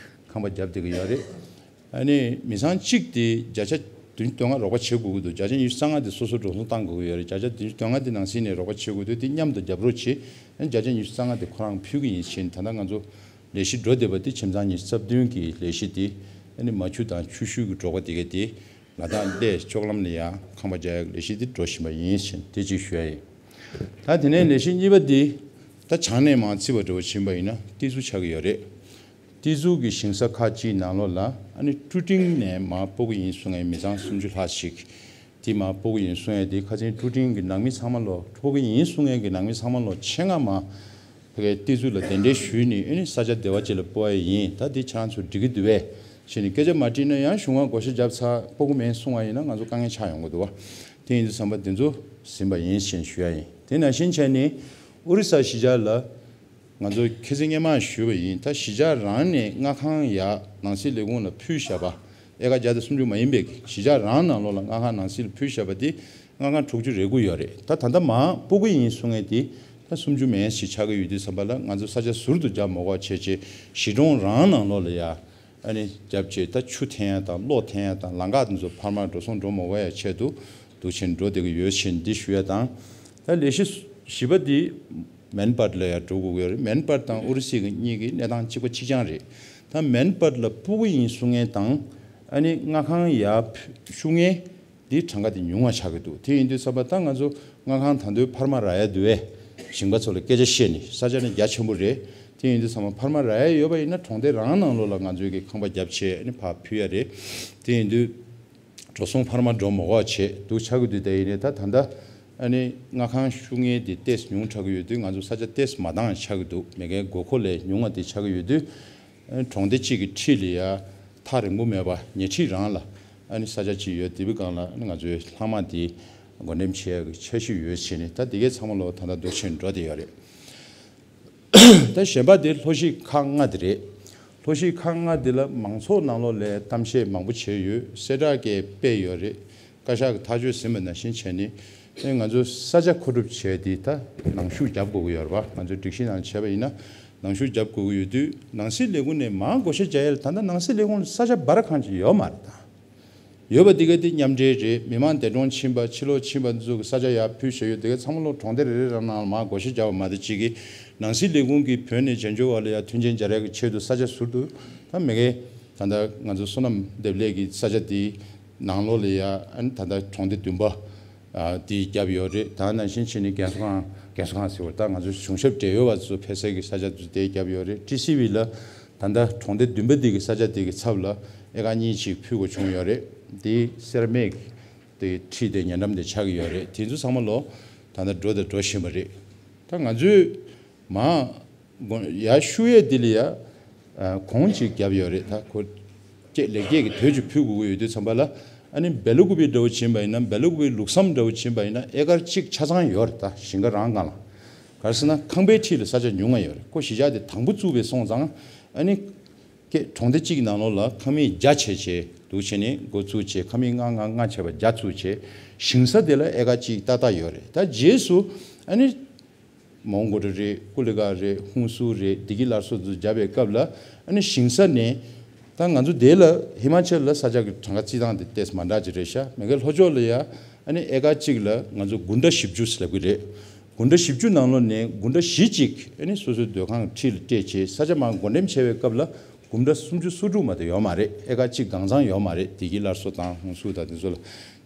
ཁང་པ་རྒྱབ་བསྡད་ཀྱི་ཡོད་རེད། ཨ་ནི་མི་ཚང་གཅིག་དེ་བརྒྱ་ཆ་བདུན་ཅུ་དོན་ལྔ་རོགས་པ་བྱེད་དགོས་ཀྱི་འདུག་བརྒྱ་ཆ་ཉི་ཤུ་རྩ་ལྔ་དེ་སོ་སོ་འགྲོ་སོང་བཏང་དགོས་ཀྱི་ཡོད་རེད། བརྒྱ་ཆ་བདུན་ཅུ་དོན་ལྔ་དེ་ནང་སྲིད་ནས་རོགས་པ་བྱེད་དགོས་འདུག་དེ་མཉམ་དུ་རྒྱབ་རོགས་བྱེད། ཨ་ནི་བརྒྱ་ཆ་ཉི་ཤུ་རྩ་ལྔ་དེ་ཁོ་རང་ཕུལ་གྱི་ཡིན་ཕྱིན། ད་ལྟ་ང་ཚོ་ལས་གཞི་འགྲོ་བསྡད་པ་དེ་ཁྱིམ་ཚང་ཉི་ཤུ་རྩ་བདུན་གྱི་ལས་གཞི་དེ་ཨ་ནི་མ་ཁྱུ་དང་ཆུ་ཤུལ་གྱི་འབྲོག་པ་དེ་ག་དེ་ལ་དྭགས་གླེ་ལྕོག་ལམ་ལ་ཡ་ཁང་པ་རྒྱག་ཡག་ལས་གཞི་དེ་འགྲོ་བཞིན་པ་ཡིན་ཕྱིན་དེ་གཅིག་ཞུ་ཡ་ཡིན། ད་དེ་ནས་ལས་གཞི་གཉིས་པ་དེ་ད་བྱང་ནས་མར་བརྩིས་པ་འདྲ་བོ་ཕྱིན་པ་ཡིན་ན་ཏི་ཛུ་ཆགས་ཀྱི་ཡོད་རེད། ཏི་ཛུ་གི་ཞིང་ས་ཁག་ཅིག་ནང་ལོགས་ལ་ཨ་ནི་ཀྲུ་ཀྲིང་ནས་མར་སྤོ་གི་ཡིན་གསུང་མཁན་མི་ཚང་སུམ་ཅུ་ལྷག་ཞིག་དེ་མར་སྤོ་གི་ཡིན་གསུང་ཡས་དེ་ཁ་སང་ཀྲུ་ཀྲིང་གི་ནང་མི་ཚང་མ་ལོག་སྤོ་གི་ཡིན་གསུང་མཁན་གི་ནང་མི་ཚང་མ་ལོག་ཆེད་མངགས་མར་ཕ་གིའི་ཏི་ཛུ་ལ་གདན་འདྲེན་ཞུས་ནས་ཨ་ནི་ས་ཆ་བདེ་བ་ཅིག་ལ་སྤོ་ཡ་ཡིན། ད་དེ་ཁྱེད་རང་ཚོ་འགྲིག་གི་འདུག་བས་ཞེས་ནས་སྐད་ཆ་མ་དྲིས་ན་ཡང་གཞུང་ལ་བགོ་བཤའ་བརྒྱབ་ཚར་སྤོ་གི་མེད་གསུང་བ་ཡིན་ན་ང་ཚོ་དཀའ་ངལ་ཆགས་ཡོང་གི་འདུག་བ། དེ་ཡིན་དུས་བསམ་པ་དེ་ཚོ་ཟིན་པ་ཡིན་ཞེས་ཞུ་ཡ་ཡིན། དེ་ནང་བཞིན་བྱས་ནས་ཨོ་རི་ས་གཞིས་ཆགས་ལ། ང་ཚོ་ཁ་སང་སྔོན་མ་ཞུས་པ་ཡིན། ད་གཞིས་ཆགས་རང་ནས་མངའ་ཁང་ཡར་ནང་སྲིད་ལས་ཁུངས་ལ་ཕུལ་བཞག་པ། ཨེ་ཀར་བརྒྱ་དང་སུམ་ཅུ་མ་ཡིན་པའི་གཞིས་ཆགས་རང་ནང་ལོགས་ལ་མངའ་ཁང་ནང་སྲིད་ལ་ཕུལ་བཞག་པ་དེ་མངའ་ཁང་དྲུག་ཅུ་རེ་དགུ་ཡོད་རེད། ད་ད་ལྟ་མར་སྤོ་གི་ཡིན་གསུང་མཁན་དེ་ད་སུམ་ཅུ་མན་ཞིག་ཆགས་ཀྱི་ཡོད་དུས་ཙམ་པ་ལ་ང་ཚོ་ས་ཆ་ཟུར་དུ་རྒྱབ་མ་དགོས་པ་བྱས་བྱས་གཞིས་གྲོང་རང་ནང་ལོགས་ལ་ཡ་ཨ་ནི་རྒྱབ་བྱས་ད་ཆུ་འཐེན་ཡ་དང་གློག་འཐེན་ཡ་དང་ལམ་ཁ་དེ་ཚོ་འཕར་མ་འགྲོ་སོང་འགྲོ་མ་དགོས་ཡ་ཆེད་དུ་འདུག་བྱས་འགྲོ་བསྡད་ཀྱི་ཡོད་ཕྱིན་འདི་ཞུ་ཡ་དང་། ད་ལས་གཞི་བཞི་པ་འདི་མན་པར་ལ་ཡར་འགྲོ་དགོས་ཀྱི་རེད། མན་པར་དང་ཨུ་རུ་སི་གི་གཉིས་ཀྱི་གནས་སྟངས་གཅིག་པ་གཅིག་རྐྱང་རེད། ད་མན་པར་ལ་སྤོ་གི་ཡིན་གསུང་མཁན་དང་ཨ་ནི་མངའ་ཁང་ཡར་ཞུ་མཁན་འདིའི་གྲངས་ཀ་དེ་ཉུང་བ་ཆགས་ཀྱི་འདུག་དེ་ཡིན་དུས་ཙམ་པ་ད་ང་ཚོ་མངའ་ཁང་ད་དུང་འཕར་མ་རག་ཡ་འདུག་བས། ཞིང་པ་ཚོ་ལ་སྐད་ཆ་བཤད་ནས་ས་ཆ་ནི་རྒྱ་ཆེན་པོ་རེད། དེ་ཡིན་དུས་ཙམ་པ་འཕར་མ་རག་ཡ་ཡོད་པ་ཡིན་ན་གྲོང་སྡེ་རང་ནང་ལོགས་ལ་ང་ཚོའི་གི་ཁང་པ་རྒྱབ་བྱས་ཨ་ནི་ཕར་ཕུལ་ཡ་རེད། དེ་ཡིན་དུས། འགྲོ་སོང་འཕར་མ་འགྲོ་མ་དགོས་བྱས་འདུག་ཆགས་ཀྱི་འདུག་དེ་ཡིན་ནའི་ད་ད་ལྟ་ཨ་ནི་མངའ་ཁང་ཞུ་མཁན་དེ་ཏོག་ཙམ་ཉུང་དྲགས་ཀྱི་ཡོད་དུས་ང་ཚོ་ས་ཆ་ཏོག་ཙམ་མ་འདང་ཆགས་ཀྱི་འདུག་མེད་མཁན་དགོས་མཁོ་ལས་ཉུང་བ་དེ་ཆགས་ཀྱི་ཡོད་དུས་ཨ་ནི་གྲོང་སྡེ་གཅིག་གི་འཁྲིས་ལ་ཡ་ ཐག་རིང་པོ་མེད་པ་ཉེ་འཁྲིས་རང་ལ་ཨ་ནི་ས་ཆ་གཅིག་ཡོད། དེ་བའི་སྒང་ལ་ཨ་ནི་ང་ཚོའི་ལྷག་མ་དེ་བགོ་འགྲེམས་བྱེད་ཡག་གི་འཆར་གཞི་ཡོད་བྱས་ནས། ད་དེ་གའི་ཚང་མ་ལོ་ད་ལྟ་མདོ་ཆེན་འགྲོ་བསྡད་ཡོད་རེད། ད་གཞན་པ་དེ་ལྷོ་གཞིས་ཁག་ལྔ་དེ་རེད། ལྷོ་གཞིས་ཁག་ལྔ་དེ་ལ་མང་ཚོགས་ནང་ལོགས་ལ་གཏམ་བཤད་མང་པོ་བྱས་ཡོད། གསལ་བསྒྲགས་ཀྱི་སྤེལ་ཡོད་རེད། བཀའ་ཤག་གི་ཐག་གཅོད་ཟིན་པ་ནང་བཞིན་བྱས་ནས་ཨེ་ང་ཚོ་ས་ཆ་མཁོ་སྒྲུབ་བྱས་དེ་ད་ནང་ཞུགས་རྒྱབ་དགོས་ཀྱི་ཡོད་རེད་པ། ང་ཚོའི་སྒྲིག་གཞི་ནང་བྱས་པ་ཡིན་ན་ནང་ཞུགས་རྒྱབ་དགོས་ཀྱི་ཡོད་དུས། ནང་སྲིད་ལས་ཁུངས་ནས་མར་བགོ་བཤའ་རྒྱག་ཡས་ལ་ད་ལྟ་ནང་སྲིད་ལས་ཁུངས་ལ་ས་ཆ་སྦར་ཁང་ཅིག་ཡོད་མ་རེད་ད། ཡོད་པ་དེ་ག་དེ་མཉམ་འབྲེལ་རེད། མི་མང་འདས་གྲོངས་ཕྱིན་པ་ཕྱི་ལོགས་ཕྱིན་པ་འདི་ཚོ་གི་ས་ཆ་ཡར་ཕུལ་བཞག་ཡོད། དེ་ག་ཚང་མ་ལོ་གྲོང་སྡེ་རེ་རེ་རང་ནང་ལ་མར་བགོ་བཤའ་རྒྱག་པ་མ་གཏོགས་གཅིག་གི་ནང་སྲིད་ལས་ཁུངས་ཀྱིས་བོད་ནས་བྱང་ཕྱོགས་བར་ལ་ཡར་མཐུན་རྐྱེན་སྦྱར་ཡག་གི་ཆེད་དུ་ས་ཆ་ཟུར་དུ་ད་མེད་མཁན། ད་ལྟ་ང་ཚོ་སོ་ནམ་འདེབས་ལས་ཀྱི་ས་ཆ་དེའི་ནང་ལོགས་ལ་ཡ་ཨ་ནི་ད་ལྟ་གྲོང་སྡེ་བདུན་པ་ཨ་དེ་བརྒྱབ་ཡོད་རེད། ད་ནང་བཞིན་བྱས་ནས་རྒན་གསོ་ཁང་། རྒན་གསོ་ཁང་ཟེར་བ་ད་ང་ཚོ་གཞུང་ཞབས་འབྲེལ་ཡོད་པ་ཚོ་ཕེབས་སའི་གི་ས་ཆ་དེ་བརྒྱབ་ཡོད་རེད། ཊི་སི་ཝི་ལ་ད་ལྟ་གྲོང་སྡེ་བདུན་པ་དེ་གི་ས་ཆ་དེ་གི་ཚབ་ལ་ཨེ་ཀར་གཉིས་ཅིག་ཕུལ་དགོས་བྱུང་ཡོད་རེད། དེ་སེ་ར་མིག་དེ་ཁྲིད་དེ་ཉེ་འགྲམ་དེ་ཆགས་ཀྱི་ཡོད་རེད། དེ་ཚོ་ཚང་མ་ལོ་ད་ལྟ་འགྲོ་དང་འགྲོ་བཞིན་པ་རེད། ད་ང་ཚོས་མ་དགོན་ཡར་ཤུ་ཡས་འདི་ལ་ཡ་གོང་ཅིག་བརྒྱབ་ཡོད་རེད། ད་ཁོ་ཀྱེ་ལེགས་སྐྱེས་ཀྱི་དོད་ཅིག་ཕུལ་དགོས་ཀྱི་ཡོད་དུས་ཙམ་པ་ལ་ཨ་ནི་སྦེ་ལ་ཀུ་པེ་འདྲ་བོ་བྱིན་པ་ཡིན་ན། སྦེ་ལ་ཀུ་པེ་ལུགས་བསམ་འདྲ་བོ་བྱིན་པ་ཡིན་ན་ཨེ་ཀར་གཅིག་ཆ་ཚང་ཡོད་རེད། ད་ཞིང་ཁ་རང་སྒང་ལ་ག་རེ་ཟེར་ན་ཁང་པའི་འཁྲིས་ལ་ས་ཆ་ཉུང་ང་ཡོད་རེད། ཁོ་གཞིས་ཆགས་དེ་དང་པོ་བཙུགས་པའི་སོང་ཙང་ཨ་ནི་ཀྱེ་གྲོང་སྡེ་གཅིག་ནང་ལོགས་ལ་ཁང་མིག་བརྒྱ་བྱས་བྱས་འདུག་བྱས་ནས་འགོ་བཙུགས་བྱས། ཁང་མིག་ལྔ་ལྔ་ལྔ་བྱས་པ་བརྒྱ་བཙུགས་བྱས། ཞིང་ས་དེ་ལ་ཨེ་ཀར་གཅིག་ཏག་ཏག་ཡོད་རེད། ད་རྗེས་སུ་ཨ་ནི་མོན་གྷོ་རེད། ཀུ་ལི་ཀ་རེད། ཧུན་སུར་རེད། བདེ་སྐྱིད་སླར་གསོ་ཚོ་བརྒྱབ་པའི་སྐབས་ལ་ཨ་ནི་ཞིང་ས་ནས་ད་ང་ཚོ་དེ་ལ་ཧི་མ་ཅལ་ལ་ས་ཆ་གི་གྲངས་ཀ་རྩིས་སྟངས་དེ་ཏོག་ཙམ་མ་འདྲ་ཅིག་རེད་ཤག་མེ་གེ་ལྷོ་ཕྱོགས་ལ་ཡ་ཨ་ནི་ཨེ་ཀར་གཅིག་ལ་ང་ཚོ་དགུན་གྲྭ་བཞི་བཅུ་ཟེར་ལབ་ཀྱི་རེད། དགུན་གྲྭ་བཞི་བཅུ་ནང་ལོགས་ནས་དགུན་གྲྭ་བཞི་གཅིག་ཨ་ནི་སོ་སོའི་སྡོད་ཁང་གི་འཁྲིས་ལ་སྤྲད་བྱས། ས་ཆ་མར་བགོ་འགྲེམས་བྱས་པའི་སྐབས་ལ་དགུན་གྲྭ་སུམ་ཅུ་སོ་དྲུག་མ་གཏོགས་ཡོད་མ་རེད། ཨེ་ཀར་གཅིག་གང་ཚང་ཡོད་མ་རེད། བདེ་སྐྱིད་སླར་གསོ་དང་ཧུན་སུར་དང་དེ་ཚོ་ལ།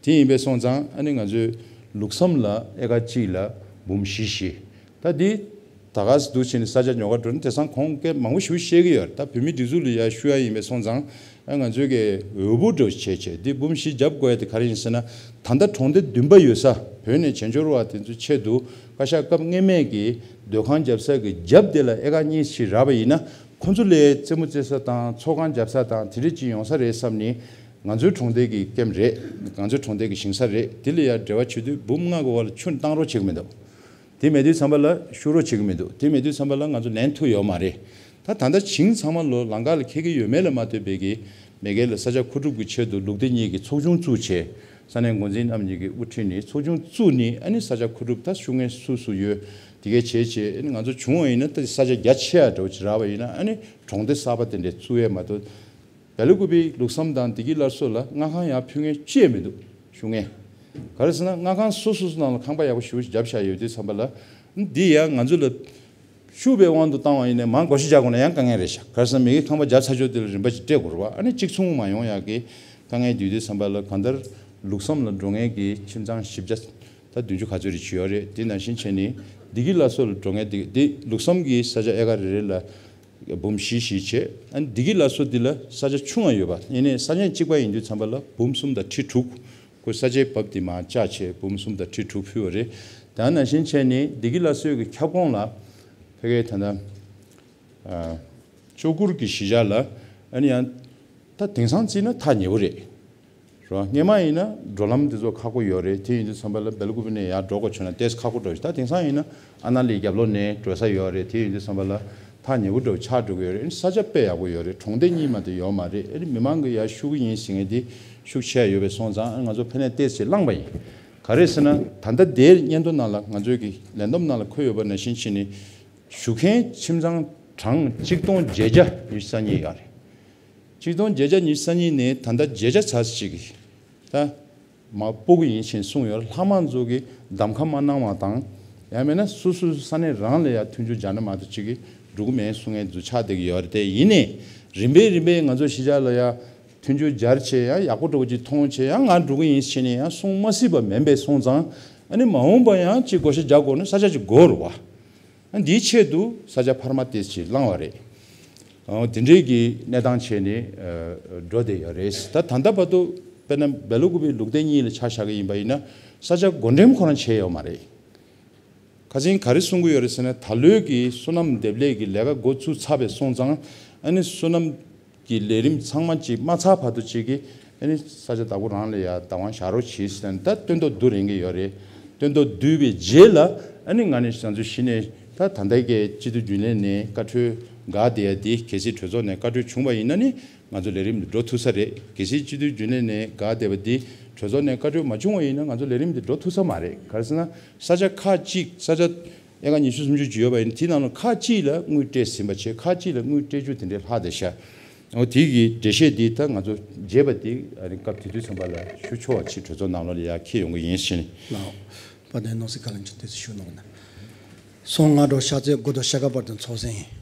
དེ་ཡིན་པའི་སོང་ཙང་ཨ་ནི་ང་ཚོའི་ལུགས་བསམ་ལ་ཨེ་ཀར་གཅིག་ལ་འབུམ་བཞི་བཞི། ད་འདི་ད་ག་སེ་འདུག་བྱས་ནས་ས་ཆ་ཉོ་ག་འགྲོ་ན་དེང་སང་གོང་སྐད་མང་པོ་ཞིག་བཤད་ཀྱི་ཡོད་རེད། ད་བོད་མིའི་སྒྲིག་འཛུགས་ལ་ཡར་ཞུ་ཡ་ཡིན་པའི་སོང་ཙང་ཨ་ང་ཚོའི་གི་འོས་འབོར་འདྲ་བོ་བྱས་བྱས་འདི་འབུམ་བཞི་བརྒྱབ་དགོས་ཡ་དེ་ག་རེ་ཡིན་ཟེར་ན། ད་ལྟ་གྲོང་སྡེ་བདུན་པ་ཡོད་ས་བོད་ནས་བྱེས་འབྱོར་བ་དེ་ཚོའི་ཆེད་དུ་བཀའ་ཤག་སྐབས་སྔོན་མའི་གི་སྡོད་ཁང་བརྒྱབ་ས་གི་རྒྱབ་དེ་ལ་ཨེ་ཀར་གཉིས་ཤིག་རག་པ་ཡིན་ན། ཁོ་ཚོ་ལ་རྩེད་མོ་རྩེ་ས་དང་ཚོགས་ཁང་བརྒྱབ་ས་དང་དེ་འདྲ་ཅིག་ཡོང་ས་རེད་བསམ་ནས། ང་ཚོའི་གྲོང་སྡེ་གི་ཀེམ་རེད། ང་ཚོའི་གྲོང་སྡེ་གི་ཞིང་ས་རེད། དེ་ལ་ཡ་འབྲེལ་བ་བྱེད་དུས་འབུམ་ལྔ་གི་འོག་ལ་ཆུ་བཏང་རོགས་བྱེད་ཀྱི་མི་འདུག་དེ་མེད་དུས་ཙམ་པ་ལ་བཤུ་རོགས་བྱེད་ཀྱི་མི་འདུག་དེ་མེད་དུས་ཙམ་པ་ལ་ང་ཚོ་ལེན་ཐུབ་ཡོད་མ་རེད། ད་ད་ལྟ་ཞིང་ཚང་མ་ལོ་ལམ་ཁ་ལ་འཁེལ་གྱི་ཡོད་མེད་ལ་མ་ལྟོས་པའི་གི་མེ་གེ་ལ་ས་ཆ་མཁོ་སྒྲུབ་ཀྱི་ཆེད་དུ་ལུགས་བདེ་གཉིས་ཀྱི་ཚོགས་ཆུང་བཙུགས་བྱས། ས་གནས་འགོ་འཛིན་རྣམ་གཉིས་ཀྱིས་དབུ་ཁྲིད་ནས་ཚོགས་ཆུང་བཙུགས་ནས་ཨ་ནི་ས་ཆ་མཁོ་སྒྲུབ་ད་ཤུགས་ངན་སུ་སུ་ཡོད་དེ་གས་བྱས་བྱས། ཨ་ནི་ང་ཚོ་བྱུང་བ་ཡིན་ན་ད་ས་ཆ་རྒྱ་ཆེ་ཡ་འདྲ་བོ་ཅིག་རག་པ་ཡིན་ན་ཨ་ནི་གྲོང་སྡེ་གསར་པ་དེ་འདྲས་བཙུགས་ཡས་མ་གཏོགས། སྦེ་ལ་ཀུ་པེ་ལུགས་བསམ་དང་བདེ་སྐྱིད་སླར་གསོ་ལ་མངའ་ཁང་ཡར་ཕུལ་མཁན་ཅི་ཡང་མི་འདུག་ཤུགས་ངན། ག་རེ་ཟེར་ན་མངའ་ཁང་སོ་སོ་སོ་ནང་ལ་ཁང་པ་ཡག་པོ་ཞེ་པོ་ཞིག་བརྒྱབ་བཞག་ཡོད་དུས་ཙམ་པ་ལ། འདི་ཡང་ང་ཚོ་ལ་ཤུགས་པའི་དབང་དུ་བཏང་བ་ཡིན་ནའི་མར་བགོ་བཤའ་རྒྱག་དགོས་ན་ཡང་དཀའ་ངལ་རེད་ཤག་ག་རེ་ཟེར་ན་མི་གི་ཁང་པ་བརྒྱབ་ཚར་ཆོག་དེ་ལ་རིན་པ་ཞིག་སྤྲད་དགོས་རེད་པ། ཨ་ནི་གཅིག་མཚུངས་མ་ཡོང་ཡག་གི་དཀའ་ངལ་འདུས་དུས་ཙམ་པ་ལ་གང་ལྟར་ལུགས་བསམ་ལ་འགྲོ་མཁན་གྱི་ཁྱིམ་ཚང་བཞི་བརྒྱ་ད་བདུན་ཅུ་ག་ཚོད་རེ་ཅིག་ཡོད་རེད། དེ་ནང་བཞིན་བྱས་ནས་བདེ་སྐྱིད་སླར་གསོ་ལ་འགྲོ་མཁན་དེ་དེ་ལུགས་བསམ་གྱི་ས་ཆ་ཨེ་ཀར་རེ་རེ་ལ་འབུམ་བཞི་བཞི་བྱས། ཨ་ནི་བདེ་སྐྱིད་སླར་གསོ་འདི་ལ་ས་ཆ་ཆུང་བ་ཡོད་པ་ཡིན་ནའི་ས་གནས་གཅིག་པ་ཡིན་དུས་ཙམ་པ་ལ་འབུམ་གསུམ་དང་ཁྲི་དྲུག་ཁོ་ས་ཆའི་བབ་དེ་མར་བཅག་བྱས་འབུམ་གསུམ་དང་ཁྲི་དྲུག་ཕུལ་བ་རེད། ད་ནང་བཞིན་བྱས་ནས་བདེ་སྐྱིད་སླར་གསོའི་གི་ཁྱབ་ཁོངས་ལ་ཕ་གིའི་ད་ལྟ་ཨ་ལྕོག་གུར་གྱི་གཞིས་ཆགས་ལ་ཨ་ནི་ཡང་ད་དེང་སང་བརྩིས་ན་ཐག་ཉེ་པོ་རེད། རོ། སྔོན་མ་ཡིན་ན་འགྲོ་ལམ་དེ་ཚོ་ཁག་པོ་ཡོད་རེད། དེ་ཡིན་དུས་ཙམ་པ་ལ་སྦེ་ལ་ཀུ་པེ་ནས་ཡར་འགྲོ་དགོས་བྱུང་ན་ཏོག་ཙམ་ཁག་པོ་འགྲོ་ཞིག་ད་དེང་སང་ཡིན་ན་ཨ་ན་ལིའི་རྒྱབ་ལོགས་ནས་འགྲོ་ས་ཡོད་རེད། དེ་ཡིན་དུས་ཙམ་པ་ལ་ཐག་ཉེ་པོ་འདྲ་བོ་ཆགས་འགྲོ་གི་ཡོད་རེད། ཨ་ནི་ས་ཆ་དཔེ་ཡག་པོ་ཡོད་རེད། གྲོང་སྡེ་གཉིས་མ་གཏོགས་ཡོད་མ་རེད། ཨ་ནི་མི་མང་གི་ཡར་ཤུགས་ཀྱི་ཡིན་ཟེར་མཁན་དེ་ཤུགས་ཆེ་ཡ་ཡོད་པའི་སོང་ཙང་ཨ་ནི་ང་ཚོ་ཕ་ནས་ཏོག་ཙམ་བླངས་པ་ཡིན། ག་རེ་ཟེར་ན་ད་ལྟ་དེའི་སྙན་ཐོ་ནང་ལ་ང་ཚོའི་གི་ལས་བསྡོམས་ནང་ལ་འཁོད་ཡོད་པ་ནང་བཞིན་བྱས་ནས་བཞུགས་མཁན་ཁྱིམ་ཚང་གྲངས་གཅིག་སྟོང་བརྒྱད་བརྒྱ་ཉི་ཤུ་རྩ་གཉིས་ཡོད་རེད། གཅིག་སྟོང་བརྒྱད་བརྒྱ་ཉི་ཤུ་རྩ་གཉིས་ནས་ད་ལྟ་བརྒྱད་བརྒྱ་ཙམ་ཞིག་གིས་ད་མར་སྤོ་གི་ཡིན་ཞེས་གསུངས་ཡོད་རེད། ལྷག་མ་ཚོ་གིས་གདམ་ཁ་མ་གནང་བ་དང་། ཡང་མིན་ན་སོ་སོའི་ས་གནས་རང་ལ་ཡ་མཐུན་འགྱུར་སྦྱར་ན་མ་གཏོགས་ཅིག་གིས་འགྲོ་གི་མེད་གསུང་མཁན་ཚོ་ཆགས་བསྡད་ཀྱི་ཡོད་རེད། དེ་ཡིན་ནའི་རིམ་པས་རིམ་པས་ང་ཚོ་གཞིས་ཆགས་ལ་ཡ་མཐུན་འགྱུར་སྦྱར་བྱས་ཡང་ཡག་པོ་འདྲ་བོ་ཅིག་མཐོང་བྱས་ཡང་ང་འགྲོ་གི་ཡིན་ཞེས་ནས་ཡང་གསུང་མ་སྲིད་པ་མིན་པའི་སོང་ཙང་། ཨ་ནི་མ་འོངས་པ་ཡང་ཅིག་བགོ་བཤའ་རྒྱག་དགོས་ན་ས་ཆ་ཅིག་དགོས་རེད་པ། ཨ་འདིའི་ཆེད་དུ་ས་ཆ་འཕར་མ་ཏོག་ཙམ་བླངས་པ་རེད། ཨོ་དེ་འདྲའི་གི་གནས་སྟངས་བྱས་ནས་ཨ་འགྲོ་བསྡད་ཡོད་རེད། ད་ད་ལྟ་བར་དུ་དཔེར་ན་སྦེ་ལ་ཀུ་པེ་ལུགས་བདེ་གཉིས་ལ་ཆ་བཞག་གི་ཡིན་པ་ཡིན་ན་ས་ཆ་བགོ་འགྲེམས་ཁོ་རང་བྱས་ཡོད་མ་རེད། ཁ་སང་ག་རེ་གསུང་གི་ཡོད་རེད་ཟེར་ན་ད་ལོའི་གི་སོ་ནམ་འདེབས་ལས་ཀྱི་ལས་ཀ་འགོ་ཚུགས་ཚར་བའི་སོང་ཙང་ཨ་ནི་སོ་ནམ་ གི་ལས་རིམ་ཚང་མ་ཅིག་མ་ཚར་བར་དུ་ཅིག་གི་ཨ་ནི་ས་ཆ་བདག་པོ་རང་ལ་ཡ་བདག་དབང་བཞག་རོགས་གྱིས་ཟེར་ནས་ད་སྟོན་ཐོག་བསྡུ་རན་གྱི་ཡོད་རེད། སྟོན་ཐོག་བསྡུས་པའི་རྗེས་ལ་ཨ་ནི་ང་ནི་ང་ཚོ་གཞི་ནས་ད་ད་ལྟའི་གི་སྤྱི་འཐུས་རྒྱུན་ལས་ནས་བཀའ་འཁྲོལ་འགག་བསྡད་ཡ་དེ་གལ་སྲིད་གྲོས་ཚོགས་ནས་བཀའ་འཁྲོལ་བྱུང་བ་ཡིན་ན་ནི་ང་ཚོ་ལས་རིམ་དུ་འགྲོ་ཐུབ་ས་རེད། གལ་སྲིད་སྤྱི་འཐུས་རྒྱུན་ལས་ནས་འགག་བསྡད་པ་དེ་གྲོས་ཚོགས་ནས་བཀའ་འཁྲོལ་མ་བྱུང་བ་ཡིན་ན་ང་ཚོ་ལས་རིམ་དེ་འགྲོ་ཐུབ་ས་མ་རེད། ག་རེ་ཟེར་ན་ས་ཆ་ཁག་ཅིག་ས་ཆ་ཨེ་ཀར་ཉི་ཤུ་སུམ་ཅུ་ཅིག་ཡོད་པ་ཡིན་ན་དེའི་ནང་ལ་ཁག་ཅིག་ལ་དངུལ་སྤྲད་ཟིན་པ་བྱས། ཁག་ཅིག་ལ་དངུལ་སྤྲད་རྒྱུ་དེ་འདྲའི་ལྷག་བསྡད་ཤག་འོ་དེ་གི་འགྲེལ་བཤད་འདི་ད་ང་ཚོ་རྒྱས་པ་འདི་ཨ་ནི་སྐབས་དེ་དུས་ཙམ་པ་ལ་ཞུ་ཆོག་པ་ཅིག་གྲོས་ཚོགས་ནང་ལོགས་ལ་ཡར་འཁྱེར་ཡོང་གི་ཡིན་ཟེར་ནས། ལགས། དཔལ་ལྡན་ནོར་སྲིད་བཀའ་བློན་མཆོག་དེ་ཚོ་ཞུ་གནང་གནང་། སོ་ལྔ་དྲོ་ཤར་ཚེས་དགུ་དྲོ་ཤར་ཁ་བར་དུ་ཚོགས་ཟིན་ཡིན།